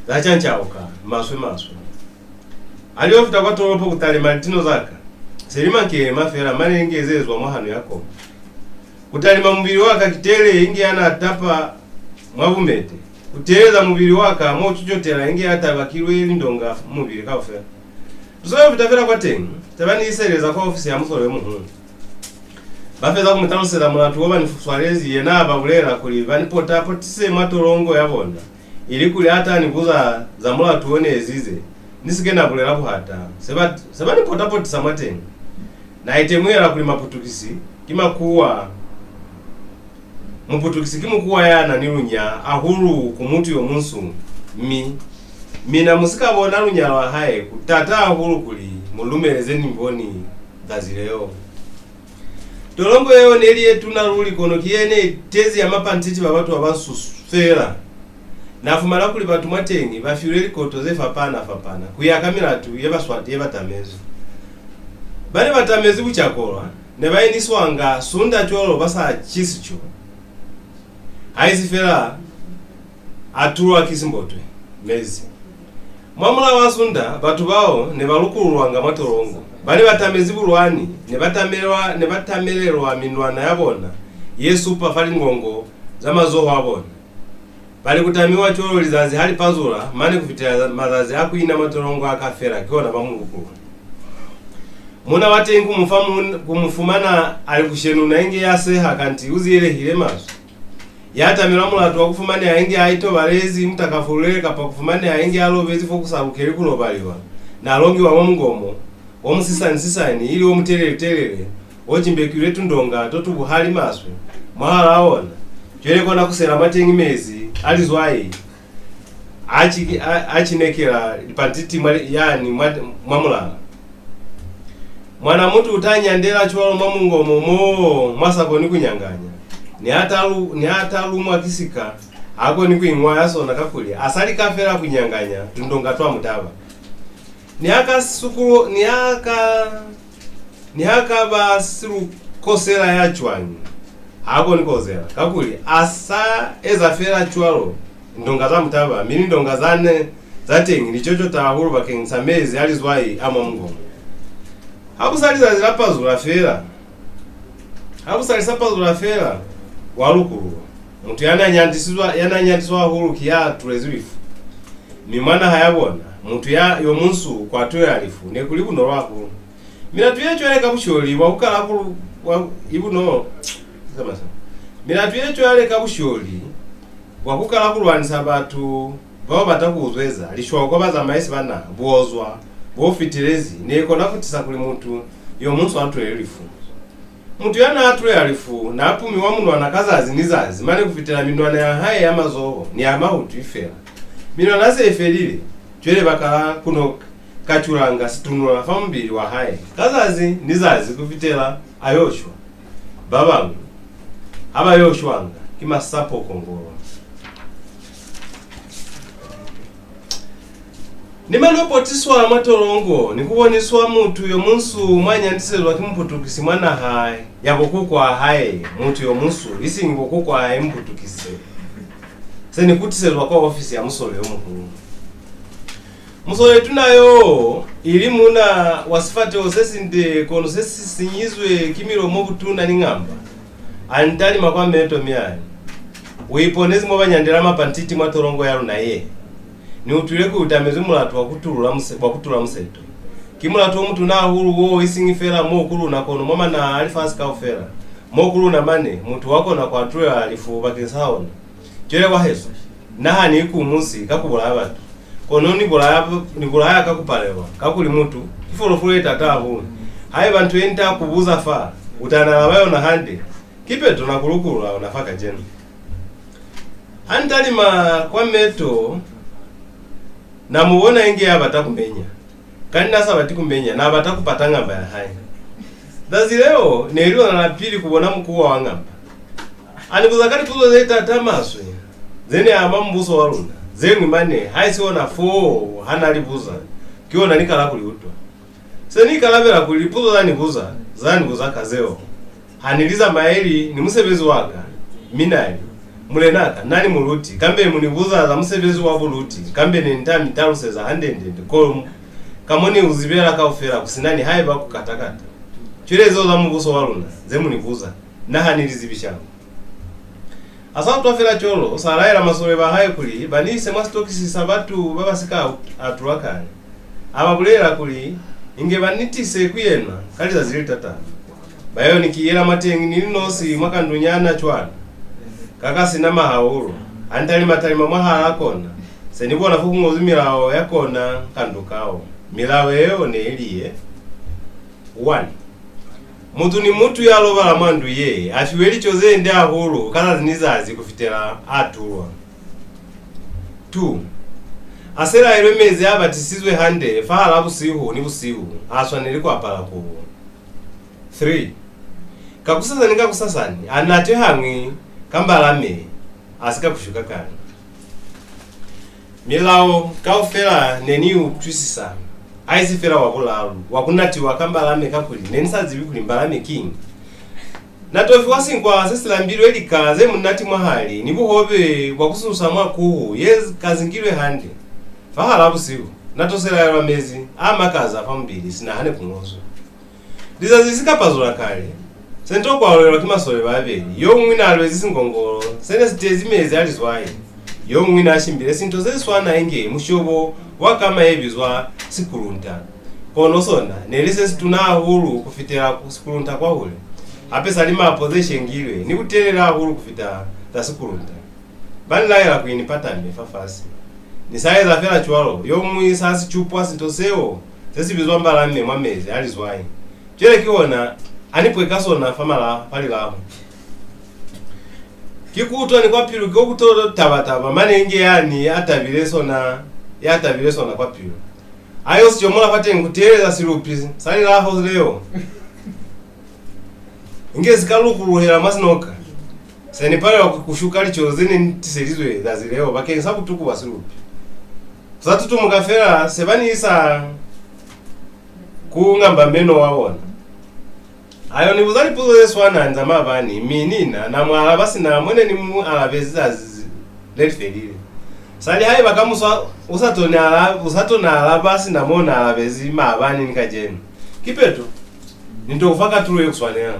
za cancauka maswe-maswe. Ha li yo fita kwa tolopo ku talima litino za ka, se li mankema fela mane inge ze zwa mwa hanu ya komu. Ku talima mubili wa ka ki tele inge ya na tapa mwa bumete. Ku teeleza mubili wa ka mo cucotela inge ya tabakilwe lindonga mubili kaufela. Lu sa yo fita fela kwateñi, se ba ni iseleza kwa ofisi ya musole yo muhulu. Ba feza ku mu taluseza mulatu wo ba ni swalezi, yena a ba bulela kuli ba ni pota-potise mwa tolongo ya bona, ilikuli a ta ni buza za mulatu wo ni ezize, ni si ke na bulela buhata. Se ba, se ba ni pota-potisa mwateñi, na itemuhela kuli Maputukisi ki makuwa, Muputukisi ki mukuwa ya na ni lunya hahulu ku mutu yo munsu, mi mina mu si ka bona lunya lwa hae, ku tata hahulu kuli mu lumele ze ni boni zazi leo. Tolongo yeo ne li ye tuna luli, kono ki ye ne tezi ya mapantiti ba batu ba bansu fela. Na fumana kuli batu mwateñi ba filwe likoto ze fapana-fapana ku ya ka milatu ye ba swati ye ba tamezwi. Ba ne ba tamezwi bucakolwa ne ba iniswanga sunda cwalo ba sa ci sico, haisi fela a tulwa ki simbotwe, mezi. Mwa mulaho wa sunda, batu bao ne ba lukululwanga mwa tolongo. Ba ne ba tamezi bulwani ne ba tamelwa, ne ba tamelelwa minwana ya bona ye supa fa lingongo za mazoho a bona. Ba li ku tamiwa cwalo lizazi ha li pazula, mane ku fitela mazazi a ku ina matolongo a ka fela, ki ona ba mu lukulula. Muuna wa teñi ku mu fa mun-, ku mu fumana a li ku shenuna inge ya seha, kanti u ziyelehile maswe. Ya tamelwa mulatu wa ku fumaneha inge a itobalezi mutakafululele kapa ku fumaneha inge a lobezi fo ku sa lukeli ku lobaliwa, na longiwa mwa mungomo o musisani-sisani, ili o mutelele-telele, o cimbekilwe tundonga to tu buhali maswe mwahalaa ona. Cwale kona ku sela mwateñi mezi a lizwai a ci-, a, a cinekela lipantiti mwa, yani mwa, mwa mulala. Mwana mutu u ta nyandela cwalo mwa mungomo mo mwa sa koni ku nyanganya. Ni ha ta lu-, ni ha ta lumwa ki sika, ha koni ku iñwaya sona kakuli a sa lika fela ku nyanganya tundonga twa mutaba. Ni ha ka sukulo-, ni ha ka, ni ha ka ba silukosela ya cwañi, ha koni ku ozela, kakuli a sa eza fela cwalo ndonga za mutaba, mi ni ndonga za ne za teñi li cocota hahulu bakeñisa mezi a lizwai a mwa mungomo. Ha ku sa lizazi la pazula fela, ha ku sa li sa pazula fela, wa lukululwa. Mutu ya na nyandisizwa, ya na nyandiswa hahulu ki ya tulezi lifu. Mi mwa naha ya bona, mutu ya yo munsu kwa tulela lifu ne ku li bunolo hahulu. Milatu ye cwale ka busholi bwa ku kala ku lu-, bwa, i bunolo. Milatu ye cwale ka busholi bwa ku kala ku lwanisa batu ba ba bata ku uzweza lishwa kwa bazamaisi ba naha, buozwa bo fitelezi ne kona ku tisa kuli mutu yo munsu a tulele lifu. Mutu ya n'a tulela lifu n'a pumiwa munwana ka zazi ni zazi, mane ku fitela minwana ya hae ya mazoho ni ya mahutu i fela. Minwana se i felile, cwale ba kala ku no kaculanga situnula fa mubili wa hae ka zazi ni zazi ku fitela a yo shwa. Ba bañwi ha ba yo shwanga ki masapo kongolo. Ni mano potiswa mwa tolongo ni ku boniswa mutu yo munsu mwa nyandiselwa ki muputukisi mwa naha ya bo kukwaa hae, mutu yo munsu, isiñi bo kukwaa hae muputukisi. Se ni kutiselwa kwa ofisi ya musole yo muhulu. Musole tuna yo, ili muuna wa sifateho se sinde kono se si sinyizwe ki milomo butuna ni ngamba, a ni talima kwa meto mi a li, "U iponezi mo ba nyandela mapantiti mwa tolongo ya luna ye. Ni utwile kuli u tamezwi mulatu wa ku tulula muse-, wa ku tula museto. Ki mulatu o mutuna hahulu wo, isiñi fela mo ku luna kono mwa manaha a lifasi kaufela. Mo ku luna mane, mutu wa kona ku atulela lifu bakeñisa ona. Cwale, wahesu, na ha ni ikumusi ka ku bulaya batu, kono ni bulaya, ni bulaya ka ku palelwa, kakuli mutu ki folofolo ye taata hahulu. Haiba nto ye ni ta ku buza fa, u ta ni alaba yona hande, kipeto na ku lukulula ona fa kacenu." Ha ni talima kwa meto, na mu bona inge ya bata ku menya. Kanti n'a sa bati ku menya, n'a bata ku pata ngamba ya hae. Zazi leo ne li lona la pili ku bona mukuwa wa ngamba. A ni buza ka lipuzo ze taata maswe, ze ne ama mubuso wa luna. Ze ñwi mane, haisi ona foo ha n'a li buza, ki ona ni kala ku li utwa. Se ni ikalabela kuli lipuzo za ni buza, za ni buza ka zeo. Ha ni li zamaeli ni musebezi wa ka, mi na li, "Mulen'a ka, na ni muluti, kambe mu ni buza za musebezi wa buluti, kambe ne ni ta mi taluseza hande-nde-nde ko, ka mo ni u zibela kaufela, ku si na nihaiba ku kata-kata. Cwale zeo za mubuso wa luna, ze mu ni buza, na ha ni li zibi shangwe." A sa utwa fela cwalo, sa laela masole ba hae kuli ba ni ise mwa sitokisi sa batu ba ba si ka atulwa kale. A ba bulelela kuli inge ba ni tise ku yena ka lizazi le li tatama. Ba yo ni kiyela mwateñi ni li nosi mwa kandunyana cwana, ka ka si na mahaulo. Ha ni talima-talima mwahalaa kona, se ni bona fo ku ñozwi milao ya kona kandu kao. Milao yeo ne i li ye, one. Mutu ni mutu ya lobala mwa ndu ye, a fiwe lico ze nde hahulu ka zazi ni zazi ku fitela a tulwa. Two. A selaelwe mezi a batisizwe hande fahalaa busihu ni busihu, ha swaneli ku apala kubo. Three. Kakusasani, kakusasani, a natwe hañwi ka mbalame, a si ka kushuka kale. Milao kaufela ne ni i utwisisa, haisi fela wa bulalu, wa ku natiwa ka mbalame, kakuli ne ni sa zibi kuli mbalame kiñi. Na to fiwa sinkwa se si lambilwe lika ze munati mwahali, ni buhobe bwa ku susa mwa kuhu ye kazingilwe hande. Fahalaa busihu, na to selaelwa mezi a makaza fa mubili sina ha ne ku ñozwi. Lizazi li si ka pazula kale, se ni to kwalulelwa ki masole ba babeli. Yo muñwi n'a lwezi singongolo se ne si tezi mezi a lizwai, yo muñwi n'a shimbile sinto se si swana inge mushobo wa kama ye bizwa sikulunta. Kono sona ne li se situna hahulu ku fitela ku sikulunta kwahule. Hape sa limapo ze shengilwe ni butelele hahulu ku fita za sikulunta. Ba ni laela kuli ni patame fafasi. Ni sa eza fela cwalo, yo muñwi sa si cupwa sinto seo se si bizwa mbalamme mwa mezi a lizwai. Cwale kihona a ni pweka sona fa mala fa lilaho. Ki ku utwa ni kwa pilu ki ko ku to taba-taba, mane inge yani a tabile sona, ya tabile sona kwa pilu. A yo si comola fateñi ku teeleza silupi sa lilaho leo inge si ka lukuluhela mwa sinoka. Se ni palelwa ku, ku shuka lico ze ne ni tiselizwe zazi leo bakeñi sa butuku bwa silupi. Ku sa tutumuka fela, se ba ni isa ku ngamba meno wa bona. A yo ni buza lipuzo ze swana ni za maabani, mi ni na, na mu alaba sina mo ne ni mu alabezi zazi le li felile. Sa li, "Haiba kamuso u sa to ni ala-, u sa to ni alaba sina mo na alabezi maabani ni kacenu, kipeto ni to ku fa katulo ye ku swanela."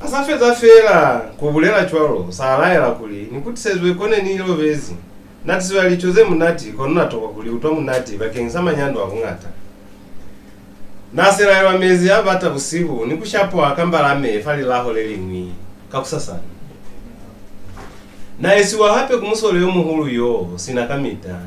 A sa feza fela ku bulela cwalo, sa laela kuli ni kutisezwe ko ne ni lobezi. Na tiswa lico ze munati, kono na tokwa ku li utwa munati bakeñi sa manyando a buñata. Na selaelwa mezi a bata busihu ni ku shapwa ka mbalame fa lilaho le liñwi kakusasana. Na isiwa hape ku musole yo muhulu yo sina kamita.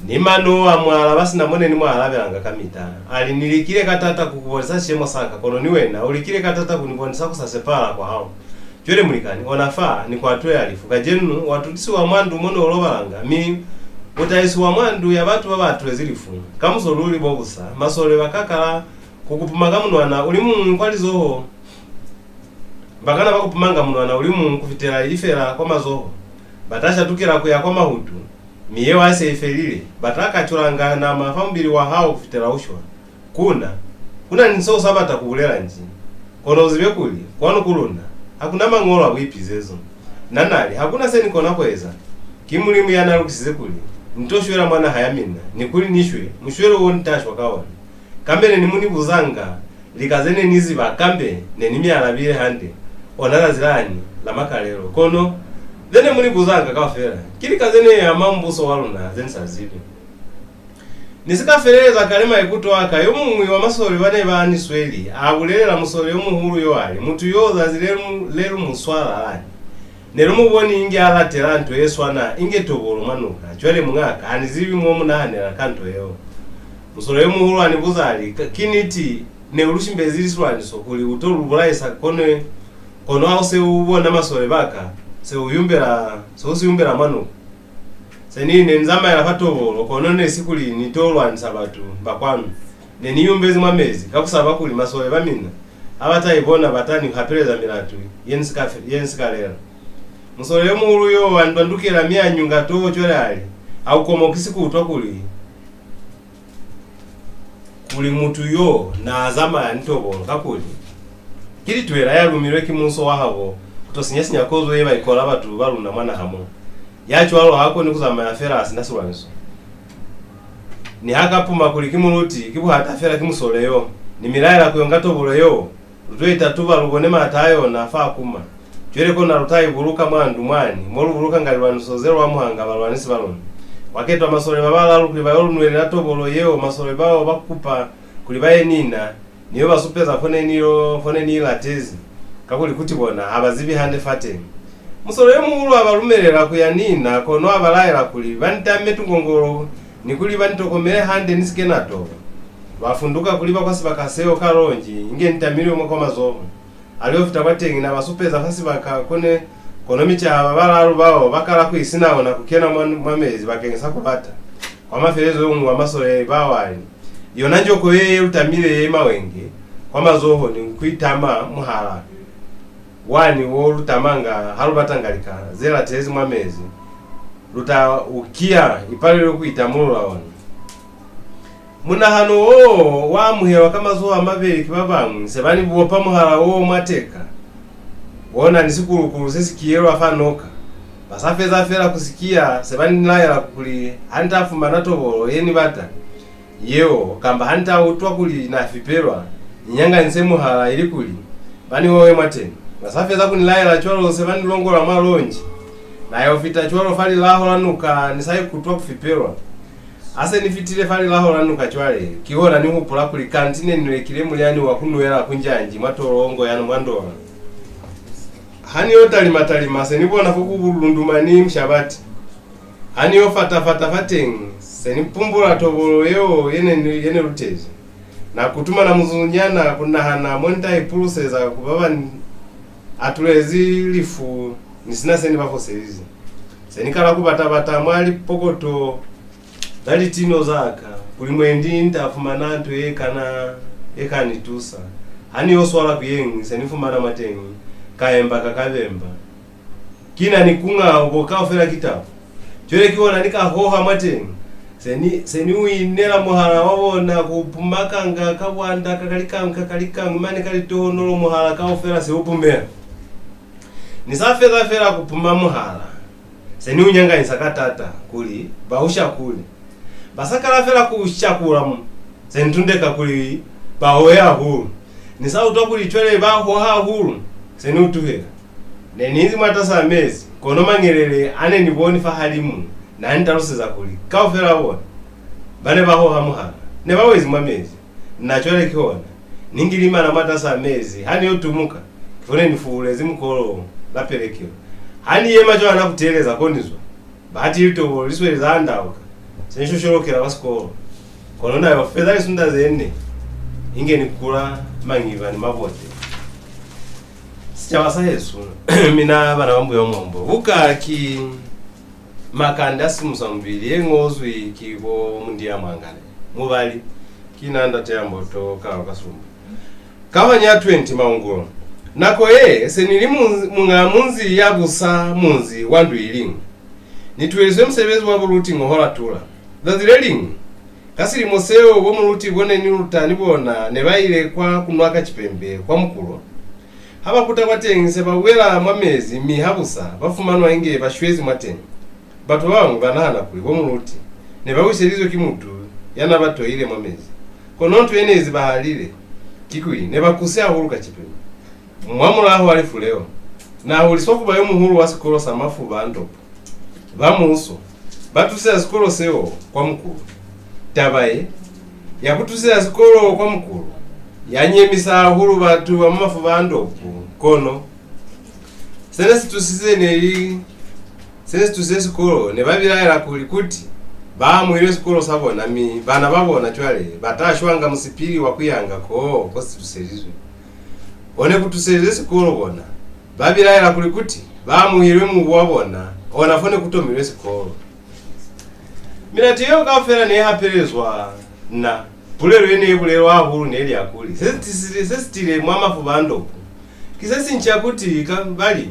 Ni mano a mu alaba sina mo ne ni mu alabelanga kamita. A li, "Ni likile ka taata ku ku bonisa sishemo sa ka, kono ni wena u likile ka taata ku ni bonisa ku sa sepahala kwa hao. Cwale mulikani, ona fa, ni ku atulela lifu. Kacenu wa tutisiwa mwa ndu mo ne u lobalanga, mi u ta isiwa mwa ndu ya batu ba ba atulezi lifu." Kamuso luli bo busa, masole ba ka kala ku kupumanga munwana u li muñwi kwa lizoho. Ba kana ba kupumanga munwana u li muñwi ku fitela ili fela kwa mazoho. Ba ta shatukela ku ya kwa mahutu, mi yeo ha se i felile, ba ta kaculanga nama fa mubili wa hao ku fitela u shwa. Ku na, ku na ni seo u sa bata ku bulela nji? Kono u zibe kuli, kwanu ku luna, ha ku na mañolo a buipizezo. Na na li, "Ha ku na se ni kona ku eza. Ki Mulimu ya na lukisize kuli ni to shwela mwa naha ya mina, ni kuli ni shwe mushwelo wo ni ta shwa ka ona. Kambe ne ni mu ni buzanga lika ze ne ni ziba, kambe ne ni mi alabile hande ona zazi lani la makalelo. Kono ze ne mu ni buzanga kaufela ki lika ze ne ama mubuso wa luna ze ni sa zibi." Ni si ka feleleza kale maikuto a ka, yo muñwi wa masole ba ne ba ni sweli a bulelela musole yo muhulu yo a li, "Mutu yo, zazi le lu, le lu mu swala lani, ne lu mu boni inge a latela nto ye swana inge tobolo mwa nuka. Cwale, muñ'a ka, ha ni zibi mo mu nahanela ka nto yeo." Musole yo muhulu a ni buza a li, "Ka, ki niti, ne u lu shimbezi lisilwaniso kuli u to lu bulaisa, kono, kono ha u se u bona masole ba ka, se u yumbela, se u si yumbela mwa nuka?" Se ni, ne ni zamaela fa tobolo, kono ne si kuli ni to lwanisa batu ba kwanu. Ne ni yumbezi mwa mezi, ka ku saba kuli masole ba mina ha ba ta i bona ba ta ni hapeleza milatu ye ni si ka fe-, ye ni si ka lela. Musole yo muhulu yo a ndwandukela mi a nyunga toho cwale a li, "Ha u komokisi ku utwa kuli kuli mutu yo n'a zamaya ni tobolo, kakuli ki lituela ya lumilwe ki muuso wa habo ku to sinya-sinya kozo ye ba ikola batu ba luna mwa naha mo. Ya cwalo ha koni ku zamaya fela a si na silwaniso. Niha ka puma kuli ki muluti, ki buhata fela ki musole yo. Ni mi laela ku yo nga tobolo yeo, lu to i tatuba, lu bone maata a yona fa kuma. Cwale kona lu ta i buluka mwa ndu mwani, mo lu bulukanga lilwaniso ze lu amuhanga balwanisi ba luna." Kwa ketwa masole ba balalu kuli ba yo lu nwelela tobolo yeo. Masole bao ba kupa kuli ba ye ni na, ni yo ba supeza fo ne ni yo, fo ne ni latezi, kakuli kuti bona ha ba zibi hande fateñi. Musole yo muhulu a ba lumelela ku ya ni na, kono a ba laela kuli ba ni tame tungongolo ni kuli ba ni tokomele hande ni si ke na toba. Lwa funduka ku liba kwa sibaka seo ka lonji, inge ni tamilwe mwa kwa mazoho. Ha lu yo fita kwateñi, na ba supeza fa sibaka kone, kono micaha ba balalu bao ba kala ku isinaona ku kena mwa, mwa mezi bakeñisa ku bata. Kwa mafelelezo yo muñwi wa masole bao a li, "Yona njoko ye, ye lu tamile ye mawenge kwa mazoho ni ku i tama muhala wani wo lu tamanga ha lu batanga lika ze latezi mwa mezi, lu ta u kiya, i palelwe ku itamulula ona." Munahano wo wa amuhelwa ka mazoho a mabeli ki ba bañwi se ba ni bopa muhala wo mwa teka, wo na ni sikulukulu se si kiyelwa fa noka. Ba sa feza fela ku si kiya, se ba ni laela kuli ha ni ta fumana tobolo ye ni bata yeo, kamba ha ni ta utwa kuli na fipelwa, Ni nyanganyise muhala, ilikuli ba ni hohe mwateni. Ba sa feza ku ni laela cwalo, se ba ni longola mwa lonji. Na yo fita cwalo fa lilaho la nuka, ni sa ikutwa ku fipelwa. Ha se ni fitile fa lilaho la nuka cwale, kihona ni hupula kuli kanti ne ni lekile mulyani wa ku nwela ku njanji mwa tolongo yani mwa ndola. Ha ni yo talima-talima, se ni bona fo ku bulundumani mushabati. Ha ni yo fata-fata fateñi, se ni pumbula tobolo yeo ye ne, ye ne lutezi. Na kutumana muzuzunyana ku nahana mo ni ta ipuluseza ku ba ba ni atulezi lifu ni si na se ni ba foselize. Se ni kala ku bata-bata mwa lipokoto za litino za ka, kuli mwendi ni ta fumana nto ye kana ye ka ni tusa. Ha ni yo swala ku ye ñwi, se ni fumana mwateñi kaemba ka kabemba. Ki na ni kuñao bo kaufela ki tabo. Cwale kihona ni ka hoha mwateñi. Se ni, se ni u inela muhala wa bona ku pumakanga ka bwanda ka kalikañwi ka kalikañwi, mane ka litohonolo muhala kaufela se u pumela. Ni sa feza fela ku puma muhala, se ni u nyanganyisa ka taata kuli ba u shakule. Ba sa kala fela ku u shakula mo, se ni tundeka kuli ba hohe hahulu. Ni sa utwa kuli cwale ba hoha hahulu, se ni u tuhela. Ne ni inzi mwatas'a mezi, kono mañelele a ne ni boni fahalimu n'a ni taluseza kuli kaufela bona ba ne ba hoha muhala ne ba wezi mwa mezi. Na cwale kihona ni ngilimana mwatas'a mezi, ha ni yo tumuka, kifo ne ni fuulezi mukolo la pelekelo. Ha ni yema cwana ku teeleza ko ni zwa, bahatili tobolo li sweli za andauka, se ni shosholokela kwa sikolo. Kono na yo feza lisunda ze ne, inge ni kula mañiba ni mabote. Sicaba sa hesu, mina bana ba Mbuya Mwambo, buka ki Makande a Simusa Mubili ye ñozwi ki bo Mundiya Mwangale. Mubali ki na Ndate ya Mboto Kalo Kasumba. Kauhanyo ya twenty, Maungulo. Nako ye, se ni li munzi, muñ'a munzi ya busa munzi wa ndu iliñwi. Ni tuhelizwe musebezi wa buluti ñohola tula. Zazi le liñwi, ka silimo seo, bo muluti bo ne ni luta ni bona ne ba ile kwa ku nwa kacipembe kwa mukulo. Ha ba kuta kwateñi, se ba wela mwa mezi, mi habusa ba fumanwa inge ba shwezi mwateñi. Batu ba bañwi ba nahana kuli bo muluti ne ba wiselizwe ki mutu ya n'a ba toile mwa mezi. Kono nto ye ne izibahalile kikuli ne ba kusi hahulu kacipembe. Mwamulaho wa lifu leo, na huliswa ku ba yo muhulu wa sikolo sa mafuba a ndopo. Ba muuso ba tuseza sikolo seo kwa mukulo. Taba ye ya ku tuseza sikolo kwa mukulo ya nyemisa hahulu batu ba mwa mafuba a ndopo, kono se ne si tusize ne li se ne si tusize sikolo, ne ba bilaela kuli kuti ba amuhilwe sikolo sa bona, mi bana ba bona cwale ba ta shwanga musipili wa ku yanga koo ko si tuselizwe. Ko ne ku tuselize sikolo bona ba bilaela kuli kuti ba amuhilwe mubu wa bona, ona fo ne ku tomilwe sikolo. Milatu yeo kaufela ne i hapelezwa na. Pulelo ye ne i bulelwa hahulu ne li ya kuli, se si tisile, se si tile mwa mafuba a ndopo ki se si nca kuti ka, ba li,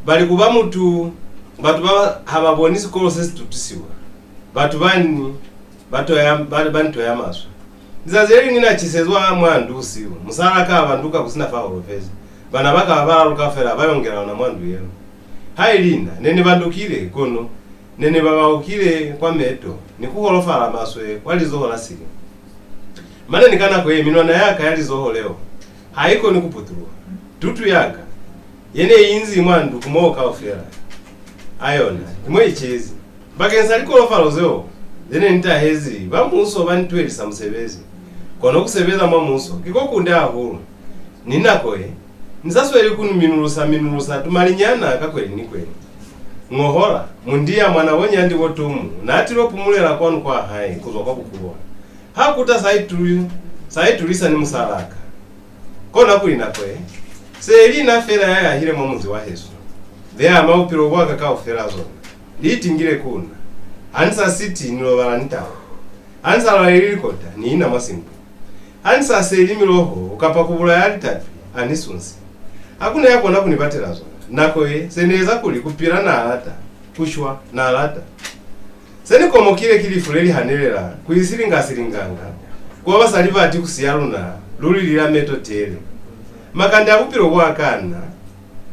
ba li ku ba mutu, batu ba ha ba boni sikolo se si tutisiwa, batu ba ni, ba toya, ba, ba ni toya maswe. Lizazi le liñwi na cisezwa mwa ndu busihu, musalaa ka a banduka ku si na fa holofezi. Bana ba ka ba balalu kaufela ba yongela ona mwa ndu yeo. Haili na, ne ni bandukile, kono ne ni babaukile kwa meto ni ku holofala maswe kwa lizoho la sili. Mane ni ka nako ye, minwana ya ka ya lizoho leo ha i koni ku putuluha. Tutu ya ka ye ne i inzi mwa ndu ku moo kaufela a yona ki mo i cezi. Bakeñisa likolofalo zeo ze ne ni tahezi, ba muuso ba ni tuhelisa musebezi. Kono ku sebeza mwa muuso ki ko kunde hahulu. Ni nako ye, ni sa sweli ku minulusa-minulusa tumalinyana ka kweli ni kweli. Ñohola, Mundiya mwana bo Nyandi bo Tomu, n'a til'o pumulela kwanu kwa hae ku zwa kwa bukuwa. Ha kuta sa ituli-, sa itulisa ni musalaa ka. Kona kuli nako ye, se li na fela ya yahile mwa munzi wa hesu. Ze ama bupilo bwa ka kaufela zona li itingile ku na. Ha ni sa siti, ni lobala ni taha. Ha ni sa lwaleli likota, ni ina mwa simbwi. Ha ni sa seli miloho kapa ku bulaya litapi, ha ni sunsi. Ha ku na ya kona ku ni batela zona. Nako ye, se ni eza kuli ku pila na lata, ku shwa na lata. Se ni komokile ki lifu le li hanelela ku isilinga-silinganga, ku ba ba sa li bati ku siya luna lu li lila meto tele. Makande a bupilo bwa ka na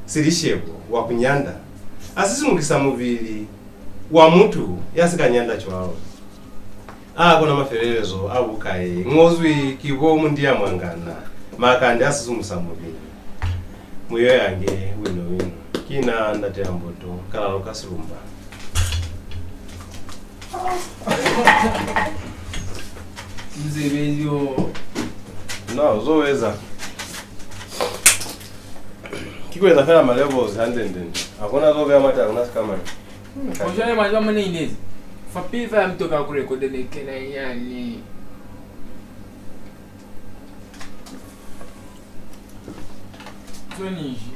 si lishebo wa ku nyanda, a sisimukisa mubili wa mutu ya si ka nyanda cwalo. A kona mafelelezo a buka ye ñozwi ki bo Mundia Mwangana, Makande a Sizumu sa Mubili. Muyo yange wino wino. Ki na Ndate ya Mboto, Kalalo ka Silumba. Mzebezi o. No, zo eza. Ki ku eza fela malevels hande ndende. Hakuna zo beya mata, hakuna sikamani. Koshana manje bamone inezi. Fa piva ya mtoka ku record ne kena yani. Twenty.